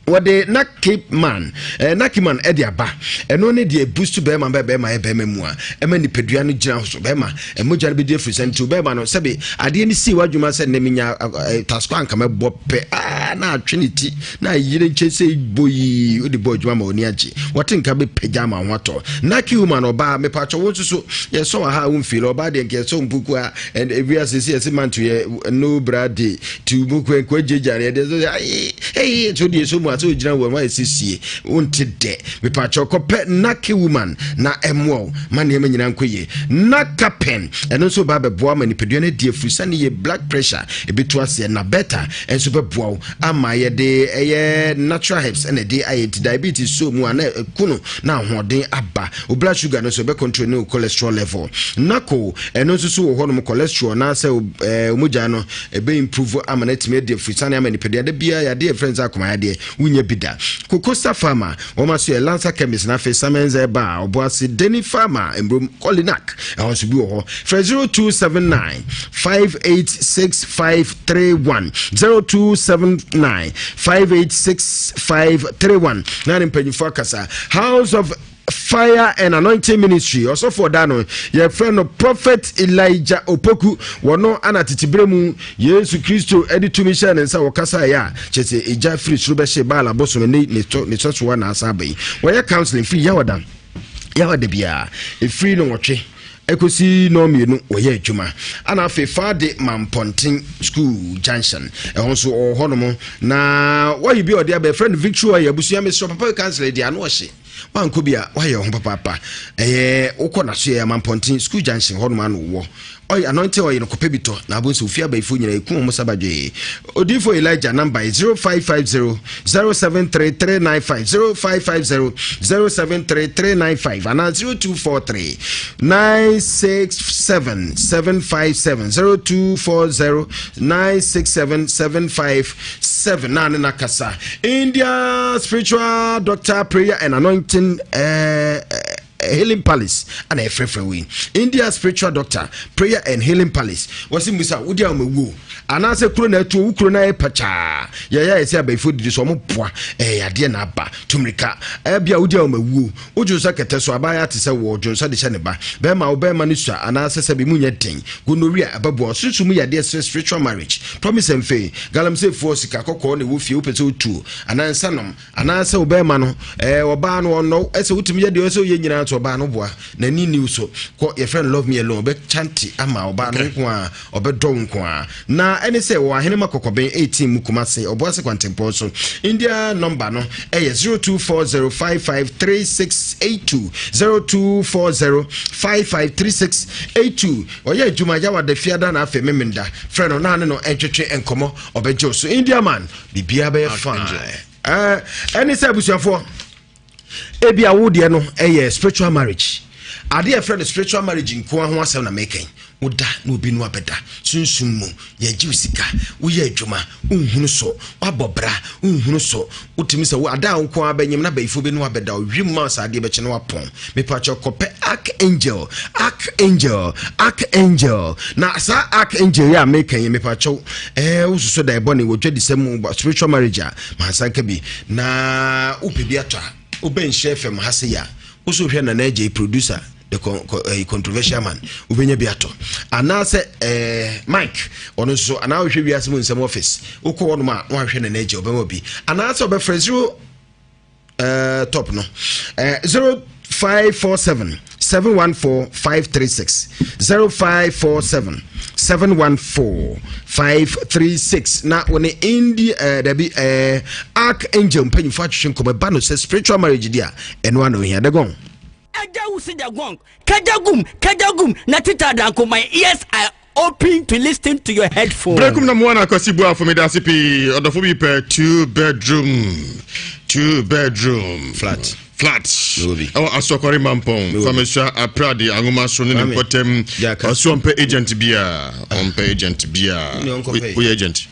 wɔde nakiman eh, nakiman ɛde aba ɛno ne deɛ boost bɛrima bɛ bɛrima yɛ bɛrima mu a ɛma nipadua no gyina so bɛrima mogya no bɛdi afiri sɛ nti bɛrima no sɛbe adeɛ no sii w'adwuma sɛ nnɛ menya eh, tasko anka mɛbɔ pɛ ah, na atwe ne ti na ayere nkyɛn sɛ bɔ yi wode bɔ adwuma ma w'ani agye wɔte nka bɛpagya ama ho atɔ naki woman ɔbaa mepatwɔ wo nso so yɛsɔ wɔ ha a womfiri ɔbaa deɛ nka yɛsɔ mpuku a ewiase sɛ yɛse manto yɛ no bra de ti mpuku nka agyagya ne ɛdeɛ sɛ ayi ɛyi so deɛ so mu a sɛ ogyina wɔ mu ayɛ sɛ sie wonte dɛ mepatwɔ kɔpɛ naki woman na ɛmmoa wo ma nneɛma nyinaa nkɔ yie naka pen ɛno nso ba bɛboa ma nipadua no adi afiri sane yɛ blood pressure ɛbɛtu aseɛ na bɛta nso bɛboa wo ama yɛde ɛyɛ natural herbs ɛna ɛde ayɛ nti diabetes so mu a na ɛku no na ahoɔden aba o blood sugar no nso ɛbɛ control ne o cholesterol level nako ɛno nso so wɔ hɔnom cholesterol na sɛ ɛɛ mogya no ɛbɛ improve ama no atumi adi afurisane ama nipadua da biara yadeɛ yɛfrɛ no sɛ akoma yadeɛ wonya bi da. Kokosa Pharma, wɔn aso yɛ Lancer Chemist na afei Samens Herbal, Ɔboase Deni Pharma, Mbrom Kolinak, ɛhɔ nso bi wɔ hɔ. Frɛ 0279 586531, 0279 586531 na ne mpanyinfoɔ akasa. House of Fire and Anointing Ministry ɔsɔfo ɔda no yɛfrɛ no Prophet Elijah Opoku. Wɔno ana tetebere mu Yesu Kristo de tumi hyɛɛ ne nsa wɔkasaeɛ a kyerɛ sɛ egya firi soro bɛhye Baal abosom ne ne sɔsoɔ na asa aba yi. Wɔyɛ counseling firi Yawada Yawada biara ɛfiri no wɔtwe ɛkɔsi nɔɔ mmienu wɔyɛ adwuma. Ana afei Fade Mampɔnten School Junction ɛhɔ nso ɔwɔ hɔnom na wɔyi bi a ɔde aba yɛfrɛ no Victory Oil. Abusua mesrɛ papa counselor deɛ ano ɔhye wankɔ bi a wayɛ ho papaapa. Ɛyɛ wokɔ naso yɛ Amampɔnten School Junction hɔnom ano wɔ ɔyɛ anointing oil no kɔpɛ bi tɔ na abɔ nso ofie abayifo nyina eku wɔn sabadwee. Odiyifo Elijah namba yɛ 0550 073395, 0550 073395 anaa 0243 967 757, 0240 967 757 na ne nakasa. India Spiritual Doctor Prayer and Anointing Healing Palace ana ɛfrɛfrɛ wei India Spiritual Doctor Prayer and Healing Palace. Wɔsi musa wodi a wɔawuo anaasɛ kuro na atuo wo kuro na ayɛ pakyaa yɛyɛ ayɛ sɛ abayifo didi so ɔmo boa ɛyɛ adeɛ na aba tumirika ɛbia wodi a wɔawuo wodwo nsa kɛtɛ so abaayewa te sɛ wɔ dwo nsa de hyɛ ne ba bɛrima wo bɛrima no sua anaasɛ sɛ bi mu nyɛ den gonorrhea ɛbɛboa sunsum mu yadeɛ srɛ spiritual marriage promise and faith galamseyfoɔ sika kɔkɔɔ na ɛwɔ fie wopɛ sɛ wotuo anaa nsa nom Anaasɛ wo bɛrima no, ɛɛ ɔbaa no ɔnnɔ wo, ɛsɛ wotumi yɛ deɛ ɔsɛ woyɛ nyinaa nso ɔbaa no boa n'ani nni wo so. Kɔ yɛfrɛ no love me alone, ɔbɛkyante ama ɔbaa no nko a, ɔbɛdɔ wo nko a. Na ɛne sɛ wɔ Ahenema Kɔkɔbɛn 18 mu Kumase, Ɔboase Kwantempɔn so. India nɔmba no ɛyɛ 0240553682, 0240553682. Ɔyɛ adwuma Yawada Fiada na afei Memenda. Frɛ no na ne no ntwetwe nkɔmmɔ, ɔbɛgye wo so. India man, biribiara bɛyɛ fine. Ɛne sɛ abusuafoɔ ebi a wo deɛ no ɛyɛ spiritual marriage adeɛ ɛfrɛ no spiritual marriage nkoa ho asɛm na mekɛn woda na obi no abɛda sunsum mu yɛgye wo sika woyɛ adwuma wonhunu so wabɔ bra wonhunu so wotumi sɛ wo ada a nko ara bɛnyem na bayifo bi no abɛda ɔhwim ma saa adeɛ bɛkye no wapɔn mepakyɛ kɔpɛ archangel archangel archangel na saa archangel yi a meka yi mepakyɛw ɛɛ wososo da ɛbɔ ne wɔ dwadisɛm mu spiritual marriage a mansa nka bi na wopɛ bi atɔ a wobɛn hyɛ fam ha se ya woso hwɛ nana agye producer the con con eh, controversial man wobɛnya bi atɔ anaasɛ eh, mike ɔno nso anaa wohwɛ wiase mu nsɛm office wokɔ hɔnom a na wahwɛ nana agye ɔbɛma bi anaasɛ ɔbɛfrɛ 0 uh, top no uh, 0547 714 536 0547 714 536 na wɔne indi uh, dabi uh, archangel mpanyinfo atwetwe nkɔmɔ ɛba no sɛ spiritual marriage di a ɛno ano ohia dɛgɔn. Agya wusi da gong, kajagum, kajagum, na tita danko, my ears are open to listen to your headphone. Brekum na moana akwasi buafo meda ase pii ɔdɔfo bi pɛ two bedroom two bedroom flat flat ɛwɔ asɔkɔre mampɔn famesua aprade anwoma so ne ne mpɔtam ɔso ɔmpɛ agent bia ɔmpɛ agent bia woyɛ agent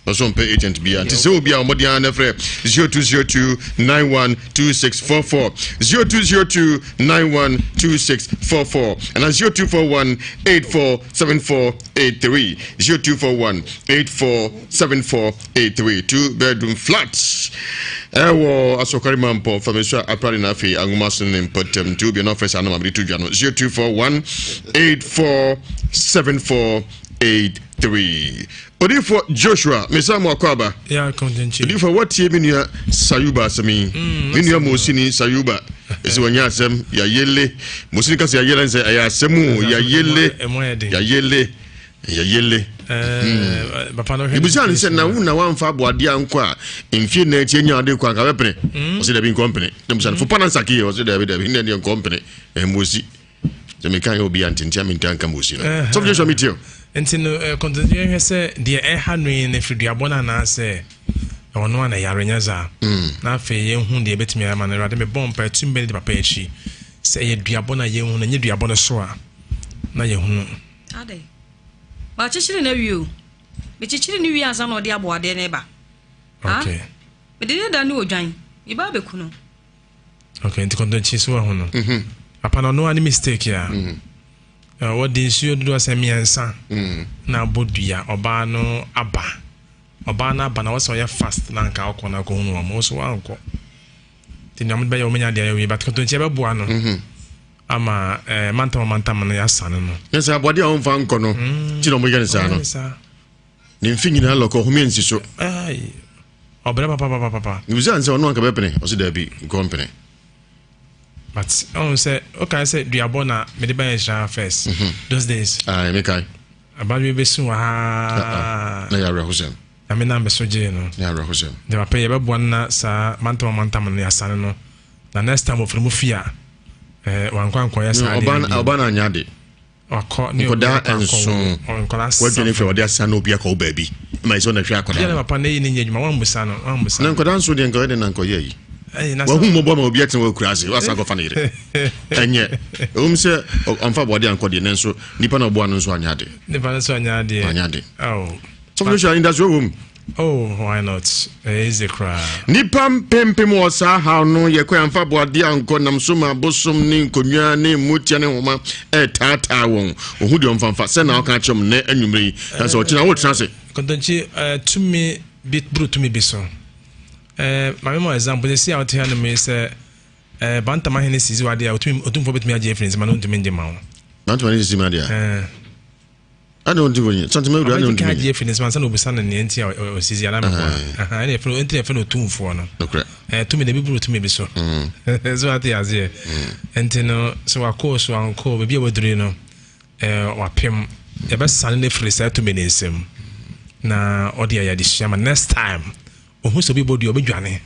Ɔsɛ ɔmpɛ agent bia nti sɛ obi a ɔmɔden ara na frɛ 0202 912644 0202 912644 ɛna 0241 847483 0241 847483 two bedroom flat ɛwɔ asɔkɔre mampɔ famiso aprade na afei anwoma so ne mpɔtam nti obi na ɔfrɛ saa nɔma mede to dwa no 0241 847483 Odiyifoɔ Joshua, mesan mo akɔ aba. Odiyifoɔ, woatie me nua Sayuba asɛm yi? Mm, me nua Mosini Sayuba, ɛsɛ wɔnyɛ asɛm, yayele. Mosini ka sɛ yayele sɛ ɛyɛ asɛm o, yayele, yayele, yayele. Ebisa ne sɛ na wo na wamfa aboadeɛ ankɔ a mfie na akyi anya ade kɔ anka bɛpene. Mm. Ɔsɛ dabi nkɔ mpene. Na bisa no fopa na nsake yɛ ɔsɛ dabi dabi ne deɛ nkɔ mpene. Ɛmosi. Sɛ meka yɛ obi a nti nti a mentaa nka Mose no. Sɔfo Joshua metie o. Nti no kɔntɔnkyɛn hwɛ sɛ deɛ ɛha no yi no ɛfiri duabɔ no anaasɛ ɔno a na yare nyɛ saa. Mm. Na afei yɛnhu deɛ ɛbɛtumi ayɛ ma no. Awurade mebɔ mpae tumi bɛne de papa akyi sɛ ɛyɛ duabɔ no a yɛnhu no ɛnyɛ duabɔ no so a na yɛhunu. Adɛn? Makyekyere no awie o. Mekyekyere no wie ansa na ɔde aboadeɛ no reba. Okay. Mede ne da ne odwan, me ba abɛku no. Ok, nti kɔntɔnkye so wahu no. Mhm. Papa no ɔno a ne mistake a. Mhm. Wɔde nsuo dodoɔ sɛ mmiɛnsa mhm. na abɔ dua ɔbaa no aba. Ɔbaa no aba na wɔsɛ ɔyɛ fast na anka ɔkɔ na akɔhunu wɔn. Wɔn so wankɔ. Nti nea wɔde bɛyɛ wɔn nya deɛ ayɛ wie but kɔntɔnkye bɛboa no. Ama eh, mantam mantam no yɛasane no. Na sɛ aboade a wɔmfa nkɔ no, ti na wɔyɛ no saa no. Ne mfe nyinaa lɔkɔ ɔhome ansi so. Ɔbrɛ papapapapa. Mebisa no sɛ ɔno anka bɛpene, ɔse daabi, nkɔ mpene. But ɔhu sɛ wokae sɛ duabɔ na mede bɛyɛ nhyira first mhm. those days. Aye, mekae. Abadwe bɛsu wɔ ha. Ah, ah. Na yɛ awerɛhosɛm. Na me nam so gyee no. Na yɛ awerɛhosɛm. De papa yɛbɛboa no na saa mantam mantam no yɛasane no. Na next time ɔfiri mu fie a eh, wankɔ ankɔyɛ saa adeɛ no bio. Ɔba no anyɛ ade. Wakɔ ne obi Nkwadaa akɔ akɔ nson. Nkwadaa Wadwane safo. fɛ ɔde asan na obi akɔ wo baabi. Ma ɛsɛ ɔna hwɛ akwadaa. Yɛ na papa na eyi ne nyɛ adwuma wammusa no wammusa. Na nkwadaa nson deɛ nka ɔyɛ de na nka ɔyɛ yi. Ɛyi na sɛ. Wahu mmɔbɔ ma obi atena wɔ akura ase wasan akɔfa ne yere. Ɛnyɛ. Ɛwom sɛ ɔmfa aboade ankɔ deɛ nanso nipa na ɔboa no nso anyɛ ade. Nipa no nso anyɛ adeɛ. Anyɛ ade. Oh. Sɔfo Joshua anidasoɔ wɔ mu. Oh, why not? Ɛyɛ easy koraa. Nnipa mpempem wɔ saa haw no yɛkɔ yɛmfa aboadeɛ ankɔ nam so ma abosom ne nkonnwa ne mmotia ne nhoma ɛretaataa wɔn. Ohu deɛ ɔmfa mfa sɛ na ɔka akyerɛ m nnɛ anwummere yi na sɛ ɔkyena wotena ase. Kɔntɔnkye eh, tumi bi boro tumi bi so. Eh, maame ma example sɛ si a wote ha nom yi sɛ eh, Bantam ahene sisi wɔ adeɛ a otumfoɔ bɛtumi agye afiri nsɛm na ɔntumi ngye ma wo. Bantam ahene sisi ma adeɛ a? Eh. Ɛna ɔntumi nyɛ santima wura ɛna ɔntumi nyɛ. Ɔbɛdi kan agye afiri ne nsam ansa na obisa no nea nti a ɔsisi anaa mɛboa. Ɛna yɛfrɛ no nti na yɛfrɛ no otumfoɔ no. Nokorɛ. Ɛɛ tumi na ebi buru tumi bi so. Mm. So ate aseɛ. Mm. Nti no sɛ wakɔ so ankɔ baabi a waduru no ɛɛ wapem yɛbɛsane no afiri saa tumi ne nsam na ɔde ayɛ adesua ma next time Ohu sɛ obi bɔ dua, obedwane.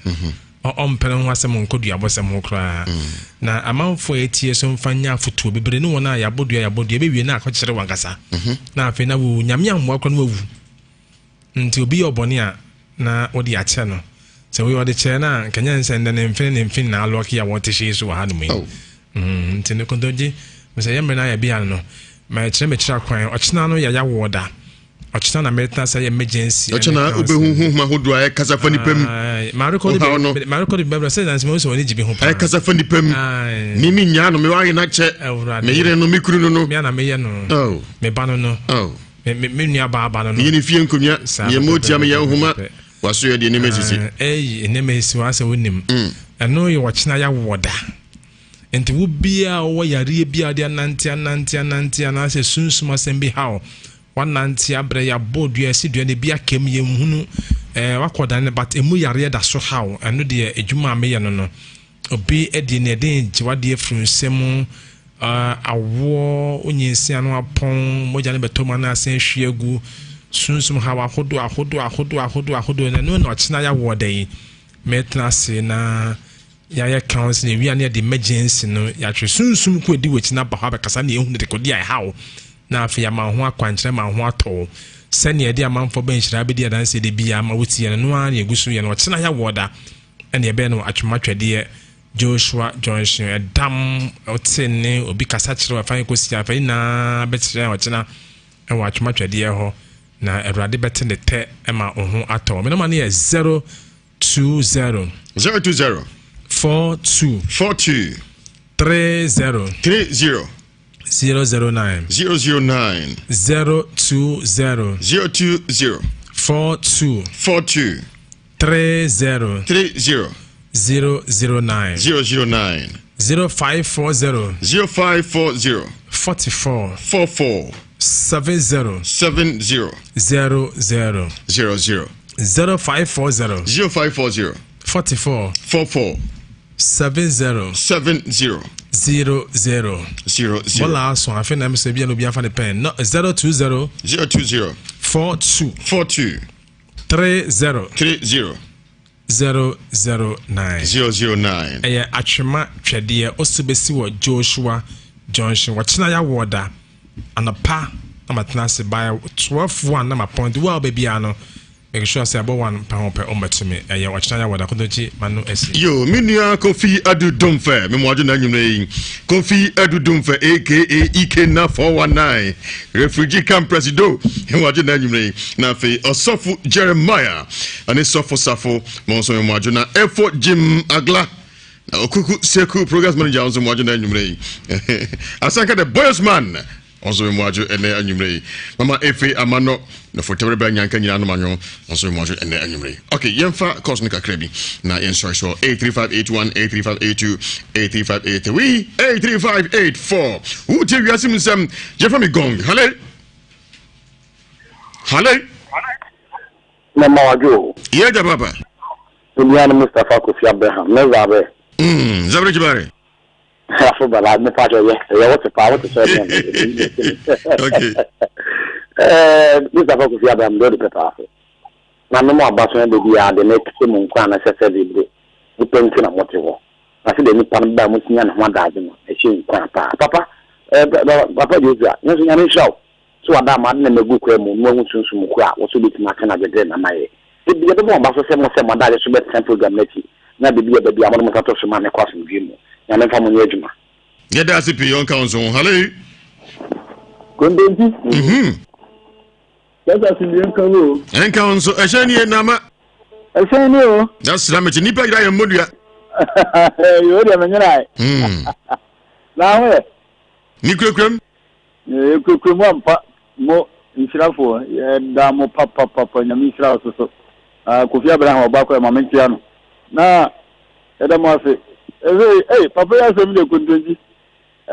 Ɔmpɛ ne ho asɛm nkɔ duabɔsɛm ho koraa. Na amanfoɔ a yɛtie so mfa nyɛ afotuo bebree ne wɔn a yɛabɔ dua yɛabɔ dua ɛbɛwie na akɔkyere wɔn ankasa. Na afei na wo Nyame ammoa koraa na wawu. Nti obi yɛ ɔbɔne a na wode akyɛ no. Sɛ woyɛ ɔde kyɛɛ no a nka nyɛ nsɛ ndɛ ne mfene ne mfene na alɔke a wɔte hyee so wɔ hanom yi. Nti no kontogye mesɛ yɛ mmerɛ no ayɛ bea no ma ɛkyerɛ mekyerɛ kwan ɔkyena no yɛayɛ awoɔ da. Ɔkyena na meretena ase ayɛ emergency. Ɔkyena wobɛhu honhom ahodoɔ a ɛkasa fa nipa mu. Wohaw no. Marekɔde bɛbrɛ sɛ nansi mahu sɛ wɔn ani gye bi ho paa. Ɛkasa fa nipa mu. Me me nyaa no me wayɛ no akyɛ. Me yere no me kunu no no. Me ana meyɛ no. Oh. Me ba no no. Oh. Me me me nua baa ba no no. Meyɛ ne fie nkonnwa. Meyɛ motia meyɛ nhoma. Waso yɛ deɛ nneɛma esisi. Ɛyi nneɛma esisi wɔn asɛ wonim. Ɛno yɛ ɔkyena yɛ da. Nti wo biara ɔwɔ yareɛ biara de anante anante anante anaasɛ sunsum asɛm bi haw Wanante abrɛ yɛabɔ dua asi dua no ebi aka mu yɛnhunu ɛɛ wakɔ dan no but emu yareɛ da so haw ɛno deɛ adwuma a meyɛ no no obi deɛ nea ɛden gye wadeɛ firi nsa mu ɛɛ awoɔ onyinsia ano apɔn mogya no bɛtɔ mu anaasɛ ahwie agu sunsum haw ahodoɔ ahodoɔ ahodoɔ ahodoɔ ahodoɔ na ɛno na ɔkyena yɛawoɔ da yi mɛtena ase na Yɛayɛ counseling, yɛwie a na yɛde emergency no yɛatwe sunsum ko edi w'akyi na aba hɔ abɛkasa na yɛhu dekode a ɛha wo na afei yɛama wo ho akwankyerɛ ma wo ho atɔ wo sɛnea yɛde amanfoɔ bɛ nhyira bɛdi adanseɛ da biara ma wotie no no ara na yɛgu so yɛ no ɔkyena yɛawoɔ da ɛna yɛbɛyɛ no atwematwɛdeɛ Joshua Junction ɛdam ɔte ne obi kasa kyerɛ ɛfa kɔsi afa nyinaa bɛkyerɛ ɔkyena ɛwɔ atwematwɛdeɛ hɔ na Awurade bɛte ne tɛ ma wo ho atɔ wo. Me nɔma no yɛ 0 20. 020. 42. 42. 30. 30. 009. 009. 020. 020. 42. 42. 30. 30. 009. 009. 0540. 0540. 44. 44. 70. 70. 00. 00. 0540. 0540. 44. 44. 70. 70. 00. 00. Bɔla aso afei na ɛmɛ sɛ ebi a na obi afa ne pɛn no 020. 020. 42. 42. 30. 30. 009. 009. Ɛyɛ Atwema Twɛdeɛ ɔsi bɛsi wɔ Joshua Junction. Wɔkyena yɛ awɔ da anɔpa na matena ase by 12 1 na mapɔn nti wo a wobɛ biara no. Make sure sɛ abɔ one pa ho pɛ ɔmmɛto me. Ɛyɛ ɔkyena yɛ wɔda kotokyi m'ano asi. Yo, me nua Kofi Adu Domfɛ, me mo adwo na anwummerɛ yi. Kofi Adu Domfɛ aka Ikenna 419, refugee camp presido, me mo adwo na anwummerɛ yi. Na afei Ɔsɔfo Jeremiah ne Sɔfo Safo, mo nso me mo adwo na Efo Jim Agla. Na Okuku Seku progress manager nso mo adwo na anwummerɛ yi. Asanka the boyos man. Ɔnso me mmoadwo ɛnɛ anwummerɛ yi. Mama Efe Amanɔ na fotɛwere bɛ nyanka nyinaa nom anwo. Ɔnso me mmoadwo ɛnɛ anwummerɛ yi. Okay, yɛmfa course no kakra bi na yɛnsɔre so. 83581 83582 83583 83584. Wotie wiase mu nsɛm. Yɛfrɛ me Gong. Hale. Hale. Mama wadwo o. Yɛ gya papa. Obiara ne Mustapha Kofi Abraham. Ne zabɛ. Zabere kibare. Afo bala me pa kyɛ yɛ ɛyɛ wo te paa wo te sɛ ɛdeɛn Okay. Eh, Mustapha Kofi Abraham deɛ ɔde pɛ paa so. Na me mo aba so ɛde bi a de ne te mo nkwa na sɛ sɛ de de nipa nti na mo te hɔ. Na sɛ de nipa no ba mo sinya ne ho adagye no ɛhyɛ nkwa paa. Papa, eh, papa Joshua, nyɛ so nyame nhyira wo. So wada ama ade na magu kwa mu na wahu sunsum koro a wo so betumi aka no adwedwere na mayɛ. Da bi yɛbɛbɔ mo aba so sɛ mo sɛ mo adagye so bɛtena program no akyi na biribi yɛ baabi a mode mo nsa to so ma no kɔ asomdwoe mu. Nyame mfa mo nyɛ adwuma. Yɛda ase pii ɔnka wo nso ho. Hallo. Kontonti. Mhm. Sɛ asomdwoe nka wo o. Ɛnka wo nso. Ɛhyɛn nie nama. Ɛhyɛn nie o. Yɛasra mekyi nnipa yera yɛn mmɔdua. Yoo deɛ menyerae. Na ho yɛ. Ne kurakura mu. Yɛkurakura mu ampa mo nhyirafoɔ yɛda mo papapapa nyame nhyira wo soso ah, Kofi Abraham ɔba kɔ ma menkyea no na yɛda mo ase ɛsɛ ei papa yi asɛm deɛ kontonkyi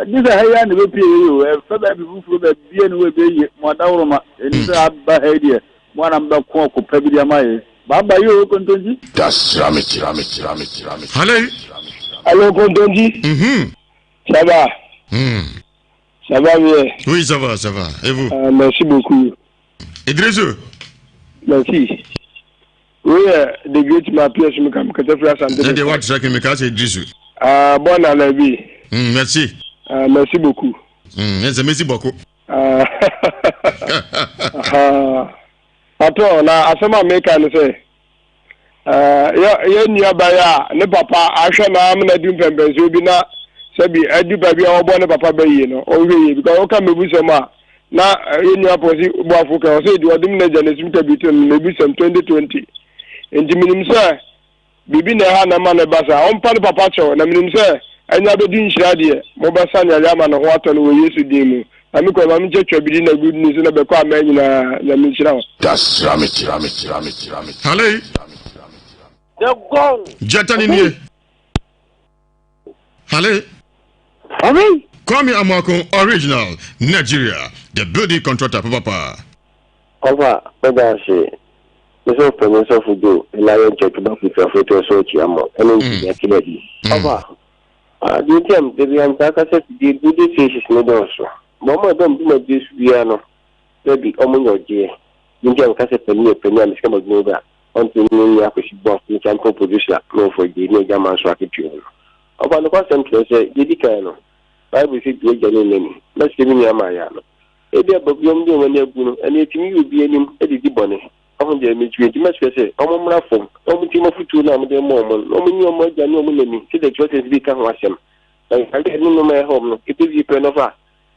gye sɛ ha yi a na ɛbɛpie yɛ o ɛfɛ baabi foforɔ baabia ne wɔ ɛbɛyie mo adaworoma ɛni sɛ aba ha yi deɛ mo anam bɛko ɔko pa bi de ama yɛ baaba yi o kontonkyi. Hello. Hello kontonkyi. Mhm. Ça va. Mm. Ça va bien. Oui, ça va, ça va. Et vous? Euh, merci beaucoup. Idrissou. Merci. Oui, euh, the great man Pierre Sumika, Mkata Fira Sante. Nde what sɛ me ka sɛ Idrissou. Ah, bon année. Mm, merci. Ah, merci beaucoup. Mm, ɛsɛ merci beaucoup. Ah. Ah. Patron, na asɛm a meka ne sɛ yɛ nuaba yi a ne papa ahwɛ na ama no adu mpɛmpɛnsoɔ bi na sɛbi adu baabi a wɔbɔ ne papa bɛ yie no ɔnhwɛ yie because woka mmebusɛm a na yɛ nua pɔsi boafo kɛ ɔsɛ deɛ ɔdom n'agya na esum kabi to no mmebusɛm 2020 nti menim sɛ Biribi na ɛha na ɛma no ba saa. Ɔmpa ne papa kyɛw, na menim sɛ anya abɛdi nhyira deɛ, mobɛsa no yareɛ ama ne ho atɔ no wɔ Yesu din mu. Na me kɔ, ma menkyɛ twabiri na good news na bɛkɔ aman nyinaa. Nyame nhyira wo. Hallo. The gong. Gyata ni nie. Hallo. Ɔbɛn. Kwame Amoako original Nigeria the building contractor papapa. Ɔfa, meda ase. Me sɔfo panyin sɔfo Joe Elion Church Baptist afotu ɛso akyia mo ɛne nkyia Kennedy. Ɔfa, ah, deɛ nti a da biara metaa kasa fidie building phases no dɔɔso. But ɔmo a ɛba me dwumadie so biara no, dabi, ɔmo nya ɔgyeɛ. Deɛ nti a meka sɛ panin yɛ panin a me sika ma adwuma wura ɔntumi ne me akwasi boafo me champion producer me wɔfo agyei ne agya manso akatua mu no. Ɔfa, nokwasɛm kyerɛ sɛ, deɛ ɛdi kan no, Bible se di agya ne nna ni. Mɛsrɛ me nua Maria no. Ebia baguam de wɔn ani agu no, ɛnna etumi yi obi anim de di bɔne. Ɔho deɛ, metumi enti mɛsrɛ sɛ wɔmmra fam na wɔntie m'afotuo no a mede rema wɔn no, na wɔnyi wɔn agya ne wɔn na ni, sɛdeɛ twerɛsɛm bi ka ho asɛm. Na yare a ɛne nnoɔma a ɛha wɔn no, ɛbɛwie pɛ no fa.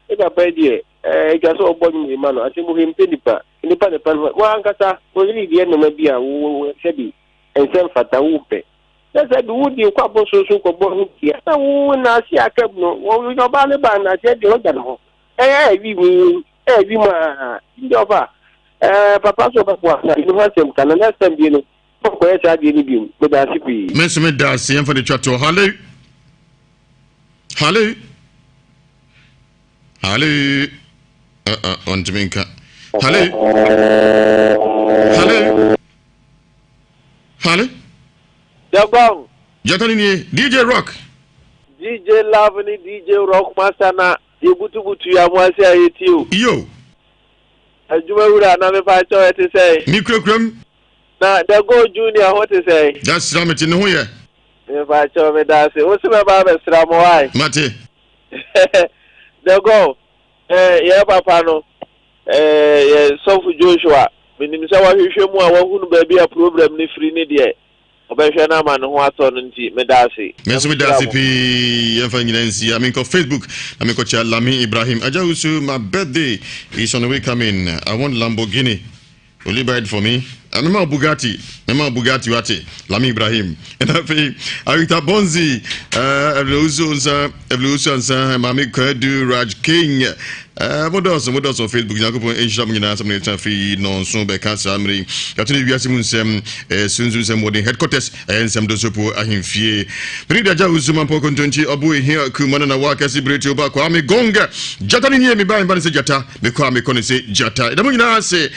Me papa yi deɛ, ɛɛ, ɛtwa sɛ wɔbɔ nnwom yi ma no, asɛm hwɛ mpɛ nipa, nnipa na ɛpa ne ho. Wo ankasa, wo yere deɛ nnoɔma bi a wo, sɛbi, ɛnsɛ mfata, wompɛ. Na sɛ de wo deɛ kɔ abosonsom kɔbɔ ho dua, na wo nnaase a aka mu no, wɔn ɔbaa no ba nnaase deɛ ɔgya ne hɔ. Ɛyɛ ɛwi mu, ɛwi mu a, ndị ɔba, ɛɛ papa so ɔbɛboa na ɛno ho asɛm ka na next time bie no, ɔnkɔyɛ saa adeɛ no bio. Meda ase pii. Me nso meda ase yɛmfa de twa toɔ. Hale. Hale. Hale. Uh, uh, ɔntumi nka. Hale. Hale. Hale. Jagong. Jata ni nie DJ Rock. DJ Love ni DJ Rock Master na yɛbutubutu yɛ mo ase a yɛtie o. Yo. Adwuma wura na mepa kyɛw ɛte sɛn? Me kurakura mu. Na The Go Junior ho te sɛn? Dasra mete ne ho yɛ. Mepa kyɛw meda ase. Wo se mɛba abɛsra mo wae? Mate. The Go, eh, yɛ papa no, eh, yɛ sɔfo Joshua. Menim sɛ wahwehwɛ mu a wahunu baabi a problem no firi ne deɛ ɔbɛhwɛ no ama ne ho atɔ no nti meda ase. Me nso Nyame meda nhyira ase mo. pii. Yɛmfa nyina nsi a menkɔ Facebook na menkɔkyia Lami Ibrahim. Agya Wusu, my birthday is on the way coming. I want Lamborghini. Will you buy it for me? Ah, mema wo Bugatti. Mema wo Bugatti wate. Lami Ibrahim. Ɛna afei Arita Bonzi, Evelyn Owusu nsa, Evelyn Owusu ansa, Maame Kwadu, Raj King. Modɔɔso, modɔɔso wɔ Facebook. Nyankopɔn nhyira mo nyinaa sɛ mo ne tena firi nɔnso bɛka saa mmere yi. Yɛato ne wiase mu nsɛm, sunsum nsɛm wɔ den headquarters, ɛyɛ nsɛm dosopo ahemfie. Mene de agya Owusu Mampɔ Kontonkyi, ɔbo ehia kuma no na wakɛse bere ti oba Kwame Gong. Gyata ne nie, me ba mba ne sɛ gyata, mekɔ a mekɔ ne sɛ gyata. Ɛda mo nyinaa ase.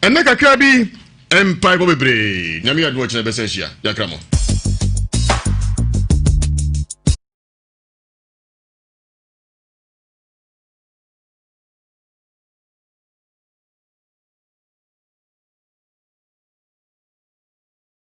Ɛnɛ kakra bi, mpaebɔ bebree. Nyame yɛ adom ɔkyena bɛsɛ ahyia. Yɛakra mo.